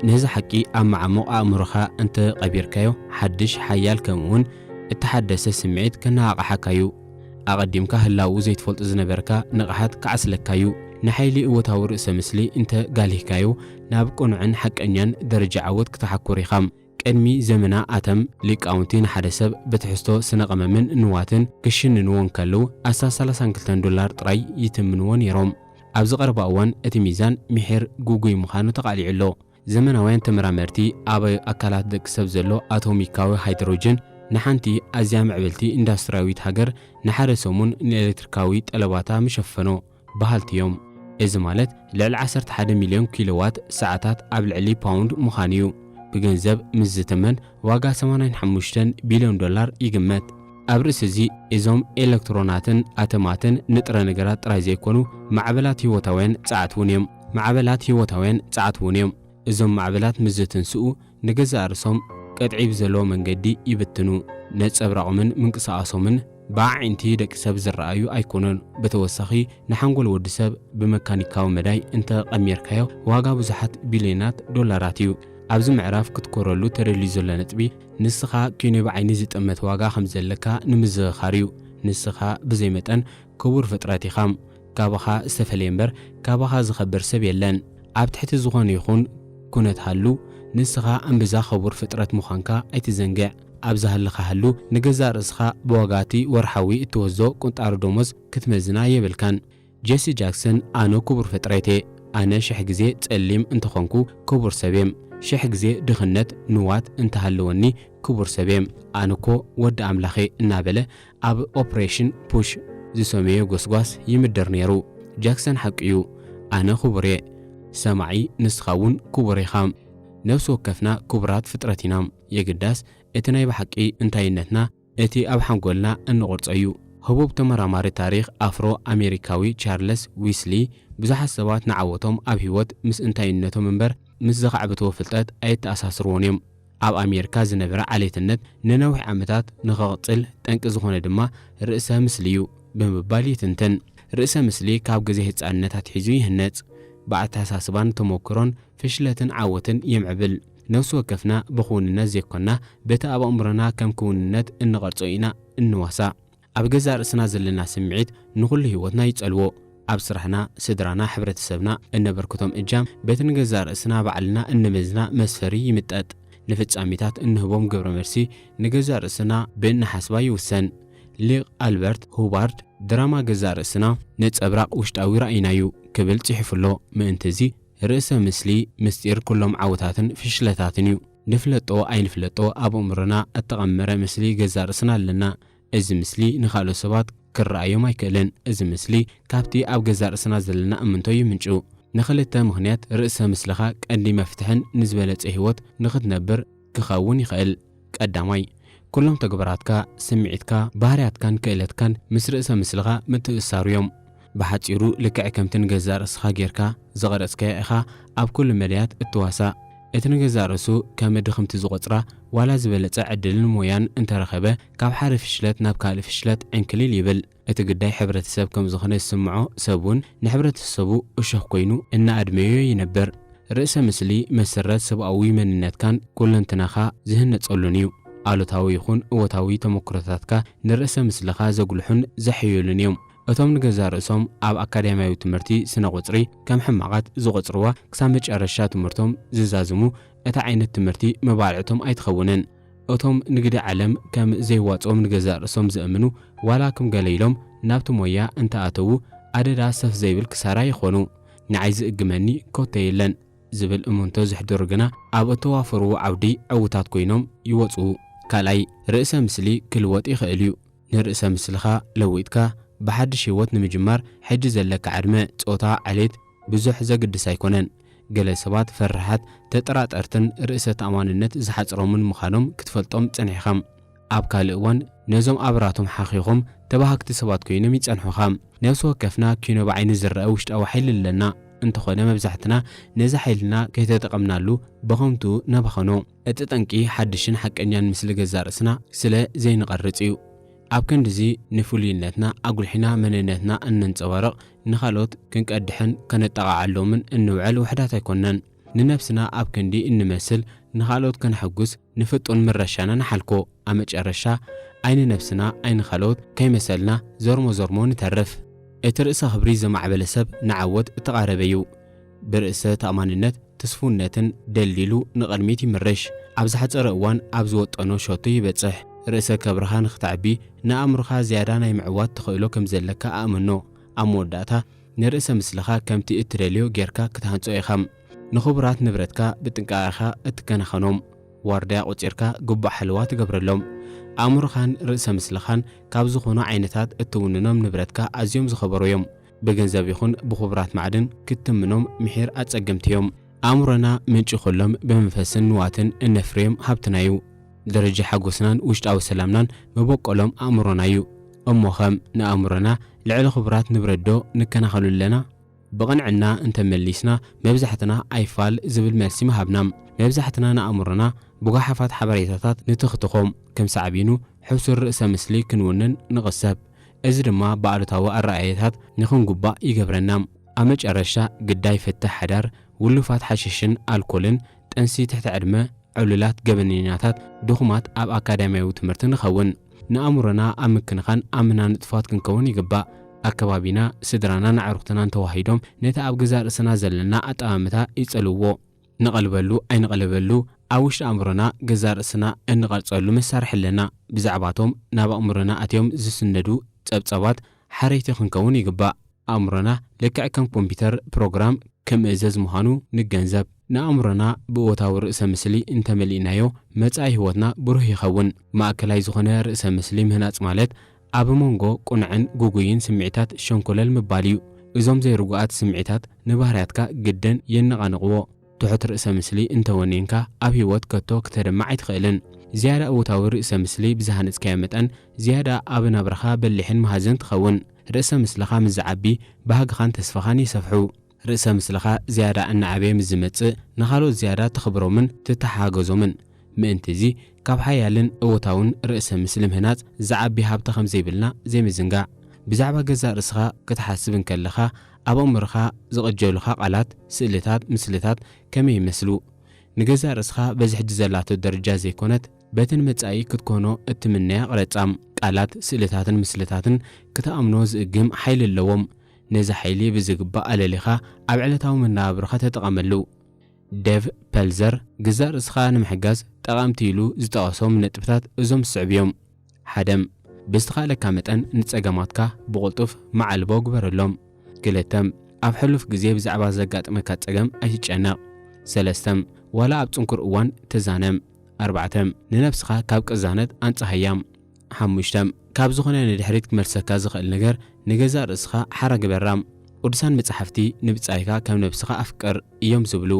ነዚ ሓቂ ኣብ መዓሙቕ ኣእምሮኻ እንተ ቀቢርካዮ ሓድሽ ሓያል ከምኡውን እተሓደሰ ስምዒት ከነቓቕሓካ እዩ። ኣቐዲምካ ህላውኡ ዘይትፈልጦ ዝነበርካ ንቕሓት ክዓስለካ እዩ። ንሓይሊ እወታዊ ርእሰ ምስሊ እንተ ጋሊህካዮ፣ ናብ ቅኑዕን ሓቀኛን ደረጃ ዓወት ክትሓኩር ኢኻ። ቅድሚ ዘመና ኣተም ሊቃውንቲ ንሓደ ሰብ ብትሕዝቶ ስነ ቀመምን ንዋትን ክሽንንዎ እንከለዉ፣ ኣስታት ሰላሳን ክልተን ዶላር ጥራይ ይትምንዎ ነይሮም። ኣብዚ ቀረባ እዋን እቲ ሚዛን ምሒር ግጉይ ምዃኑ ተቓሊዑ ኣሎ። ዘመናውያን ተመራመርቲ ኣብ ኣካላት ደቂ ሰብ ዘሎ ኣቶሚካዊ ሃይድሮጅን ንሓንቲ ኣዝያ ምዕብልቲ ኢንዱስትርያዊት ሃገር ንሓደ ሰሙን ንኤሌክትሪካዊ ጠለባታ ምሸፈኖ በሃልቲ እዮም። እዚ ማለት ልዕሊ ዓሰርተ ሓደ ሚልዮን ኪሎዋት ሰዓታት ኣብ ልዕሊ ፓውንድ ምዃኑ እዩ። ብገንዘብ ምስ ዝትመን ዋጋ ሰማንያን ሓሙሽተን ቢልዮን ዶላር ይግመት። ኣብ ርእሲ እዚ፣ እዞም ኤሌክትሮናትን ኣተማትን ንጥረ ነገራት ጥራይ ዘይኮኑ፣ ማዕበላት ህይወታውያን ጸዓት እውን እዮም። ማዕበላት ህይወታውያን ጸዓት እውን እዮም። እዞም ማዕበላት ምስ ዝትንስኡ፣ ንገዛእ ርእሶም ቀጥዒ ብዘለዎ መንገዲ ይብትኑ። ነጸብራቖምን ምንቅስቓሶምን ብኣዒንቲ ደቂ ሰብ ዝረኣዩ ኣይኮኑን። ብተወሳኺ፣ ንሓንጎል ወዲ ሰብ ብመካኒካዊ መዳይ እንተ ቀሚርካዮ፣ ዋጋ ብዙሓት ቢልዮናት ዶላራት እዩ። ኣብዚ ምዕራፍ ክትኮረሉ ተደልዩ ዘሎ ነጥቢ፣ ንስኻ ኪኖ ብዓይኒ ዝጥመት ዋጋ ከም ዘለካ ንምዝኽኻር እዩ። ንስኻ ብዘይ መጠን ክቡር ፍጥረት ኢኻ። ካባኻ ዝተፈልየ እምበር፣ ካባኻ ዝኸብር ሰብ የለን። ኣብ ትሕቲ ዝኾነ ይኹን ኩነት ሃሉ፣ ንስኻ እምብዛ ክቡር ፍጥረት ምዃንካ ኣይትዘንግዕ። ኣብ ዝሃለኻ ሃሉ፣ ንገዛእ ርእስኻ ብዋጋ እቲ ወርሓዊ እትወስዶ ቁንጣሮ ደሞዝ ክትመዝና የብልካን። ጀሲ ጃክሰን፣ ኣነ ክቡር ፍጥረት እየ። ኣነ ሽሕ ግዜ ጸሊም እንተኾንኩ ክቡር ሰብ እየ። ሽሕ ግዜ ድኽነት፣ ንዋት እንተሃለወኒ ክቡር ሰብ እየ። ኣነ እኮ ወዲ ኣምላኽ እየ እናበለ ኣብ ኦፕሬሽን ፑሽ ዝሰመዮ ጎስጓስ ይምድር ነይሩ። ጃክሰን ሓቂ እዩ። ኣነ ክቡር እየ። ሰማዒ፣ ንስኻ እውን ክቡር ኢኻ። ነፍሲ ወከፍና ክቡራት ፍጥረት ኢና። የግዳስ እቲ ናይ ብሓቂ እንታይነትና እቲ ኣብ ሓንጎልና እንቖርጾ እዩ። ህቡብ ተመራማሪ ታሪኽ ኣፍሮ ኣሜሪካዊ ቻርለስ ዊስሊ፣ ብዙሓት ሰባት ንዓወቶም ኣብ ህይወት ምስ እንታይነቶም እምበር ምስ ዘኻዕብትዎ ፍልጠት ኣየተኣሳስርዎን እዮም። ኣብ ኣሜሪካ ዝነበረ ዓሌትነት ንነዊሕ ዓመታት ንኽቕጽል ጠንቂ ዝኾነ ድማ ርእሰ ምስሊ እዩ ብምባል ይትንትን። ርእሰ ምስሊ ካብ ግዜ ህጻንነት ኣትሒዙ ይህነጽ። ብኣተሓሳስባን ተመክሮን ፍሽለትን ዓወትን የምዕብል። ነፍሲ ወከፍና ብክውንነት ዘይኮና፣ በቲ ኣብ ኣእምሮና ከም ክውንነት እንቐርጾ ኢና እንዋሳእ። ኣብ ገዛእ ርእስና ዘለና ስምዒት ንኹሉ ህይወትና ይጸልዎ። ኣብ ስራሕና፣ ስድራና፣ ሕብረተሰብና እነበርክቶም እጃም በቲ ንገዛእ ርእስና ባዕልና እንመዝና መስፈሪ ይምጠጥ። ንፍጻሜታት እንህቦም ግብረ መልሲ ንገዛእ ርእስና ብእንሓስባ ይውሰን። ሊቕ ኣልበርት ሁባርድ፣ ድራማ ገዛእ ርእስና ነጸብራቕ ውሽጣዊ ራእይና እዩ ክብል ጽሒፉ ኣሎ። ምእንቲ እዚ፣ ርእሰ ምስሊ ምስጢር ኩሎም ዓወታትን ፍሽለታትን እዩ። ንፍለጦ ኣይንፍለጦ፣ ኣብ ኣእምሮና እተቐመረ ምስሊ ገዛእ ርእስና ኣለና። እዚ ምስሊ ንኻልኦት ሰባት ክረኣዮም ኣይክእልን። እዚ ምስሊ ካብቲ ኣብ ገዛእ ርእስና ዘለና እምንቶ ይምንጩ። ንኽልተ ምኽንያት ርእሰ ምስልኻ ቀንዲ መፍትሕን ንዝበለጸ ህይወት ንኽትነብር ክኸውን ይኽእል። ቀዳማይ፣ ኩሎም ተግባራትካ፣ ስምዒትካ፣ ባህርያትካን ክእለትካን ምስ ርእሰ ምስልኻ ምትእስሳር እዮም። ብሓጺሩ፣ ልክዕ ከምቲ ንገዛእ ርእስኻ ጌርካ ዝቐረጽካዮ ኢኻ ኣብ ኩሉ መዳያት እትዋሳእ። እቲ ንገዛእ ርእሱ ከም ድኽምቲ ዝቖጽራ፣ ዋላ ዝበለጸ ዕድልን ሞያን እንተረኸበ፣ ካብ ሓደ ፍሽለት ናብ ካልእ ፍሽለት ዕንክሊል ይብል። እቲ ግዳይ ሕብረተሰብ ከም ዝኾነ ዝስምዖ ሰብ እውን ንሕብረተሰቡ እሾኽ ኮይኑ እናኣድመዮ ይነብር። ርእሰ ምስሊ መሰረት ሰብኣዊ መንነትካን ኩለንትናኻ ዝህነጸሉን እዩ። ኣሉታዊ ይኹን እወታዊ ተመክሮታትካ ንርእሰ ምስልኻ ዘጉልሑን ዘሕይሉን እዮም። እቶም ንገዛእ ርእሶም ኣብ ኣካዳሚያዊ ትምህርቲ ስነ ቁጽሪ ከም ሕማቓት ዝቖጽርዋ፣ ክሳብ መጨረሻ ትምህርቶም ዝዛዝሙ፣ እቲ ዓይነት ትምህርቲ መባልዕቶም ኣይትኸውንን። እቶም ንግዲ ዓለም ከም ዘይዋጽኦም ንገዛእ ርእሶም ዘእምኑ፣ ዋላ ከም ገለ ኢሎም ናብቲ ሞያ እንተኣተዉ፣ ኣደዳ ሰፍ ዘይብል ክሳራ ይኾኑ። ንዓይ ዝእግመኒ ኮተ የለን ዝብል እምንቶ ዘሕድሩ ግና፣ ኣብ እተዋፈርዎ ዓውዲ ዕዉታት ኮይኖም ይወጽኡ። ካልኣይ፣ ርእሰ ምስሊ ክልወጥ ይኽእል እዩ። ንርእሰ ምስልኻ ለዊጥካ ብሓድሽ ህይወት ንምጅማር፣ ሕጂ ዘለካ ዕድመ፣ ጾታ፣ ዓሌት ብዙሕ ዘግድስ ኣይኮነን። ገለ ሰባት ፈራሓት፣ ተጠራጠርትን ርእሰ ተኣማንነት ዝሓጽሮምን ምዃኖም ክትፈልጦም ጸኒሕኻ። ኣብ ካልእ እዋን ነዞም ኣብራቶም ሓኺኾም ተባሃግቲ ሰባት ኮይኖም ይጸንሑኻ። ነፍሲ ወከፍና ኪኖ ብዓይኒ ዝረኣ ውሽጣዊ ሓይሊ ኣለና። እንተኾነ መብዛሕትና ነዚ ሓይልና ከይተጠቐምናሉ ብኸንቱ ነባኸኖ። እቲ ጠንቂ ሓድሽን ሓቀኛን ምስሊ ገዛእ ርእስና ስለ ዘይንቐርጽ እዩ። ኣብ ክንድዚ ንፍሉይነትና ኣጉልሒና መንነትና እነንጸባርቕ፣ ንኻልኦት ክንቀድሕን ከነጠቓዓሎምን እንውዕል ውሑዳት ኣይኮንናን። ንነብስና ኣብ ክንዲ እንመስል፣ ንኻልኦት ከነሐጉስ ንፍጡን ምረሻና ንሓልኮ። ኣብ መጨረሻ፣ ኣይ ንነብስና ኣይ ንኻልኦት ከይመሰልና ዞርሞ ዞርሞ ንተርፍ። እቲ ርእሰ ክብሪ ዘማዕበለ ሰብ ንዓወት እተቓረበ እዩ። ብርእሰ ተኣማንነት ትስፉነትን ደልዲሉ ንቕድሚት ይምርሽ። ኣብ ዝሓጸረ እዋን ኣብ ዝወጠኖ ሸቶ ይበጽሕ። ርእሰ ክብርኻ ንኽተዕቢ ንኣእምሮኻ ዝያዳ ናይ ምዕዋት ተኽእሎ ከም ዘለካ ኣእምኖ። ኣብ መወዳእታ ንርእሰ ምስልኻ ከምቲ እትደልዮ ጌርካ ክትሃንጾ ኢኻ። ንኽቡራት ንብረትካ ብጥንቃቐ ኢኻ እትከናኸኖም። ዋርድያ ቆጺርካ ግቡእ ሓለዋ ትገብረሎም። ኣእምሮኻን ርእሰ ምስልኻን ካብ ዝኾኑ ዓይነታት እትውንኖም ንብረትካ ኣዝዮም ዝኸበሩ እዮም። ብገንዘብ ይኹን ብኽቡራት ማዕድን ክትትምኖም ምሒር ኣጸገምቲ እዮም። ኣእምሮና ምንጪ ኩሎም ብመንፈስን ንዋትን እነፍርዮም ሃብትና እዩ። ደረጃ ሓጎስናን ውሽጣዊ ሰላምናን መበቆሎም ኣእምሮና እዩ። እሞ ኸም ንኣእምሮና ልዕሊ ክቡራት ንብረት ዶ ንከናኸሉ ኣለና? ብቕንዕና እንተመሊስና፣ መብዛሕትና ኣይፋል ዝብል መልሲ ምሃብና። መብዛሕትና ንኣእምሮና ብጓሓፋት ሓበሬታታት ንትኽትኾም፣ ከም ሳዕቤኑ ሕሱር ርእሰ ምስሊ ክንውንን ንቕሰብ። እዚ ድማ ብኣሉታዊ ኣረኣእያታት ንኽንጉባእ ይገብረና። ኣብ መጨረሻ ግዳይ ፍትሕ ሓዳር፣ ውሉፋት ሓሽሽን ኣልኮልን፣ ጥንሲ ትሕቲ ዕድመ፣ ዕሉላት ገበነኛታት፣ ድኹማት ኣብ ኣካዳሚያዊ ትምህርቲ ንኸውን። ንኣእምሮና ኣብ ምክንኻን ኣምና ንጥፋት ክንከውን ይግባእ። ኣከባቢና፣ ስድራናን ኣዕሩኽትናን ተዋሂዶም ነቲ ኣብ ገዛእ ርእስና ዘለና ኣጠማምታ ይጸልውዎ። ንቐልበሉ ኣይንቐልበሉ፣ ኣብ ውሽጢ ኣእምሮና ገዛእ ርእስና እንቐርጸሉ መሳርሒ ኣለና። ብዛዕባቶም ናብ ኣእምሮና ኣትዮም ዝስነዱ ጸብጸባት ሓረይቲ ክንከውን ይግባእ። ኣእምሮና ልክዕ ከም ኮምፒውተር ፕሮግራም ክምእዘዝ ምዃኑ ንገንዘብ። ንኣእምሮና ብእወታዊ ርእሰ ምስሊ እንተመሊእናዮ፣ መጻኢ ህይወትና ብሩህ ይኸውን። ማእከላይ ዝኾነ ርእሰ ምስሊ ምህናጽ ማለት ኣብ መንጎ ቅኑዕን ግጉይን ስምዒታት ሸንኮለል ምባል እዩ። እዞም ዘይርጉኣት ስምዒታት ንባህርያትካ ግድን የነቓንቕዎ። ትሑት ርእሰ ምስሊ እንተወኒንካ፣ ኣብ ህይወት ከቶ ክተደምዕ ኣይትኽእልን። ዝያዳ እወታዊ ርእሰ ምስሊ ብዝሃነጽካዮ መጠን፣ ዝያዳ ኣብ ናብራኻ በሊሕን መሃዝን ትኸውን። ርእሰ ምስልኻ ምስ ዝዓቢ፣ ባህግኻን ተስፋኻን ይሰፍሑ። ርእሰ ምስልኻ ዝያዳ እናዓበየ ምስ ዝመጽእ፣ ንኻልኦት ዝያዳ ተኽብሮምን ትተሓጋገዞምን። ምእንቲ እዚ፣ ካብ ሓያልን እወታውን ርእሰ ምስሊ ምህናጽ ዝዓቢ ሃብቲ ከም ዘይብልና ዘይምዝንጋዕ። ብዛዕባ ገዛእ ርእስኻ ክትሓስብ እንከለኻ፣ ኣብ ኣእምሮኻ ዝቕጀሉኻ ቃላት፣ ስእልታት፣ ምስልታት ከመይ ይመስሉ? ንገዛእ ርእስኻ በዚ ሕጂ ዘላቶ ደረጃ ዘይኮነት፣ በቲ ንመጻኢ ክትኮኖ እትምነያ ቅረጻ። ቃላት፣ ስእልታትን ምስልታትን ክትኣምኖ ዝእግም ሓይሊ ኣለዎም። ነዚ ሓይሊ ብዝግባእ ኣለሊኻ ኣብ ዕለታዊ መነባብሮኻ ተጠቐመሉ። ዴቭ ፐልዘር፣ ገዛእ ርእስኻ ንምሕጋዝ ጠቓምቲ ኢሉ ዝጠቐሶም ነጥብታት እዞም ዝስዕቡ እዮም። ሓደ፣ ብዝተኻእለካ መጠን ንጸገማትካ ብቕልጡፍ መዓልቦ ግበረሎም። ክልተ፣ ኣብ ሕሉፍ ግዜ ብዛዕባ ዘጋጠመካ ጸገም ኣይትጨነቕ። ሰለስተ፣ ዋላ ኣብ ጽንኩር እዋን ተዛነ። ኣርባዕተ፣ ንነብስኻ ካብ ቅዛነት ኣንጽሃያ። ሓሙሽተ፣ ካብ ዝኾነ ንድሕሪት ክመልሰካ ዝኽእል ነገር ንገዛእ ርእስኻ ሓራ ግበራ። ቅዱሳን መጻሕፍቲ ንብጻይካ ከም ነብስኻ ኣፍቅር እዮም ዝብሉ።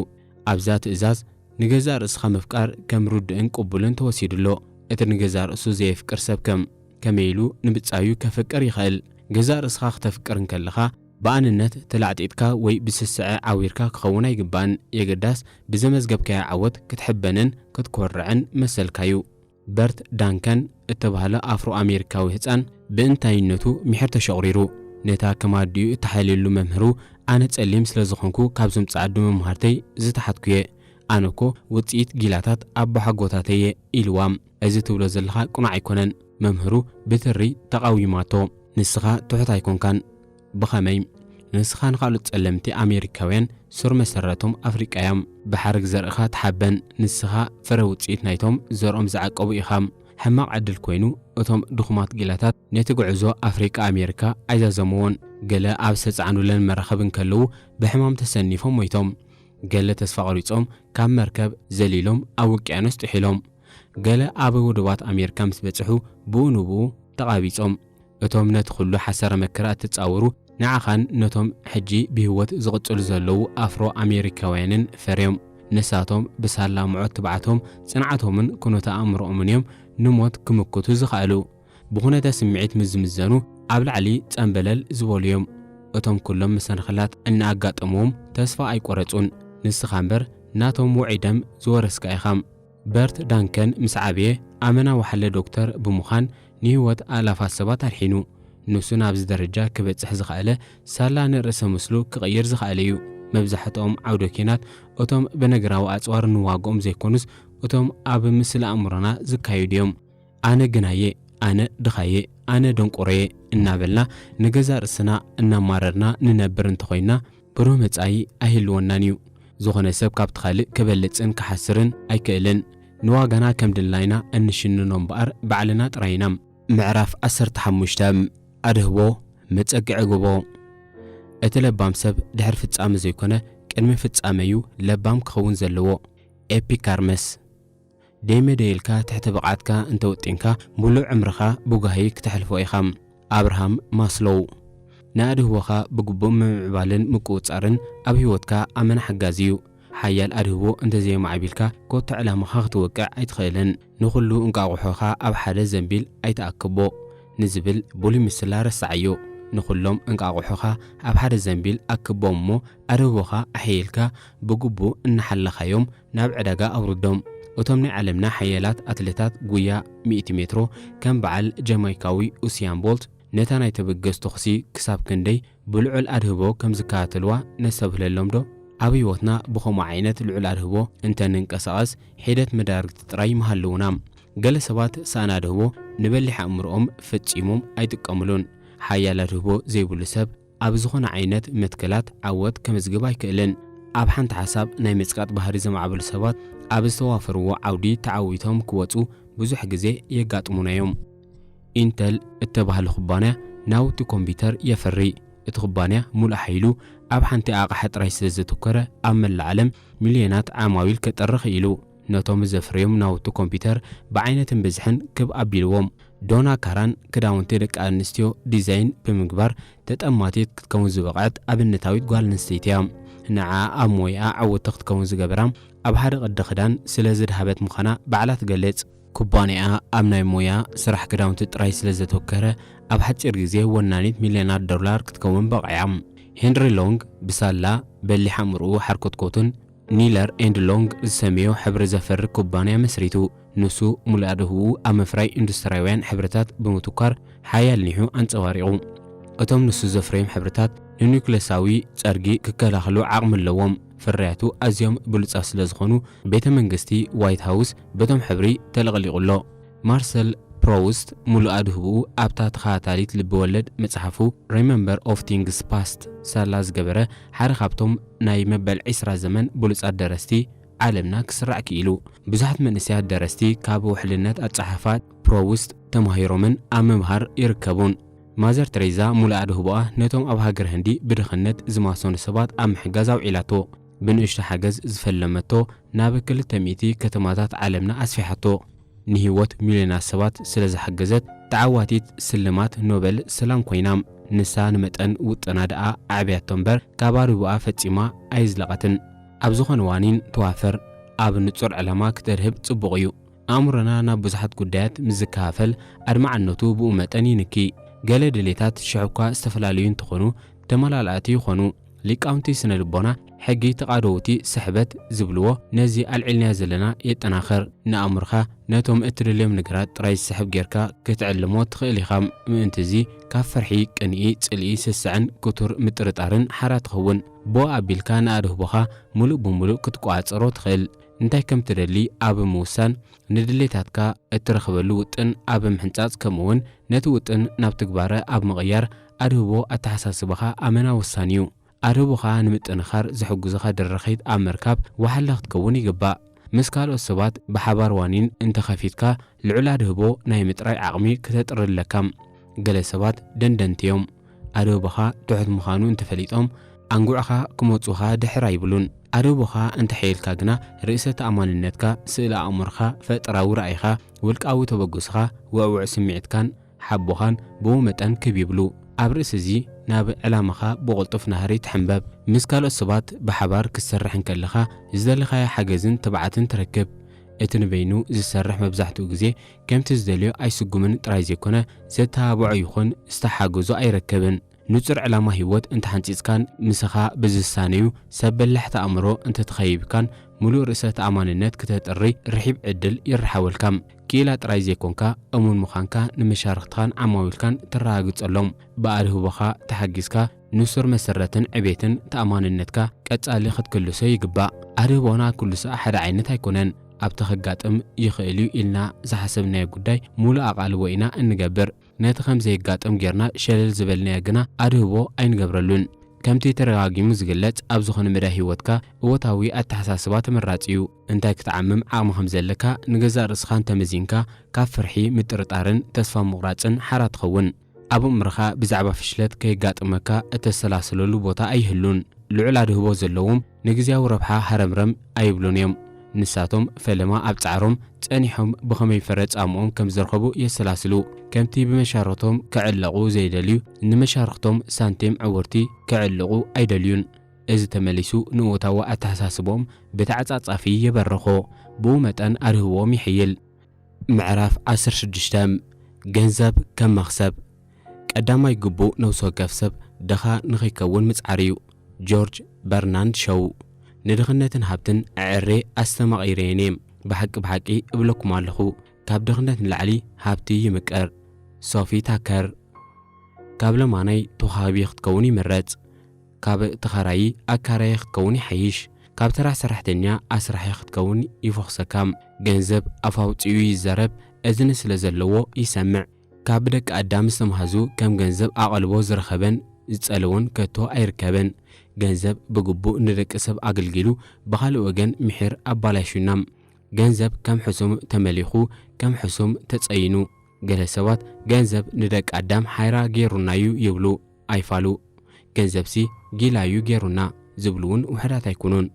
ኣብዛ ትእዛዝ ንገዛእ ርእስኻ ምፍቃር ከም ርዱእን ቅቡልን ተወሲዱ ኣሎ። እቲ ንገዛእ ርእሱ ዘየፍቅር ሰብ ከም ከመይ ኢሉ ንብጻዩ ከፍቅር ይኽእል? ገዛእ ርእስኻ ክተፍቅር እንከለኻ ብኣንነት ተላዕጢጥካ ወይ ብስስዐ ዓዊርካ ክኸውን ኣይግባእን። የገዳስ ብዘመዝገብካዮ ዓወት ክትሕበንን ክትኮርዕን መሰልካዩ። በርት ዳንከን እተባህለ ኣፍሮ ኣሜሪካዊ ህጻን ብእንታይነቱ ምሒር ተሸቑሪሩ። ነታ ከም ኣዲኡ እተሓልየሉ መምህሩ፣ ኣነ ጸሊም ስለ ዝኾንኩ ካብዞም ጻዕዱ መማህርተይ ዝተሓትኩ እየ። ኣነ እኮ ውጽኢት ጊላታት ኣቦሓጎታተይ እየ ኢልዋ። እዚ ትብሎ ዘለኻ ቅኑዕ ኣይኮነን። መምህሩ ብትሪ ተቓዊማቶ። ንስኻ ትሑት ኣይኮንካን። ብኸመይ? ንስኻ ንኻልኦት ጸለምቲ ኣሜሪካውያን ስር መሰረቶም ኣፍሪቃ እዮም። ብሓረግ ዘርእኻ ተሓበን። ንስኻ ፍረ ውጽኢት ናይቶም ዘርኦም ዝዓቀቡ ኢኻ። ሕማቕ ዕድል ኮይኑ፣ እቶም ድኹማት ጊላታት ነቲ ጉዕዞ ኣፍሪቃ ኣሜሪካ ኣይዛዘምዎን። ገለ ኣብ ዝተጻዕኑለን መራኽብ እንከለዉ ብሕማም ተሰኒፎም ሞይቶም። ገለ ተስፋ ቆሪጾም ካብ መርከብ ዘሊሎም ኣብ ውቅያኖስ ጥሒሎም። ገለ ኣብ ወደባት ኣሜሪካ ምስ በጽሑ ብኡ ንብኡ ተቓቢጾም። እቶም ነቲ ኩሉ ሓሰረ መከራ እትጻወሩ ንዓኻን ነቶም ሕጂ ብህይወት ዝቕጽሉ ዘለዉ ኣፍሮ ኣሜሪካውያንን ፈርዮም። ንሳቶም ብሳላ ምዖት ትብዓቶም፣ ጽንዓቶምን ኩነተ ኣእምሮኦምን እዮም ንሞት ክምክቱ ዝኸኣሉ። ብኹነተ ስምዒት ምስ ዝምዘኑ ኣብ ላዕሊ ጸምበለል ዝበሉ እዮም። እቶም ኩሎም መሰናኽላት እናኣጋጠምዎም ተስፋ ኣይቆረጹን። ንስኻ እምበር ናቶም ውዑይ ደም ዝወረስካ ኢኻ። በርት ዳንከን ምስ ዓበየ ኣመና ወሓለ ዶክተር ብምዃን ንህይወት ኣላፋት ሰባት ኣድሒኑ። ንሱ ናብዚ ደረጃ ክበጽሕ ዝኸኣለ ሳላ ንርእሰ ምስሉ ክቕይር ዝኸኣለ እዩ። መብዛሕትኦም ዓውደ ኲናት እቶም ብነገራዊ ኣጽዋር ንዋግኦም ዘይኮኑስ እቶም ኣብ ምስሊ ኣእምሮና ዝካየዱ እዮም። ኣነ ግናየ፣ ኣነ ድኻየ፣ ኣነ ደንቆሮየ እናበልና ንገዛእ ርእስና እናማረርና ንነብር እንተኾይንና፣ ብሩህ መጻኢ ኣይህልወናን እዩ። ዝኾነ ሰብ ካብቲ ካልእ ክበልጽን ክሓስርን ኣይክእልን። ንዋጋና ከም ድላይና እንሽንኖ እምበኣር ባዕልና ጥራይ ኢና። ምዕራፍ ዓሰርተ ሓሙሽተ። ኣድህቦ፣ መጸግዒ ጎቦ። እቲ ለባም ሰብ ድሕሪ ፍጻመ ዘይኮነ ቅድሚ ፍጻመ እዩ ለባም ክኸውን ዘለዎ። ኤፒካርመስ። ደይመደይ ኢልካ ትሕቲ ብቕዓትካ እንተወጢንካ፣ ሙሉእ ዕምርኻ ብጓሂ ክተሕልፎ ኢኻ። ኣብርሃም ማስሎው። ንኣድህቦኻ ብግቡእ ምምዕባልን ምቁጽጻርን ኣብ ህይወትካ ኣመና ሓጋዚ እዩ። ሓያል ኣድህቦ እንተዘየማዕቢልካ፣ ኮታ ዕላማኻ ክትወቅዕ ኣይትኽእልን። ንኹሉ እንቃቑሖኻ ኣብ ሓደ ዘንቢል ኣይትኣክቦ ንዝብል ብሉይ ምስላ ረስዓዮ። ንኹሎም እንቃቑሖኻ ኣብ ሓደ ዘንቢል ኣክቦም እሞ፣ ኣድህቦኻ ኣሐይልካ ብግቡእ እናሓለኻዮም ናብ ዕዳጋ ኣውርዶም። እቶም ናይ ዓለምና ሓያላት ኣትሌታት ጉያ ሚእቲ ሜትሮ፣ ከም በዓል ጀማይካዊ ኡስያን ቦልት፣ ነታ ናይ ተበገስ ተኹሲ ክሳብ ክንደይ ብልዑል ኣድህቦ ከም ዝከታተልዋ ነስተብህለሎም ዶ? ኣብ ህይወትና ብኸምኡ ዓይነት ልዑል ኣድህቦ እንተ ንንቀሳቐስ፣ ሒደት መዳርግቲ ጥራይ ምሃለውና። ገለ ሰባት ሳእኒ ኣድህቦ ንበሊሕ ኣእምሮኦም ፈጺሞም ኣይጥቀምሉን። ሓያል ኣድህቦ ዘይብሉ ሰብ ኣብ ዝኾነ ዓይነት መትከላት ዓወት ከመዝግብ ኣይክእልን። ኣብ ሓንቲ ሓሳብ ናይ ምጽቃጥ ባህሪ ዘማዕበሉ ሰባት ኣብ ዝተዋፈርዎ ዓውዲ ተዓዊቶም ክወጹ ብዙሕ ግዜ የጋጥሙና እዮም። ኢንተል እተባህለ ኩባንያ ናውቲ ኮምፒውተር የፍሪ። እቲ ኩባንያ ሙሉእ ሓይሉ ኣብ ሓንቲ ኣቕሓ ጥራይ ስለ ዘተኮረ፣ ኣብ መላእ ዓለም ሚልዮናት ዓማዊል ከጥሪ ክኢሉ። ነቶም ዘፍርዮም ናውቲ ኮምፒውተር ብዓይነትን ብዝሕን ክብ ኣቢልዎም። ዶና ካራን ክዳውንቲ ደቂ ኣንስትዮ ዲዛይን ብምግባር ተጠማቲት ክትከውን ዝበቕዐት ኣብነታዊት ጓል ኣንስተይቲ እያ። ንዓ ኣብ ሞያኣ ዕውትቲ ክትከውን ዝገበራ ኣብ ሓደ ቅዲ ክዳን ስለ ዝድሃበት ምዃና ባዕላ ትገልጽ። ኩባንያኣ ኣብ ናይ ሞያ ስራሕ ክዳውንቲ ጥራይ ስለ ዘተኮረ፣ ኣብ ሓጺር ግዜ ወናኒት ሚልዮናት ዶላር ክትከውን በቒዓ። ሄንሪ ሎንግ ብሳላ በሊሕ ኣእምሮኡ ሓርኮትኮቱን ኒለር ኤንድ ሎንግ ዝሰመዮ ሕብሪ ዘፍሪ ኩባንያ መስሪቱ። ንሱ ሙሉእ ኣድህቦኡ ኣብ ምፍራይ ኢንዱስትርያውያን ሕብርታት ብምትኳር ሓያል ኒሑ ኣንጸባሪቑ። እቶም ንሱ ዘፍረዮም ሕብርታት ንኒውክለሳዊ ጸርጊ ክከላኸሉ ዓቕሚ ኣለዎም። ፍርያቱ ኣዝዮም ብሉጻት ስለ ዝኾኑ፣ ቤተ መንግስቲ ዋይት ሃውስ በቶም ሕብሪ ተለቕሊቑ ኣሎ። ማርሰል ፕሮውስት ሙሉእ ኣድህቦኡ ኣብታ ተኸታታሊት ልቢ ወለድ መጽሓፉ ሪመምበር ኦፍ ቲንግስ ፓስት ሳላ ዝገበረ፣ ሓደ ካብቶም ናይ መበል ዕስራ ዘመን ብሉጻት ደረስቲ ዓለምና ክስራዕ ክኢሉ። ብዙሓት መንእሰያት ደረስቲ ካብ ውሕልነት ኣጸሓሕፋ ፕሮውስት ተማሂሮምን ኣብ ምምሃር ይርከቡን። ማዘር ተሬዛ ሙሉእ ኣድህቦኣ ነቶም ኣብ ሃገር ህንዲ ብድኽነት ዝማሰኑ ሰባት ኣብ ምሕጋዝ ኣውዒላቶ። ብንእሽቶ ሓገዝ ዝፈለመቶ ናብ ክልተ ሚእቲ ከተማታት ዓለምና ኣስፊሓቶ። ንህይወት ሚልዮናት ሰባት ስለ ዝሓገዘት ተዓዋቲት ስልማት ኖበል ሰላም ኮይና። ንሳ ንመጠን ውጥና ደኣ ኣዕብያቶ እምበር፣ ካብ ኣድህቦኣ ፈጺማ ኣይዝለቐትን። ኣብ ዝኾነ ዋኒን ተዋፈር፣ ኣብ ንጹር ዕላማ ክተድህብ ጽቡቕ እዩ። ኣእምሮና ናብ ብዙሓት ጉዳያት ምስ ዝከፋፈል፣ ኣድማዕነቱ ብኡ መጠን ይንኪ። ገለ ድሌታት ሽሕ እኳ ዝተፈላለዩ እንተኾኑ፣ ተመላላእቲ ይኾኑ። ሊቃውንቲ ስነ ልቦና፣ ሕጊ ተቓደውቲ ስሕበት ዝብልዎ፣ ነዚ ኣልዒልናዮ ዘለና የጠናኽር። ንኣእምሮኻ ነቶም እትደልዮም ነገራት ጥራይ ዝስሕብ ጌርካ ክትዕልሞ ትኽእል ኢኻ። ምእንቲ እዚ፣ ካብ ፍርሒ፣ ቅንኢ፣ ጽልኢ፣ ስስዐን ክቱር ምጥርጣርን ሓራ ትኸውን። ብኡ ኣቢልካ ንኣድህቦኻ ምሉእ ብምሉእ ክትቆጻጸሮ ትኽእል። እንታይ ከም ትደሊ ኣብ ምውሳን፣ ንድሌታትካ እትረኽበሉ ውጥን ኣብ ምሕንጻጽ፣ ከምኡውን ነቲ ውጥን ናብ ትግባረ ኣብ ምቕያር፣ ኣድህቦ ኣተሓሳስባኻ ኣመና ወሳኒ እዩ። ኣድህቦኻ ንምጥንኻር ዝሕግዙኻ ደረኺት ኣብ ምርካብ ወሓለ ክትከውን ይግባእ። ምስ ካልኦት ሰባት ብሓባር ዋኒን እንተኸፊትካ፣ ልዑል ኣድህቦ ናይ ምጥራይ ዓቕሚ ክተጥሪ ኣለካ። ገለ ሰባት ደንደንቲ እዮም። ኣድህቦኻ ትሑት ምዃኑ እንተፈሊጦም፣ ኣንጉዕኻ ክመጹኻ ድሕር ኣይብሉን። ኣድህቦኻ እንተሐይልካ ግና፣ ርእሰ ተኣማንነትካ፣ ስእለ ኣእምሮኻ፣ ፈጠራዊ ራእይኻ፣ ውልቃዊ ተበግሶኻ፣ ውዕዉዕ ስምዒትካን ሓቦኻን ብኡ መጠን ክብ ይብሉ። ኣብ ርእሲ እዚ፣ ናብ ዕላማኻ ብቕልጡፍ ናህሪ ትሕንበብ። ምስ ካልኦት ሰባት ብሓባር ክትሰርሕ እንከለኻ፣ ዝደለኻዮ ሓገዝን ትብዓትን ትረክብ። እቲ ንበይኑ ዝሰርሕ መብዛሕትኡ ግዜ ከምቲ ዝደልዮ ኣይስጉምን ጥራይ ዘይኮነ፣ ዘተባብዖ ይኹን ዝተሓገዞ ኣይረክብን። ንጹር ዕላማ ህይወት እንተሓንጺጽካን ምሳኻ ብዝሳነዩ ሰብ በላሕቲ ኣእምሮ እንተተኸይብካን፣ ምሉእ ርእሰ ተኣማንነት ክተጥሪ ርሒብ ዕድል ይረሓወልካ። ክኢላ ጥራይ ዘይኮንካ፣ እሙን ምዃንካ ንመሻርኽትኻን ዓማዊልካን ተረጋግጸሎም። ብኣድህቦኻ ተሓጊዝካ፣ ንሱር መሰረትን ዕቤትን ተኣማንነትካ ቀጻሊ ክትክልሶ ይግባእ። ኣድህቦና ኩሉ ሳዕ ሓደ ዓይነት ኣይኮነን። ኣብቲ ከጋጥም ይኽእል እዩ ኢልና ዝሓሰብናዮ ጉዳይ፣ ሙሉእ ኣቓልቦ ኢና እንገብር። ነቲ ከም ዘየጋጥም ጌርና ሸለል ዝበልናዮ ግና ኣድህቦ ኣይንገብረሉን። ከምቲ ተደጋጊሙ ዝግለጽ፣ ኣብ ዝኾነ መዳይ ህይወትካ እወታዊ ኣተሓሳስባ ተመራጺ እዩ። እንታይ ክትዓምም ዓቕሚ ከም ዘለካ ንገዛእ ርእስኻ እንተመዚንካ፣ ካብ ፍርሒ፣ ምጥርጣርን ተስፋ ምቑራጽን ሓራ ትኸውን። ኣብ ኣእምሮኻ ብዛዕባ ፍሽለት ከየጋጥመካ እተሰላስለሉ ቦታ ኣይህሉን። ልዑል ኣድህቦ ዘለዎም ንግዝያዊ ረብሓ ሃረምረም ኣይብሉን እዮም። ንሳቶም ፈለማ ኣብ ጻዕሮም ጸኒሖም ብኸመይ ፍረ ጻምኦም ከም ዝረኸቡ የሰላስሉ። ከምቲ ብመሻርኽቶም ክዕለቑ ዘይደልዩ፣ ንመሻርኽቶም ሳንቲም ዕውርቲ ክዕልቑ ኣይደልዩን። እዚ ተመሊሱ ንእወታዊ ኣተሓሳስቦም ብተዓጻጻፊ የበርኾ፣ ብኡ መጠን ኣድህቦኦም ይሕይል። ምዕራፍ ዓሰርተ ሽዱሽተ፣ ገንዘብ ከም መኽሰብ። ቀዳማይ ግቡእ ነፍሲ ወከፍ ሰብ ድኻ ንኸይከውን ምጽዓር እዩ። ጆርጅ በርናንድ ሸው። ንድኽነትን ሃብትን ኣዕሬ ኣስተማቒረየን እየ። ብሓቂ ብሓቂ እብለኩም ኣለኹ፣ ካብ ድኽነት ንላዕሊ ሃብቲ ይምቅር። ሶፊ ታከር። ካብ ለማናይ ተዋሃቢ ክትከውን ይምረጽ። ካብ ተኻራዪ ኣካራዪ ክትከውን ይሓይሽ። ካብ ተራ ሰራሕተኛ ኣስራሒ ክትከውን ይፎኽሰካ። ገንዘብ ኣፍ ኣውጺኡ ይዛረብ፣ እዝኒ ስለ ዘለዎ ይሰምዕ። ካብ ደቂ ኣዳም ዝተምሃዙ ከም ገንዘብ ኣቐልቦ ዝረኸበን ዝጸለወን ከቶ ኣይርከብን። ገንዘብ ብግቡእ ንደቂ ሰብ ኣገልጊሉ፣ ብኻልእ ወገን ምሒር ኣባላሹና። ገንዘብ ከም ሕሱም ተመሊኹ፣ ከም ሕሱም ተጸይኑ። ገለ ሰባት ገንዘብ ንደቂ ኣዳም ሓይራ ገይሩናዩ ይብሉ፣ ኣይፋሉ። ገንዘብሲ ጊላዩ ገይሩና ዝብሉ እውን ውሑዳት ኣይኮኑን።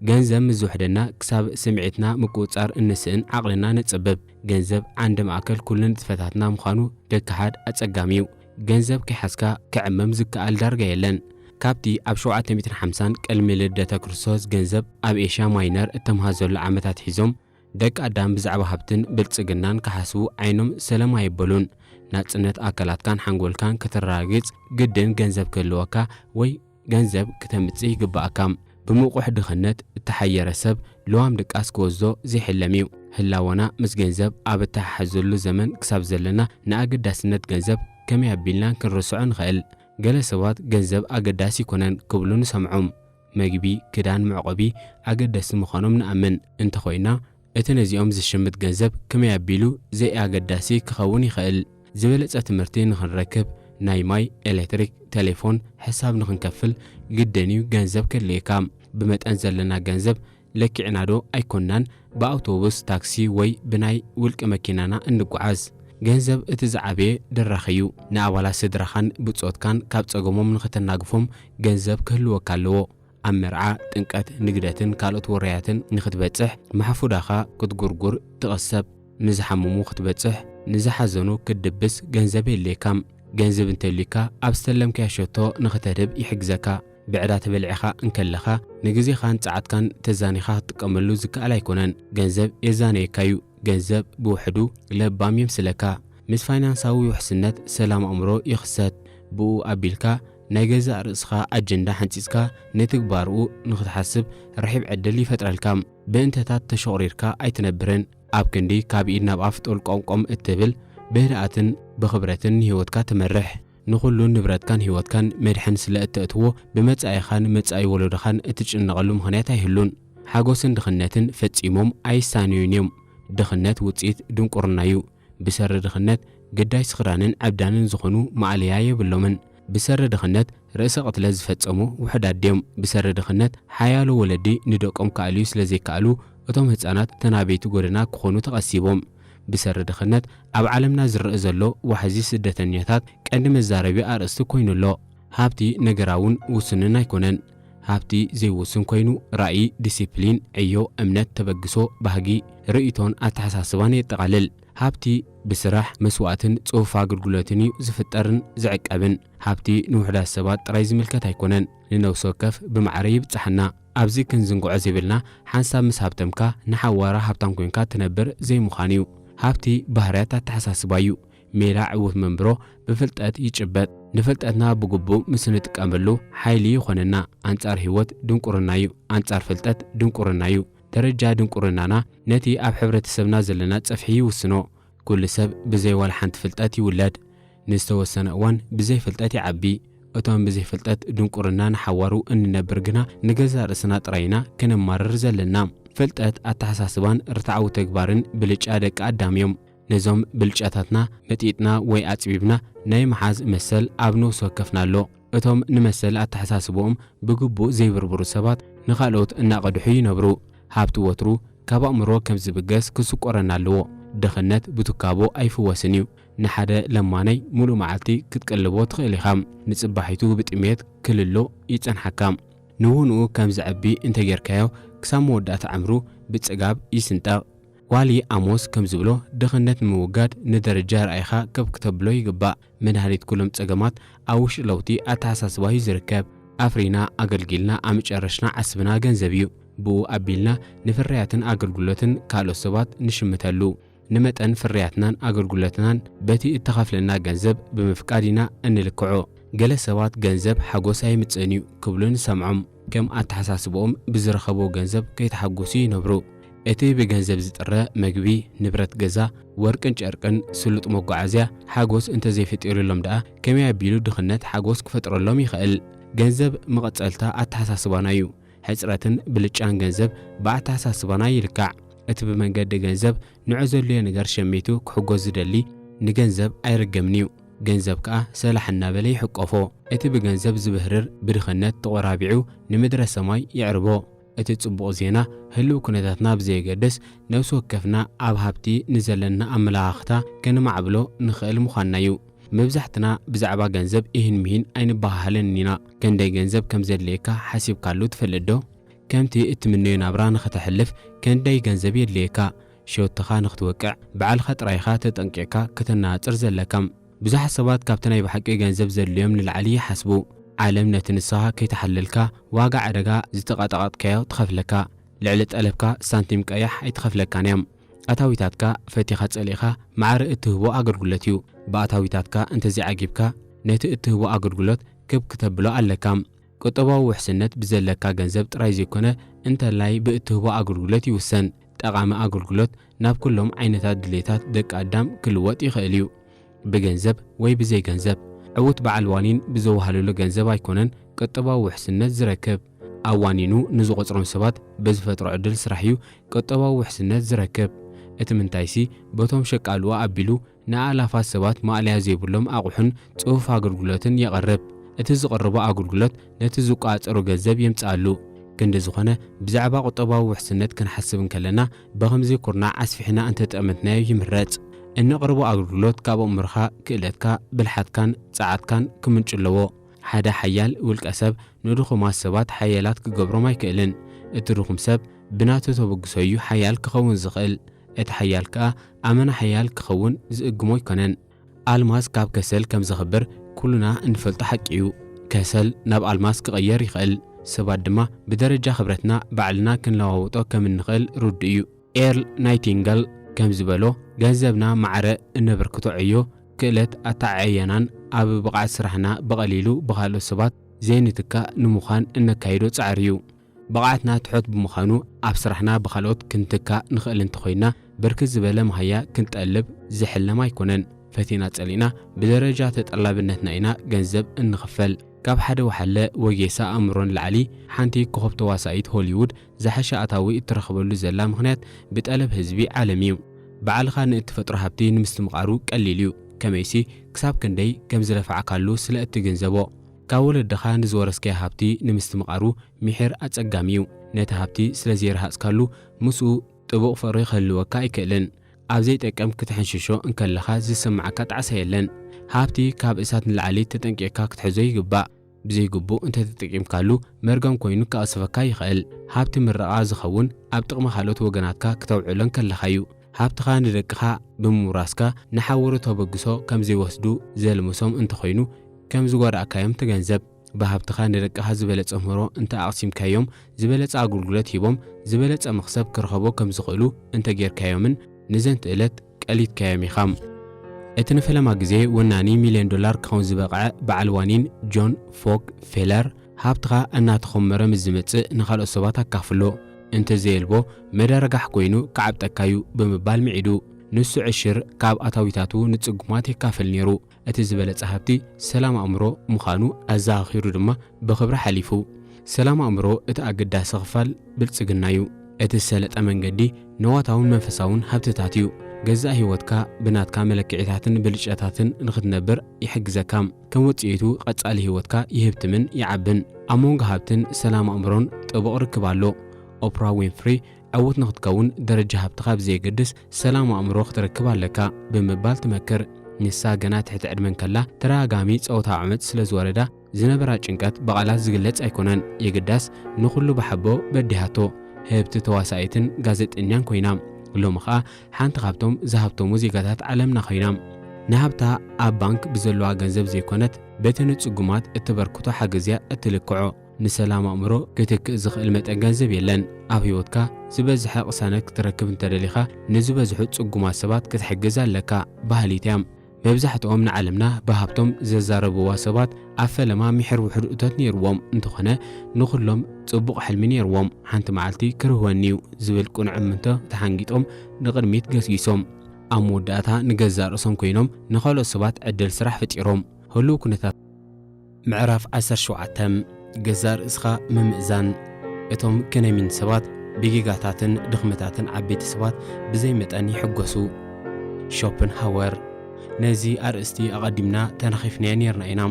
ገንዘብ ምስ ዝውሕደና ክሳብ ስምዒትና ምቁጽጻር እንስእን ዓቕልና ነጽብብ። ገንዘብ ዓንዲ ማእከል ኩሉ ንጥፈታትና ምዃኑ ክከሓድ ኣጸጋሚ እዩ። ገንዘብ ከይሓዝካ ክዕመም ዝከኣል ዳርጋ የለን። ካብቲ ኣብ ሸውዓተ ሚእትን ሓምሳን ቅድሚ ልደተ ክርስቶስ ገንዘብ ኣብ ኤሽያ ማይነር እተምሃዘሉ ዓመታት ሒዞም ደቂ ኣዳም ብዛዕባ ሃብትን ብልጽግናን ክሓስቡ ዓይኖም ሰለም ኣየበሉን። ናጽነት ኣካላትካን ሓንጎልካን ከተረጋግጽ ግድን ገንዘብ ክህልወካ ወይ ገንዘብ ክተምጽእ ይግብኣካ። ብምቑሕ ድኽነት እተሓየረ ሰብ ልዋም ድቃስ ክወስዶ ዘይሕለም እዩ። ህላወና ምስ ገንዘብ ኣብ እተሓሓዘሉ ዘመን ክሳብ ዘለና ንኣገዳስነት ገንዘብ ከመይ ኣቢልና ክንርስዖ ንኽእል? ገለ ሰባት ገንዘብ ኣገዳሲ ኣይኮነን ክብሉ ንሰምዖም። መግቢ፣ ክዳን፣ መዕቆቢ ኣገደስቲ ምዃኖም ንኣምን። እንተኾይና፣ እቲ ነዚኦም ዝሽምት ገንዘብ ከመይ ኣቢሉ ዘይኣገዳሲ ክኸውን ይኽእል? ዝበለጸ ትምህርቲ ንኽንረክብ፣ ናይ ማይ፣ ኤሌክትሪክ፣ ቴሌፎን፣ ሕሳብ ንኽንከፍል ግድን እዩ ገንዘብ ከድልየካ። ብመጠን ዘለና ገንዘብ ለኪዕናዶ ኣይኮንናን ብኣውቶቡስ፣ ታክሲ ወይ ብናይ ውልቂ መኪናና እንጓዓዝ? ገንዘብ እቲ ዝዓበየ ደራኺ እዩ። ንኣባላት ስድራኻን ብጾትካን ካብ ጸገሞም ንኽተናግፎም ገንዘብ ክህልወካ ኣለዎ። ኣብ መርዓ፣ ጥምቀት፣ ንግደትን ካልኦት ውራያትን ንኽትበጽሕ፣ ማሕፉዳኻ ክትጉርጉር ትቕሰብ። ንዝሓመሙ ክትበጽሕ፣ ንዝሓዘኑ ክትድብስ ገንዘብ የድልየካ። ገንዘብ እንተልዩካ፣ ኣብ ዝተለምካዮ ሸቶ ንኽተድህብ ይሕግዘካ። ብዕዳ ተበሊዕኻ እንከለኻ፣ ንግዜኻን ጸዓትካን ተዛኒኻ ክትጥቀመሉ ዝከኣል ኣይኮነን። ገንዘብ የዛነየካ እዩ። ገንዘብ ብውሕዱ ለባም የምስለካ። ምስ ፋይናንሳዊ ውሕስነት ሰላም ኣእምሮ ይኽሰት። ብኡ ኣቢልካ ናይ ገዛእ ርእስኻ ኣጀንዳ ሓንጺጽካ ንትግባርኡ ንኽትሓስብ ርሒብ ዕድል ይፈጥረልካ። ብእንተታት ተሸቑሪርካ ኣይትነብርን። ኣብ ክንዲ ካብ ኢድ ናብ ኣፍ ጦልቆምቆም እትብል፣ ብህድኣትን ብኽብረትን ንህይወትካ ትመርሕ። ንኹሉ ንብረትካን ህይወትካን መድሕን ስለ እተእትዎ፣ ብመጻኢኻን መጻኢ ወለዶኻን እትጭነቐሉ ምኽንያት ኣይህሉን። ሓጎስን ድኽነትን ፈጺሞም ኣይሳነዩን እዮም። ድኽነት ውጽኢት ድንቁርና እዩ። ብሰሪ ድኽነት ግዳይ ስኽራንን ዕብዳንን ዝኾኑ ማእለያ የብሎምን። ብሰሪ ድኽነት ርእሰ ቅትለት ዝፈጸሙ ውሑዳት ድዮም? ብሰሪ ድኽነት ሓያሎ ወለዲ ንደቆም ክኣልዩ ስለ ዘይከኣሉ፣ እቶም ህጻናት ተናበይቲ ጎደና ክኾኑ ተቐሲቦም። ብሰሪ ድኽነት ኣብ ዓለምና ዝረአ ዘሎ ዋሕዚ ስደተኛታት ቀንዲ መዛረቢ ኣርእስቲ ኮይኑ ኣሎ። ሃብቲ ነገራውን ውሱንን ኣይኮነን። ሃብቲ ዘይውሱን ኮይኑ፣ ራእይ፣ ዲሲፕሊን፣ ዕዮ፣ እምነት፣ ተበግሶ፣ ባህጊ፣ ርእይቶን ኣተሓሳስባን የጠቓልል። ሃብቲ ብስራሕ፣ መስዋእትን ጽፉፍ ኣገልግሎትን እዩ ዝፍጠርን ዝዕቀብን። ሃብቲ ንውሑዳት ሰባት ጥራይ ዝምልከት ኣይኮነን። ንነፍሲ ወከፍ ብማዕረ ይብጽሓና። ኣብዚ ክንዝንግዖ ዘይብልና፣ ሓንሳብ ምስ ሃብተምካ፣ ንሓዋራ ሃብታም ኮይንካ ትነብር ዘይምዃን እዩ። ሃብቲ ባህርያት ኣተሓሳስባ እዩ። ሜላ ዕዉት መንብሮ ብፍልጠት ይጭበጥ። ንፍልጠትና ብግቡእ ምስ እንጥቀመሉ፣ ሓይሊ ይኾነና። ኣንጻር ህይወት ድንቁርና እዩ። ኣንጻር ፍልጠት ድንቁርና እዩ። ደረጃ ድንቁርናና ነቲ ኣብ ሕብረተሰብና ዘለና ጸፍሒ ይውስኖ። ኩሉ ሰብ ብዘይ ዋላ ሓንቲ ፍልጠት ይውለድ። ንዝተወሰነ እዋን ብዘይ ፍልጠት ይዓቢ። እቶም ብዘይ ፍልጠት ድንቁርና ንሓዋሩ እንነብር ግና ንገዛእ ርእስና ጥራይ ኢና ከነማርር ዘለና። ፍልጠት ኣተሓሳስባን ርትዓዊ ተግባርን ብልጫ ደቂ ኣዳም እዮም። ነዞም ብልጫታትና መጢጥና ወይ ኣጽቢብና ናይ ምሓዝ መሰል ኣብ ነፍሲ ወከፍና ኣሎ። እቶም ንመሰል ኣተሓሳስብኦም ብግቡእ ዘይብርብሩ ሰባት ንኻልኦት እናቐድሑ ይነብሩ። ሃብቲ ወትሩ ካብ ኣእምሮ ከም ዝብገስ ክስቆረና ኣለዎ። ድኽነት ብትካቦ ኣይፍወስን እዩ። ንሓደ ለማናይ ሙሉእ መዓልቲ ክትቅልቦ ትኽእል ኢኻ። ንጽባሒቱ ብጥሜት ክልሎ ይጸንሓካ። ንውንኡ ከም ዘዕቢ እንተጌርካዮ ክሳብ መወዳእታ ዕምሩ ብጽጋብ ይስንጠቕ። ዋሊ ኣሞስ ከም ዝብሎ ድኽነት ንምውጋድ ንደረጃ ርኣይኻ ከብ ክተብሎ ይግባእ። መድሃኒት ኩሎም ጸገማት ኣብ ውሽጢ ለውጢ ኣተሓሳስባ እዩ ዝርከብ። ኣፍሪና ኣገልጊልና ኣብ መጨረሽና ዓስብና ገንዘብ እዩ። ብኡ ኣቢልና ንፍርያትን ኣገልግሎትን ካልኦት ሰባት ንሽምተሉ። ንመጠን ፍርያትናን ኣገልግሎትናን በቲ እተኸፍለና ገንዘብ ብምፍቃድ ኢና እንልክዖ። ገለ ሰባት ገንዘብ ሓጎስ ኣይምጽእን እዩ ክብሉ ንሰምዖም። ከም ኣተሓሳስብኦም ብዝረኸቦ ገንዘብ ከይተሓጎሱ ይነብሩ። እቲ ብገንዘብ ዝጥረ መግቢ፣ ንብረት ገዛ፣ ወርቅን ጨርቅን፣ ስሉጥ መጓዓዝያ ሓጎስ እንተዘይፈጢሩሎም ደኣ ከመይ ኣቢሉ ድኽነት ሓጎስ ክፈጥረሎም ይኽእል? ገንዘብ መቐጸልታ ኣተሓሳስባና እዩ። ሕጽረትን ብልጫን ገንዘብ ብኣተሓሳስባና ይልካዕ። እቲ ብመንገዲ ገንዘብ ንዑ ዘድልዮ ነገር ሸሚቱ ክሕጎስ ዝደሊ ንገንዘብ ኣይርገምን እዩ። ገንዘብ ከኣ ሰላሕ እናበለ ይሕቆፎ። እቲ ብገንዘብ ዝብህርር ብድኽነት ተቖራቢዑ ንምድረ ሰማይ ይዕርቦ። እቲ ጽቡቕ ዜና ህልው ኩነታትና ብዘየገድስ ነፍሲ ወከፍና ኣብ ሃብቲ ንዘለና ኣመለኻኽታ ከነማዕብሎ ንኽእል ምዃንና እዩ። መብዛሕትና ብዛዕባ ገንዘብ ኢሂን ምሂን ኣይንበሃሃልን ኢና። ከንደይ ገንዘብ ከም ዘድልየካ ሓሲብካሉ ትፈልጥ ዶ? ከምቲ እትምነዮ ናብራ ንኽተሕልፍ ከንደይ ገንዘብ የድልየካ? ሸቶኻ ንኽትወቅዕ ባዕልኻ ጥራይኻ ተጠንቂቕካ ከተነጻጽር ዘለካ። ብዙሓት ሰባት ካብቲ ናይ ብሓቂ ገንዘብ ዘድልዮም ንላዕሊ ይሓስቡ። ዓለም ነቲ ንስኻ ከይተሓለልካ ዋጋ ዕዳጋ ዝተቐጣቐጥካዮ ትኸፍለካ። ልዕሊ ጠለብካ ሳንቲም ቀያሕ ኣይትኸፍለካን እያ። ኣታዊታትካ ፈቲኻ ጸሊእኻ ማዕረ እትህቦ ኣገልግሎት እዩ። ብኣታዊታትካ እንተዘይዓጊብካ ነቲ እትህቦ ኣገልግሎት ክብ ክተብሎ ኣለካ። ቁጠባዊ ውሕስነት ብዘለካ ገንዘብ ጥራይ ዘይኮነ እንተላይ ብእትህቦ ኣገልግሎት ይውሰን። ጠቓሚ ኣገልግሎት ናብ ኩሎም ዓይነታት ድሌታት ደቂ ኣዳም ክልወጥ ይኽእል እዩ። ብገንዘብ ወይ ብዘይ ገንዘብ። ዕዉት በዓል ዋኒን ብዘወሃለሉ ገንዘብ ኣይኮነን ቁጠባዊ ውሕስነት ዝረክብ። ኣብ ዋኒኑ ንዝቖጽሮም ሰባት ብዝፈጥሮ ዕድል ስራሕ እዩ ቁጠባዊ ውሕስነት ዝረክብ። እቲ ምንታይሲ በቶም ሸቃልኡ ኣቢሉ ንኣላፋት ሰባት ማእለያ ዘይብሎም ኣቑሑን ጽፉፍ ኣገልግሎትን የቕርብ። እቲ ዝቕርቦ ኣገልግሎት ነቲ ዝቆጻጸሮ ገንዘብ የምጽኣሉ። ክንዲ ዝኾነ ብዛዕባ ቁጠባዊ ውሕስነት ክንሓስብ እንከለና ብኸምዚ ኩርናዕ ኣስፊሕና እንተጠመትናዮ ይምረጽ። እነቕርቦ ኣገልግሎት ካብ ኣእምሮኻ፣ ክእለትካ፣ ብልሓትካን ጸዓትካን ክምንጩ ኣለዎ። ሓደ ሓያል ውልቀ ሰብ ንድኹማት ሰባት ሓያላት ክገብሮም ኣይክእልን። እቲ ድኹም ሰብ ብናቱ ተበግሶ እዩ ሓያል ክኸውን ዝኽእል። እቲ ሓያል ከኣ ኣመና ሓያል ክኸውን ዝእግሞ ኣይኮነን። ኣልማዝ ካብ ከሰል ከም ዝኽብር ኩልና እንፈልጦ ሓቂ እዩ። ከሰል ናብ ኣልማዝ ክቕየር ይኽእል። ሰባት ድማ ብደረጃ ክብረትና ባዕልና ክንለዋውጦ ከም እንኽእል ርዱእ እዩ። ኤርል ናይቲንገል ከም ዝበሎ፣ ገንዘብና ማዕረ እነበርክቶ ዕዮ ክእለት ኣተዓዕየናን ኣብ ብቕዓት ስራሕና ብቐሊሉ ብኻልኦት ሰባት ዘይንትካእ ንምዃን እነካይዶ ጻዕሪ እዩ። ብቕዓትና ትሑት ብምዃኑ ኣብ ስራሕና ብኻልኦት ክንትካእ ንኽእል እንተኾይንና ብርክት ዝበለ መሃያ ክንጠልብ ዝሕለም ኣይኮነን። ፈቲና ጸሊእና ብደረጃ ተጠላብነትና ኢና ገንዘብ እንኽፈል። ካብ ሓደ ወሓለ ወጌሳ ኣእምሮ ንላዕሊ ሓንቲ ኮኸብ ተዋሳኢት ሆሊውድ ዝሓሸ ኣታዊ እትረኽበሉ ዘላ ምኽንያት ብጠለብ ህዝቢ ዓለም እዩ። ባዕልኻ ንእትፈጥሮ ሃብቲ ንምስትምቓሩ ቀሊል እዩ። ከመይሲ ክሳብ ክንደይ ከም ዝለፋዕካሉ ስለ እትግንዘቦ። ካብ ወለድኻ ንዝወረስካዮ ሃብቲ ንምስትምቓሩ ምሒር ኣጸጋሚ እዩ። ነቲ ሃብቲ ስለ ዘይረሃጽካሉ ምስኡ ጥቡቕ ፍቕሪ ክህልወካ ኣይክእልን። ኣብ ዘይጠቅም ክትሕንሽሾ እንከለኻ ዝስምዓካ ጣዕሳ የለን። ሃብቲ ካብ እሳት ንላዕሊ ተጠንቂቕካ ክትሕዞ ይግባእ። ብዘይግቡእ እንተተጠቂምካሉ መርገም ኮይኑ ክቐስፈካ ይኽእል። ሃብቲ ምርቓ ዝኸውን ኣብ ጥቕሚ ካልኦት ወገናትካ ክተውዕሎ እንከለኻ እዩ። ሃብትኻ ንደቅኻ ብምውራስካ ንሓወሩ ተበግሶ ከም ዘይወስዱ ዘልምሶም እንተኾይኑ ከም ዝጎዳእካዮም ተገንዘብ። ብሃብትኻ ንደቅኻ ዝበለጸ ምህሮ እንተ ኣቕሲምካዮም፣ ዝበለጸ ኣገልግሎት ሂቦም፣ ዝበለጸ መኽሰብ ክረኸቦ ከም ዝኽእሉ እንተ ጌርካዮምን ንዘንትእለት ቀሊትካዮም ኢኻ። እቲ ንፈለማ ግዜ ወናኒ ሚልዮን ዶላር ክኸውን ዝበቕዐ በዓል ዋኒን ጆን ፎክ ፌለር፣ ሃብትኻ እናተኾመረ ምስ ዝመጽእ ንኻልኦት ሰባት ኣካፍሎ፣ እንተዘየልቦ መዳርጋሕ ኮይኑ ክዓብጠካዩ ብምባል ምዒዱ። ንሱ ዕሽር ካብ ኣታዊታቱ ንጽጉማት የካፍል ነይሩ። እቲ ዝበለጸ ሃብቲ ሰላም ኣእምሮ ምዃኑ ኣዘኻኺሩ ድማ ብኽብሪ ሓሊፉ። ሰላም ኣእምሮ እቲ ኣገዳሲ ክፋል ብልጽግና እዩ። እቲ ዝሰለጠ መንገዲ ንዋታውን መንፈሳውን ሃብትታት እዩ። ገዛእ ህይወትካ ብናትካ መለክዒታትን ብልጫታትን ንኽትነብር ይሕግዘካ። ከም ውጽኢቱ ቀጻሊ ህይወትካ ይህብትምን ይዓብን። ኣብ መንጎ ሃብትን ሰላም ኣእምሮን ጥቡቕ ርክብ ኣሎ። ኦፕራ ዊንፍሪ ዕዉት ንኽትከውን ደረጃ ሃብትኻ ብዘየገድስ ሰላም ኣእምሮ ክትረክብ ኣለካ ብምባል ትመክር። ንሳ ገና ትሕቲ ዕድመ እንከላ ተደጋጋሚ ጾታዊ ዓመጽ ስለ ዝወረዳ ዝነበራ ጭንቀት ብቓላት ዝግለጽ ኣይኮነን። የግዳስ ንኹሉ ብሓቦ በዲሃቶ። ህብቲ ተዋሳኢትን ጋዜጠኛን ኮይና። ሎሚ ኸኣ ሓንቲ ካብቶም ዝሃብተሙ ዜጋታት ዓለምና ኮይና። ንሃብታ ኣብ ባንክ ብዘለዋ ገንዘብ ዘይኮነት በቲ ንጽጉማት እተበርክቶ ሓገዝ እያ እትልክዖ። ንሰላም ኣእምሮ ክትክእ ዝኽእል መጠን ገንዘብ የለን። ኣብ ህይወትካ ዝበዝሐ ቅሳነት ክትረክብ እንተደሊኻ ንዝበዝሑ ጽጉማት ሰባት ክትሕግዝ ኣለካ በሃሊት እያ። መብዛሕትኦም ንዓለምና ብሃብቶም ዘዛረብዋ ሰባት ኣብ ፈለማ ምሒር ውሑድ እቶት ነይርዎም እንተኾነ ንኹሎም ጽቡቕ ሕልሚ ነይርዎም። ሓንቲ መዓልቲ ክርህወኒ እዩ ዝብል ቅኑዕ እምንቶ ተሓንጊጦም ንቕድሚት ገስጊሶም። ኣብ መወዳእታ ንገዛእ ርእሶም ኮይኖም ንኻልኦት ሰባት ዕድል ስራሕ ፈጢሮም። ህሉው ኩነታት ምዕራፍ ዓሰርተ ሸውዓተ። ገዛእ ርእስኻ ምምእዛን። እቶም ከነሚን ሰባት ብጌጋታትን ድኽመታትን ዓበይቲ ሰባት ብዘይ መጠን ይሕጎሱ። ሾፐንሃወር። ነዚ ኣርእስቲ ኣቐዲምና ተናኺፍናዮ ኔርና ኢና።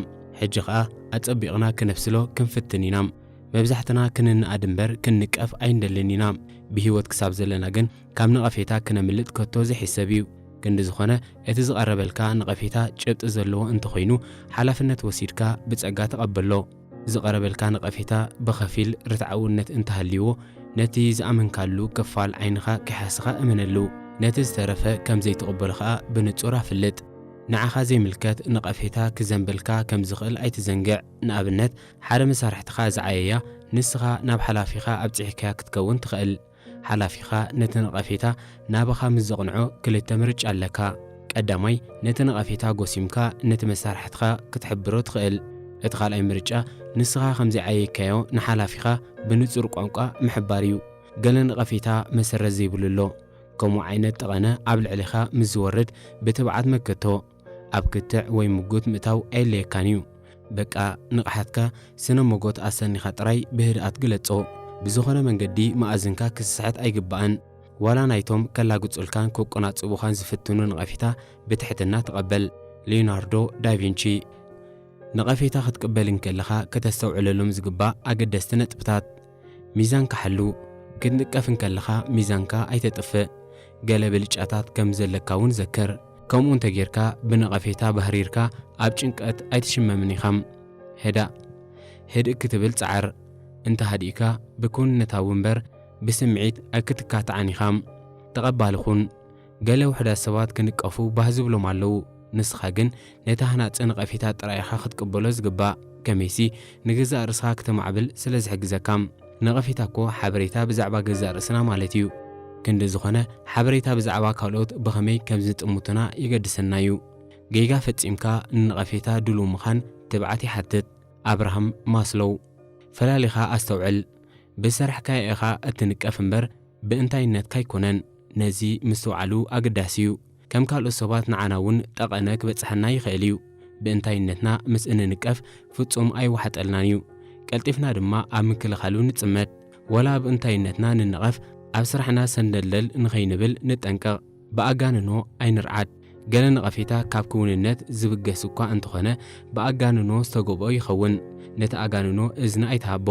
ሕጂ ኸኣ ኣጸቢቕና ክነብስሎ ክንፍትን ኢና። መብዛሕትና ክንንኣድ እምበር ክንንቀፍ ኣይንደልን ኢና። ብህይወት ክሳብ ዘለና ግን ካብ ነቐፌታ ክነምልጥ ከቶ ዘይሕሰብ እዩ። ክንዲ ዝኾነ፣ እቲ ዝቐረበልካ ነቐፌታ ጭብጢ ዘለዎ እንተኾይኑ፣ ሓላፍነት ወሲድካ ብጸጋ ተቐበሎ። ዝቐረበልካ ነቐፌታ ብኸፊል ርትዓውነት እንተሃልይዎ፣ ነቲ ዝኣመንካሉ ክፋል ዓይንኻ ከይሓሰኻ እመነሉ። ነቲ ዝተረፈ ከም ዘይትቕበሎ ኸኣ ብንጹር ኣፍልጥ። ንዓኻ ዘይምልከት ነቐፌታ ክዘንበልካ ከም ዝኽእል ኣይትዘንግዕ። ንኣብነት፣ ሓደ መሳርሕትኻ ዝዓየያ ንስኻ ናብ ሓላፊኻ ኣብጺሕካያ ክትከውን ትኽእል። ሓላፊኻ ነቲ ነቐፌታ ናባኻ ምስ ዘቕንዖ ክልተ ምርጫ ኣለካ። ቀዳማይ፣ ነቲ ነቐፌታ ጎሲምካ ነቲ መሳርሕትኻ ክትሕብሮ ትኽእል። እቲ ካልኣይ ምርጫ፣ ንስኻ ከም ዘይዓየካዮ ንሓላፊኻ ብንጹር ቋንቋ ምሕባር እዩ። ገለ ነቐፌታ መሰረት ዘይብሉ ኣሎ። ከምኡ ዓይነት ጠቐነ ኣብ ልዕሌኻ ምስ ዝወርድ ብትብዓት መክቶ። ኣብ ክትዕ ወይ ምጉት ምእታው ኣየድልየካን እዩ። በቃ ንቕሓትካ ስነ ሞጎት ኣሰኒኻ ጥራይ ብህድኣት ግለጾ። ብዝኾነ መንገዲ መኣዝንካ ክስሕት ኣይግባእን። ዋላ ናይቶም ከላግጹልካን ከቆናጽቡኻን ዝፍትኑ ነቐፌታ ብትሕትና ተቐበል። ሊዮናርዶ ዳቪንቺ። ነቐፌታ ክትቅበል እንከለኻ ከተስተውዕለሎም ዝግባእ ኣገደስቲ ነጥብታት። ሚዛንካ ሓሉ። ክትንቀፍ እንከለኻ ሚዛንካ ኣይተጥፍእ። ገለ ብልጫታት ከም ዘለካ እውን ዘክር። ከምኡ እንተጌርካ ብነቐፌታ ባህሪርካ ኣብ ጭንቀት ኣይትሽመምን ኢኻ። ህዳእ። ህድእ ክትብል ጸዓር። እንተ ሃዲእካ ብክውንነታዊ እምበር ብስምዒት ኣይክትካታዕን ኢኻ። ተቐባሊ ኩን። ገለ ውሑዳት ሰባት ክንቀፉ ባህ ዝብሎም ኣለዉ። ንስኻ ግን ነቲ ሃናጺ ነቐፌታ ጥራይ ኢኻ ክትቅበሎ ዝግባእ። ከመይሲ ንገዛእ ርእስኻ ክተማዕብል ስለ ዝሕግዘካ። ነቐፌታ እኮ ሓበሬታ ብዛዕባ ገዛእ ርእስና ማለት እዩ። ክንዲ ዝኾነ ሓበሬታ ብዛዕባ ካልኦት ብኸመይ ከም ዝጥምቱና የገድሰና እዩ። ጌጋ ፈጺምካ ንነቐፌታ ድሉው ምዃን ትብዓት ይሓትት። ኣብርሃም ማስሎው። ፈላሊኻ ኣስተውዕል። ብስራሕካ ኢኻ እትንቀፍ እምበር ብእንታይነትካ ኣይኮነን። ነዚ ምስትውዓሉ ኣገዳሲ እዩ። ከም ካልኦት ሰባት ንዓና እውን ጠቐነ ክበጽሐና ይኽእል እዩ። ብእንታይነትና ምስ እንንቀፍ ፍጹም ኣይወሓጠልናን እዩ። ቀልጢፍና ድማ ኣብ ምክልኻሉ ንጽመድ። ወላ ብእንታይነትና ንንቐፍ፣ ኣብ ስራሕና ሰንደልደል ንኸይንብል ንጠንቀቕ። ብኣጋንኖ ኣይንርዓድ። ገለ ነቐፌታ ካብ ክውንነት ዝብገስ እኳ እንተኾነ፣ ብኣጋንኖ ዝተገብኦ ይኸውን። ነቲ ኣጋንኖ እዝኒ ኣይትሃቦ።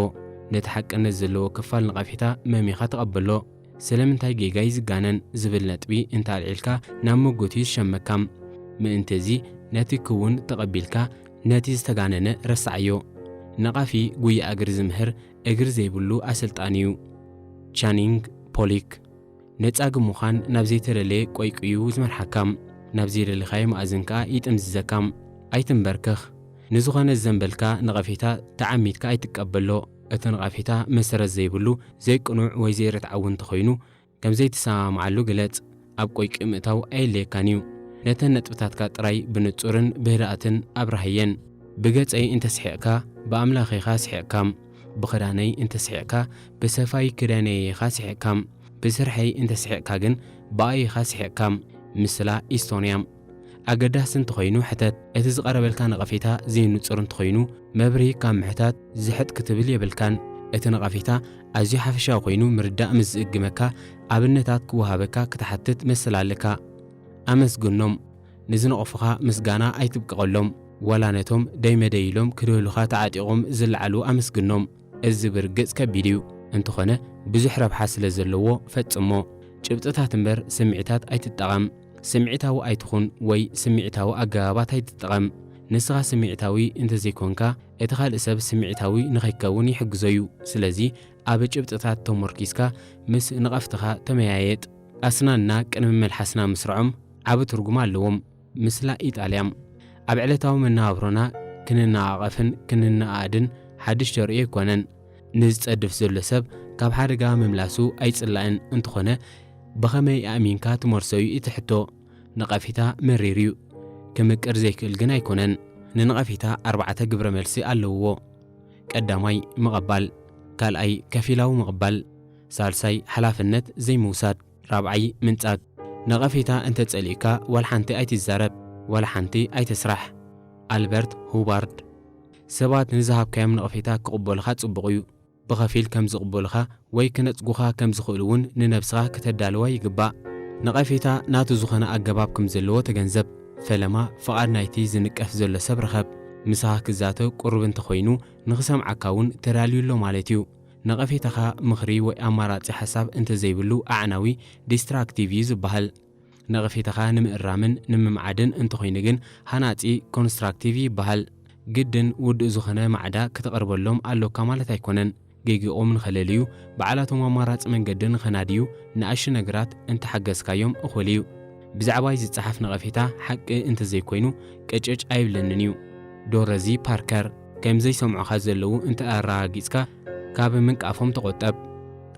ነቲ ሓቅነት ዘለዎ ክፋል ነቐፌታ መሚኻ ተቐበሎ። ስለምንታይ ጌጋይ ዝጋነን ዝብል ነጥቢ እንተ ኣልዒልካ፣ ናብ ምጉት እዩ ዝሸመካ። ምእንቲ እዚ፣ ነቲ ክውን ተቐቢልካ፣ ነቲ ዝተጋነነ ረስዓዮ። ነቓፊ ጉያ እግሪ ዝምህር እግሪ ዘይብሉ ኣሰልጣኒ እዩ። ቻኒንግ ፖሊክ። ነጻጊ ምዃን ናብ ዘይተደለየ ቆይቂ እዩ ዝመርሓካ። ናብ ዘይደለኻዮ መኣዝን ከኣ ይጥምዝዘካ። ኣይትንበርክኽ። ንዝኾነ ዝዘንበልካ ነቐፌታ ተዓሚትካ ኣይትቀበሎ። እቲ ነቐፌታ መሰረት ዘይብሉ፣ ዘይቅኑዕ ወይ ዘይርትዓዊ እንተኾይኑ፣ ከም ዘይትሰማምዓሉ ግለጽ። ኣብ ቆይቂ ምእታው ኣየድልየካን እዩ። ነተን ነጥብታትካ ጥራይ ብንጹርን ብህድኣትን ኣብርሃየን። ብገጸይ እንተ ስሒቕካ፣ ብኣምላኸይ ኢኻ ስሒቕካ። ብኽዳነይ እንተ ስሒቕካ፣ ብሰፋይ ክዳነይ ኢኻ ስሒቕካ። ብስርሐይ እንተ ስሒቕካ ግን፣ ብኣይ ኢኻ ስሒቕካ። ምስላ ኢስቶንያ። ኣገዳሲ እንተኾይኑ ሕተት። እቲ ዝቐረበልካ ነቐፌታ ዘይንጹር እንተኾይኑ፣ መብርሂ ካብ ምሕታት ዝሕጥ ክትብል የብልካን። እቲ ነቐፌታ ኣዝዩ ሓፈሻዊ ኮይኑ ምርዳእ ምስ ዝእግመካ፣ ኣብነታት ክወሃበካ ክትሓትት መሰል ኣለካ። ኣመስግኖም። ንዝነቐፉኻ ምስጋና ኣይትብቀቐሎም። ዋላ ነቶም ደይመደይ ኢሎም ክድህሉኻ ተዓጢቖም ዝለዓሉ ኣመስግኖም። እዚ ብርግጽ ከቢድ እዩ። እንተኾነ ብዙሕ ረብሓ ስለ ዘለዎ ፈጽሞ። ጭብጥታት እምበር ስምዒታት ኣይትጠቐም። ስምዒታዊ ኣይትኹን ወይ ስምዒታዊ ኣገባባት ኣይትጠቐም። ንስኻ ስምዒታዊ እንተዘይኮንካ፣ እቲ ካልእ ሰብ ስምዒታዊ ንኸይከውን ይሕግዞ እዩ። ስለዚ ኣብ ጭብጥታት ተሞርኪስካ ምስ ነቐፍትኻ ተመያየጥ። ኣስናንና ቅድሚ መልሓስና ምስርዖም ዓቢ ትርጉም ኣለዎም። ምስላ ኢጣልያ። ኣብ ዕለታዊ መነባብሮና ክንነቓቐፍን ክንነኣኣድን ሓድሽ ተርእዮ ኣይኮነን። ንዝጸድፍ ዘሎ ሰብ ካብ ሓደጋ ምምላሱ ኣይጽላእን። እንተኾነ ብኸመይ ኣእሚንካ ትመልሶ እዩ እቲ ሕቶ። ነቐፌታ መሪር እዩ። ክምቅር ዘይክእል ግን ኣይኮነን። ንነቐፌታ ኣርባዕተ ግብረ መልሲ ኣለውዎ። ቀዳማይ ምቕባል፣ ካልኣይ ከፊላዊ ምቕባል፣ ሳልሳይ ሓላፍነት ዘይምውሳድ፣ ራብዓይ ምንጻግ። ነቐፌታ እንተ ጸሊእካ ዋላ ሓንቲ ኣይትዛረብ፣ ዋላ ሓንቲ ኣይትስራሕ። ኣልበርት ሁባርድ። ሰባት ንዝሃብካዮም ነቐፌታ ክቕበሉኻ ጽቡቕ እዩ። ብኸፊል ከም ዝቕበሉኻ ወይ ክነጽጉኻ ከም ዝኽእሉ እውን ንነብስኻ ከተዳልዋ ይግባእ። ነቐፌታ ናቱ ዝኾነ ኣገባብ ከም ዘለዎ ተገንዘብ። ፈለማ ፍቓድ ናይቲ ዝንቀፍ ዘሎ ሰብ ርኸብ። ምሳኻ ክዛተ ቁሩብ እንተኾይኑ ንኽሰምዓካ እውን ተዳልዩ ኣሎ ማለት እዩ። ነቐፌታኻ ምኽሪ ወይ ኣማራጺ ሓሳብ እንተዘይብሉ ኣዕናዊ፣ ዲስትራክቲቭ፣ እዩ ዝበሃል። ነቐፌታኻ ንምእራምን ንምምዓድን እንተኾይኑ ግን ሃናጺ፣ ኮንስትራክቲቭ፣ ይበሃል። ግድን ውዱእ ዝኾነ ማዕዳ ክተቕርበሎም ኣሎካ ማለት ኣይኮነን። ጌግኦም ንኸለልዩ ባዕላቶም ኣማራጺ መንገዲ ንኸናድዩ ንኣሽቱ ነገራት እንተሓገዝካዮም እኹል እዩ። ብዛዕባይ ዝጸሓፍ ነቐፌታ ሓቂ እንተዘይኮይኑ ቅጭጭ ኣይብለንን እዩ። ዶረዚ ፓርከር። ከም ዘይሰምዑኻ ዘለዉ እንተ ኣረጋጊጽካ ካብ ምንቃፎም ተቖጠብ።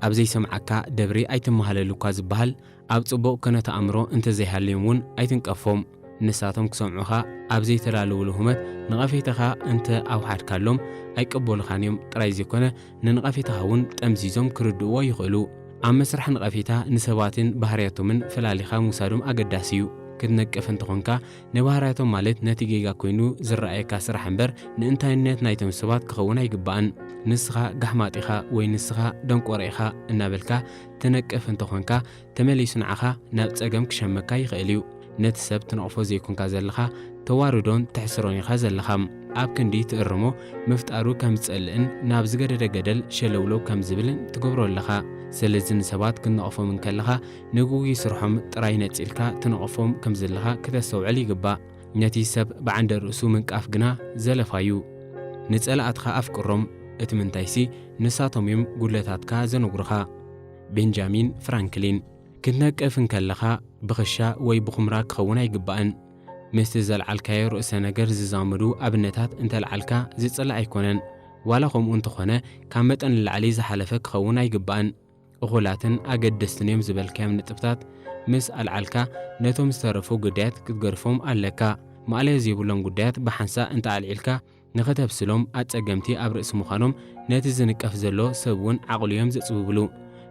ኣብ ዘይሰምዓካ ደብሪ ኣይትመሃለሉ እኳ ዝበሃል፣ ኣብ ጽቡቕ ኩነተ ኣእምሮ እንተዘይሃልዮም እውን ኣይትንቀፎም። ንሳቶም ክሰምዑኻ ኣብ ዘይተዳለዉሉ ህሞት ነቐፌታኻ እንተ ኣውሓድካሎም ኣይቅበሉኻን እዮም ጥራይ ዘይኮነ ንነቐፌታኻ እውን ጠምዚዞም ክርድእዎ ይኽእሉ። ኣብ መስርሕ ነቐፌታ ንሰባትን ባህርያቶምን ፈላሊኻ ምውሳዶም ኣገዳሲ እዩ። ክትነቅፍ እንተኾንካ ንባህርያቶም ማለት ነቲ ጌጋ ኮይኑ ዝረኣየካ ስራሕ እምበር ንእንታይነት ናይቶም ሰባት ክኸውን ኣይግባእን። ንስኻ ጋሕማጥ ኢኻ ወይ ንስኻ ደንቆሮ ኢኻ እናበልካ ትነቅፍ እንተኾንካ ተመሊሱ ንዓኻ ናብ ጸገም ክሸመካ ይኽእል እዩ። ነቲ ሰብ ትነቕፎ ዘይኮንካ ዘለኻ ተዋርዶን ተሕስሮን ኢኻ ዘለኻ። ኣብ ክንዲ ትእርሞ ምፍጣሩ ከም ዝጸልእን ናብ ዝገደደ ገደል ሸለውለው ከም ዝብልን ትገብሮ ኣለኻ። ስለዚ ንሰባት ክትነቕፎም እንከለኻ ንግጉይ ስርሖም ጥራይ ነጺልካ ትነቕፎም ከም ዘለኻ ክተስተውዕል ይግባእ። ነቲ ሰብ ብዓንደ ርእሱ ምንቃፍ ግና ዘለፋ እዩ። ንጸላእትኻ ኣፍቅሮም፣ እቲ ምንታይሲ ንሳቶም እዮም ጉድለታትካ ዘነግሩኻ። ቤንጃሚን ፍራንክሊን። ክትነቅፍ እንከለኻ ብኽሻ ወይ ብኹምራ ክኸውን ኣይግባእን። ምስቲ ዘልዓልካዮ ርእሰ ነገር ዝዛመዱ ኣብነታት እንተልዓልካ ዝጽላእ ኣይኮነን። ዋላ ከምኡ እንተኾነ ካብ መጠን ንላዕሊ ዝሓለፈ ክኸውን ኣይግባእን። እኹላትን ኣገደስትን እዮም ዝበልካዮም ነጥብታት ምስ ኣልዓልካ ነቶም ዝተረፉ ጉዳያት ክትገድፎም ኣለካ። ማእለያ ዘይብሎም ጉዳያት ብሓንሳእ እንተኣልዒልካ ንኸተብስሎም ኣጸገምቲ ኣብ ርእሲ ምዃኖም ነቲ ዝንቀፍ ዘሎ ሰብ እውን ዓቕሉ እዮም ዘጽብብሉ።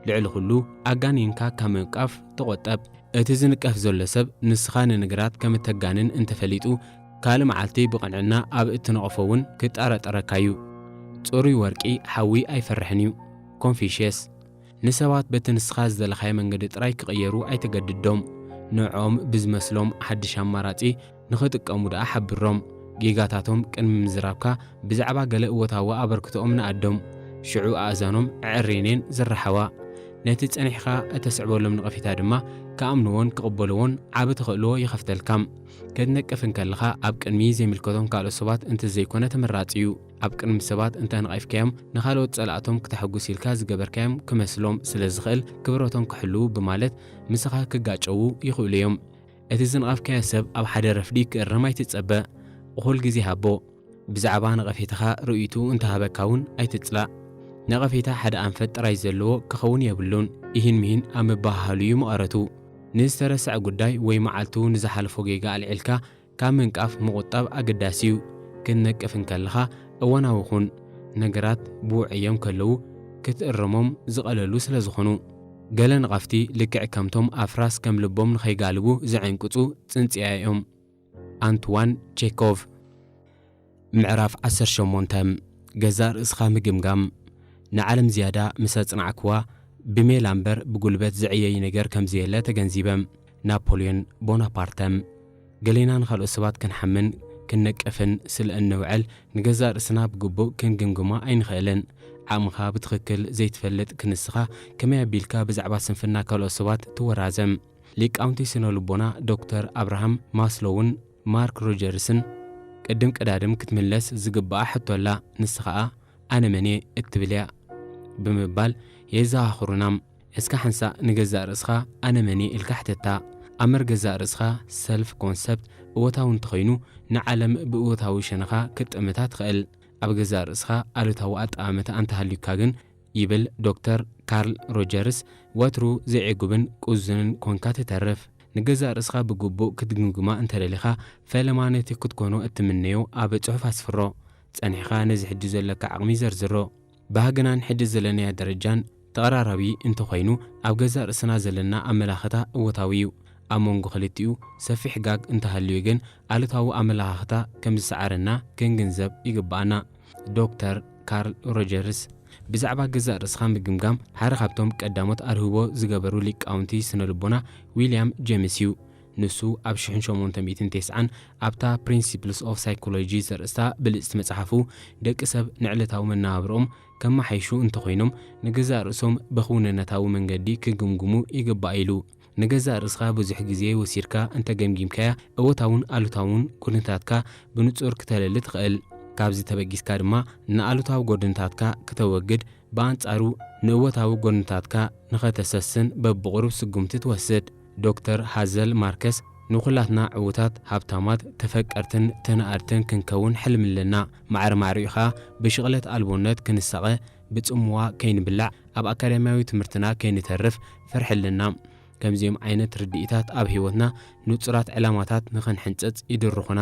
ልዕሊ ኩሉ ኣጋኒንካ ካብ ምንቃፍ ተቖጠብ። እቲ ዝንቀፍ ዘሎ ሰብ ንስኻ ንነገራት ከም እተጋንን እንተፈሊጡ ካልእ መዓልቲ ብቕንዕና ኣብ እትነቕፎ እውን ክጠራጠረካ እዩ። ጽሩይ ወርቂ ሓዊ ኣይፈርሕን እዩ። ኮንፊሽየስ። ንሰባት በቲ ንስኻ ዝደለኻዮ መንገዲ ጥራይ ክቕየሩ ኣይተገድዶም። ንዕኦም ብዝመስሎም ሓድሽ ኣማራጺ ንኽጥቀሙ ደኣ ሓብሮም። ጌጋታቶም ቅድሚ ምዝራብካ ብዛዕባ ገለ እወታዊ ኣበርክቶኦም ንኣዶም። ሽዑ ኣእዛኖም ኣዐርየን እየን ዝረሓዋ። ነቲ ጸኒሕካ እተስዕበሎም ነቐፌታ ድማ ክኣምንዎን ክቕበልዎን ዓቢ ተኽእሎ ይኸፍተልካ። ክትነቅፍ እንከለኻ ኣብ ቅድሚ ዘይምልከቶም ካልኦት ሰባት እንተዘይኮነ ተመራጺ እዩ። ኣብ ቅድሚ ሰባት እንተ ነቒፍካዮም ንኻልኦት ጸላእቶም ክተሐጉስ ኢልካ ዝገበርካዮም ክመስሎም ስለ ዝኽእል ክብረቶም ክሕልዉ ብማለት ምሳኻ ክጋጨዉ ይኽእሉ እዮም። እቲ ዝነቐፍካዮ ሰብ ኣብ ሓደ ረፍዲ ክእረም ኣይትጸበ። እኹል ግዜ ሃቦ። ብዛዕባ ነቐፌታኻ ርእይትኡ እንተሃበካ እውን ኣይትጽላእ። ነቐፌታ ሓደ ኣንፈት ጥራይ ዘለዎ ክኸውን የብሉን። ኢሂን ምሂን ኣብ ምብህሃሉ እዩ መቐረቱ። ንዝተረስዐ ጉዳይ ወይ መዓልቱ ንዝሓለፎ ጌጋ ኣልዒልካ ካብ ምንቃፍ ምቑጣብ ኣገዳሲ እዩ። ክትነቅፍ እንከለኻ እዋናዊ ኩን። ነገራት ብውዕዮም ከለዉ ክትእርሞም ዝቐለሉ ስለ ዝኾኑ። ገለ ነቐፍቲ ልክዕ ከምቶም ኣፍራስ ከም ልቦም ንኸይጋልቡ ዝዕንቅጹ ጽንጽያ እዮም። ኣንትዋን ቼኮቭ። ምዕራፍ ዓሰርተ ሸሞንተ። ገዛእ ርእስኻ ምግምጋም። ንዓለም ዝያዳ ምስ ኣጽናዕክዋ፣ ብሜላ እምበር ብጉልበት ዝዕየይ ነገር ከም ዘየለ ተገንዚበ። ናፖልዮን ቦናፓርተ። ገሌና ንኻልኦት ሰባት ክንሓምን ክንነቅፍን ስለ እንውዕል፣ ንገዛእ ርእስና ብግቡእ ክንግምግማ ኣይንኽእልን። ዓቕምኻ ብትኽክል ዘይትፈልጥ ክንስኻ፣ ከመይ ኣቢልካ ብዛዕባ ስንፍና ካልኦት ሰባት ትወራዘም? ሊቃውንቲ ስነ ልቦና ዶክተር ኣብርሃም ማስሎውን ማርክ ሮጀርስን ቅድም ቀዳድም ክትምለስ ዝግብኣ ሕቶ ኣላ። ንሳ ኸኣ፣ "ኣነ መን እየ?" እትብል እያ ብምባል የዘኻኽሩና። እስካ ሓንሳእ ንገዛእ ርእስኻ "ኣነ መን እየ?" ኢልካ ሕተታ። ኣምር ገዛእ ርእስኻ፣ ሰልፍ ኮንሰፕት፣ እወታዊ እንተኾይኑ፣ ንዓለም ብእወታዊ ሸነኻ ክትጥምታ ትኽእል። ኣብ ገዛእ ርእስኻ ኣሉታዊ ኣጠማምታ እንተሃልዩካ ግን፣ ይብል ዶክተር ካርል ሮጀርስ፣ ወትሩ ዘይዕጉብን ቁዙንን ኮንካ ትተርፍ። ንገዛእ ርእስኻ ብግቡእ ክትግምግማ እንተደሊኻ፣ ፈለማ ነቲ ክትኮኖ እትምነዮ ኣብ ጽሑፍ ኣስፍሮ። ጸኒሕኻ ነዚ ሕጂ ዘለካ ዓቕሚ ዘርዝሮ። ባህግናን ሕጂ ዘለናዮ ደረጃን ተቐራራቢ እንተኾይኑ፣ ኣብ ገዛእ ርእስና ዘለና ኣመላኽታ እወታዊ እዩ። ኣብ መንጎ ክልቲኡ ሰፊሕ ጋግ እንተሃልዩ ግን፣ ኣሉታዊ ኣመለኻኽታ ከም ዝሰዓረና ክንግንዘብ ይግብኣና። ዶክተር ካርል ሮጀርስ ብዛዕባ ገዛእ ርእስኻ ምግምጋም ሓደ ካብቶም ቀዳሞት ኣርህቦ ዝገበሩ ሊቃውንቲ ስነ ልቦና ዊልያም ጄምስ እዩ። ንሱ ኣብ ሽሕን ሸሞንተ ሚእትን ተስዓን ኣብታ ፕሪንሲፕልስ ኦፍ ሳይኮሎጂ ዘርእስታ ብልጽቲ መጽሓፉ፣ ደቂ ሰብ ንዕለታዊ መነባብሮኦም ከመሓይሹ እንተኾይኖም፣ ንገዛእ ርእሶም ብኽውንነታዊ መንገዲ ክግምግሙ ይግባእ ኢሉ። ንገዛእ ርእስኻ ብዙሕ ግዜ ወሲድካ እንተገምጊምካያ፣ እወታውን ኣሉታውን ጎድንታትካ ብንጹር ክተለሊ ትኽእል። ካብዚ ተበጊስካ ድማ ንኣሉታዊ ጎድንታትካ ክተወግድ፣ ብኣንጻሩ ንእወታዊ ጎድንታትካ ንኸተሰስን በብቑሩብ ስጉምቲ ትወስድ። ዶክተር ሃዘል ማርከስ፣ ንኹላትና ዕዉታት፣ ሃብታማት፣ ተፈቀርትን ተናኣድትን ክንከውን ሕልሚ ኣለና። ማዕረ ማዕሪኡ ኸኣ ብሽቕለት ኣልቦነት ክንሳቐ፣ ብጽምዋ ከይንብላዕ፣ ኣብ ኣካዳሚያዊ ትምህርትና ከይንተርፍ ፍርሒ ኣለና። ከምዚኦም ዓይነት ርድኢታት ኣብ ህይወትና ንጹራት ዕላማታት ንኽንሕንጽጽ ይድርኹና።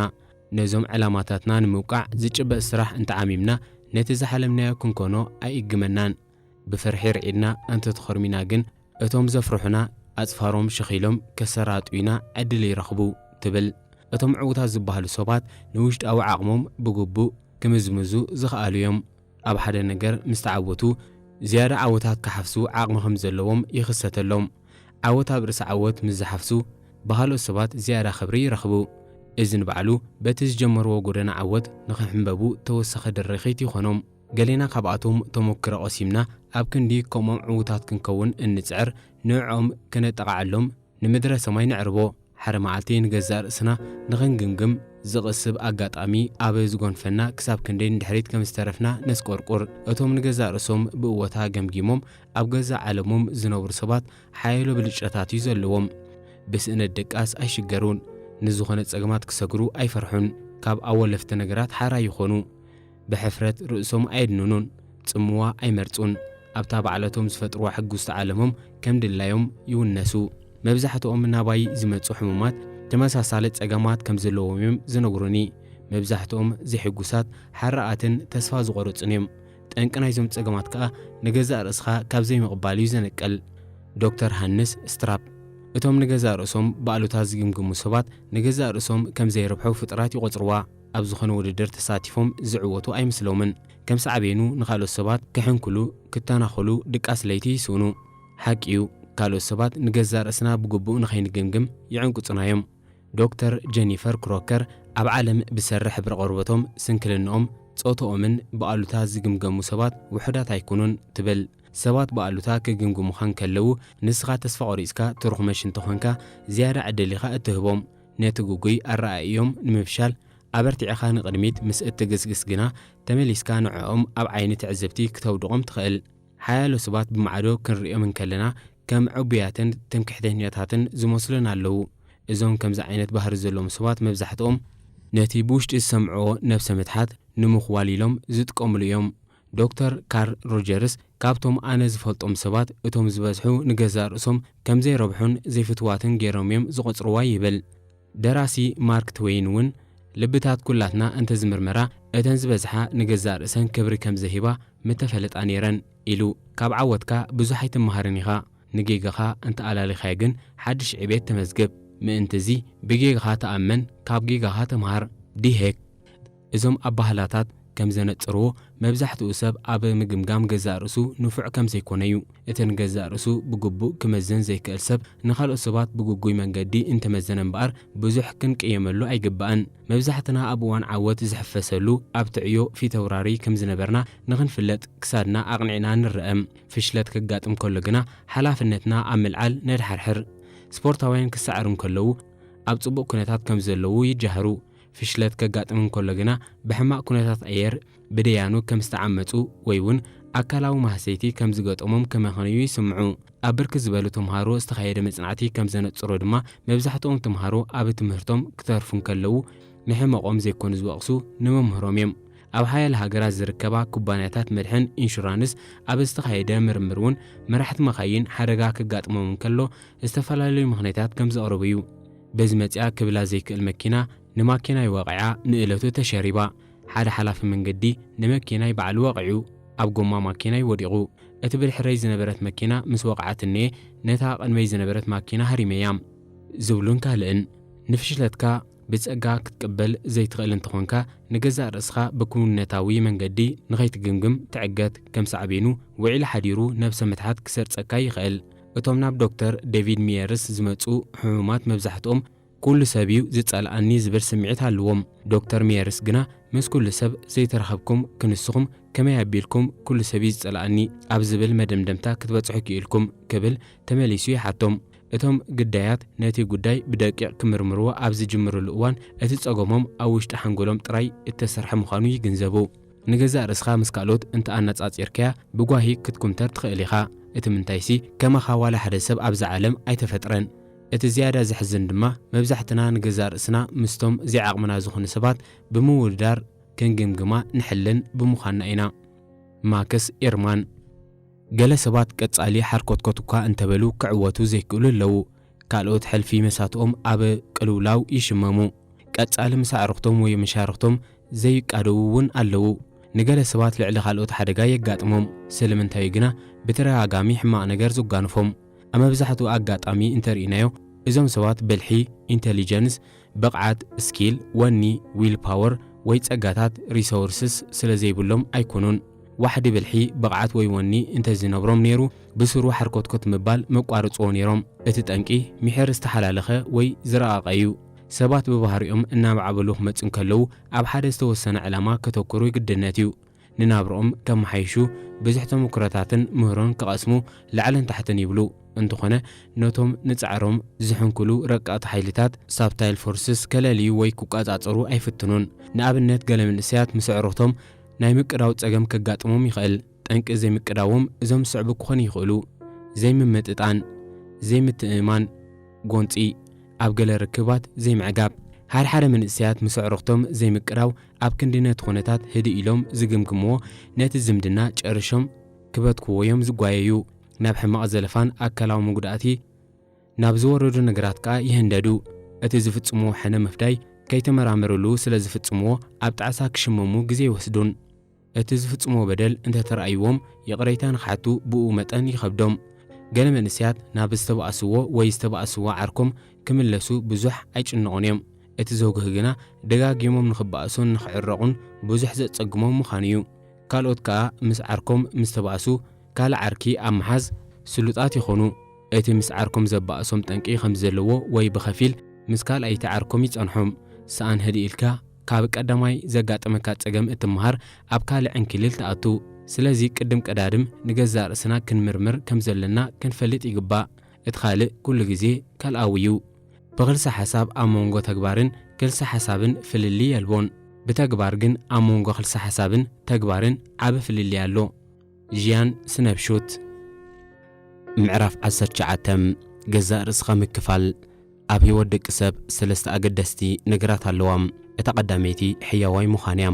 ነዞም ዕላማታትና ንምውቃዕ ዝጭበጥ ስራሕ እንተዓሚምና፣ ነቲ ዝሓለምናዮ ክንኮኖ ኣይእግመናን። ብፍርሒ ርዒድና እንተተኾርሚና ግን፣ እቶም ዘፍርሑና ኣጽፋሮም ሸኺሎም ከሰራጥዩና ዕድል ይረኽቡ፣ ትብል። እቶም ዕዉታት ዝበሃሉ ሰባት ንውሽጣዊ ዓቕሞም ብግቡእ ክምዝምዙ ዝኸኣሉ እዮም። ኣብ ሓደ ነገር ምስ ተዓወቱ፣ ዝያዳ ዓወታት ክሓፍሱ ዓቕሚ ከም ዘለዎም ይኽሰተሎም። ዓወት ኣብ ርእሲ ዓወት ምስ ዝሓፍሱ፣ ብኻልኦት ሰባት ዝያዳ ክብሪ ይረኽቡ። እዚ ንባዕሉ በቲ ዝጀመርዎ ጎደና ዓወት ንኽሕንበቡ ተወሳኺ ድርኺት ይኾኖም። ገሌና ካብኣቶም ተሞክሮ ቀሲምና፣ ኣብ ክንዲ ከምኦም ዕዉታት ክንከውን እንጽዕር፣ ንዕኦም ክነጠቓዓሎም ንምድረ ሰማይ ነዕርቦ። ሓደ መዓልቲ ንገዛእ ርእስና ንኽንግምግም ዝቕስብ ኣጋጣሚ ኣብ ዝጎንፈና፣ ክሳብ ክንደይ ንድሕሪት ከም ዝተረፍና ነስቆርቁር። እቶም ንገዛእ ርእሶም ብእወታ ገምጊሞም ኣብ ገዛእ ዓለሞም ዝነብሩ ሰባት ሓያሎ ብልጫታት እዩ ዘለዎም። ብስእነት ድቃስ ኣይሽገሩን። ንዝኾነ ጸገማት ክሰግሩ ኣይፈርሑን። ካብ ኣወለፍቲ ነገራት ሓራ ይኾኑ። ብሕፍረት ርእሶም ኣየድንኑን። ጽምዋ ኣይመርጹን። ኣብታ ባዕለቶም ዝፈጥርዋ ሕጉስቲ ዓለሞም ከም ድላዮም ይውነሱ። መብዛሕትኦም ናባይ ዝመጹ ሕሙማት ተመሳሳሊ ጸገማት ከም ዘለዎም እዮም ዝነግሩኒ። መብዛሕትኦም ዘይሕጉሳት፣ ሓራኣትን ተስፋ ዝቖረጹን እዮም። ጠንቂ ናይዞም ጸገማት ከኣ ንገዛእ ርእስኻ ካብ ዘይምቕባል እዩ ዘነቅል። ዶክተር ሃንስ ስትራፕ፣ እቶም ንገዛእ ርእሶም ብኣሉታ ዝግምግሙ ሰባት፣ ንገዛእ ርእሶም ከም ዘይረብሑ ፍጡራት ይቖጽርዋ። ኣብ ዝኾነ ውድድር ተሳቲፎም ዝዕወቱ ኣይመስሎምን። ከም ሳዕቤኑ ንኻልኦት ሰባት ክሕንክሉ፣ ክተናኸሉ፣ ድቃስ ለይቲ ይስእኑ። ሓቂ እዩ፣ ካልኦት ሰባት ንገዛእ ርእስና ብግቡእ ንኸይንግምግም ይዕንቁጽና እዮም። ዶክተር ጀኒፈር ክሮከር፣ ኣብ ዓለም ብሰሪ ሕብሪ ቆርበቶም፣ ስንክልንኦም፣ ጾትኦምን ብኣሉታ ዝግምገሙ ሰባት ውሑዳት ኣይኮኑን ትብል። ሰባት ብኣሉታ ክግምግሙኻ እንከለዉ፣ ንስኻ ተስፋ ቆሪጽካ ትሩኽመሽ እንተኾንካ፣ ዝያዳ ዕድል ኢኻ እትህቦም። ነቲ ግጉይ ኣረኣእዮም ንምፍሻል፣ ኣበርቲዕኻ ንቕድሚት ምስ እትግስግስ ግና፣ ተመሊስካ ንዕኦም ኣብ ዓይኒ ትዕዝብቲ ክተውድቖም ትኽእል። ሓያሎ ሰባት ብማዕዶ ክንርእዮም እንከለና፣ ከም ዕቡያትን ትምክሕተኛታትን ዝመስሉና ኣለዉ። እዞም ከምዚ ዓይነት ባህሪ ዘለዎም ሰባት መብዛሕትኦም ነቲ ብውሽጢ ዝሰምዕዎ ነብሰ ምትሓት ንምኽዋል ኢሎም ዝጥቀምሉ እዮም። ዶክተር ካርል ሮጀርስ፣ ካብቶም ኣነ ዝፈልጦም ሰባት፣ እቶም ዝበዝሑ ንገዛእ ርእሶም ከም ዘይረብሑን ዘይፍትዋትን ገይሮም እዮም ዝቖጽርዋ ይብል። ደራሲ ማርክ ትወይን እውን፣ ልብታት ኩላትና እንተዝምርመራ፣ እተን ዝበዝሓ ንገዛእ ርእሰን ክብሪ ከም ዘይህባ ምተፈለጣ ነይረን ኢሉ። ካብ ዓወትካ ብዙሕ ኣይትመሃርን ኢኻ። ንጌጋኻ እንተ ኣላሊኻዮ ግን ሓድሽ ዕቤት ተመዝግብ። ምእንቲ እዚ ብጌጋኻ ተኣመን፣ ካብ ጌጋኻ ተምሃር። ዲሄክ። እዞም ኣባህላታት ከም ዘነጽርዎ፣ መብዛሕትኡ ሰብ ኣብ ምግምጋም ገዛእ ርእሱ ንፉዕ ከም ዘይኮነ እዩ። እቲ ንገዛእ ርእሱ ብግቡእ ክመዝን ዘይክእል ሰብ፣ ንኻልኦት ሰባት ብግጉይ መንገዲ እንተመዘነ እምበኣር፣ ብዙሕ ክንቅየመሉ ኣይግባእን። መብዛሕትና ኣብ እዋን ዓወት ዝሕፈሰሉ ኣብቲ ዕዮ ፊተውራሪ ከም ዝነበርና ንኽንፍለጥ ክሳድና ኣቕኒዕና ንረአ። ፍሽለት ከጋጥም ከሎ ግና ሓላፍነትና ኣብ ምልዓል ነድሓርሕር። ስፖርታውያን ክሰዓሩ እንከለዉ ኣብ ጽቡቕ ኩነታት ከም ዘለዉ ይጃህሩ። ፍሽለት ከጋጥም እንከሎ ግና ብሕማቕ ኩነታት ኣየር ብደያኑ ከም ዝተዓመጹ ወይ እውን ኣካላዊ ማህሰይቲ ከም ዝገጠሞም ከመኽንዩ ይስምዑ። ኣብ ብርክት ዝበሉ ተምሃሮ ዝተኻየደ መጽናዕቲ ከም ዘነጽሮ ድማ መብዛሕትኦም ተምሃሮ ኣብ ትምህርቶም ክተርፉ እንከለዉ ንሕመቖም ዘይኮኑ ዝወቕሱ ንመምህሮም እዮም። ኣብ ሓያለ ሃገራት ዝርከባ ኩባንያታት መድሕን ኢንሹራንስ ኣብ ዝተኻየደ ምርምር እውን መራሕቲ መኻይን ሓደጋ ከጋጥሞም እንከሎ ዝተፈላለዩ ምኽንያታት ከም ዘቕርቡ እዩ። በዚ መጽያ ክብላ ዘይክእል መኪና ንማኪናይ ወቒዓ ንእለቱ ተሸሪባ። ሓደ ሓላፊ መንገዲ ንመኪናይ ባዕሉ ወቒዑ ኣብ ጎማ ማኪናይ ወዲቑ። እቲ ብድሕረይ ዝነበረት መኪና ምስ ወቕዓትኒ ነታ ቅድመይ ዝነበረት ማኪና ሃሪመያ። ዝብሉን ካልእን። ንፍሽለትካ ብጸጋ ክትቅበል ዘይትኽእል እንተኾንካ፣ ንገዛእ ርእስኻ ብኩውንነታዊ መንገዲ ንኸይትግምግም ትዕገት። ከም ሳዕቤኑ፣ ውዒሉ ሓዲሩ ነብሰ ምትሓት ክሰርጸካ ይኽእል። እቶም ናብ ዶክተር ዴቪድ ሚየርስ ዝመጹ ሕሙማት መብዛሕትኦም፣ "ኩሉ ሰብ እዩ ዝጸልኣኒ" ዝብል ስምዒት ኣለዎም። ዶክተር ሚየርስ ግና፣ "ምስ ኩሉ ሰብ ዘይተራኸብኩም ክንስኹም ከመይ ኣቢልኩም 'ኩሉ ሰብ እዩ ዝጸልኣኒ' ኣብ ዝብል መደምደምታ ክትበጽሑ ክኢልኩም?" ክብል ተመሊሱ ይሓቶም። እቶም ግዳያት ነቲ ጉዳይ ብደቂቕ ክምርምርዎ ኣብ ዝጅምርሉ እዋን፣ እቲ ጸገሞም ኣብ ውሽጢ ሓንጎሎም ጥራይ እተሰርሐ ምዃኑ ይግንዘቡ። ንገዛእ ርእስኻ ምስ ካልኦት እንተ ኣነጻጺርካያ፣ ብጓሂ ክትኩምተር ትኽእል ኢኻ። እቲ ምንታይሲ፣ ከማኻ ዋላ ሓደ ሰብ ኣብዛ ዓለም ኣይተፈጥረን። እቲ ዝያዳ ዘሕዝን ድማ፣ መብዛሕትና ንገዛእ ርእስና ምስቶም ዘይዓቕምና ዝኾኑ ሰባት ብምውድዳር ክንግምግማ ንሕልን ብምዃንና ኢና። ማክስ ኤርማን። ገለ ሰባት ቀጻሊ ሓርኮትኮት እኳ እንተበሉ ክዕወቱ ዘይክእሉ ኣለዉ። ካልኦት ሕልፊ መሳትኦም ኣብ ቅልውላው ይሽመሙ። ቀጻሊ ምስ ኣዕሩኽቶም ወይ መሻርኽቶም ዘይቃደዉ እውን ኣለዉ። ንገለ ሰባት ልዕሊ ካልኦት ሓደጋ የጋጥሞም። ስለምንታይ ግና ብተደጋጋሚ ሕማቕ ነገር ዝጓንፎም? ኣብ መብዛሕትኡ ኣጋጣሚ እንተርኢናዮ፣ እዞም ሰባት ብልሒ፣ ኢንተሊጀንስ፣ ብቕዓት፣ ስኪል፣ ወኒ፣ ዊል ፓወር፣ ወይ ጸጋታት፣ ሪሶርስስ፣ ስለ ዘይብሎም ኣይኮኑን። ዋሕዲ ብልሒ፣ ብቕዓት ወይ ወኒ እንተዝነብሮም ነይሩ፣ ብስሩ ሓርኮትኮት ምባል መቋርጽዎ ነይሮም። እቲ ጠንቂ፣ ምሒር ዝተሓላለኸ ወይ ዝረቐቐ እዩ። ሰባት ብባህሪኦም እናማዕበሉ ክመጹ እንከለዉ፣ ኣብ ሓደ ዝተወሰነ ዕላማ ከተኩሩ ግድነት እዩ። ንናብርኦም ከመሓይሹ፣ ብዙሕ ተመኩሮታትን ምህሮን ክቐስሙ ላዕልን ታሕትን ይብሉ። እንተኾነ፣ ነቶም ንጻዕሮም ዝሕንክሉ ረቀቕቲ ሓይልታት፣ ሳብታይል ፎርስስ፣ ከለልዩ ወይ ክቆጻጸሩ ኣይፍትኑን። ንኣብነት፣ ገለ መንእሰያት ምስ ኣዕሩኽቶም ናይ ምቅዳው ጸገም ከጋጥሞም ይኽእል። ጠንቂ ዘይምቅዳዎም እዞም ዝስዕቡ ክኾኑ ይኽእሉ። ዘይምምጥጣን፣ ዘይምትእምማን፣ ጎንጺ፣ ኣብ ገለ ርክባት ዘይምዕጋብ። ሓደ ሓደ መንእሰያት ምስ ኣዕሩኽቶም ዘይምቅዳው ኣብ ክንዲ ነቲ ኩነታት ህድእ ኢሎም ዝግምግምዎ፣ ነቲ ዝምድና ጨሪሾም ክበትክዎ እዮም ዝጓየዩ። ናብ ሕማቕ ዘለፋን ኣካላዊ መጉዳእቲ፣ ናብ ዝወረዱ ነገራት ከኣ ይህንደዱ። እቲ ዝፍጽምዎ ሕነ ምፍዳይ ከይተመራመሩሉ ስለ ዝፍጽምዎ፣ ኣብ ጣዕሳ ክሽመሙ ግዜ ይወስዱን። እቲ ዝፍጽምዎ በደል እንተተራእይዎም፣ ይቕሬታ ንኽሓቱ ብኡ መጠን ይኸብዶም። ገለ መንእሰያት ናብ ዝተባእስዎ ወይ ዝተባእስዎ ዓርኮም ክምለሱ ብዙሕ ኣይጭነቑን እዮም። እቲ ዘጉህ ግና፣ ደጋጊሞም ንኽባእሱን ንኽዕረቑን ብዙሕ ዘጸግሞም ምዃኑ እዩ። ካልኦት ከኣ ምስ ዓርኮም ምስ ተባእሱ፣ ካልእ ዓርኪ ኣብ ምሓዝ ስሉጣት ይኾኑ። እቲ ምስ ዓርኮም ዘባእሶም ጠንቂ ከም ዘለዎ ወይ ብኸፊል ምስ ካልኣይቲ ዓርኮም ይጸንሖም። ሰኣን ህድእ ኢልካ፣ ካብ ቀዳማይ ዘጋጠመካ ጸገም እትመሃር፣ ኣብ ካልእ ዕንክሊል ትኣቱ። ስለዚ ቅድም ቀዳድም ንገዛእ ርእስና ክንምርምር ከም ዘለና ክንፈልጥ ይግባእ። እቲ ካልእ ኩሉ ግዜ ካልኣዊ እዩ። ብኽልሰ ሓሳብ ኣብ መንጎ ተግባርን ክልሰ ሓሳብን ፍልልይ የልቦን። ብተግባር ግን ኣብ መንጎ ክልሰ ሓሳብን ተግባርን ዓቢ ፍልልይ ኣሎ። ዥያን ስነብሹት። ምዕራፍ ዓሰርተ ትሽዓተ። ገዛእ ርእስኻ ምክፋል። ኣብ ህይወት ደቂ ሰብ ሰለስተ ኣገደስቲ ነገራት ኣለዋ። እታ ቀዳመይቲ ሕያዋይ ምዃን እያ።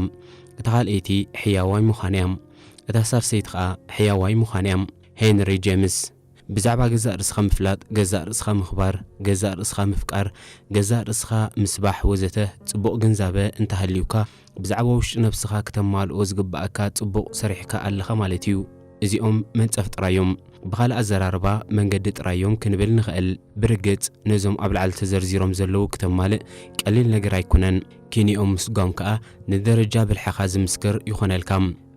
እታ ካልኣይቲ ሕያዋይ ምዃን እያ። እታ ሳልሰይቲ ኸኣ ሕያዋይ ምዃን እያ። ሄንሪ ጄምስ። ብዛዕባ ገዛእ ርእስኻ ምፍላጥ፣ ገዛእ ርእስኻ ምኽባር፣ ገዛእ ርእስኻ ምፍቃር፣ ገዛእ ርእስኻ ምስባሕ ወዘተ ጽቡቕ ግንዛበ እንተሃልዩካ፣ ብዛዕባ ውሽጢ ነብስኻ ክተማልኦ ዝግብኣካ ጽቡቕ ሰሪሕካ ኣለኻ ማለት እዩ። እዚኦም መንጸፍ ጥራይ እዮም። ብኻልእ ኣዘራርባ መንገዲ ጥራዮም ክንብል ንኽእል። ብርግጽ ነዞም ኣብ ላዕሊ ተዘርዚሮም ዘለዉ ክተማልእ ቀሊል ነገር ኣይኮነን። ኪንኦም ምስጓም ከኣ ንደረጃ ብልሕኻ ዝምስክር ይኾነልካ።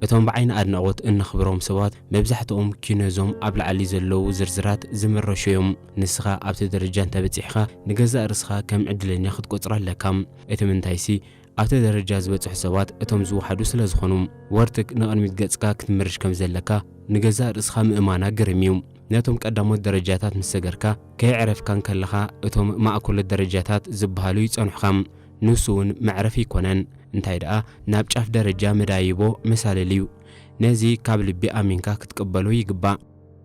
እቶም ብዓይኒ ኣድናቖት እነኽብሮም ሰባት መብዛሕትኦም ኪነዞም ኣብ ላዕሊ ዘለዉ ዝርዝራት ዝምረሹ እዮም። ንስኻ ኣብቲ ደረጃ እንተበጺሕኻ ንገዛእ ርእስኻ ከም ዕድለኛ ክትቆጽሮ ኣለካ። እቲ ምንታይሲ ኣብቲ ደረጃ ዝበጽሑ ሰባት እቶም ዝወሓዱ ስለ ዝኾኑ። ወርትግ ንቕድሚት ገጽካ ክትምርሽ ከም ዘለካ ንገዛእ ርእስኻ ምእማና ግርም እዩ። ነቶም ቀዳሞት ደረጃታት ምስ ሰገርካ ከየዕረፍካ እንከለኻ እቶም ማእከሎት ደረጃታት ዝበሃሉ ይጸንሑኻ። ንሱ እውን መዕረፊ ኣይኮነን። እንታይ ደኣ ናብ ጫፍ ደረጃ መዳይቦ መሳልል እዩ። ነዚ ካብ ልቢ ኣሚንካ ክትቅበሎ ይግባእ።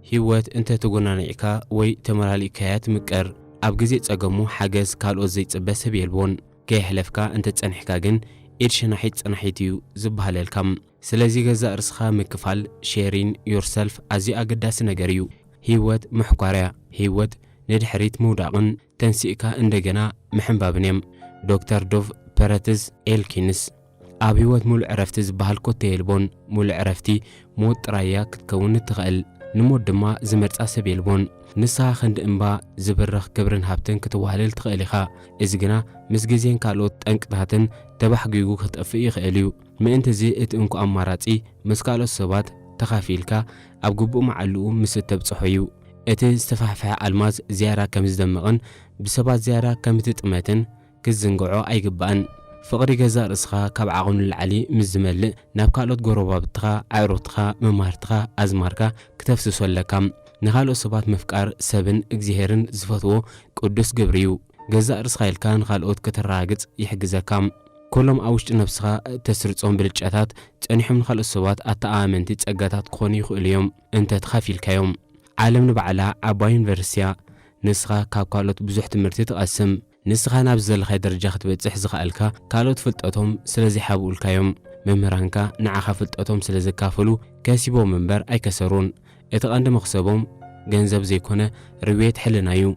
ህይወት እንተ ተጎናኒዕካ ወይ ተመላሊእካያ ትምቀር። ኣብ ግዜ ጸገሙ ሓገዝ ካልኦት ዘይጽበ ሰብ የልቦን። ከየሕለፍካ እንተ ጸኒሕካ ግን ኢድ ሸናሒት ጸናሒት እዩ ዝበሃለልካ። ስለዚ ገዛእ ርእስኻ ምክፋል፣ sharing yourself፣ ኣዝዩ ኣገዳሲ ነገር እዩ። ህይወት ምሕኳርያ፣ ህይወት ንድሕሪት ምውዳቕን ተንሲእካ እንደገና ምሕንባብን እዮም። ዶክተር ዶቭ ፐረትዝ ኤልኪንስ። ኣብ ህይወት ሙሉእ ዕረፍቲ ዝበሃል ኮተ የልቦን። ሙሉእ ዕረፍቲ ሞት ጥራይ እያ ክትከውን እትኽእል። ንሞት ድማ ዝመርጻ ሰብ የልቦን። ንስኻ ክንዲ እምባ ዝብርኽ ክብርን ሃብትን ክትዋህለል ትኽእል ኢኻ። እዚ ግና ምስ ግዜን ካልኦት ጠንቅታትን ተባሕጒጉ ክጠፍእ ይኽእል እዩ። ምእንቲ እዚ እቲ እንኮ ኣማራጺ ምስ ካልኦት ሰባት ተኻፊልካ ኣብ ግቡእ መዓልኡ ምስ እተብጽሖ እዩ። እቲ ዝተፋሕፈሐ ኣልማዝ ዝያዳ ከም ዝደምቕን ብሰባት ዝያዳ ከም እትጥመትን ክትዝንግዖ ኣይግባእን። ፍቕሪ ገዛእ ርእስኻ ካብ ዓቕኑ ንላዕሊ ምስ ዝመልእ ናብ ካልኦት ጎረባብትኻ፣ ኣዕሩኽትኻ፣ መማህርትኻ፣ ኣዝማርካ ክተፍስሶ ኣለካ። ንኻልኦት ሰባት ምፍቃር ሰብን እግዚኣብሄርን ዝፈትዎ ቅዱስ ግብሪ እዩ። ገዛእ ርእስኻ ኢልካ ንኻልኦት ከተረጋግጽ ይሕግዘካ። ኩሎም ኣብ ውሽጢ ነብስኻ እተስርጾም ብልጫታት ጸኒሖም ንኻልኦት ሰባት ኣተኣማመንቲ ጸጋታት ክኾኑ ይኽእሉ እዮም እንተ ተኻፊልካዮም። ዓለም ንባዕላ ዓባይ ዩኒቨርሲቲ እያ። ንስኻ ካብ ካልኦት ብዙሕ ትምህርቲ ትቐስም። ንስኻ ናብ ዝደለኻዮ ደረጃ ክትበጽሕ ዝኸኣልካ ካልኦት ፍልጠቶም ስለ ዘይሓብኡልካ እዮም። መምህራንካ ንዓኻ ፍልጠቶም ስለ ዘካፈሉ ከሲቦም እምበር ኣይከሰሩን። እቲ ቀንዲ መኽሰቦም ገንዘብ ዘይኮነ ርውየት ሕልና እዩ።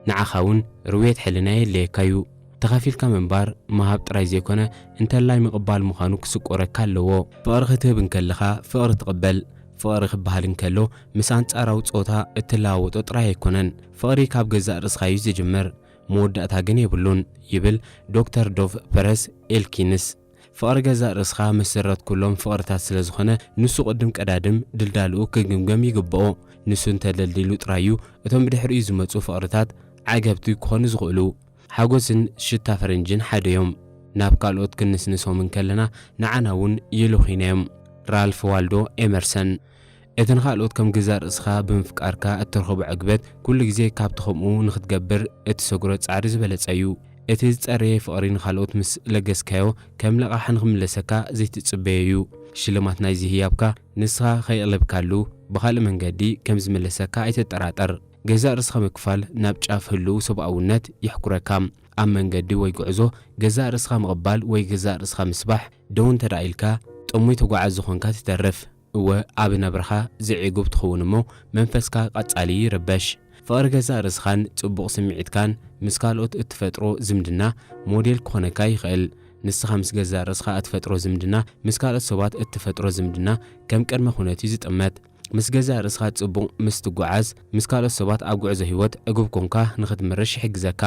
ንዓኻ እውን ርውየት ሕልና የድልየካ እዩ። ተኻፊልካ ምንባር ምሃብ ጥራይ ዘይኮነ እንተላይ ምቕባል ምዃኑ ክስቆረካ ኣለዎ። ፍቕሪ ክትህብ እንከለኻ ፍቕሪ ትቕበል። ፍቕሪ ክበሃል እንከሎ ምስ ኣንጻራዊ ጾታ እትለዋወጦ ጥራይ ኣይኮነን። ፍቕሪ ካብ ገዛእ ርእስኻ እዩ ዝጅምር፣ መወዳእታ ግን የብሉን ይብል ዶክተር ዶቭ ፐረስ ኤልኪንስ። ፍቕሪ ገዛእ ርእስኻ መሰረት ኩሎም ፍቕርታት ስለ ዝኾነ ንሱ ቅድም ቀዳድም ድልዳልኡ ክግምገም ይግብኦ። ንሱ እንተደልዲሉ ጥራይ እዩ እቶም ብድሕሪኡ ዝመጹ ፍቕርታት ዓገብቲ ክኾኑ ዝኽእሉ። ሓጎስን ሽታ ፈረንጅን ሓደ እዮም። ናብ ካልኦት ክንስንሶም እንከለና ንዓና እውን ይልኹይና እዮም። ራልፍ ዋልዶ ኤመርሰን። እቲ ንኻልኦት ከም ገዛእ ርእስኻ ብምፍቃርካ እትረኽቦ ዕግበት ኩሉ ግዜ ካብቲ ከምኡ ንኽትገብር እትሰግሮ ጻዕሪ ዝበለጸ እዩ። እቲ ዝጸረየ ፍቕሪ ንኻልኦት ምስ ለገስካዮ ከም ለቓሒ ንኽምለሰካ ዘይትጽበዮ እዩ። ሽልማት ናይዚ ህያብካ ንስኻ ከየቕለብካሉ ብኻልእ መንገዲ ከም ዝምለሰካ ኣይትጠራጠር። ገዛእ ርእስኻ ምክፋል ናብ ጫፍ ህልው ሰብኣውነት የሕኩረካ። ኣብ መንገዲ ወይ ጉዕዞ ገዛእ ርእስኻ ምቕባል ወይ ገዛእ ርእስኻ ምስባሕ ደው እንተ ደኣ ኢልካ ጥሙይ ተጓዓዚ ኾንካ ትተርፍ። እወ ኣብ ናብራኻ ዘዕጉብ ትኸውን እሞ መንፈስካ ቀጻሊ ይርበሽ። ፍቕሪ ገዛእ ርእስኻን ጽቡቕ ስምዒትካን ምስ ካልኦት እትፈጥሮ ዝምድና ሞዴል ክኾነካ ይኽእል። ንስኻ ምስ ገዛእ ርእስኻ እትፈጥሮ ዝምድና ምስ ካልኦት ሰባት እትፈጥሮ ዝምድና ከም ቅድመ ኩነት እዩ ዝጥመት። ምስ ገዛእ ርእስኻ ጽቡቕ ምስ ትጓዓዝ ምስ ካልኦት ሰባት ኣብ ጉዕዞ ህይወት ዕጉብ ኮንካ ንኽትምርሽ ይሕግዘካ።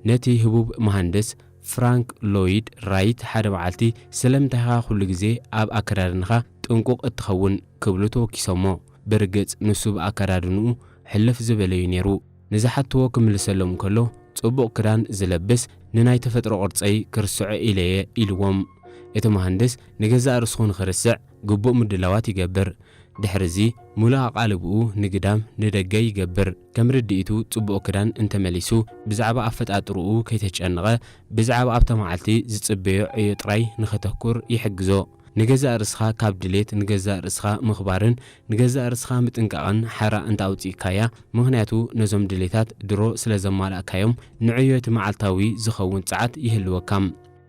ነቲ ህቡብ መሃንድስ ፍራንክ ሎይድ ራይት ሓደ መዓልቲ ስለምንታይ ኢኻ ኩሉ ግዜ ኣብ ኣከዳድናኻ ጥንቁቕ እትኸውን ክብሉ ተወኪሶሞ። ብርግጽ ንሱ ብኣከዳድንኡ ሕልፍ ዝበለዩ ነይሩ። ንዝሓትዎ ክምልሰሎም እንከሎ ጽቡቕ ክዳን ዝለብስ ንናይ ተፈጥሮ ቅርጸይ ክርስዖ ኢለየ ኢልዎም። እቲ መሃንድስ ንገዛእ ርእስኹ ንኽርስዕ ግቡእ ምድላዋት ይገብር። ድሕርዚ ምሉእ ኣቓልብኡ ንግዳም ንደገ ይገብር። ከም ርድኢቱ ጽቡቕ ክዳን እንተመሊሱ ብዛዕባ ኣፈጣጥርኡ ከይተጨነቐ ብዛዕባ ኣብታ መዓልቲ ዝጽበዮ ዕዮ ጥራይ ንኸተኩር ይሕግዞ። ንገዛእ ርእስኻ ካብ ድሌት ንገዛእ ርእስኻ ምኽባርን ንገዛእ ርእስኻ ምጥንቃቕን ሓራ እንተ ኣውጺእካያ፣ ምኽንያቱ ነዞም ድሌታት ድሮ ስለ ዘማላእካዮም ንዕዮ እቲ መዓልታዊ ዝኸውን ጸዓት ይህልወካ።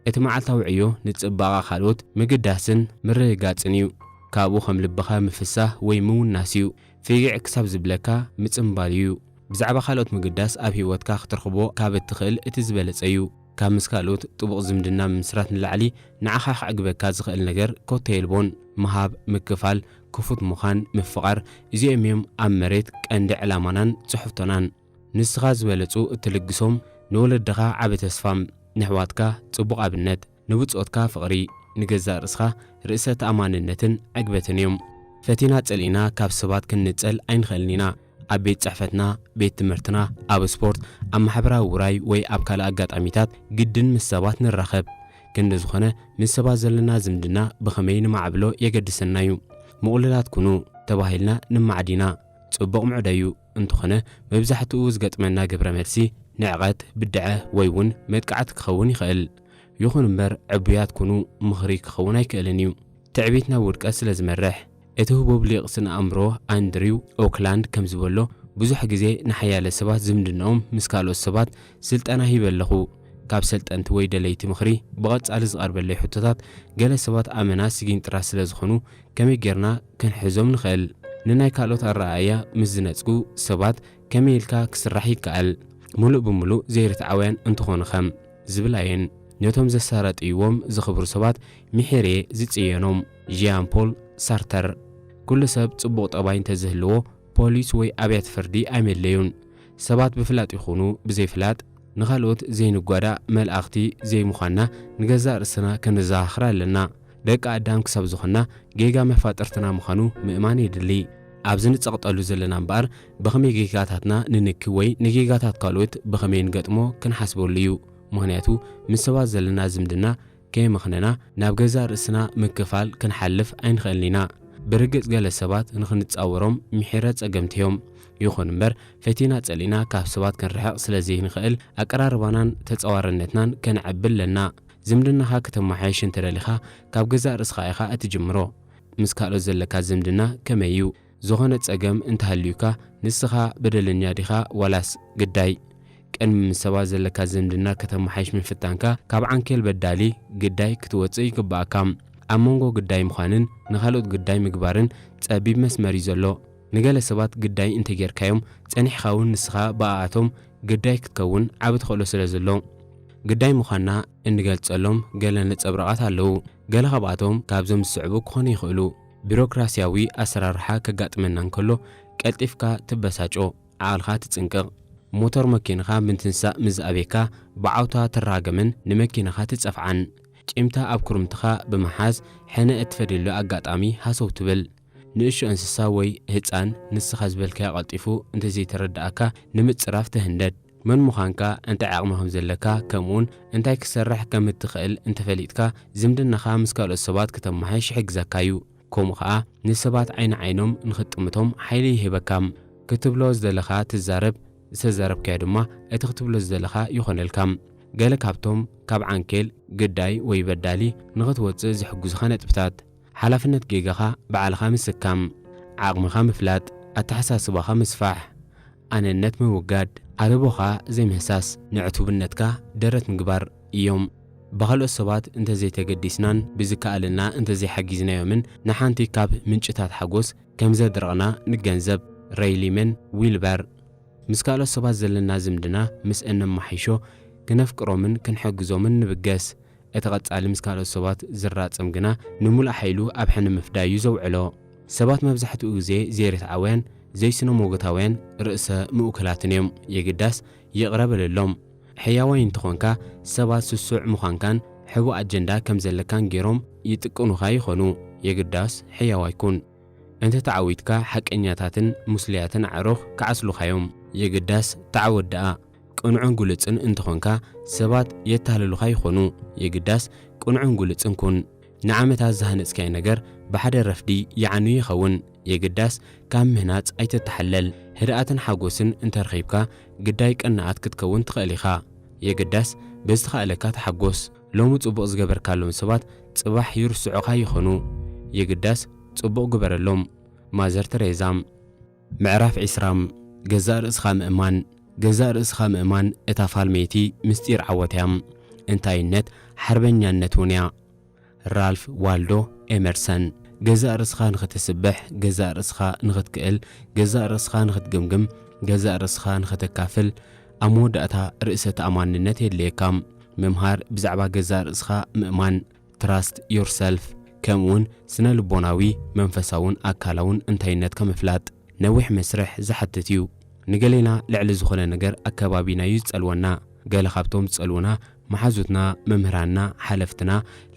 እቲ መዓልታዊ ዕዮ ንጽባቐ ካልኦት ምግዳስን ምርግጋጽን እዩ። ካብኡ ከም ልብኻ ምፍሳህ ወይ ምውናስ እዩ። ፊግዕ ክሳብ ዝብለካ ምጽምባል እዩ። ብዛዕባ ካልኦት ምግዳስ ኣብ ህይወትካ ክትረኽቦ ካብ እትኽእል እቲ ዝበለጸ እዩ። ካብ ምስ ካልኦት ጥቡቕ ዝምድና ምምስራት ንላዕሊ ንዓኻ ከዕግበካ ዝኽእል ነገር ኮተ የልቦን። ምሃብ፣ ምክፋል፣ ክፉት ምዃን፣ ምፍቓር፣ እዚኦም እዮም ኣብ መሬት ቀንዲ ዕላማናን ጽሕፍቶናን። ንስኻ ዝበለጹ እትልግሶም፣ ንወለድኻ ዓቢ ተስፋ፣ ንኣሕዋትካ ጽቡቕ ኣብነት፣ ንብጾትካ ፍቕሪ፣ ንገዛእ ርእስኻ ርእሰ ተኣማንነትን ዕግበትን እዮም። ፈቲና ጸሊእና ካብ ሰባት ክንንጸል ኣይንኽእልን ኢና። ኣብ ቤት ጽሕፈትና፣ ቤት ትምህርትና፣ ኣብ ስፖርት፣ ኣብ ማሕበራዊ ውራይ ወይ ኣብ ካልእ ኣጋጣሚታት ግድን ምስ ሰባት ንራኸብ። ክንዲ ዝኾነ፣ ምስ ሰባት ዘለና ዝምድና ብኸመይ ንማዕብሎ የገድሰና እዩ። ምቕሉላት ኩኑ ተባሂልና ንማዕድ ኢና። ጽቡቕ ምዕዶ እዩ። እንተኾነ፣ መብዛሕትኡ ዝገጥመና ግብረ መልሲ ንዕቐት፣ ብድዐ ወይ እውን መጥቃዕቲ ክኸውን ይኽእል። ይኹን እምበር፣ ዕቡያት ኩኑ ምኽሪ ክኸውን ኣይክእልን እዩ። ትዕቢት ናብ ውድቀት ስለ ዝመርሕ። እቲ ህቡብ ሊቕ ስነ ኣእምሮ ኣንድሪው ኦክላንድ ከም ዝበሎ፣ ብዙሕ ግዜ ንሓያለ ሰባት ዝምድናኦም ምስ ካልኦት ሰባት ስልጠና ሂበ ኣለኹ። ካብ ሰልጠንቲ ወይ ደለይቲ ምኽሪ ብቐጻሊ ዝቐርበለይ ሕቶታት፣ ገለ ሰባት ኣመና ስጊንጥራት ስለ ዝኾኑ፣ ከመይ ጌርና ክንሕዞም ንኽእል? ንናይ ካልኦት ኣረኣእያ ምስ ዝነጽጉ ሰባት ከመይ ኢልካ ክስራሕ ይከኣል? ምሉእ ብምሉእ ዘይርትዓውያን እንተኾኑኸ? ዝብላ እየን ነቶም ዘሳረጥይዎም ዝኽብሩ ሰባት ምሒረየ ዝጽየኖም። ዣን ፖል ሳርተር። ኩሉ ሰብ ጽቡቕ ጠባይ እንተዝህልዎ፣ ፖሊስ ወይ ኣብያተ ፍርዲ ኣይመድለዩን። ሰባት ብፍላጥ ይኹኑ ብዘይፍላጥ ንኻልኦት ዘይንጓዳእ መላእኽቲ ዘይምዃንና ንገዛእ ርእስና ከነዘኻኽር ኣለና። ደቂ ኣዳም ክሳብ ዝኾንና ጌጋ መፋጥርትና ምዃኑ ምእማን የድሊ። ኣብዚ ንጸቕጠሉ ዘለና እምበኣር፣ ብኸመይ ጌጋታትና ንንኪ ወይ ንጌጋታት ካልኦት ብኸመይ ንገጥሞ ክንሓስበሉ እዩ። ምኽንያቱ፣ ምስ ሰባት ዘለና ዝምድና ከየመኽነና ናብ ገዛእ ርእስና ምክፋል ክንሓልፍ ኣይንኽእልን ኢና። ብርግጽ፣ ገለ ሰባት ንኽንጻወሮም ምሒረ ጸገምቲ እዮም። ይኹን እምበር፣ ፈቲና ጸሊእና ካብ ሰባት ክንርሕቕ ስለ ዘይንኽእል፣ ኣቀራርባናን ተጻዋርነትናን ከነዕቢ ኣለና። ዝምድናኻ ከተመሓይሽ እንተ ደሊኻ፣ ካብ ገዛእ ርእስኻ ኢኻ እትጅምሮ። ምስ ካልኦት ዘለካ ዝምድና ከመይ እዩ? ዝኾነ ጸገም እንተሃልዩካ፣ ንስኻ በደለኛ ዲኻ ዋላስ ግዳይ? ቅድሚ ምስ ሰባት ዘለካ ዝምድና ከተመሓይሽ ምፍታንካ፣ ካብ ዓንኬል በዳሊ ግዳይ ክትወጽእ ይግብኣካ። ኣብ መንጎ ግዳይ ምዃንን ንኻልኦት ግዳይ ምግባርን ጸቢብ መስመር እዩ ዘሎ። ንገለ ሰባት ግዳይ እንተጌርካዮም፣ ጸኒሕኻ እውን ንስኻ ብኣኣቶም ግዳይ ክትከውን ዓቢ ተኽእሎ ስለ ዘሎ። ግዳይ ምዃንና እንገልጸሎም ገለ ነጸብራቓት ኣለዉ። ገለ ካብኣቶም ካብዞም ዝስዕቡ ክኾኑ ይኽእሉ። ቢሮክራስያዊ ኣሰራርሓ ከጋጥመና እንከሎ ቀልጢፍካ ትበሳጮ፣ ዓቕልኻ ትጽንቅቕ። ሞተር መኪንኻ ምትንሳእ ምስ ዝኣብየካ ብዓውታ ትራገምን ንመኪናኻ ትጸፍዓን። ቂምታ ኣብ ኩርምትኻ ብምሓዝ ሕነ እትፈድየሉ ኣጋጣሚ ሃሰው ትብል። ንእሽቶ እንስሳ ወይ ህጻን ንስኻ ዝበልካዮ ቀልጢፉ እንተዘይተረድኣካ ንምጽራፍ ትህንደድ። መን ምዃንካ፣ እንታይ ዓቕሚ ከም ዘለካ፣ ከምኡውን እንታይ ክትሰርሕ ከም እትኽእል እንተፈሊጥካ፣ ዝምድናኻ ምስ ካልኦት ሰባት ከተመሓይሽ ይሕግዘካ እዩ። ከምኡ ኸኣ ንሰባት ዓይኒ ዓይኖም ንኽትጥምቶም ሓይሊ ይህበካ። ክትብሎ ዝደለኻ ትዛረብ፣ ዝተዛረብካዮ ድማ እቲ ክትብሎ ዝደለኻ ይኾነልካ። ገለ ካብቶም ካብ ዓንኬል ግዳይ ወይ በዳሊ ንኽትወጽእ ዝሕግዙኻ ነጥብታት። ሓላፍነት ጌጋኻ ባዕልኻ ምስካም። ዓቕምኻ ምፍላጥ። ኣተሓሳስባኻ ምስፋሕ። ኣነነት ምውጋድ። ኣለቦኻ ዘይምህሳስ። ንዕቱብነትካ ደረት ምግባር እዮም። ብኻልኦት ሰባት እንተዘይተገዲስናን ብዝከኣለና እንተዘይሓጊዝናዮምን ንሓንቲ ካብ ምንጭታት ሓጎስ ከም ዘድረቕና ንገንዘብ። ሬይሊመን ዊልበር። ምስ ካልኦት ሰባት ዘለና ዝምድና ምስ እነመሓይሾ፣ ክነፍቅሮምን ክንሕግዞምን ንብገስ። እቲ ቐጻሊ ምስ ካልኦት ሰባት ዝራጸም ግና፣ ንምሉእ ሓይሉ ኣብ ሕነ ምፍዳይ እዩ ዘውዕሎ። ሰባት መብዛሕትኡ ግዜ ዘይርትዓውያን፣ ዘይስነ-ሞጎታውያን፣ ርእሰ ምእኩላትን እዮም። የግዳስ፣ ይቕረ በለሎም። ሕያዋይ እንተኾንካ፣ ሰባት ስሱዕ ምዃንካን ሕቡእ ኣጀንዳ ከም ዘለካን ገይሮም ይጥቅኑኻ ይኾኑ። የግዳስ፣ ሕያዋይ ኩን። እንተ ተዓዊትካ፣ ሓቀኛታትን ሙስልያትን ኣዕሩኽ ክዓስሉኻ እዮም። የግዳስ፣ ተዓወት ደኣ። ቅኑዕን ግሉጽን እንተኾንካ፣ ሰባት የተሃልሉኻ ይኾኑ። የግዳስ፣ ቅኑዕን ግሉጽን ኩን። ንዓመታት ዝሃነጽካዮ ነገር ብሓደ ረፍዲ ይዓኑ ይኸውን። የግዳስ፣ ካብ ምህናጽ ኣይትተሓለል። ህድኣትን ሓጎስን እንተ ረኺብካ፣ ግዳይ ቅንኣት ክትከውን ትኽእል ኢኻ። የግዳስ፣ ብዝተኻእለካ ተሓጎስ። ሎሚ ጽቡቕ ዝገበርካሎም ሰባት ጽባሕ ይርስዑኻ ይኾኑ። የግዳስ፣ ጽቡቕ ግበረሎም። ማዘር ተሬዛ። ምዕራፍ ዕስራ። ገዛእ ርእስኻ ምእማን። ገዛእ ርእስኻ ምእማን እታ ፋልመይቲ ምስጢር ዓወት እያ። እንታይነት ሓርበኛነት እውን እያ። ራልፍ ዋልዶ ኤመርሰን። ገዛእ ርእስኻ ንኽትስብሕ፣ ገዛእ ርእስኻ ንኽትክእል፣ ገዛእ ርእስኻ ንኽትግምግም፣ ገዛእ ርእስኻ ንኽተካፍል፣ ኣብ መወዳእታ ርእሰ ተኣማንነት የድልየካ። ምምሃር ብዛዕባ ገዛእ ርእስኻ ምእማን፣ trust yourself፣ ከምኡውን ስነ ልቦናዊ፣ መንፈሳውን ኣካላውን እንታይነትካ ምፍላጥ ነዊሕ መስርሕ ዝሓትት እዩ። ንገሌና ልዕሊ ዝኾነ ነገር ኣከባቢና እዩ ዝጸልወና። ገለ ካብቶም ዝጸልውና መሓዙትና፣ መምህራንና፣ ሓለፍትና፣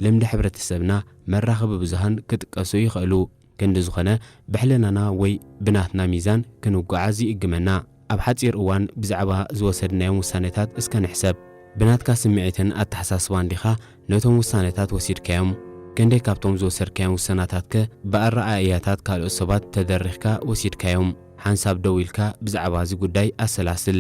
ልምዲ ሕብረተሰብና፣ መራኸቢ ብዙሃን ክጥቀሱ ይኽእሉ። ክንዲ ዝኾነ ብሕልናና ወይ ብናትና ሚዛን ክንጓዓዝ ይእግመና። ኣብ ሓጺር እዋን ብዛዕባ ዝወሰድናዮም ውሳኔታት እስከ ንሕሰብ። ብናትካ ስምዒትን ኣተሓሳስባን ዲኻ ነቶም ውሳኔታት ወሲድካዮም? ክንደይ ካብቶም ዝወሰድካዮም ውሳናታትከ ብኣረኣእያታት ካልኦት ሰባት ተደሪኽካ ወሲድካዮም? ሓንሳብ ደው ኢልካ ብዛዕባ እዚ ጉዳይ ኣሰላስል።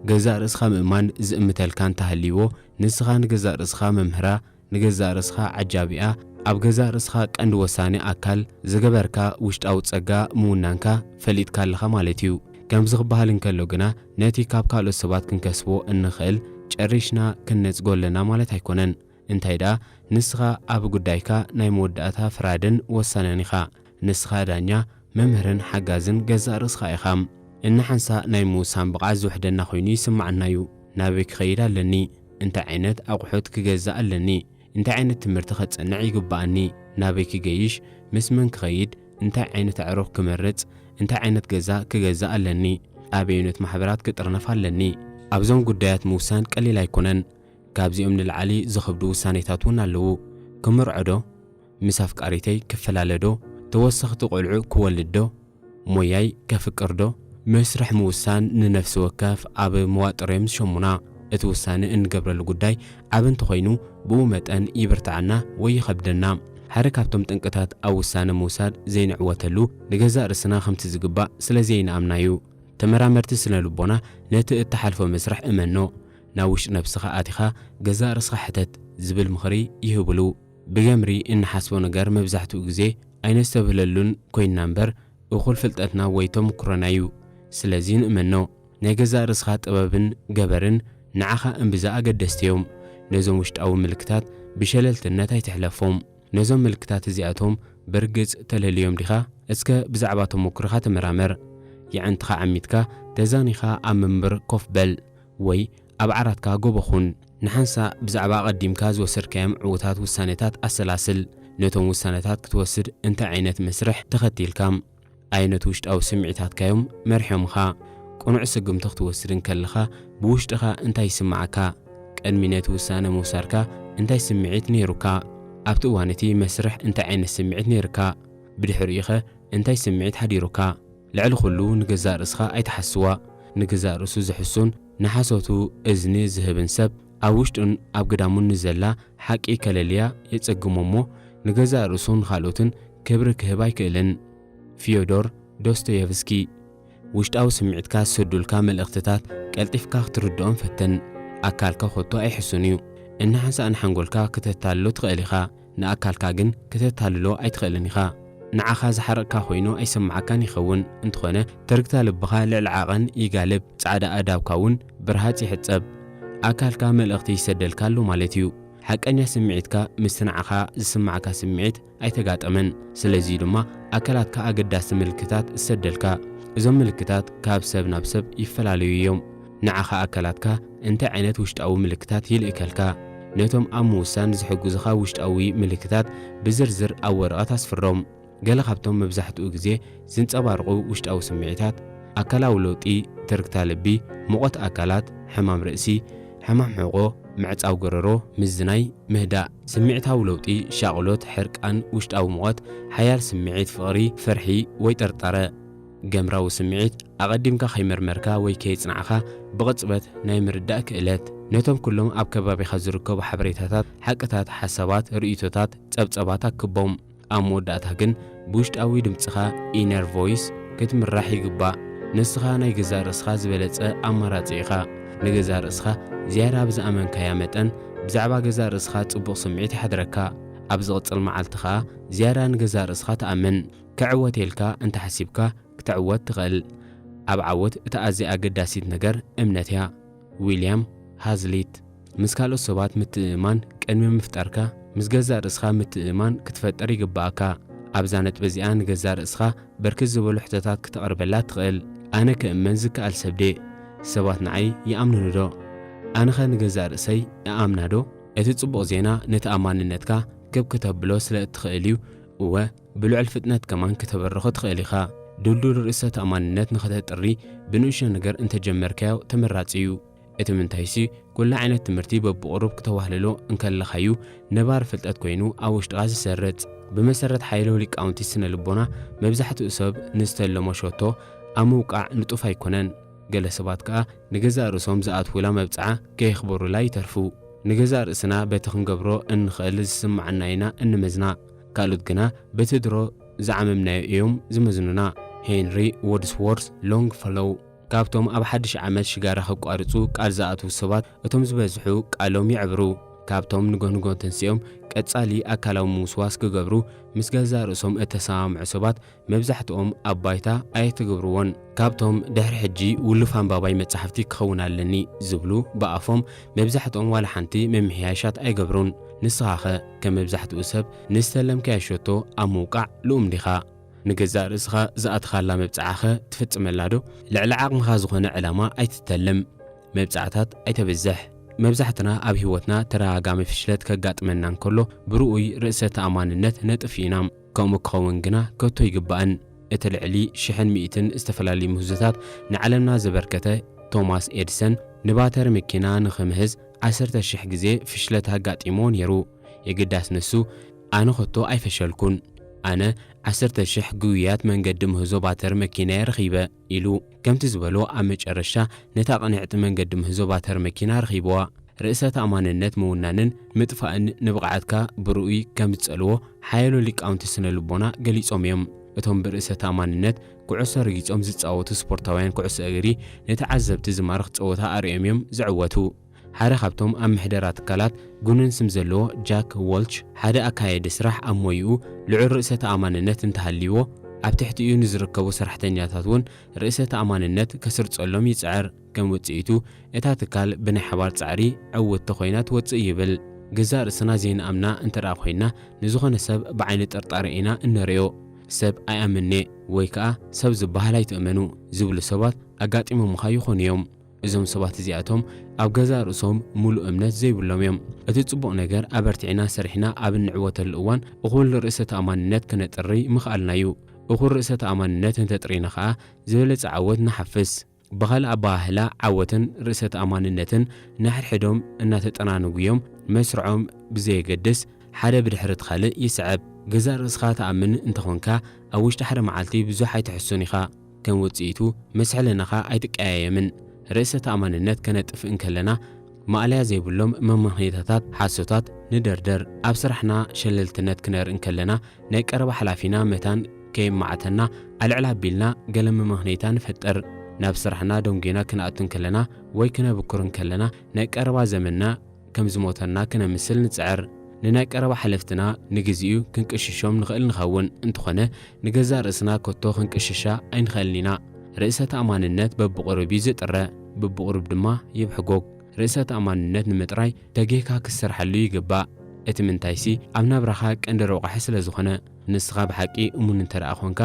ገዛእ ርእስኻ ምእማን ዝእምተልካ እንተሃልይዎ፣ ንስኻ ንገዛእ ርእስኻ መምህራ፣ ንገዛእ ርእስኻ ዓጃቢኣ፣ ኣብ ገዛእ ርእስኻ ቀንዲ ወሳኒ ኣካል ዝገበርካ ውሽጣዊ ጸጋ ምውናንካ ፈሊጥካ ኣለኻ ማለት እዩ። ከምዚ ክበሃል እንከሎ ግና፣ ነቲ ካብ ካልኦት ሰባት ክንከስቦ እንኽእል ጨሪሽና ክንነጽጎ ኣለና ማለት ኣይኮነን። እንታይ ደኣ፣ ንስኻ ኣብ ጉዳይካ ናይ መወዳእታ ፍራድን ወሳንን ኢኻ። ንስኻ ዳኛ፣ መምህርን ሓጋዝን ገዛእ ርእስኻ ኢኻ። እንሓንሳ ናይ ምውሳን ብቕዓት ዝውሕደና ኮይኑ ይስምዓና እዩ። ናበይ ክኸይድ ኣለኒ? እንታይ ዓይነት ኣቑሑት ክገዝእ ኣለኒ? እንታይ ዓይነት ትምህርቲ ከጸንዕ ይግብኣኒ? ናበይ ክገይሽ? ምስ መን ክኸይድ? እንታይ ዓይነት ኣዕሩኽ ክመርጽ? እንታይ ዓይነት ገዛ ክገዝእ ኣለኒ? ኣበየኖት ማሕበራት ክጥርነፍ ኣለኒ? ኣብዞም ጉዳያት ምውሳን ቀሊል ኣይኮነን። ካብዚኦም ንላዕሊ ዝኸብዱ ውሳኔታት እውን ኣለዉ። ክምርዖ ዶ? ምስ ኣፍቃሪተይ ክፈላለ ዶ? ተወሰኽቲ ቆልዑ ክወልድ ዶ? ሞያይ ከፍቅር ዶ? መስርሕ ምውሳን ንነፍሲ ወከፍ ኣብ መዋጥር እዮም ዝሸሙና። እቲ ውሳነ እንገብረሉ ጉዳይ ዓቢ እንተኾይኑ፣ ብኡ መጠን ይብርትዓና ወይ ይኸብደና። ሓደ ካብቶም ጠንቅታት ኣብ ውሳነ ምውሳድ ዘይንዕወተሉ፣ ንገዛእ ርእስና ከምቲ ዝግባእ ስለ ዘይንኣምና እዩ። ተመራመርቲ ስነ ልቦና ነቲ እትሓልፎ መስርሕ እመኖ። ናብ ውሽጢ ነብስኻ ኣቲኻ ገዛእ ርእስኻ ሕተት ዝብል ምኽሪ ይህብሉ። ብገምሪ እንሓስቦ ነገር መብዛሕትኡ ግዜ ኣይነስተብህለሉን ኮይንና እምበር፣ እኹል ፍልጠትና ወይ ተመክሮና እዩ። ስለዚ ንእመኖ። ናይ ገዛእ ርእስኻ ጥበብን ገበርን ንዓኻ እምብዛ ኣገደስቲ እዮም። ነዞም ውሽጣዊ ምልክታት ብሸለልትነት ኣይትሕለፎም። ነዞም ምልክታት እዚኣቶም ብርግጽ ተለልዮም ዲኻ? እስከ ብዛዕባ ተመኩሮኻ ተመራመር። የዕንትኻ ዓሚትካ ተዛኒኻ ኣብ መንበር ኮፍ በል ወይ ኣብ ዓራትካ ጎቦ ኹን። ንሓንሳእ ብዛዕባ ኣቐዲምካ ዝወሰድካዮም ዕዉታት ውሳኔታት ኣሰላስል። ነቶም ውሳኔታት ክትወስድ እንታይ ዓይነት መስርሕ ተኸቲልካ? ኣየኖት ውሽጣዊ ስምዒታትካ እዮም መሪሖምኻ? ቅኑዕ ስጉምቲ ክትወስድ እንከለኻ ብውሽጥኻ እንታይ ይስምዓካ? ቅድሚ ነቲ ውሳነ ምውሳድካ እንታይ ስምዒት ነይሩካ? ኣብቲ እዋን እቲ መስርሕ እንታይ ዓይነት ስምዒት ነይርካ? ብድሕሪኡኸ እንታይ ስምዒት ሓዲሩካ? ልዕሊ ኩሉ ንገዛእ ርእስኻ ኣይትሓስዋ። ንገዛእ ርእሱ ዝሕሱን ንሓሶቱ እዝኒ ዝህብን ሰብ ኣብ ውሽጡን ኣብ ግዳሙን ንዘላ ሓቂ ከለልያ የጸግሞ እሞ፣ ንገዛእ ርእሱን ንኻልኦትን ክብሪ ክህብ ኣይክእልን። ፊዮዶር ዶስቶየቭስኪ። ውሽጣዊ ስምዒትካ ዝሰዱልካ መልእኽትታት ቀልጢፍካ ክትርድኦም ፈትን። ኣካልካ ኮቶ ኣይሕሱን እዩ። እንሓንሳእ ንሓንጎልካ ክተታልሎ ትኽእል ኢኻ፣ ንኣካልካ ግን ክተታልሎ ኣይትኽእልን ኢኻ። ንዓኻ ዝሓረቕካ ኮይኑ ኣይስምዓካን ይኸውን። እንተኾነ፣ ትርግታ ልብኻ ልዕሊ ዓቐን ይጋልብ፣ ጻዕዳ ኣእዳውካ እውን ብርሃጽ ይሕጸብ። ኣካልካ መልእኽቲ ይሰደልካ ኣሎ ማለት እዩ። ሓቀኛ ስምዒትካ ምስቲ ንዓኻ ዝስምዓካ ስምዒት ኣይተጋጠመን። ስለዚ ድማ ኣካላትካ ኣገዳሲ ምልክታት ዝሰደልካ። እዞም ምልክታት ካብ ሰብ ናብ ሰብ ይፈላለዩ እዮም። ንዓኻ ኣካላትካ እንታይ ዓይነት ውሽጣዊ ምልክታት ይልእከልካ? ነቶም ኣብ ምውሳን ዝሕግዙኻ ውሽጣዊ ምልክታት ብዝርዝር ኣብ ወረቐት ኣስፍሮም። ገለ ካብቶም መብዛሕትኡ ግዜ ዝንጸባረቑ ውሽጣዊ ስምዒታት፣ ኣካላዊ ለውጢ፣ ትርግታ ልቢ፣ ሙቐት ኣካላት፣ ሕማም ርእሲ፣ ሕማም ሕቖ፣ ምዕጻው ጎረሮ፣ ምዝናይ፣ ምህዳእ፣ ስምዒታዊ ለውጢ፣ ሻቕሎት፣ ሕርቃን፣ ውሽጣዊ ሙቐት፣ ሓያል ስምዒት ፍቕሪ፣ ፍርሒ ወይ ጥርጣረ። ገምራዊ ስምዒት፣ ኣቐዲምካ ከይመርመርካ ወይ ከየጽናዕኻ ብቕጽበት ናይ ምርዳእ ክእለት። ነቶም ኩሎም ኣብ ከባቢኻ ዝርከቡ ሓበሬታታት፣ ሓቅታት፣ ሓሳባት፣ ርእይቶታት፣ ጸብጸባት ኣክቦም። ኣብ መወዳእታ ግን ብውሽጣዊ ድምጽኻ፣ ኢነር ቮይስ፣ ክትምራሕ ይግባእ። ንስኻ ናይ ገዛእ ርእስኻ ዝበለጸ ኣማራጺ ኢኻ። ንገዛእ ርእስኻ ዝያዳ ብዝኣመንካያ መጠን፣ ብዛዕባ ገዛእ ርእስኻ ጽቡቕ ስምዒት ይሓድረካ። ኣብ ዝቕጽል መዓልቲ ኸኣ ዝያዳ ንገዛእ ርእስኻ ትኣምን። ክዕወት ኢልካ እንተሓሲብካ፣ ክትዕወት ትኽእል። ኣብ ዓወት እታ ኣዝያ ኣገዳሲት ነገር እምነት እያ። ዊልያም ሃዝሊት። ምስ ካልኦት ሰባት ምትእምማን ቅድሚ ምፍጣርካ፣ ምስ ገዛእ ርእስኻ ምትእምማን ክትፈጥር ይግብኣካ። ኣብዛ ነጥቢ እዚኣ ንገዛእ ርእስኻ ብርክት ዝበሉ ሕቶታት ክተቕርበላ ትኽእል። ኣነ ክእመን ዝከኣል ሰብ ድየ? ሰባት ንዓይ ይኣምኑኒ ዶ? ኣነኸ ንገዛእ ርእሰይ እኣምናዶ? እቲ ጽቡቕ ዜና፣ ንተኣማንነትካ ክብ ክተብሎ ስለ እትኽእል እዩ። እወ፣ ብልዑል ፍጥነት ከማን ክተበርኾ ትኽእል ኢኻ። ድልዱል ርእሰ ተኣማንነት ንኸተጥሪ፣ ብንእሽቶ ነገር እንተጀመርካዮ ተመራጺ እዩ። እቲ ምንታይሲ፣ ኩሉ ዓይነት ትምህርቲ በብቑሩብ ክተዋህልሎ እንከለኻዩ ነባሪ ፍልጠት ኮይኑ ኣብ ውሽጥኻ ዝሰርጽ። ብመሰረት ሓያሎ ሊቃውንቲ ስነ ልቦና፣ መብዛሕትኡ ሰብ ንዝተለሞ ሸቶ ኣብ ምውቃዕ ንጡፍ ኣይኮነን። ገለ ሰባት ከኣ ንገዛእ ርእሶም ዝኣትዉላ መብጽዓ ከየኽበሩላ ይተርፉ። ንገዛእ ርእስና በቲ ክንገብሮ እንኽእል ዝስምዓና ኢና እንመዝና። ካልኦት ግና በቲ ድሮ ዝዓመምናዮ እዮም ዝመዝኑና። ሄንሪ ዎድስዎርስ ሎንግፈሎው። ካብቶም ኣብ ሓድሽ ዓመት ሽጋራ ከቋርጹ ቃል ዝኣትዉ ሰባት እቶም ዝበዝሑ ቃሎም የዕብሩ። ካብቶም ንጎንጎ ተንሲኦም ቀጻሊ ኣካላዊ ምውስዋስ ክገብሩ ምስ ገዛእ ርእሶም እተሰማምዑ ሰባት መብዛሕትኦም ኣብ ባይታ ኣየትገብርዎን። ካብቶም ድሕሪ ሕጂ ውሉፍ ኣንባባይ መጻሕፍቲ ክኸውን ኣለኒ ዝብሉ ብኣፎም፣ መብዛሕትኦም ዋላ ሓንቲ ምምሕያሻት ኣይገብሩን። ንስኻኸ ከም መብዛሕትኡ ሰብ ንዝተለምካዮ ሸቶ ኣብ ምውቃዕ ልኡም ዲኻ? ንገዛእ ርእስኻ ዝኣትኻላ መብጽዓኸ ትፍጽመላ ዶ? ልዕሊ ዓቕምኻ ዝኾነ ዕላማ ኣይትተልም። መብጻዕታት ኣይተብዝሕ። መብዛሕትና ኣብ ህይወትና ተደጋጋሚ ፍሽለት ከጋጥመና እንከሎ ብርኡይ ርእሰ ተኣማንነት ነጥፍ ኢና። ከምኡ ክኸውን ግና ከቶ ይግባእን። እቲ ልዕሊ ሽሕን ሚእትን ዝተፈላለዩ ምህዞታት ንዓለምና ዘበርከተ ቶማስ ኤድሰን ንባተሪ መኪና ንኽምህዝ ዓሰርተ ሽሕ ግዜ ፍሽለት ኣጋጢምዎ ነይሩ። የግዳስ ንሱ፣ "ኣነ ከቶ ኣይፈሸልኩን። ኣነ ዓሰርተ ሽሕ ግጉያት መንገዲ ምህዞ ባተሪ መኪናየ ረኺበ" ኢሉ። ከምቲ ዝበሎ፣ ኣብ መጨረሻ ነታ ቅንዕቲ መንገዲ ምህዞ ባተሪ መኪና ረኺብዋ። ርእሰ ተኣማንነት ምውናንን ምጥፋእን ንብቕዓትካ ብርኡይ ከም ዝጸልዎ ሓያሎ ሊቃውንቲ ስነ ልቦና ገሊጾም እዮም። እቶም ብርእሰ ተኣማንነት ኩዕሶ ረጊጾም ዝጻወቱ ስፖርታውያን ኩዕሶ እግሪ ንተዓዘብቲ ዝማርኽ ጸወታ ኣርእዮም እዮም ዝዕወቱ። ሓደ ካብቶም ኣብ ምሕደራ ትካላት ግኑን ስም ዘለዎ ጃክ ዎልች፣ ሓደ ኣካያዲ ስራሕ ኣብ ሞይኡ ልዑል ርእሰ ተኣማንነት እንተሃልይዎ፣ ኣብ ትሕቲኡ ንዝርከቡ ሰራሕተኛታት እውን ርእሰ ተኣማንነት ከስርጸሎም ይጽዕር። ከም ውጽኢቱ፣ እታ ትካል ብናይ ሓባር ጻዕሪ ዕውትቲ ኮይና ትወጽእ ይብል። ገዛእ ርእስና ዘይንኣምና እንተ ደኣ ኮይና፣ ንዝኾነ ሰብ ብዓይኒ ጥርጣረ ኢና እንርእዮ። "ሰብ ኣይኣምን'የ" ወይ ከኣ "ሰብ ዝበሃል ኣይትእመኑ" ዝብሉ ሰባት ኣጋጢሞምኻ ይኾኑ እዮም። እዞም ሰባት እዚኣቶም ኣብ ገዛእ ርእሶም ምሉእ እምነት ዘይብሎም እዮም። እቲ ጽቡቕ ነገር፣ ኣበርቲዕና ሰሪሕና ኣብ እንዕወተሉ እዋን፣ እኹል ርእሰ ተኣማንነት ክነጥሪ ምኽኣልና እዩ። እኹል ርእሰ ተኣማንነት እንተጥሪና ኸኣ፣ ዝበለጸ ዓወት ንሓፍስ። ብኻልእ ኣበሃህላ፣ ዓወትን ርእሰ ተኣማንነትን ንሓድሕዶም እናተጠናነጉ እዮም፣ መስርዖም ብዘየገድስ፣ ሓደ ብድሕሪ እቲ ካልእ ይስዕብ። ገዛእ ርእስኻ ትኣምን እንተኾንካ፣ ኣብ ውሽጢ ሓደ መዓልቲ ብዙሕ ኣይትሕሱን ኢኻ። ከም ውጽኢቱ፣ ምስ ሕልናኻ ኣይትቀያየምን። ርእሰ ተኣማንነት ከነጥፍእ እንከለና፣ ማእለያ ዘይብሎም መመኽነይታታት፣ ሓሶታት ንደርደር። ኣብ ስራሕና ሸለልትነት ክነርኢ እንከለና፣ ናይ ቀረባ ሓላፊና መታን ከየማዕተና፣ ኣልዕል ኣቢልና ገለ መመኽነይታ ንፈጥር። ናብ ስራሕና ደንጒና ክንኣቱ እንከለና ወይ ክነብኩር እንከለና፣ ናይ ቀረባ ዘመድና ከም ዝሞተና ክነምስል ንጽዕር። ንናይ ቀረባ ሓለፍትና ንግዚኡ ክንቅሽሾም ንኽእል ንኸውን፣ እንተኾነ ንገዛእ ርእስና ከቶ ክንቅሽሻ ኣይንኽእልን ኢና። ርእሰ ተኣማንነት በብቑሩብ እዩ ዝጥረ፣ በብቑሩብ ድማ ይብሕጎግ። ርእሰ ተኣማንነት ንምጥራይ ተጌህካ ክትሰርሓሉ ይግባእ። እቲ ምንታይሲ፣ ኣብ ናብራኻ ቀንዲ ረቋሒ ስለ ዝኾነ። ንስኻ ብሓቂ እሙን እንተ ደኣ ኾንካ፣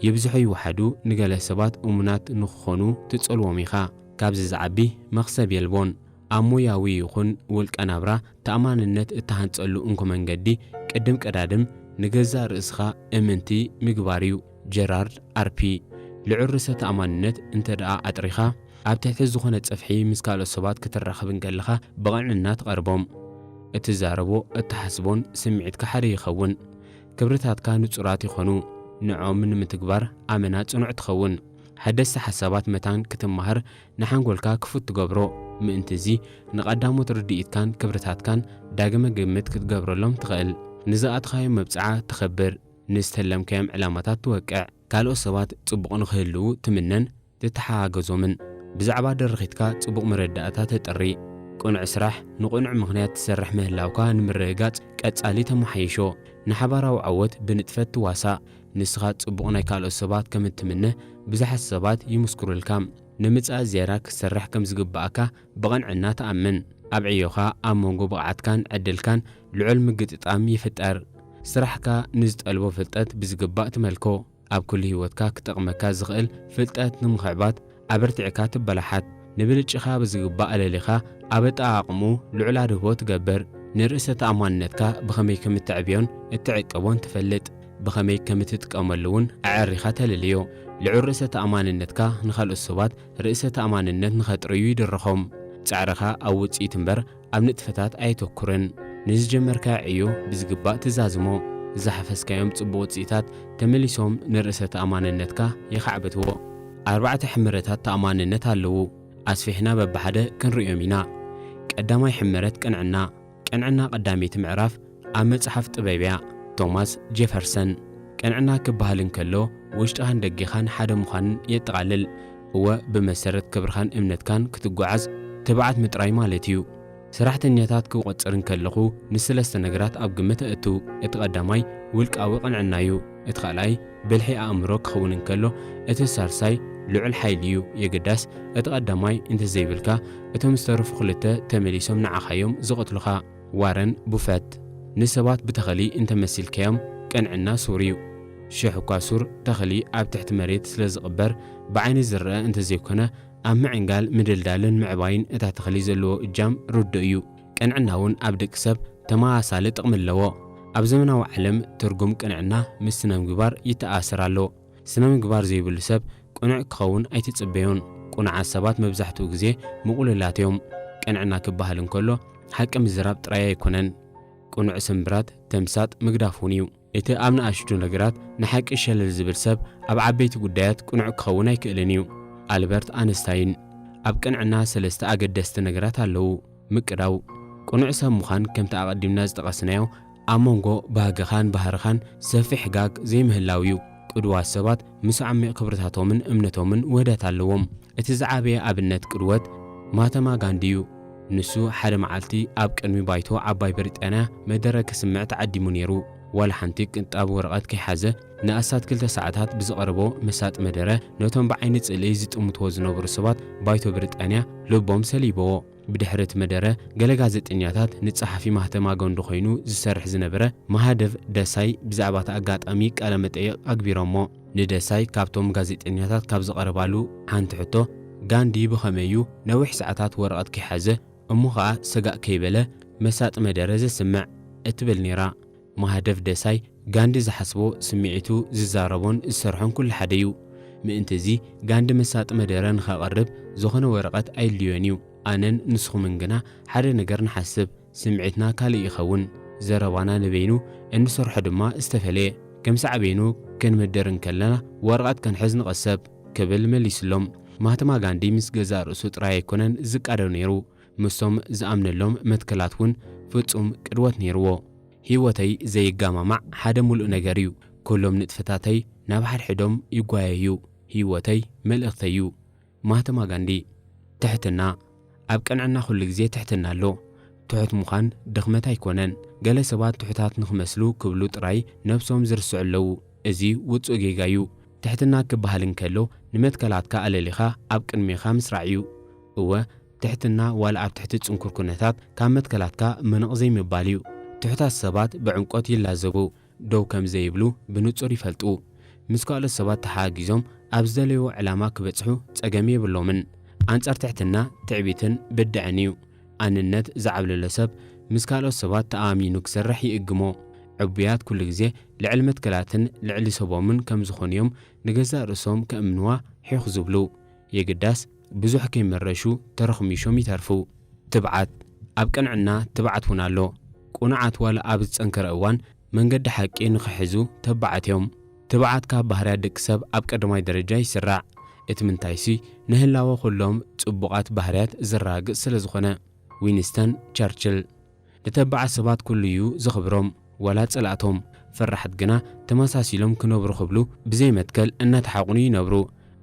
ይብዝሑ ይውሓዱ፣ ንገለ ሰባት እሙናት ንኽኾኑ ትጸልዎም ኢኻ። ካብዚ ዝዓቢ መኽሰብ የልቦን። ኣብ ሞያዊ ይኹን ውልቀ ናብራ፣ ተኣማንነት እትሃንጸሉ እንኮ መንገዲ፣ ቅድም ቀዳድም ንገዛእ ርእስኻ እምንቲ ምግባር እዩ። ጀራርድ ኣርፒ። ልዑል ርእሰ ተኣማንነት እንተ ደኣ ኣጥሪኻ፣ ኣብ ትሕቲ ዝኾነ ጽፍሒ ምስ ካልኦት ሰባት ክትራኸብ እንከለኻ፣ ብቕንዕና ትቐርቦም። እትዛረቦ፣ እትሓስቦን ስምዒትካ ሓደ ይኸውን። ክብርታትካ ንጹራት ይኾኑ። ንዕኦም ንምትግባር ኣመና ጽኑዕ ትኸውን። ሓደስቲ ሓሳባት መታን ክትመሃር ንሓንጎልካ ክፉት ትገብሮ። ምእንቲ እዚ፣ ንቐዳሞት ርድኢትካን ክብርታትካን ዳግመ ግምት ክትገብረሎም ትኽእል። ንዝኣትኻዮ መብጽዓ ተኸብር። ንዝተለምካዮም ዕላማታት ትወቅዕ። ካልኦት ሰባት ጽቡቕ ንኽህልዉ ትምነን ትተሓጋገዞምን። ብዛዕባ ድርኺትካ ጽቡቕ መረዳእታ ተጥሪ። ቅኑዕ ስራሕ፣ ንቕኑዕ ምኽንያት ትሰርሕ ምህላውካ ንምርግጋጽ ቀጻሊ ተመሓይሾ። ንሓባራዊ ዓወት ብንጥፈት ትዋሳእ። ንስኻ ጽቡቕ ናይ ካልኦት ሰባት ከም እትምነ፣ ብዙሓት ሰባት ይምስክሩልካ። ንምጽኣት ዝያዳ ክትሰርሕ ከም ዝግብኣካ ብቕንዕና ትኣምን። ኣብ ዕዮኻ፣ ኣብ መንጎ ብቕዓትካን ዕድልካን ልዑል ምግጥጣም ይፍጠር። ስራሕካ ንዝጠልቦ ፍልጠት ብዝግባእ ትመልኮ። ኣብ ኩሉ ህይወትካ ክጠቕመካ ዝኽእል ፍልጠት ንምኽዕባት ኣበርቲዕካ ትበላሓት። ንብልጭኻ ብዝግባእ ኣለሊኻ ኣብ ኣጠቓቕምኡ ልዑል ኣድህቦ ትገብር። ንርእሰ ተኣማንነትካ ብኸመይ ከም እተዕብዮን እትዕቅቦን ትፈልጥ። ብኸመይ ከም እትጥቀመሉ እውን ኣዐሪኻ ተልልዮ። ልዑል ርእሰ ተኣማንነትካ ንኻልኦት ሰባት ርእሰ ተኣማንነት ንኸጥርዩ ይድርኾም። ጻዕርኻ ኣብ ውጽኢት እምበር ኣብ ንጥፈታት ኣየተኩርን። ንዝጀመርካዮ ዕዮ ብዝግባእ ትዛዝሞ። ዝሓፈስካዮም ጽቡቕ ውጽኢታት ተመሊሶም ንርእሰ ተኣማንነትካ የኻዕብትዎ። ኣርባዕተ ሕመረታት ተኣማንነት ኣለዉ። ኣስፊሕና በብሓደ ክንርእዮም ኢና። ቀዳማይ ሕመረት ቅንዕና። ቅንዕና ቀዳመይቲ ምዕራፍ ኣብ መጽሓፍ ጥበብ እያ። ቶማስ ጄፈርሰን። ቅንዕና ክበሃል እንከሎ ውሽጥኻን ደጌኻን ሓደ ምዃንን የጠቓልል። እወ፣ ብመሰረት ክብርኻን እምነትካን ክትጓዓዝ ትብዓት ምጥራይ ማለት እዩ። ሰራሕተኛታት ክቆጽር እንከለኹ ንሰለስተ ነገራት ኣብ ግምት እእቱ። እቲ ቀዳማይ ውልቃዊ ቅንዕና እዩ። እቲ ካልኣይ ብልሒ ኣእምሮ ክኸውን እንከሎ፣ እቲ ሳልሳይ ልዑል ሓይሊ እዩ። የግዳስ እቲ ቀዳማይ እንተዘይብልካ፣ እቶም ዝተረፉ ክልተ ተመሊሶም ንዓኻ እዮም ዝቐትሉኻ። ዋረን ቡፈት። ንሰባት ብተኸሊ እንተመሲልካዮም ቅንዕና ሱር እዩ። ሽሕ እኳ ሱር ተኸሊ ኣብ ትሕቲ መሬት ስለ ዝቕበር፣ ብዓይኒ ዝረአ እንተዘይኮነ፣ ኣብ ምዕንጋል፣ ምድልዳልን ምዕባይን እታ ተኽሊ ዘለዎ እጃም ርዱእ እዩ። ቅንዕና እውን ኣብ ደቂ ሰብ ተመሳሳሊ ጥቕሚ ኣለዎ። ኣብ ዘመናዊ ዓለም ትርጉም ቅንዕና ምስ ስነ ምግባር ይተኣሳሰር ኣሎ። ስነ ምግባር ዘይብሉ ሰብ ቅኑዕ ክኸውን ኣይትጽበዮን። ቅኑዓት ሰባት መብዛሕትኡ ግዜ ምቕሉላት እዮም። ቅንዕና ክበሃል እንከሎ ሓቂ ምዝራብ ጥራይ ኣይኮነን። ቅኑዕ ስምብራት ተምሳጥ ምግዳፍ እውን እዩ። እቲ ኣብ ንኣሽቱ ነገራት ንሓቂ ሸለል ዝብል ሰብ ኣብ ዓበይቲ ጉዳያት ቅኑዕ ክኸውን ኣይክእልን እዩ። ኣልበርት ኣንስታይን። ኣብ ቅንዕና ሰለስተ ኣገደስቲ ነገራት ኣለዉ። ምቅዳው። ቅኑዕ ሰብ ምዃን ከምቲ ኣቐዲምና ዝጠቐስናዮ ኣብ መንጎ ባህግኻን ባህርኻን ሰፊሕ ጋግ ዘይምህላው እዩ። ቅዱዋት ሰባት ምስ ዓሚቕ ክብርታቶምን እምነቶምን ውህደት ኣለዎም። እቲ ዝዓበየ ኣብነት ቅድወት ማህተማ ጋንዲ እዩ። ንሱ ሓደ መዓልቲ ኣብ ቅድሚ ባይቶ ዓባይ ብሪጣንያ መደረ ክስምዕ ተዓዲሙ ነይሩ። ዋላ ሓንቲ ቅንጣብ ወረቐት ከይሓዘ ንኣስታት ክልተ ሰዓታት ብዝቐረቦ መሳጢ መደረ ነቶም ብዓይኒ ጽልኢ ዝጥምትዎ ዝነበሩ ሰባት ባይቶ ብሪጣንያ ልቦም ሰሊብዎ። ብድሕሪ እቲ መደረ ገለ ጋዜጠኛታት ንጸሓፊ ማህተማ ጋንዲ ኮይኑ ዝሰርሕ ዝነበረ ማሃደቭ ደሳይ ብዛዕባ እቲ ኣጋጣሚ ቃለ መጠይቕ ኣግቢሮሞ። ንደሳይ ካብቶም ጋዜጠኛታት ካብ ዝቐረባሉ ሓንቲ ሕቶ፣ ጋንዲ ብኸመይ እዩ ነዊሕ ሰዓታት ወረቐት ከይሓዘ እሞ ኸኣ ሰጋእ ከይበለ መሳጢ መደረ ዘስምዕ? እትብል ነይራ። ማህደቭ ደሳይ ጋንዲ ዝሓስቦ፣ ስምዒቱ፣ ዝዛረቦን ዝሰርሖን ኩሉ ሓደ እዩ። ምእንቲ እዚ ጋንዲ መሳጢ መደረ ንኸቕርብ ዝኾነ ወረቐት ኣየድልዮን እዩ። ኣነን ንስኹምን ግና ሓደ ነገር ንሓስብ፣ ስምዒትና ካልእ ይኸውን። ዘረባና ንበይኑ እንሰርሖ ድማ ዝተፈለየ። ከም ሳዕቤኑ ክንምድር እንከለና ወረቐት ክንሕዝ ንቐሰብ፣ ክብል መሊስሎም። ማህትማ ጋንዲ ምስ ገዛእ ርእሱ ጥራይ ኣይኮነን ዝቃደው ነይሩ፣ ምስቶም ዝኣምነሎም መትከላት እውን ፍጹም ቅድወት ነይርዎ። ህይወተይ ዘይገማማዕ ሓደ ምሉእ ነገር እዩ። ኩሎም ንጥፈታተይ ናብ ሓድሕዶም ይጓየዩ። ህይወተይ መልእኽተይ እዩ። ማህተማ ጋንዲ። ትሕትና። ኣብ ቅንዕና ኩሉ ግዜ ትሕትና ኣሎ። ትሑት ምዃን ድኽመት ኣይኮነን። ገለ ሰባት ትሑታት ንኽመስሉ ክብሉ ጥራይ ነብሶም ዝርስዑ ኣለዉ። እዚ ውጹእ ጌጋ እዩ። ትሕትና ክበሃል እንከሎ ንመትከላትካ ኣለሊኻ ኣብ ቅድሜኻ ምስራዕ እዩ። እወ፣ ትሕትና ዋላ ኣብ ትሕቲ ጽንኩር ኩነታት ካብ መትከላትካ ምንቕ ዘይምባል እዩ። ትሑታት ሰባት ብዕምቆት ይላዘቡ፣ ደው ከም ዘይብሉ ብንጹር ይፈልጡ። ምስ ካልኦት ሰባት ተሓጋጊዞም ኣብ ዝደለይዎ ዕላማ ክበጽሑ ጸገም የብሎምን። ኣንጻር ትሕትና ትዕቢትን ብድዐን እዩ። ኣንነት ዝዓብለሎ ሰብ ምስ ካልኦት ሰባት ተኣማሚኑ ክሰርሕ ይእግሞ። ዕቡያት ኩሉ ግዜ ልዕሊ መትከላትን ልዕሊ ሰቦምን ከም ዝኾኑ እዮም ንገዛእ ርእሶም ከእምንዋ ሒኽ ዝብሉ። የግዳስ ብዙሕ ከይመረሹ ተረኽሚሾም ይተርፉ። ትብዓት። ኣብ ቅንዕና ትብዓት እውን ኣሎ። ቅኑዓት ዋላ ኣብ ዝጸንከረ እዋን መንገዲ ሓቂ ንኽሕዙ ተባዓት እዮም። ትብዓት ካብ ባህርያት ደቂ ሰብ ኣብ ቀዳማይ ደረጃ ይስራዕ። እቲ ምንታይሲ ንህላወ ኩሎም ጽቡቓት ባህርያት ዘረጋግጽ ስለ ዝኾነ። ዊንስተን ቸርችል። ንተባዓት ሰባት ኩሉ እዩ ዘኽብሮም፣ ዋላ ጸላእቶም። ፈራሓት ግና ተመሳሲሎም ክነብሩ ክብሉ ብዘይ መትከል እናተሓቑኑ ይነብሩ።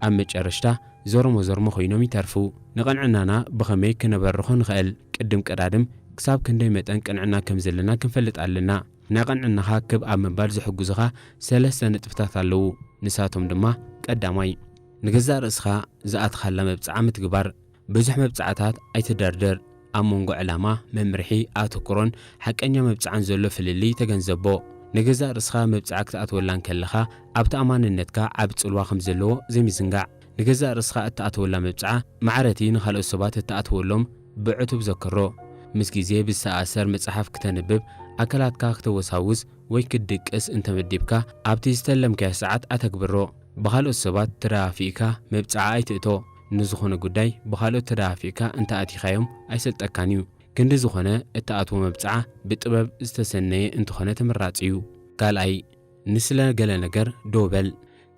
ኣብ መጨረሽታ ዞርሞ ዞርሞ ኮይኖም ይተርፉ። ንቕንዕናና ብኸመይ ክነበርኾ ንኽእል? ቅድም ቀዳድም ክሳብ ክንደይ መጠን ቅንዕና ከም ዘለና ክንፈልጥ ኣለና። ናይ ቅንዕናኻ ክብ ኣብ ምባል ዝሕግዙኻ ሰለስተ ነጥብታት ኣለዉ። ንሳቶም ድማ፣ ቀዳማይ፣ ንገዛእ ርእስኻ ዝኣትኻላ መብጽዓ ምትግባር። ብዙሕ መብጽዓታት ኣይትደርድር። ኣብ መንጎ ዕላማ፣ መምርሒ፣ ኣተኩሮን ሓቀኛ መብጽዓን ዘሎ ፍልልይ ተገንዘቦ። ንገዛእ ርእስኻ መብጽዓ ክትኣትወላ እንከለኻ፣ ኣብ ተኣማንነትካ ዓቢ ጽልዋ ከም ዘለዎ ዘይምዝንጋዕ። ንገዛእ ርእስኻ እትኣትወላ መብጽዓ፣ ማዕረቲ ንኻልኦት ሰባት እትኣትወሎም ብዕቱብ ዘክሮ። ምስ ግዜ ብዝተኣሰር መጽሓፍ ክተንብብ፣ ኣካላትካ ክተወሳውስ ወይ ክትድቅስ እንተመዲብካ፣ ኣብቲ ዝተለምካዮ ሰዓት ኣተግብሮ። ብኻልኦት ሰባት ተደፋፊእካ መብጽዓ ኣይትእቶ። ንዝኾነ ጉዳይ ብኻልኦት ተደፋፊእካ እንተኣቲኻዮም ኣይሰልጠካን እዩ። ክንዲ ዝኾነ እትኣትዎ መብጽዓ ብጥበብ ዝተሰነየ እንተኾነ ተመራጺ እዩ። ካልኣይ፣ ንስለ ገለ ነገር ደው በል።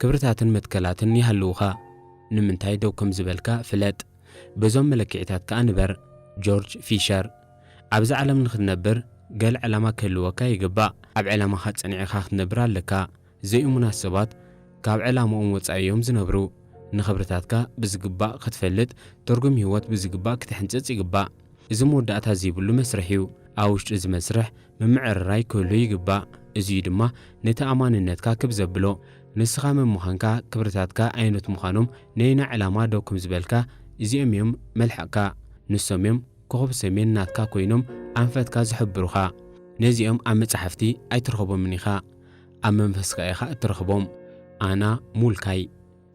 ክብርታትን መትከላትን ይሃልዉኻ። ንምንታይ ደው ከም ዝበልካ ፍለጥ። በዞም መለክዒታት ከኣ ንበር። ጆርጅ ፊሸር። ኣብዚ ዓለም ንኽትነብር ገለ ዕላማ ክህልወካ ይግባእ። ኣብ ዕላማኻ ጸኒዕኻ ክትነብር ኣለካ። ዘይእሙናት ሰባት ካብ ዕላምኦም ወጻኢ እዮም ዝነብሩ። ንኽብርታትካ ብዝግባእ ክትፈልጥ፣ ትርጉም ህይወት ብዝግባእ ክትሕንጽጽ ይግባእ። እዚ መወዳእታ ዘይብሉ መስርሕ እዩ። ኣብ ውሽጢ እዚ መስርሕ ምምዕርራይ ክህሉ ይግባእ። እዚ እዩ ድማ ነቲ ኣማንነትካ ክብ ዘብሎ። ንስኻ መን ምዃንካ፣ ክብርታትካ ኣየኖት ምዃኖም፣ ነየናይ ዕላማ ደው ከም ዝበልካ፣ እዚኦም እዮም መልሕቕካ። ንሶም እዮም ኮኾብ ሰሜን ናትካ ኮይኖም ኣንፈትካ ዝሕብሩኻ። ነዚኦም ኣብ መጻሕፍቲ ኣይትረኽቦምን ኢኻ፣ ኣብ መንፈስካ ኢኻ እትረኽቦም። ኣና ሙልካይ።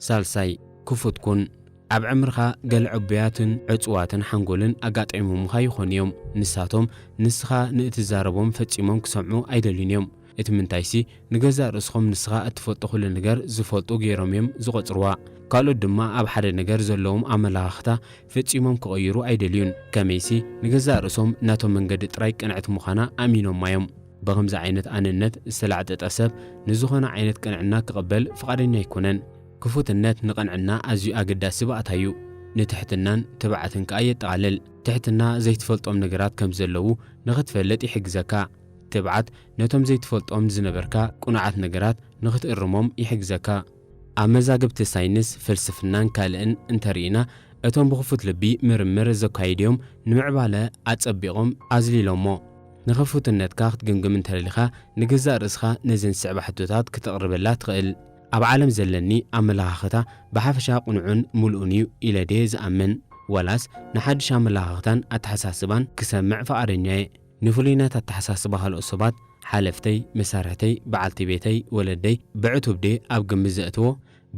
ሳልሳይ፣ ክፉት ኩን። ኣብ ዕምርኻ ገለ ዕቡያትን ዕጹዋትን ሓንጎልን ኣጋጢሞምኻ ይኾኑ እዮም። ንሳቶም ንስኻ ንእትዛረቦም ፈጺሞም ክሰምዑ ኣይደልዩን እዮም። እቲ ምንታይሲ፣ ንገዛእ ርእስኹም ንስኻ እትፈልጦ ኩሉ ነገር ዝፈልጡ ገይሮም እዮም ዝቖጽርዋ። ካልኦት ድማ ኣብ ሓደ ነገር ዘለዎም ኣመለኻኽታ ፈጺሞም ክቕይሩ ኣይደልዩን። ከመይሲ፣ ንገዛእ ርእሶም ናቶም መንገዲ ጥራይ ቅንዕቲ ምዃና ኣሚኖማ እዮም። ብኸምዚ ዓይነት ኣነነት ዝተላዕጠጠ ሰብ ንዝኾነ ዓይነት ቅንዕና ክቕበል ፍቓደኛ ኣይኮነን። ክፉትነት ንቕንዕና ኣዝዩ ኣገዳሲ ባእታ እዩ። ንትሕትናን ትብዓትን ከኣ የጠቓልል። ትሕትና ዘይትፈልጦም ነገራት ከም ዘለዉ ንኽትፈልጥ ይሕግዘካ። ትብዓት ነቶም ዘይትፈልጦም ዝነበርካ ቅኑዓት ነገራት ንኽትእርሞም ይሕግዘካ። ኣብ መዛግብቲ ሳይንስ፣ ፍልስፍናን ካልእን እንተርኢና፣ እቶም ብኽፉት ልቢ ምርምር ዘካየዱዮም ንምዕባለ ኣጸቢቖም ኣዝሊሎሞ። ንኽፉትነትካ ክትግምግም እንተደሊኻ፣ ንገዛእ ርእስኻ ነዘን ዝስዕባ ሕቶታት ክተቕርበላ ትኽእል። ኣብ ዓለም ዘለኒ ኣመለኻኽታ ብሓፈሻ ቅኑዕን ምሉእን እዩ ኢለ ድየ ዝኣምን? ዋላስ ንሓድሽ ኣመለኻኽታን ኣተሓሳስባን ክሰምዕ ፍቓደኛ እየ? ንፍሉይነት ኣተሓሳስባ ካልኦት ሰባት፣ ሓለፍተይ፣ መሳርሕተይ፣ በዓልቲ ቤተይ፣ ወለደይ፣ ብዕቱብ ድየ ኣብ ግምት ዘእትዎ?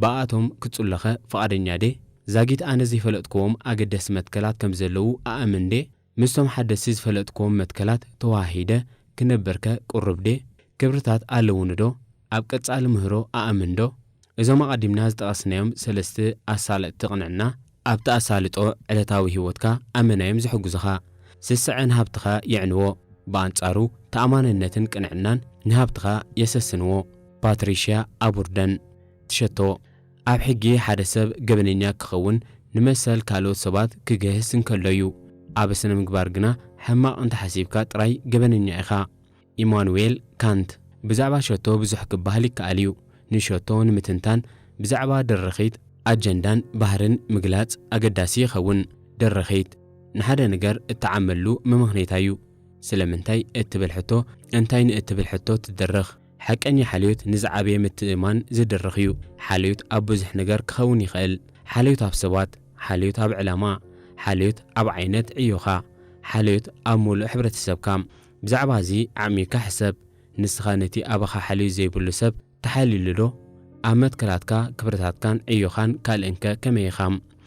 ብኣቶም ክጽሎኸ ፍቓደኛ ድየ? ዛጊት ኣነ ዘይፈለጥክዎም ኣገደስቲ መትከላት ከም ዘለዉ ኣኣምን ድየ? ምስቶም ሓደስቲ ዝፈለጥክዎም መትከላት ተወሃሂደ ክነብርከ ቅሩብ ድየ? ክብርታት ኣለዉኒ ዶ? ኣብ ቀጻሊ ምህሮ ኣኣምን ዶ? እዞም ኣቐዲምና ዝጠቐስናዮም ሰለስተ ኣሳለጥቲ ቅንዕና፣ ኣብቲ ኣሳልጦ ዕለታዊ ህይወትካ ኣመናዮም ዝሕግዙኻ። ስስዐ ንሃብትኻ የዕንዎ። ብኣንጻሩ፣ ተኣማንነትን ቅንዕናን ንሃብትኻ የሰስንዎ። ፓትሪሽያ ኣቡርደን። ትሸቶ። ኣብ ሕጊ ሓደ ሰብ ገበነኛ ክኸውን ንመሰል ካልኦት ሰባት ክግህስ እንከሎ እዩ። ኣብ ስነ ምግባር ግና ሕማቕ እንተሓሲብካ ጥራይ ገበነኛ ኢኻ። ኢማኑኤል ካንት። ብዛዕባ ሸቶ ብዙሕ ክበሃል ይከኣል እዩ። ንሸቶ ንምትንታን ብዛዕባ ደረኺት፣ ኣጀንዳን ባህርን ምግላጽ ኣገዳሲ ይኸውን። ደረኺት ንሓደ ነገር እትዓመሉ መመኽነይታ እዩ። ስለምንታይ እትብል ሕቶ እንታይ ንእትብል ሕቶ ትድርኽ። ሓቀኛ ሓልዮት ንዝዓበየ ምትእምማን ዝድርኽ እዩ። ሓልዮት ኣብ ብዙሕ ነገር ክኸውን ይኽእል። ሓልዮት ኣብ ሰባት፣ ሓልዮት ኣብ ዕላማ፣ ሓልዮት ኣብ ዓይነት ዕዮኻ፣ ሓልዮት ኣብ ምሉእ ሕብረተሰብካ። ብዛዕባ እዚ ዓሚካ ሕሰብ። ንስኻ ነቲ ኣባኻ ሓልዮት ዘይብሉ ሰብ ተሓልዩሉ ዶ? ኣብ መትከላትካ፣ ክብርታትካን ዕዮኻን ካልእንከ ከመይ ኢኻ?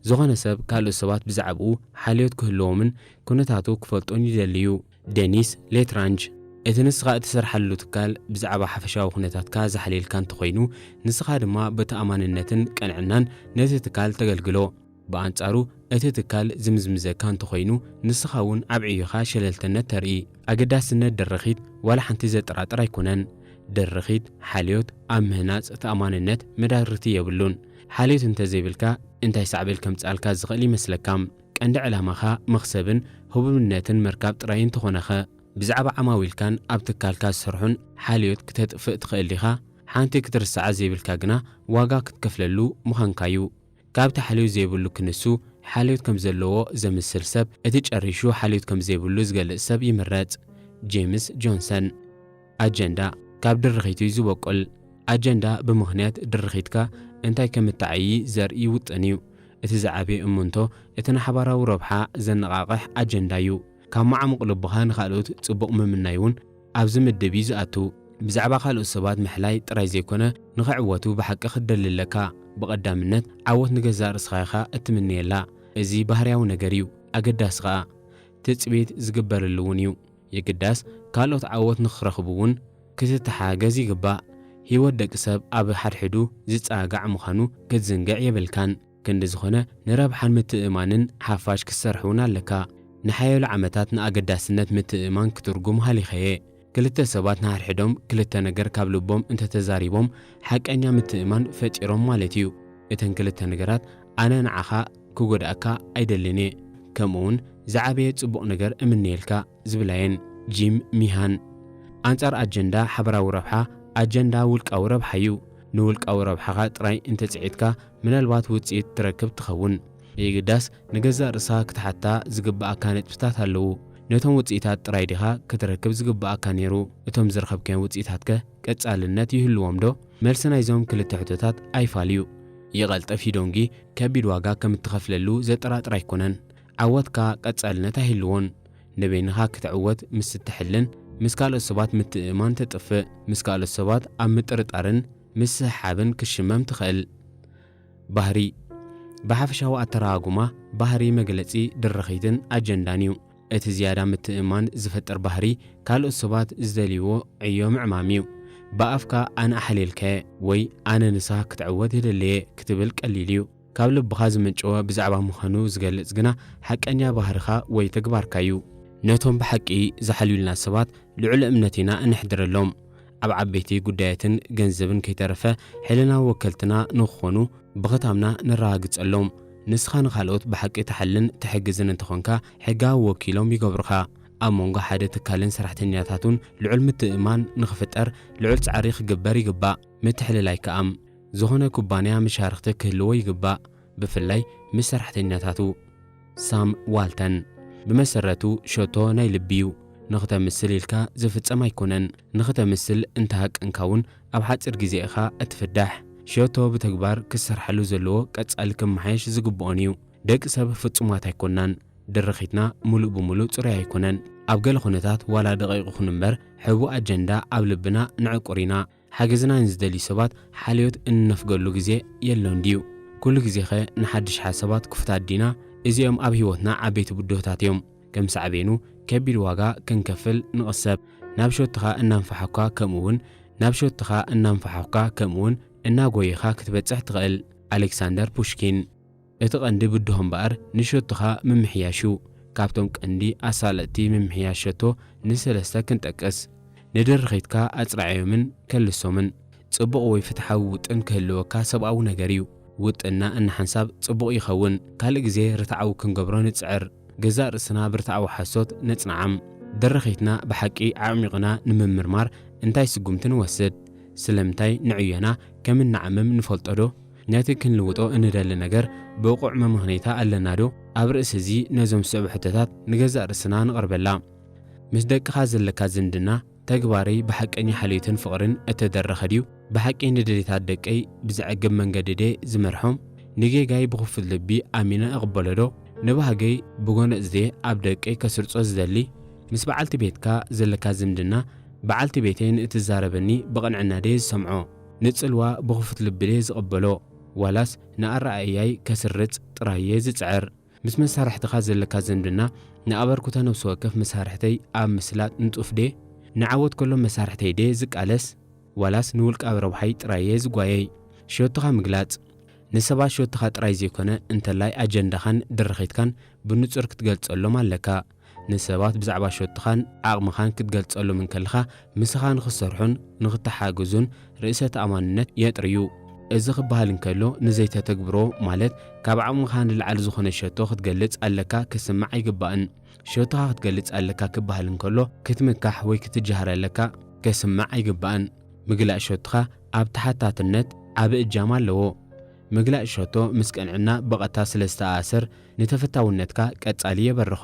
ዝኾነ ሰብ ካልኦት ሰባት ብዛዕባኡ ሓልዮት ክህልዎምን ኩነታቱ ክፈልጡን ይደሊ እዩ። ደኒስ ሌትራንጅ። እቲ ንስኻ እትሰርሓሉ ትካል ብዛዕባ ሓፈሻዊ ኩነታትካ ዝሓልየልካ እንተኾይኑ፣ ንስኻ ድማ ብተኣማንነትን ቅንዕናን ነቲ ትካል ተገልግሎ። ብኣንጻሩ፣ እቲ ትካል ዝምዝምዘካ እንተኾይኑ፣ ንስኻ እውን ኣብ ዕዮኻ ሸለልተነት ተርኢ። ኣገዳስነት ደረኺት ዋላ ሓንቲ ዘጠራጥር ኣይኮነን። ደረኺት፣ ሓልዮት ኣብ ምህናጽ ተኣማንነት መዳርግቲ የብሉን። ሓልዮት እንተዘይብልካ፣ እንታይ ሳዕቤን ከምጽኣልካ ዝኽእል ይመስለካ? ቀንዲ ዕላማኻ መኽሰብን ህቡብነትን ምርካብ ጥራይ እንተኾነኸ? ብዛዕባ ዓማዊልካን ኣብ ትካልካ ዝሰርሑን ሓልዮት ክተጥፍእ ትኽእል ዲኻ? ሓንቲ ክትርስዓ ዘይብልካ ግና ዋጋ ክትከፍለሉ ምዃንካ'ዩ። ካብቲ ሓልዮት ዘይብሉ ክንሱ፣ ሓልዮት ከም ዘለዎ ዘምስል ሰብ፣ እቲ ጨሪሹ ሓልዮት ከም ዘይብሉ ዝገልጽ ሰብ ይምረጽ። ጄምስ ጆንሰን። ኣጀንዳ ካብ ድርኺት እዩ ዝበቁል። ኣጀንዳ ብምኽንያት ድርኺትካ እንታይ ከም እትዓዪ ዘርኢ ውጥን እዩ። እቲ ዝዓበየ እምንቶ፣ እቲ ንሓባራዊ ረብሓ ዘነቓቕሕ ኣጀንዳ እዩ። ካብ መዓሙቕ ልብኻ ንኻልኦት ጽቡቕ ምምናይ እውን ኣብዚ ምድብ እዩ ዝኣቱ። ብዛዕባ ካልኦት ሰባት ምሕላይ ጥራይ ዘይኮነ፣ ንኽዕወቱ ብሓቂ ክትደሊ ኣለካ። ብቐዳምነት፣ ዓወት ንገዛእ ርእስኻ ኢኻ እትምነየላ። እዚ ባህርያዊ ነገር እዩ፣ ኣገዳሲ ኸኣ። ትጽቢት ዝግበረሉ እውን እዩ። የግዳስ ካልኦት ዓወት ንኽረኽቡ እውን ክትተሓገዝ ይግባእ። ህይወት ደቂ ሰብ ኣብ ሓድሕዱ ዝጸጋጋዕ ምዃኑ ክትዝንግዕ የብልካን። ክንዲ ዝኾነ ንረብሓን ምትእማንን ሓፋሽ ክትሰርሕ እውን ኣለካ። ንሓያሎ ዓመታት ንኣገዳስነት ምትእማን ክትርጉም ሃሊኸየ። ክልተ ሰባት ንሓድሕዶም ክልተ ነገር ካብ ልቦም እንተተዛሪቦም ሓቀኛ ምትእማን ፈጢሮም ማለት እዩ። እተን ክልተ ነገራት ኣነ ንዓኻ ክጎድኣካ ኣይደልን እየ፣ ከምኡውን ዝዓበየ ጽቡቕ ነገር እምነየልካ ዝብላ እየን። ጂም ሚሃን። ኣንጻር ኣጀንዳ ሓበራዊ ረብሓ፣ ኣጀንዳ ውልቃዊ ረብሓ እዩ። ንውልቃዊ ረብሓኻ ጥራይ እንተጽዒትካ ምናልባት ውጽኢት ትረክብ ትኸውን። የግዳስ ንገዛእ ርእስኻ ክትሓታ ዝግብኣካ ነጥብታት ኣለዉ። ነቶም ውጽኢታት ጥራይ ዲኻ ክትረክብ ዝግብኣካ ነይሩ? እቶም ዝረኸብካዮም ውጽኢታትከ ቀጻልነት ይህልዎም ዶ? መልሲ ናይዞም ክልተ ሕቶታት ኣይፋል እዩ። ይቐልጥፍ ይደንጉ ከቢድ ዋጋ ከም እትኸፍለሉ ዘጠራጥር ኣይኮነን። ዓወትካ ቀጻልነት ኣይህልዎን። ንበይንኻ ክትዕወት ምስ እትሕልን ምስ ካልኦት ሰባት ምትእምማን ተጥፍእ። ምስ ካልኦት ሰባት ኣብ ምጥርጣርን ምስሕሓብን ክትሽመም ትኽእል። ባህሪ። ብሓፈሻዊ ኣተረጓጉማ፣ ባህሪ መግለጺ ድርኺትን ኣጀንዳን እዩ። እቲ ዝያዳ ምትእምማን ዝፈጥር ባህሪ፣ ካልኦት ሰባት ዝደልይዎ ዕዮ ምዕማም እዩ። ብኣፍካ "ኣነ ኣሕልየልካ'የ" ወይ "ኣነ ንስኻ ክትዕወት እደሊ እየ" ክትብል ቀሊል እዩ። ካብ ልብኻ ዝምንጨወ ብዛዕባ ምዃኑ ዝገልጽ ግና ሓቀኛ ባህርኻ ወይ ተግባርካ እዩ። ነቶም ብሓቂ ዝሓልዩልና ሰባት ልዑል እምነት ኢና እነሕድረሎም። ኣብ ዓበይቲ ጉዳያትን ገንዘብን ከይተረፈ ሕልናዊ ወከልትና ንኽኾኑ ብኽታምና ነረጋግጸሎም። ንስኻ ንኻልኦት ብሓቂ ትሓልን ትሕግዝን እንተኾንካ፣ ሕጋዊ ወኪሎም ይገብሩኻ። ኣብ መንጎ ሓደ ትካልን ሰራሕተኛታቱን ልዑል ምትእምማን ንኽፍጠር ልዑል ጻዕሪ ክግበር ይግባእ። ምትሕልላይ ከኣ ዝኾነ ኩባንያ መሻርኽቲ ክህልዎ ይግባእ፣ ብፍላይ ምስ ሰራሕተኛታቱ። ሳም ዋልተን። ብመሰረቱ ሸቶ ናይ ልቢ እዩ። ንኽተምስል ኢልካ ዝፍጸም ኣይኮነን። ንኽተምስል እንተሃቀንካ እውን ኣብ ሓጺር ግዜ ኢኻ እትፍዳሕ። ሸቶ ብተግባር ክሰርሓሉ ዘለዎ ቀጻሊ ክመሓየሽ ዝግብኦን እዩ። ደቂ ሰብ ፍጹማት ኣይኮናን። ድርኺትና ሙሉእ ብሙሉእ ጽሩይ ኣይኮነን። ኣብ ገለ ኩነታት ዋላ ደቂቕ ይኹን እምበር ሕቡእ ኣጀንዳ ኣብ ልብና ንዕቁር ኢና። ሓገዝና ንዝደልዩ ሰባት ሓልዮት እንነፍገሉ ግዜ የሎን ድዩ? ኩሉ ግዜኸ ንሓድሽ ሓሳባት ክፉታት ዲና? እዚኦም ኣብ ህይወትና ዓበይቲ ብድሆታት እዮም። ከም ሳዕቤኑ ከቢድ ዋጋ ክንከፍል ንቕሰብ። ናብ ሸቶኻ እናንፋሓኳ ከምኡውን ናብ ሸቶኻ እናንፋሓኳ ከምኡውን እናጎየኻ ክትበጽሕ ትኽእል። ኣሌክሳንደር ፑሽኪን። እቲ ቀንዲ ብድሆ እምበኣር ንሸቶኻ ምምሕያሽ እዩ። ካብቶም ቀንዲ ኣሳለጥቲ ምምሕያሽ ሸቶ ንሰለስተ ክንጠቅስ። ንድርኺትካ ኣጽርዓዮምን ከልሶምን። ጽቡቕ ወይ ፍትሓዊ ውጥን ክህልወካ ሰብኣዊ ነገር እዩ። ውጥንና እንሓንሳብ ጽቡቕ ይኸውን። ካልእ ግዜ ርትዓዊ ክንገብሮ ንጽዕር። ገዛእ ርእስና ብርትዓዊ ሓሶት ነጽንዓም። ድርኺትና ብሓቂ ኣዕሚቕና ንምምርማር እንታይ ስጉምቲ ንወስድ? ስለምንታይ ንዕዮና ከም እንዓምም ንፈልጦ ዶ? ነቲ ክንልውጦ እንደሊ ነገር ብቑዕ መመኽነይታ ኣለና ዶ? ኣብ ርእሲ እዚ ነዞም ዝስዕቡ ሕቶታት ንገዛእ ርእስና ንቐርበላ። ምስ ደቅኻ ዘለካ ዝምድና፣ ተግባረይ ብሓቀኛ ሓልዮትን ፍቕርን እተደረኸ ድዩ? ብሓቂ ንድሌታት ደቀይ ብዘዕግብ መንገዲ ድየ ዝመርሖም? ንጌጋይ ብኽፉት ልቢ ኣሚነ እቕበሎ ዶ? ንባህገይ ብጎነጽ ድየ ኣብ ደቀይ ከስርጾ ዝደሊ? ምስ በዓልቲ ቤትካ ዘለካ ዝምድና፣ በዓልቲ ቤተይ ንእትዛረበኒ ብቕንዕና ድየ ዝሰምዖ? ንጽልዋ ብኽፉት ልቢ ድየ ዝቕበሎ? ዋላስ ንኣረኣእያይ ከስርጽ ጥራይ እየ ዝጽዕር? ምስ መሳርሕትኻ ዘለካ ዝምድና፣ ንኣበርክቶ ነፍሲ ወከፍ መሳርሕተይ ኣብ ምስላጥ ንጡፍ ድየ? ንዓወት ከሎ መሳርሕተይ ድየ ዝቃለስ? ዋላስ ንውልቃዊ ረብሓይ ጥራይ እየ ዝጓየይ? ሸቶኻ ምግላጽ። ንሰባት ሸቶኻ ጥራይ ዘይኮነ፣ እንተላይ ኣጀንዳኻን ድርኺትካን ብንጹር ክትገልጸሎም ኣለካ። ንሰባት ብዛዕባ ሸቶኻን ዓቕምኻን ክትገልጸሎም እንከለኻ፣ ምሳኻ ንኽሰርሑን ንኽተሓግዙን ርእሰ ተኣማንነት የጥርዩ። እዚ ክበሃል እንከሎ፣ ንዘይተተግብሮ፣ ማለት ካብ ዓቕምኻ ንላዕሊ ዝኾነ ሸቶ ክትገልጽ ኣለካ ክስማዕ ኣይግባእን። ሸቶኻ ክትገልጽ ኣለካ ክበሃል እንከሎ፣ ክትምካሕ ወይ ክትጀሃር ኣለካ ከስማዕ ኣይግባእን። ምግላእ ሸቶኻ ኣብ ተሓታትነት ዓቢ እጃም ኣለዎ። ምግላእ ሸቶ ምስ ቅንዕና ብቐጥታ ስለ ዝተኣሳሰር፣ ንተፈታውነትካ ቀጻሊ የበርኾ።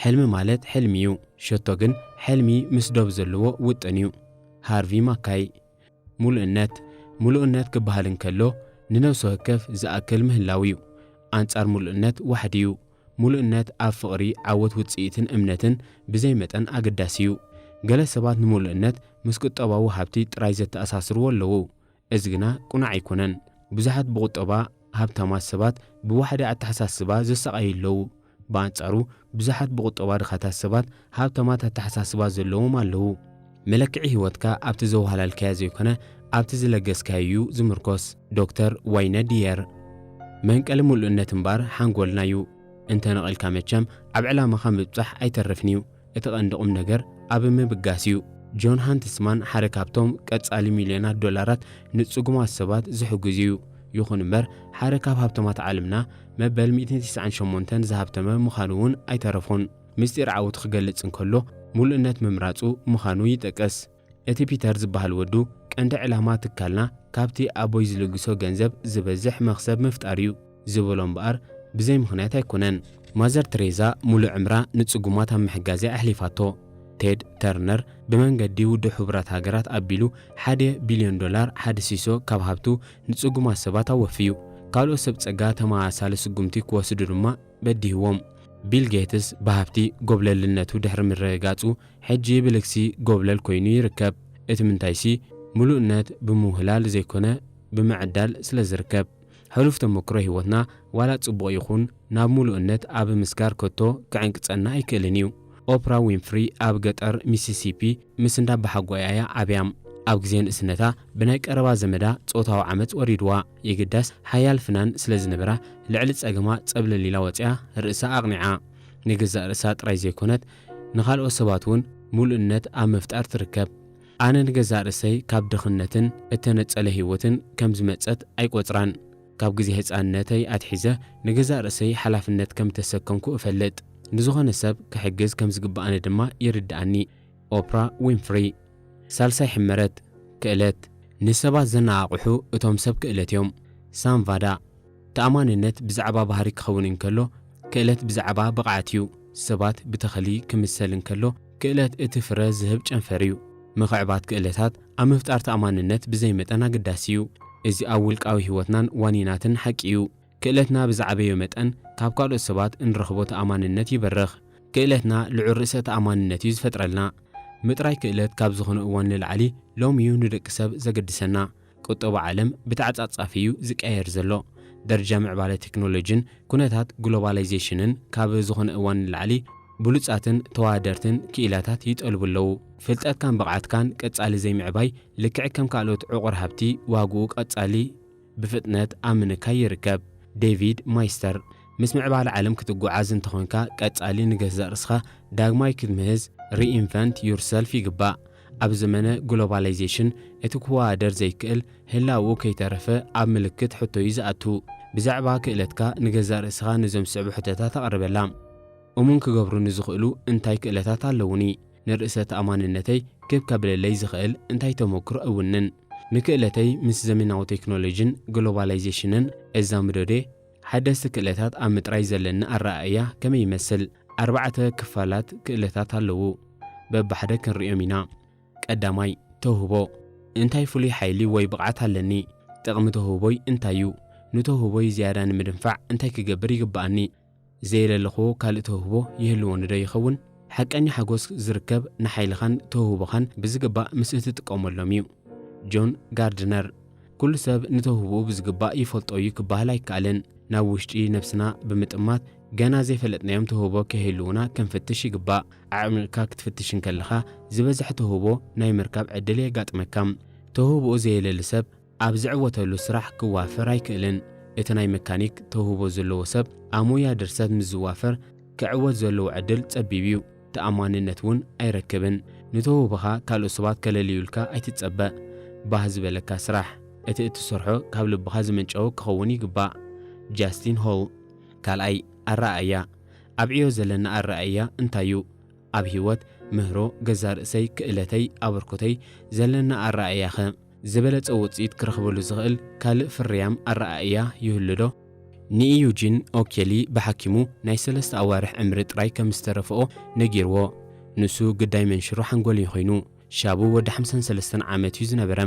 ሕልሚ ማለት ሕልሚ እዩ፣ ሸቶ ግን ሕልሚ ምስ ዶብ ዘለዎ ውጥን እዩ። ሃርቪ ማካይ። ምሉእነት። ምሉእነት ክበሃል እንከሎ፣ ንነፍሲ ወከፍ ዝኣክል ምህላው እዩ። ኣንጻር ምሉእነት ዋሕዲ እዩ። ምሉእነት ኣብ ፍቕሪ፣ ዓወት፣ ውጽኢትን እምነትን ብዘይ መጠን ኣገዳሲ እዩ። ገለ ሰባት ንምሉእነት ምስ ቁጠባዊ ሃብቲ ጥራይ ዘተኣሳስርዎ ኣለዉ። እዚ ግና ቅኑዕ ኣይኮነን። ብዙሓት ብቁጠባ ሃብታማት ሰባት ብዋሕዲ ኣተሓሳስባ ዝሳቐዩ ኣለዉ። ብኣንጻሩ፣ ብዙሓት ብቁጠባ ድኻታት ሰባት ሃብታማት ኣተሓሳስባ ዘለዎም ኣለዉ። መለክዒ ህይወትካ ኣብቲ ዘዋህላልካዮ ዘይኮነ፣ ኣብቲ ዝለገስካዮ እዩ ዝምርኮስ። ዶክተር ዋይነ ዲየር። መንቀሊ ምሉእነት እምበኣር ሓንጎልና እዩ። እንተ ነቒልካ መቸም ኣብ ዕላማኻ ምብጻሕ ኣይተርፍን እዩ። እቲ ቀንዲ ቁም ነገር ኣብ ምብጋስ እዩ። ጆን ሃንትስማን ሓደ ካብቶም ቀጻሊ ሚልዮናት ዶላራት ንጽጉማት ሰባት ዝሕግዙ እዩ። ይኹን እምበር፣ ሓደ ካብ ሃብታማት ዓለምና፣ መበል ሚእትን ትስዓን ሸሞንተን ዝሃብተመ ምዃኑ እውን ኣይተረፎን። ምስጢር ዓወቱ ክገልጽ እንከሎ፣ ምሉእነት ምምራጹ ምዃኑ ይጠቅስ። እቲ ፒተር ዝበሃል ወዱ፣ ቀንዲ ዕላማ ትካልና ካብቲ ኣቦይ ዝልግሶ ገንዘብ ዝበዝሕ መኽሰብ ምፍጣር እዩ ዝበሎ እምበኣር፣ ብዘይ ምኽንያት ኣይኮነን። ማዘር ትሬዛ ሙሉእ ዕምራ ንጽጉማት ኣብ ምሕጋዝ እያ ኣሕሊፋቶ። ቴድ ተርነር ብመንገዲ ውድብ ሕቡራት ሃገራት ኣቢሉ ሓደ ቢልዮን ዶላር፣ ሓደ ሲሶ ካብ ሃብቱ፣ ንጽጉማት ሰባት ኣወፍዩ። ካልኦት ሰብ ጸጋ ተመሳሳሊ ስጉምቲ ክወስዱ ድማ በዲህዎም። ቢል ጌትስ ብሃብቲ ጎብለልነቱ ድሕሪ ምርግጋጹ፣ ሕጂ ብልግሲ ጎብለል ኮይኑ ይርከብ። እቲ ምንታይሲ፣ ምሉእነት ብምውህላል ዘይኮነ፣ ብምዕዳል ስለ ዝርከብ። ሕሉፍ ተመክሮ ህይወትና፣ ዋላ ጽቡቕ ይኹን፣ ናብ ምሉእነት ኣብ ምስጋር ከቶ ክዕንቅጸና ኣይክእልን እዩ። ኦፕራ ዊንፍሪ ኣብ ገጠር ሚሲሲፒ ምስ እንዳ ኣባሓጎኣ እያ ዓብያ። ኣብ ግዜ ንእስነታ ብናይ ቀረባ ዘመዳ ጾታዊ ዓመጽ ወሪድዋ። የግዳስ፣ ሓያል ፍናን ስለ ዝነበራ፣ ልዕሊ ጸገማ ጸብለል ኢላ ወጺኣ ርእሳ ኣቕኒዓ። ንገዛእ ርእሳ ጥራይ ዘይኮነት፣ ንኻልኦት ሰባት እውን ምሉእነት ኣብ ምፍጣር ትርከብ። ኣነ ንገዛእ ርእሰይ ካብ ድኽነትን እተነጸለ ህይወትን ከም ዝመጸት ኣይቆጽራን። ካብ ግዜ ህጻንነተይ ኣትሒዘ ንገዛእ ርእሰይ ሓላፍነት ከም ተሰከምኩ እፈልጥ። ንዝኾነ ሰብ ክሕግዝ ከም ዝግብኣኒ ድማ ይርድኣኒ። ኦፕራ ዊንፍሪ። ሳልሳይ ሕመረት፣ ክእለት። ንሰባት ዘነቓቕሑ እቶም ሰብ ክእለት እዮም። ሳም ቫዳ። ተኣማንነት ብዛዕባ ባህሪ ክኸውን እንከሎ፣ ክእለት ብዛዕባ ብቕዓት እዩ። ሰባት ብተኽሊ ክምሰል እንከሎ፣ ክእለት እቲ ፍረ ዝህብ ጨንፈር እዩ። ምኽዕባት ክእለታት ኣብ ምፍጣር ተኣማንነት ብዘይ መጠን ኣገዳሲ እዩ። እዚ ኣብ ውልቃዊ ህይወትናን ዋኒናትን ሓቂ እዩ። ክእለትና ብዝዓበዮ መጠን፣ ካብ ካልኦት ሰባት እንረኽቦ ተኣማንነት ይበርኽ። ክእለትና ልዑል ርእሰ ተኣማንነት እዩ ዝፈጥረልና። ምጥራይ ክእለት ካብ ዝኾነ እዋን ንላዕሊ ሎሚ እዩ ንደቂ ሰብ ዘገድሰና። ቁጠባ ዓለም ብተዓጻጻፊ እዩ ዝቀየር ዘሎ። ደረጃ ምዕባለ ቴክኖሎጂን ኩነታት ግሎባላይዜሽንን ካብ ዝኾነ እዋን ንላዕሊ ብሉጻትን ተወዳደርትን ክኢላታት ይጠልቡ ኣለዉ። ፍልጠትካን ብቕዓትካን ቀጻሊ ዘይምዕባይ ልክዕ ከም ካልኦት ዕቑር ሃብቲ ዋግኡ ቀጻሊ ብፍጥነት ኣብ ምንካይ ይርከብ። ዴቪድ ማይስተር። ምስ ምዕባለ ዓለም ክትጓዓዝ እንተኾንካ፣ ቀጻሊ ንገዛእ ርእስኻ ዳግማይ ክትምህዝ፣ reinvent yourself፣ ይግባእ። ኣብ ዘመነ ግሎባላይዜሽን፣ እቲ ክወዳደር ዘይክእል ህላውኡ ከይተረፈ ኣብ ምልክት ሕቶ እዩ ዝኣቱ። ብዛዕባ ክእለትካ ንገዛእ ርእስኻ ነዞም ዝስዕቡ ሕቶታት ኣቕርበላ። እሙን ክገብሩ ንዝኽእሉ እንታይ ክእለታት ኣለዉኒ? ንርእሰ ተኣማንነተይ ክብ ከብለለይ ዝኽእል እንታይ ተመክሮ እውንን? ንክእለተይ ምስ ዘመናዊ ቴክኖሎጂን ግሎባላይዜሽንን እዛምዶ ድየ? ሓደስቲ ክእለታት ኣብ ምጥራይ ዘለኒ ኣረኣእያ ከመይ ይመስል? ኣርባዕተ ክፋላት ክእለታት ኣለዉ። በብሓደ ክንርእዮም ኢና። ቀዳማይ፣ ተውህቦ። እንታይ ፍሉይ ሓይሊ ወይ ብቕዓት ኣለኒ? ጥቕሚ ተውህቦይ እንታይ እዩ? ንተውህቦይ ዝያዳ ንምድንፋዕ እንታይ ክገብር ይግብኣኒ? ዘየለለኽዎ ካልእ ተውህቦ ይህልወኒ ዶ ይኸውን? ሓቀኛ ሓጎስ ዝርከብ ንሓይልኻን ተውህቦኻን ብዝግባእ ምስ እትጥቀመሎም እዩ። ጆን ጋርድነር። ኩሉ ሰብ ንተውህቦኡ ብዝግባእ ይፈልጦ እዩ ክበሃል ኣይከኣልን። ናብ ውሽጢ ነብስና ብምጥማት፣ ገና ዘይፈለጥናዮም ተውህቦ ከይህልዉና ክንፍትሽ ይግባእ። ኣዕሚቕካ ክትፍትሽ እንከለኻ፣ ዝበዝሐ ተውህቦ ናይ ምርካብ ዕድል የጋጥመካ። ተውህቦኡ ዘየለሊ ሰብ ኣብ ዝዕወተሉ ስራሕ ክዋፈር ኣይክእልን። እቲ ናይ መካኒክ ተውህቦ ዘለዎ ሰብ ኣብ ሞያ ድርሰት ምስ ዝዋፈር፣ ክዕወት ዘለዎ ዕድል ጸቢብ እዩ። ተኣማንነት እውን ኣይረክብን። ንተውህቦኻ ካልኦት ሰባት ከለልዩልካ ኣይትጸበ። ባህ ዝበለካ ስራሕ፣ እቲ እትሰርሖ ካብ ልብኻ ዝመንጨወ ክኸውን ይግባእ። ጃስቲን ሆል። ካልኣይ፣ ኣረኣእያ። ኣብ ዕዮ ዘለና ኣረኣእያ እንታይ እዩ? ኣብ ህይወት፣ ምህሮ፣ ገዛእ ርእሰይ፣ ክእለተይ፣ ኣበርክቶይ ዘለና ኣረኣእያኸ ዝበለጸ ውጽኢት ክረኽበሉ ዝኽእል ካልእ ፍርያም ኣረኣእያ ይህሉ ዶ? ንኢዩጂን ኦኬሊ ብሓኪሙ ናይ ሰለስተ ኣዋርሕ ዕምሪ ጥራይ ከም ዝተረፍኦ ነጊርዎ። ንሱ ግዳይ መንሽሮ ሓንጎል እዩ ኮይኑ። ሻቡ ወዲ ሓምሳን ሰለስተን ዓመት እዩ ዝነበረ።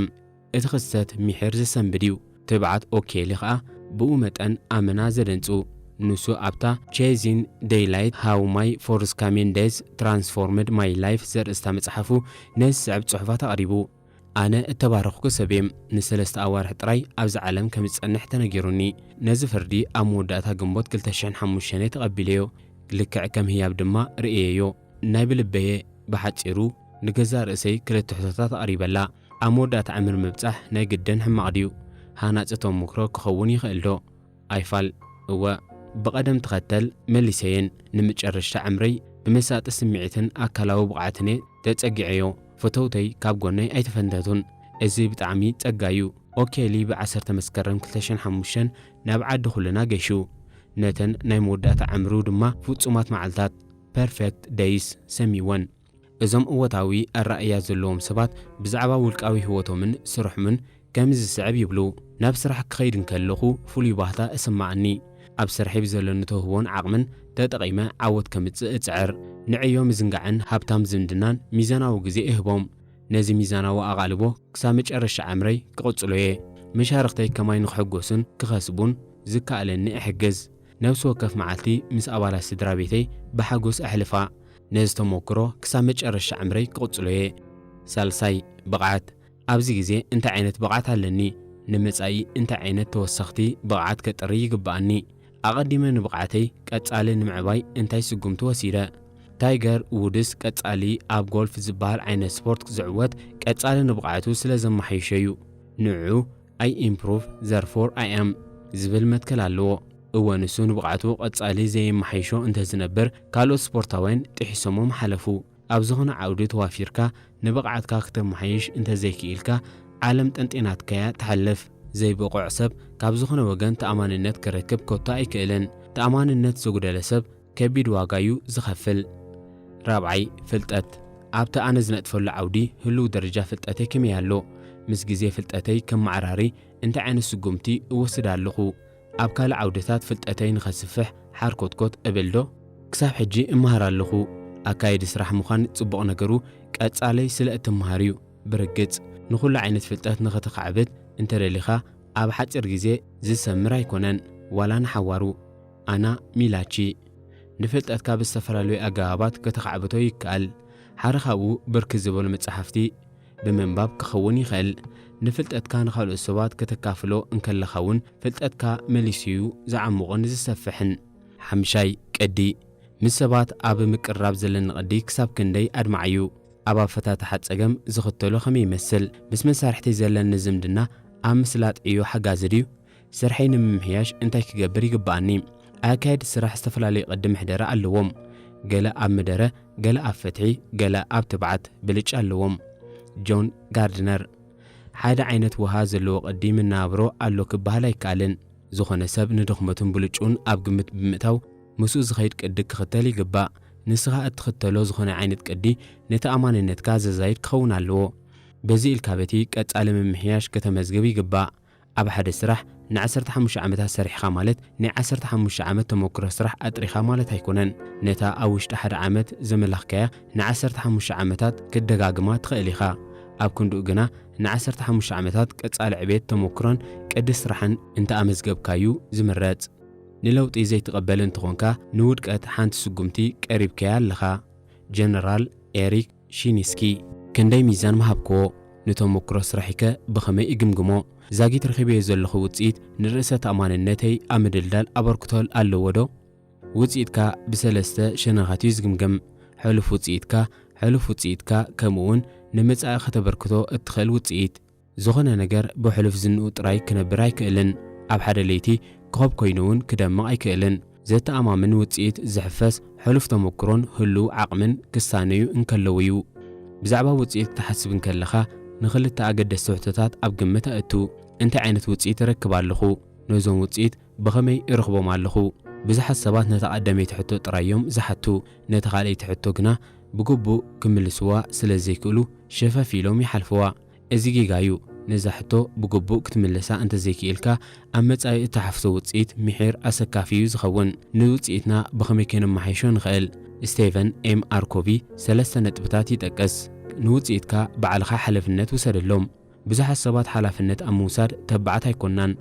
እቲ ክስተት ሚሒር ዘሰንብድ እዩ። ትብዓት ኦኬሊ ኸኣ ብኡ መጠን ኣመና ዘደንጹ። ንሱ ኣብታ Chasing Daylight: How My Forthcoming Days Transformed My Life ዘርእስታ መጽሓፉ ነዚ ዝስዕብ ጽሑፋት ኣቕሪቡ። ኣነ እተባረኽኩ ሰብ እየ። ንሰለስተ ኣዋርሕ ጥራይ ኣብዚ ዓለም ከም ዝጸንሕ ተነጊሩኒ። ነዚ ፍርዲ ኣብ መወዳእታ ግንቦት ክልተ ሽሕን ሓሙሽተን ተቐቢለዮ። ልክዕ ከም ህያብ ድማ ርእየዮ። ናይ ብልበየ ብሓጺሩ ንገዛእ ርእሰይ ክልተ ሕቶታት ኣቕሪበላ። ኣብ መወዳእታ ዕምሪ ምብጻሕ ናይ ግድን ሕማቕ ድዩ? ሃናጺ ተመክሮ ክኸውን ይኽእል ዶ? ኣይፋል፣ እወ። ብቐደም ተኸተል መሊሰየን። ንመጨረሽታ ዕምረይ ብመሳጢ ስምዒትን ኣካላዊ ብቕዓትን እየ ተጸጊዐዮ። ፈተውተይ ካብ ጎነይ ኣይተፈንተቱን። እዚ ብጣዕሚ ጸጋ እዩ። ኦኬሊ ብ10 መስከረም ክልተ ሽሕን ሓሙሽተን ናብ ዓዲ ኩልና ገሹ። ነተን ናይ መወዳእታ ዕምሩ ድማ ፍጹማት መዓልታት፣ ፐርፌክት ደይስ፣ ሰሚወን። እዞም እወታዊ ኣረኣእያ ዘለዎም ሰባት ብዛዕባ ውልቃዊ ህይወቶምን ስርሖምን ከምዚ ዝስዕብ ይብሉ። ናብ ስራሕ ክኸይድ እንከለኹ ፍሉይ ባህታ እስምዓኒ። ኣብ ስርሐይ ብዘለኒ ተውህቦን ዓቕምን ተጠቒመ ዓወት ከምጽእ እጽዕር። ንዕዮ ምዝንጋዕን ሃብታም ዝምድናን ሚዛናዊ ግዜ እህቦም። ነዚ ሚዛናዊ ኣቓልቦ ክሳብ መጨረሻ ዕምረይ ክቕጽሎ እየ። መሻርኽተይ ከማይ ንኽሕጎሱን ክኸስቡን ዝከኣለኒ እሕግዝ። ነፍሲ ወከፍ መዓልቲ ምስ ኣባላት ስድራ ቤተይ ብሓጎስ ኣሕልፋ። ነዚ ተመክሮ ክሳብ መጨረሻ ዕምረይ ክቕጽሎ እየ። ሳልሳይ፣ ብቕዓት። ኣብዚ ግዜ እንታይ ዓይነት ብቕዓት ኣለኒ? ንመጻኢ እንታይ ዓይነት ተወሰኽቲ ብቕዓት ከጥሪ ይግብኣኒ? ኣቐዲመ ንብቕዓተይ ቀጻሊ ንምዕባይ እንታይ ስጉምቲ ወሲደ? ታይገር ውድስ ቀጻሊ ኣብ ጎልፍ ዝበሃል ዓይነት ስፖርት ዝዕወት ቀጻሊ ንብቕዓቱ ስለ ዘመሓይሾ እዩ። ንዑ I improve therefore I am ዝብል መትከል ኣለዎ። እወ፣ ንሱ ንብቕዓቱ ቀጻሊ ዘየመሓይሾ እንተዝነብር ካልኦት ስፖርታውያን ጥሒሶሞ ምሓለፉ። ኣብ ዝኾነ ዓውዲ ተዋፊርካ ንብቕዓትካ ክተመሓይሽ እንተዘይክኢልካ ዓለም ጠንጢናትካያ ትሓልፍ። ዘይብቑዕ ሰብ ካብ ዝኾነ ወገን ተኣማንነት ክረክብ ከቶ ኣይክእልን። ተኣማንነት ዘጉደለ ሰብ ከቢድ ዋጋ እዩ ዝኸፍል። ራብዓይ፣ ፍልጠት። ኣብቲ ኣነ ዝነጥፈሉ ዓውዲ ህሉው ደረጃ ፍልጠተይ ከመይ ኣሎ? ምስ ግዜ ፍልጠተይ ከመዓራሪ እንታይ ዓይነት ስጉምቲ እወስድ ኣለኹ? ኣብ ካልእ ዓውድታት ፍልጠተይ ንኸስፍሕ ሓርኮትኮት እብል ዶ? ክሳብ ሕጂ እመሃር ኣለኹ። ኣካየዲ ስራሕ ምዃን ጽቡቕ ነገሩ ቀጻለይ ስለ እትመሃር እዩ። ብርግጽ፣ ንኹሉ ዓይነት ፍልጠት ንኸተኻዕብት እንተደሊኻ ኣብ ሓጺር ግዜ ዝሰምር ኣይኮነን፣ ዋላ ንሓዋሩ። ኣና ሚላቺ። ንፍልጠትካ ብዝተፈላለዩ ኣገባባት ከተኻዕብቶ ይከኣል። ሓደ ካብኡ ብርክት ዝበሉ መጻሕፍቲ ብምንባብ ክኸውን ይኽእል። ንፍልጠትካ ንኻልኦት ሰባት ከተካፍሎ እንከለኻ እውን ፍልጠትካ መሊሱ እዩ ዝዓሙቕን ዝሰፍሕን። ሓምሻይ፣ ቅዲ። ምስ ሰባት ኣብ ምቅርራብ ዘለኒ ቅዲ ክሳብ ክንደይ ኣድማዒ እዩ? ኣብ ኣፈታትሓ ጸገም ዝኽተሎ ከመይ ይመስል? ምስ መሳርሕተይ ዘለኒ ዝምድና ኣብ ምስላጥ ዕዮ ሓጋዚ ድዩ? ስርሐይ ንምምሕያሽ እንታይ ክገብር ይግብኣኒ? ኣካየድቲ ስራሕ ዝተፈላለዩ ቅዲ ምሕደራ ኣለዎም። ገለ ኣብ ምደረ፣ ገለ ኣብ ፍትሒ፣ ገለ ኣብ ትብዓት ብልጫ ኣለዎም። ጆን ጋርድነር። ሓደ ዓይነት ውሃ ዘለዎ ቅዲ መነባብሮ ኣሎ ክበሃል ኣይከኣልን። ዝኾነ ሰብ ንድኽመቱን ብልጭኡን ኣብ ግምት ብምእታው ምስኡ ዝኸይድ ቅዲ ክኽተል ይግባእ። ንስኻ እትኽተሎ ዝኾነ ዓይነት ቅዲ ንተኣማንነትካ ዘዛይድ ክኸውን ኣለዎ። በዚ ኢልካ በቲ ቀጻሊ ምምሕያሽ ከተመዝግብ ይግባእ። ኣብ ሓደ ስራሕ ንዓሰርተ ሓሙሽተ ዓመታት ሰሪሕኻ ማለት ናይ ዓሰርተ ሓሙሽተ ዓመት ተመክሮ ስራሕ ኣጥሪኻ ማለት ኣይኮነን። ነታ ኣብ ውሽጢ ሓደ ዓመት ዘመላኽካያ ንዓሰርተ ሓሙሽተ ዓመታት ክትደጋግማ ትኽእል ኢኻ። ኣብ ክንድኡ ግና ንዓሰርተ ሓሙሽተ ዓመታት ቀጻሊ ዕቤት ተመክሮን ቅዲ ስራሕን እንተኣመዝገብካዩ ዝምረጽ። ንለውጢ ዘይትቕበል እንተኾንካ ንውድቀት ሓንቲ ስጉምቲ ቀሪብካያ ኣለኻ። ጀነራል ኤሪክ ሺኒስኪ። ክንደይ ሚዛን ምሃብክዎ? ንተመክሮ ስራሒከ ብኸመይ እግምግሞ? ዛጊት ረኺበዮ ዘለኹ ውጽኢት ንርእሰ ተኣማንነተይ ኣብ ምድልዳል ኣበርክቶ ኣለዎ ዶ? ውጽኢትካ ብሰለስተ ሸነኻት እዩ ዝግምገም። ሕሉፍ ውጽኢትካ፣ ሕሉፍ ውጽኢትካ፣ ከምኡ እውን ንመጻኢ ከተበርክቶ እትኽእል ውጽኢት። ዝኾነ ነገር ብሕሉፍ ዝንኡ ጥራይ ክነብር ኣይክእልን። ኣብ ሓደ ለይቲ ኮኾብ ኮይኑ እውን ክደምቕ ኣይክእልን። ዘተኣማምን ውጽኢት ዝሕፈስ ሕሉፍ ተመክሮን ህሉው ዓቕምን ክሳነዩ እንከለዉ እዩ። ብዛዕባ ውጽኢት ክትሓስብ እንከለኻ ንኽልተ ኣገደስቲ ሕቶታት ኣብ ግምት ኣእቱ። እንታይ ዓይነት ውጽኢት እረክብ ኣለኹ? ነዞም ውጽኢት ብኸመይ እረኽቦም ኣለኹ? ብዙሓት ሰባት ነታ ቀዳመይቲ ሕቶ ጥራይ እዮም ዝሓቱ። ነታ ካልኣይቲ ሕቶ ግና ብግቡእ ክምልስዋ ስለ ዘይክእሉ ሸፈፍ ኢሎም ይሓልፍዋ። እዚ ጌጋ እዩ። ነዛ ሕቶ ብግቡእ ክትምልሳ እንተዘይክኢልካ፣ ኣብ መጻኢ እትሓፍሶ ውጽኢት ምሒር ኣሰካፊ እዩ ዝኸውን። ንውጽኢትና ብኸመይ ከነመሓይሾ ንኽእል? ስቴቨን ኤም ኣርኮቪ ሰለስተ ነጥብታት ይጠቅስ። ንውጽኢትካ ባዕልኻ ሓላፍነት ውሰደሎም። ብዙሓት ሰባት ሓላፍነት ኣብ ምውሳድ ተባዓት ኣይኮናን።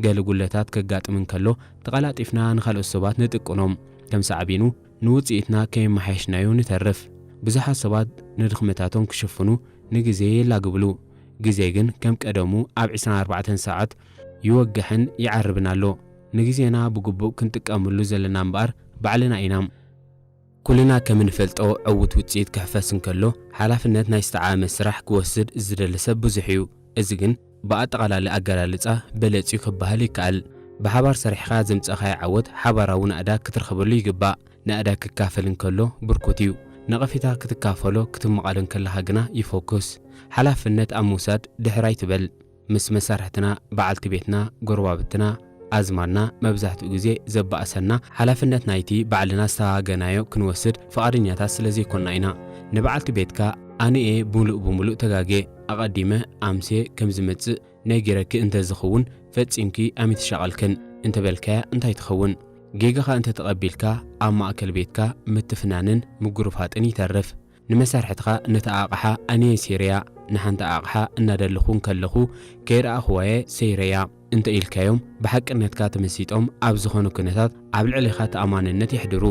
ገለ ጉድለታት ከጋጥም እንከሎ፣ ተቐላጢፍና ንኻልኦት ሰባት ንጥቅኖም። ከም ሳዕቤኑ፣ ንውጽኢትና ከየመሓየሽናዮ ንተርፍ። ብዙሓት ሰባት ንድኽመታቶም ክሽፍኑ ንግዜ የላግብሉ። ግዜ ግን ከም ቀደሙ ኣብ ዕስራን ኣርባዕተን ሰዓት ይወግሕን ይዓርብን ኣሎ። ንግዜና ብግቡእ ክንጥቀመሉ ዘለና እምበኣር ባዕልና ኢና። ኩልና ከም እንፈልጦ ዕዉት ውጽኢት ክሕፈስ እንከሎ ሓላፍነት ናይ ዝተዓመ ስራሕ ክወስድ ዝደሊ ሰብ ብዙሕ እዩ። እዚ ግን ብኣጠቓላሊ ኣገላልጻ በለጽ እዩ ክበሃል ይከኣል። ብሓባር ሰሪሕኻ ዘምጸኻዮ ዓወት ሓባራዊ ናእዳ ክትረኽበሉ ይግባእ። ናእዳ ክካፈል እንከሎ ብርኩት እዩ። ነቐፌታ ክትካፈሎ ክትመቐሎ እንከለኻ ግና ይፈኩስ። ሓላፍነት ኣብ ምውሳድ ድሕር ኣይትበል። ምስ መሳርሕትና፣ በዓልቲ ቤትና፣ ጎረባብትና፣ ኣዝማድና መብዛሕትኡ ግዜ ዘባእሰና ሓላፍነት ናይቲ ባዕልና ዝተዋገናዮ ክንወስድ ፍቓደኛታት ስለ ዘይኮንና ኢና። ንበዓልቲ ቤትካ ኣነ'የ ምሉእ ብምሉእ ተጋግየ፣ ኣቐዲመ ኣምስየ ከም ዝመጽእ ነጊረኪ እንተዝኸውን ፈጺምኪ ኣይምትሻቐልክን እንተበልካያ እንታይ ትኸውን? ጌጋኻ እንተተቐቢልካ ኣብ ማእከል ቤትካ ምትፍናንን ምጉርፋጥን ይተርፍ። ንመሳርሕትኻ ነታ ኣቕሓ ኣነ'የ ሰይረያ፣ ንሓንቲ ኣቕሓ እናደለኹ እንከለኹ ከይረኣኽዋ'የ ሰይረያ እንተ ኢልካዮም ብሓቅነትካ ተመሲጦም ኣብ ዝኾነ ኩነታት ኣብ ልዕሌኻ ተኣማንነት የሕድሩ።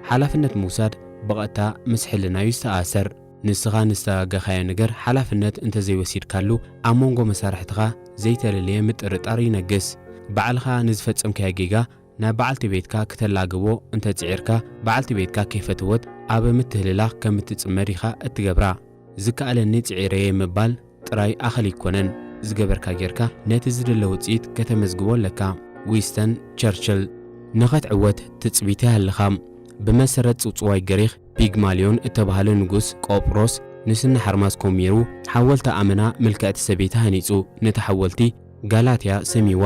ሓላፍነት ምውሳድ ብቐጥታ ምስ ሕልና'ዩ ዝተኣሰር። ንስኻ ንዝተጋገኻዮ ነገር ሓላፍነት እንተዘይወሲድካሉ ኣብ መንጎ መሳርሕትኻ ዘይተለለየ ምጥርጣር ይነግስ። ባዕልኻ ንዝፈጸምካዮ ጌጋ ናብ በዓልቲ ቤትካ ክተላግቦ እንተ ጽዒርካ፣ በዓልቲ ቤትካ ከይፈተወት ኣብ ምትህልላኽ ከም እትጽመድ ኢኻ እትገብራ። ዝከኣለኒ ጽዒረ'የ ምባል ጥራይ ኣኸል ኣይኮነን። ዝገበርካ ጌርካ ነቲ ዝድለ ውጽኢት ከተመዝግቦ ኣለካ። ዊስተን ቸርችል። ንኸትዕወት ትጽቢት ይሃልኻ። ብመሰረት ጽውጽዋይ ግሪኽ ፒግማልዮን እተባህለ ንጉስ ቆጵሮስ ንስኒ ሓርማዝ ኮሚሩ ሓወልቲ ኣመና ምልክዕቲ ሰበይቲ ሃኒጹ። ነቲ ሓወልቲ ጋላትያ ሰሚዋ።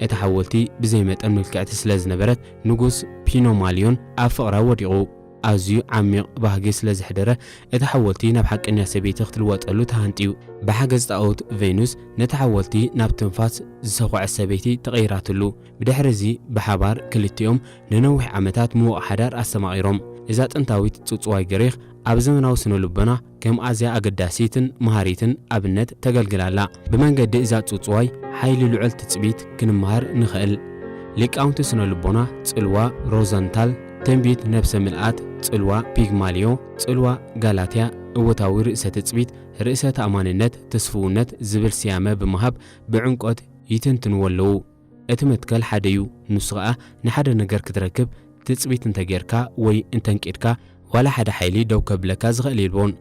እቲ ሓወልቲ ብዘይ መጠን ምልክዕቲ ስለ ዝነበረት ንጉስ ፒኖማልዮን ኣብ ፍቕራ ወዲቑ። ኣዝዩ ዓሚቕ ባህጊ ስለ ዘሕደረ እቲ ሓወልቲ ናብ ሓቀኛ ሰበይቲ ክትልወጠሉ ተሃንጥዩ። ብሓገዝ ጣኦት ቬኑስ ነቲ ሓወልቲ ናብ ትንፋስ ዝሰኹዐት ሰበይቲ ተቐይራትሉ። ብድሕሪ እዚ ብሓባር ክልቲኦም ንነዊሕ ዓመታት ምዉቕ ሓዳር ኣስተማቒሮም። እዛ ጥንታዊት ጽውጽዋይ ግሪኽ ኣብ ዘመናዊ ስነ ልቦና ከም ኣዝያ ኣገዳሲትን መሃሪትን ኣብነት ተገልግል ኣላ። ብመንገዲ እዛ ጽውጽዋይ ሓይሊ ልዑል ትጽቢት ክንመሃር ንኽእል። ሊቃውንቲ ስነ ልቦና ጽልዋ ሮዘንታል፣ ትንቢት ነብሰ ምልኣት ጽልዋ ፒግማልዮ፣ ጽልዋ ጋላትያ፣ እወታዊ ርእሰ ትጽቢት፣ ርእሰ ተኣማንነት፣ ተስፍውነት ዝብል ስያመ ብምሃብ ብዕምቆት ይትንትንዎ ኣለዉ። እቲ መትከል ሓደ እዩ። ንሱ ኸኣ ንሓደ ነገር ክትረክብ ትጽቢት እንተ ጌርካ ወይ እንተ ኣንቂድካ፣ ዋላ ሓደ ሓይሊ ደው ከብለካ ዝኽእል የልቦን።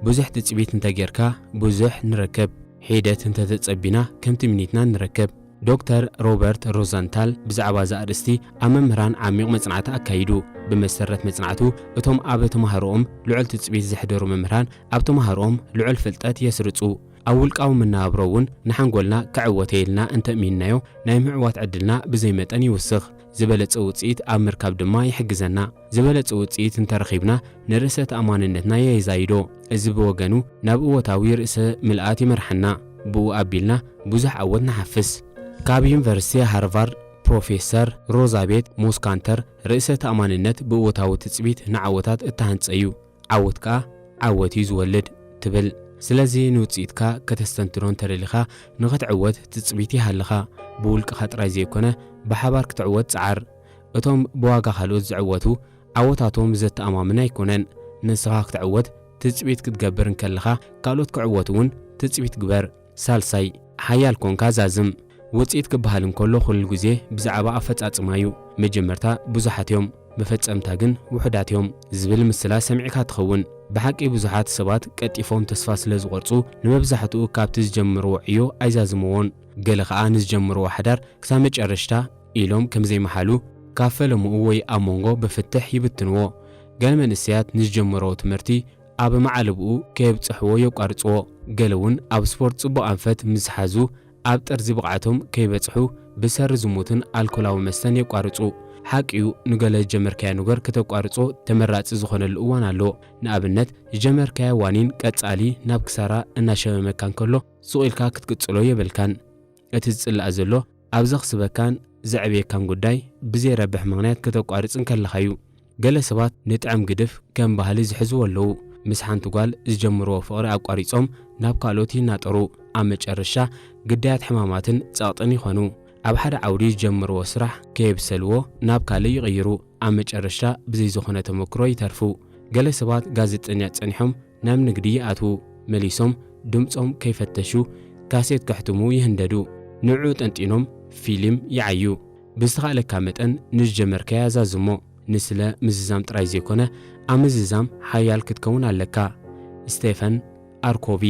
ብዙሕ ትጽቢት እንተ ጌርካ፣ ብዙሕ ንረክብ። ሒደት እንተ ተጸቢና፣ ከም ትምኒትና ንረክብ። ዶክተር ሮበርት ሮዘንታል ብዛዕባ እዚ ኣርእስቲ ኣብ መምህራን ዓሚቕ መጽናዕቲ ኣካይዱ። ብመሰረት መጽናዕቱ፣ እቶም ኣብ ተማሃሮኦም ልዑል ትጽቢት ዘሕደሩ መምህራን ኣብ ተማሃሮኦም ልዑል ፍልጠት የስርጹ። ኣብ ውልቃዊ መነባብሮ እውን ንሓንጎልና ክዕወተ ኢልና እንተእሚንናዮ ናይ ምዕዋት ዕድልና ብዘይ መጠን ይውስኽ። ዝበለጸ ውጽኢት ኣብ ምርካብ ድማ ይሕግዘና። ዝበለጸ ውጽኢት እንተረኺብና ንርእሰ ተኣማንነትና የዛይዶ። እዚ ብወገኑ ናብ እወታዊ ርእሰ ምልኣት ይመርሓና። ብኡ ኣቢልና ብዙሕ ዓወት ንሓፍስ። ካብ ዩኒቨርሲቲ ሃርቫርድ ፕሮፌሰር ሮዛቤት ሞስካንተር ርእሰ ተኣማንነት ብእወታዊ ትጽቢት ንዓወታት እተሃንጸ እዩ። ዓወት ከኣ ዓወት እዩ ዝወልድ ትብል። ስለዚ ንውጽኢትካ ከተስተንትኖ እንተደሊኻ ንኽትዕወት ትጽቢት ይሃልኻ። ብውልቅኻ ጥራይ ዘይኮነ ብሓባር ክትዕወት ጽዓር። እቶም ብዋጋ ካልኦት ዝዕወቱ ዓወታቶም ዘተኣማምን ኣይኮነን። ንስኻ ክትዕወት ትጽቢት ክትገብር እንከለኻ ካልኦት ክዕወቱ እውን ትጽቢት ግበር። ሳልሳይ፣ ሓያል ኮንካ ዛዝም። ውጽኢት ክበሃል እንከሎ ኩሉ ግዜ ብዛዕባ ኣፈጻጽማ እዩ። መጀመርታ ብዙሓት እዮም፣ መፈጸምታ ግን ውሑዳት እዮም ዝብል ምስላ ሰሚዕካ ትኸውን። ብሓቂ ብዙሓት ሰባት ቀልጢፎም ተስፋ ስለ ዝቖርጹ ንመብዛሕትኡ ካብቲ ዝጀምርዎ ዕዮ ኣይዛዝምዎን። ገለ ኸኣ ንዝጀምርዎ ሓዳር ክሳብ መጨረሽታ ኢሎም ከም ዘይመሓሉ ካብ ፈለምኡ ወይ ኣብ መንጎ ብፍትሕ ይብትንዎ። ገለ መንእሰያት ንዝጀመርዎ ትምህርቲ ኣብ መዓለብኡ ከየብጽሕዎ የቋርጽዎ። ገለ እውን ኣብ ስፖርት ጽቡቕ ኣንፈት ምስ ሓዙ ኣብ ጥርዚ ብቕዓቶም ከይበጽሑ ብሰሪ ዝሙትን ኣልኮላዊ መስተን የቋርጹ። ሓቂ እዩ፣ ንገለ ዝጀመርካዮ ነገር ከተቋርጾ ተመራጺ ዝኾነሉ እዋን ኣሎ። ንኣብነት፣ ዝጀመርካዮ ዋኒን ቀጻሊ ናብ ክሳራ እናሸመመካ እንከሎ፣ ሱቕ ኢልካ ክትቅጽሎ የብልካን። እቲ ዝጽላእ ዘሎ ኣብ ዘኽስበካን ዘዕብየካን ጉዳይ ብዘይረብሕ ምኽንያት ከተቋርጽ እንከለኻ'ዩ። ገለ ሰባት ንጥዕም ግድፍ ከም ባህሊ ዝሕዝዎ ኣለዉ። ምስ ሓንቲ ጓል ዝጀምርዎ ፍቕሪ ኣቋሪጾም ናብ ካልኦት ይናጠሩ። ኣብ መጨረሻ ግዳያት ሕማማትን ጸቕጥን ይኾኑ። ኣብ ሓደ ዓውዲ ዝጀመርዎ ስራሕ ከየብሰልዎ ናብ ካልእ ይቕይሩ። ኣብ መጨረሻ ብዘይ ዝኾነ ተመክሮ ይተርፉ። ገለ ሰባት ጋዜጠኛ ጸኒሖም ናብ ንግዲ ይኣትዉ። መሊሶም ድምጾም ከይፈተሹ ካሴት ከሕትሙ ይህንደዱ። ንዕኡ ጠንጢኖም ፊልም ይዓዩ። ብዝተኻእለካ መጠን ንዝጀመርካዮ ኣዛዝሞ። ንስለ ምዝዛም ጥራይ ዘይኮነ፣ ኣብ ምዝዛም ሓያል ክትከውን ኣለካ። ስቴፈን ኣርኮቪ።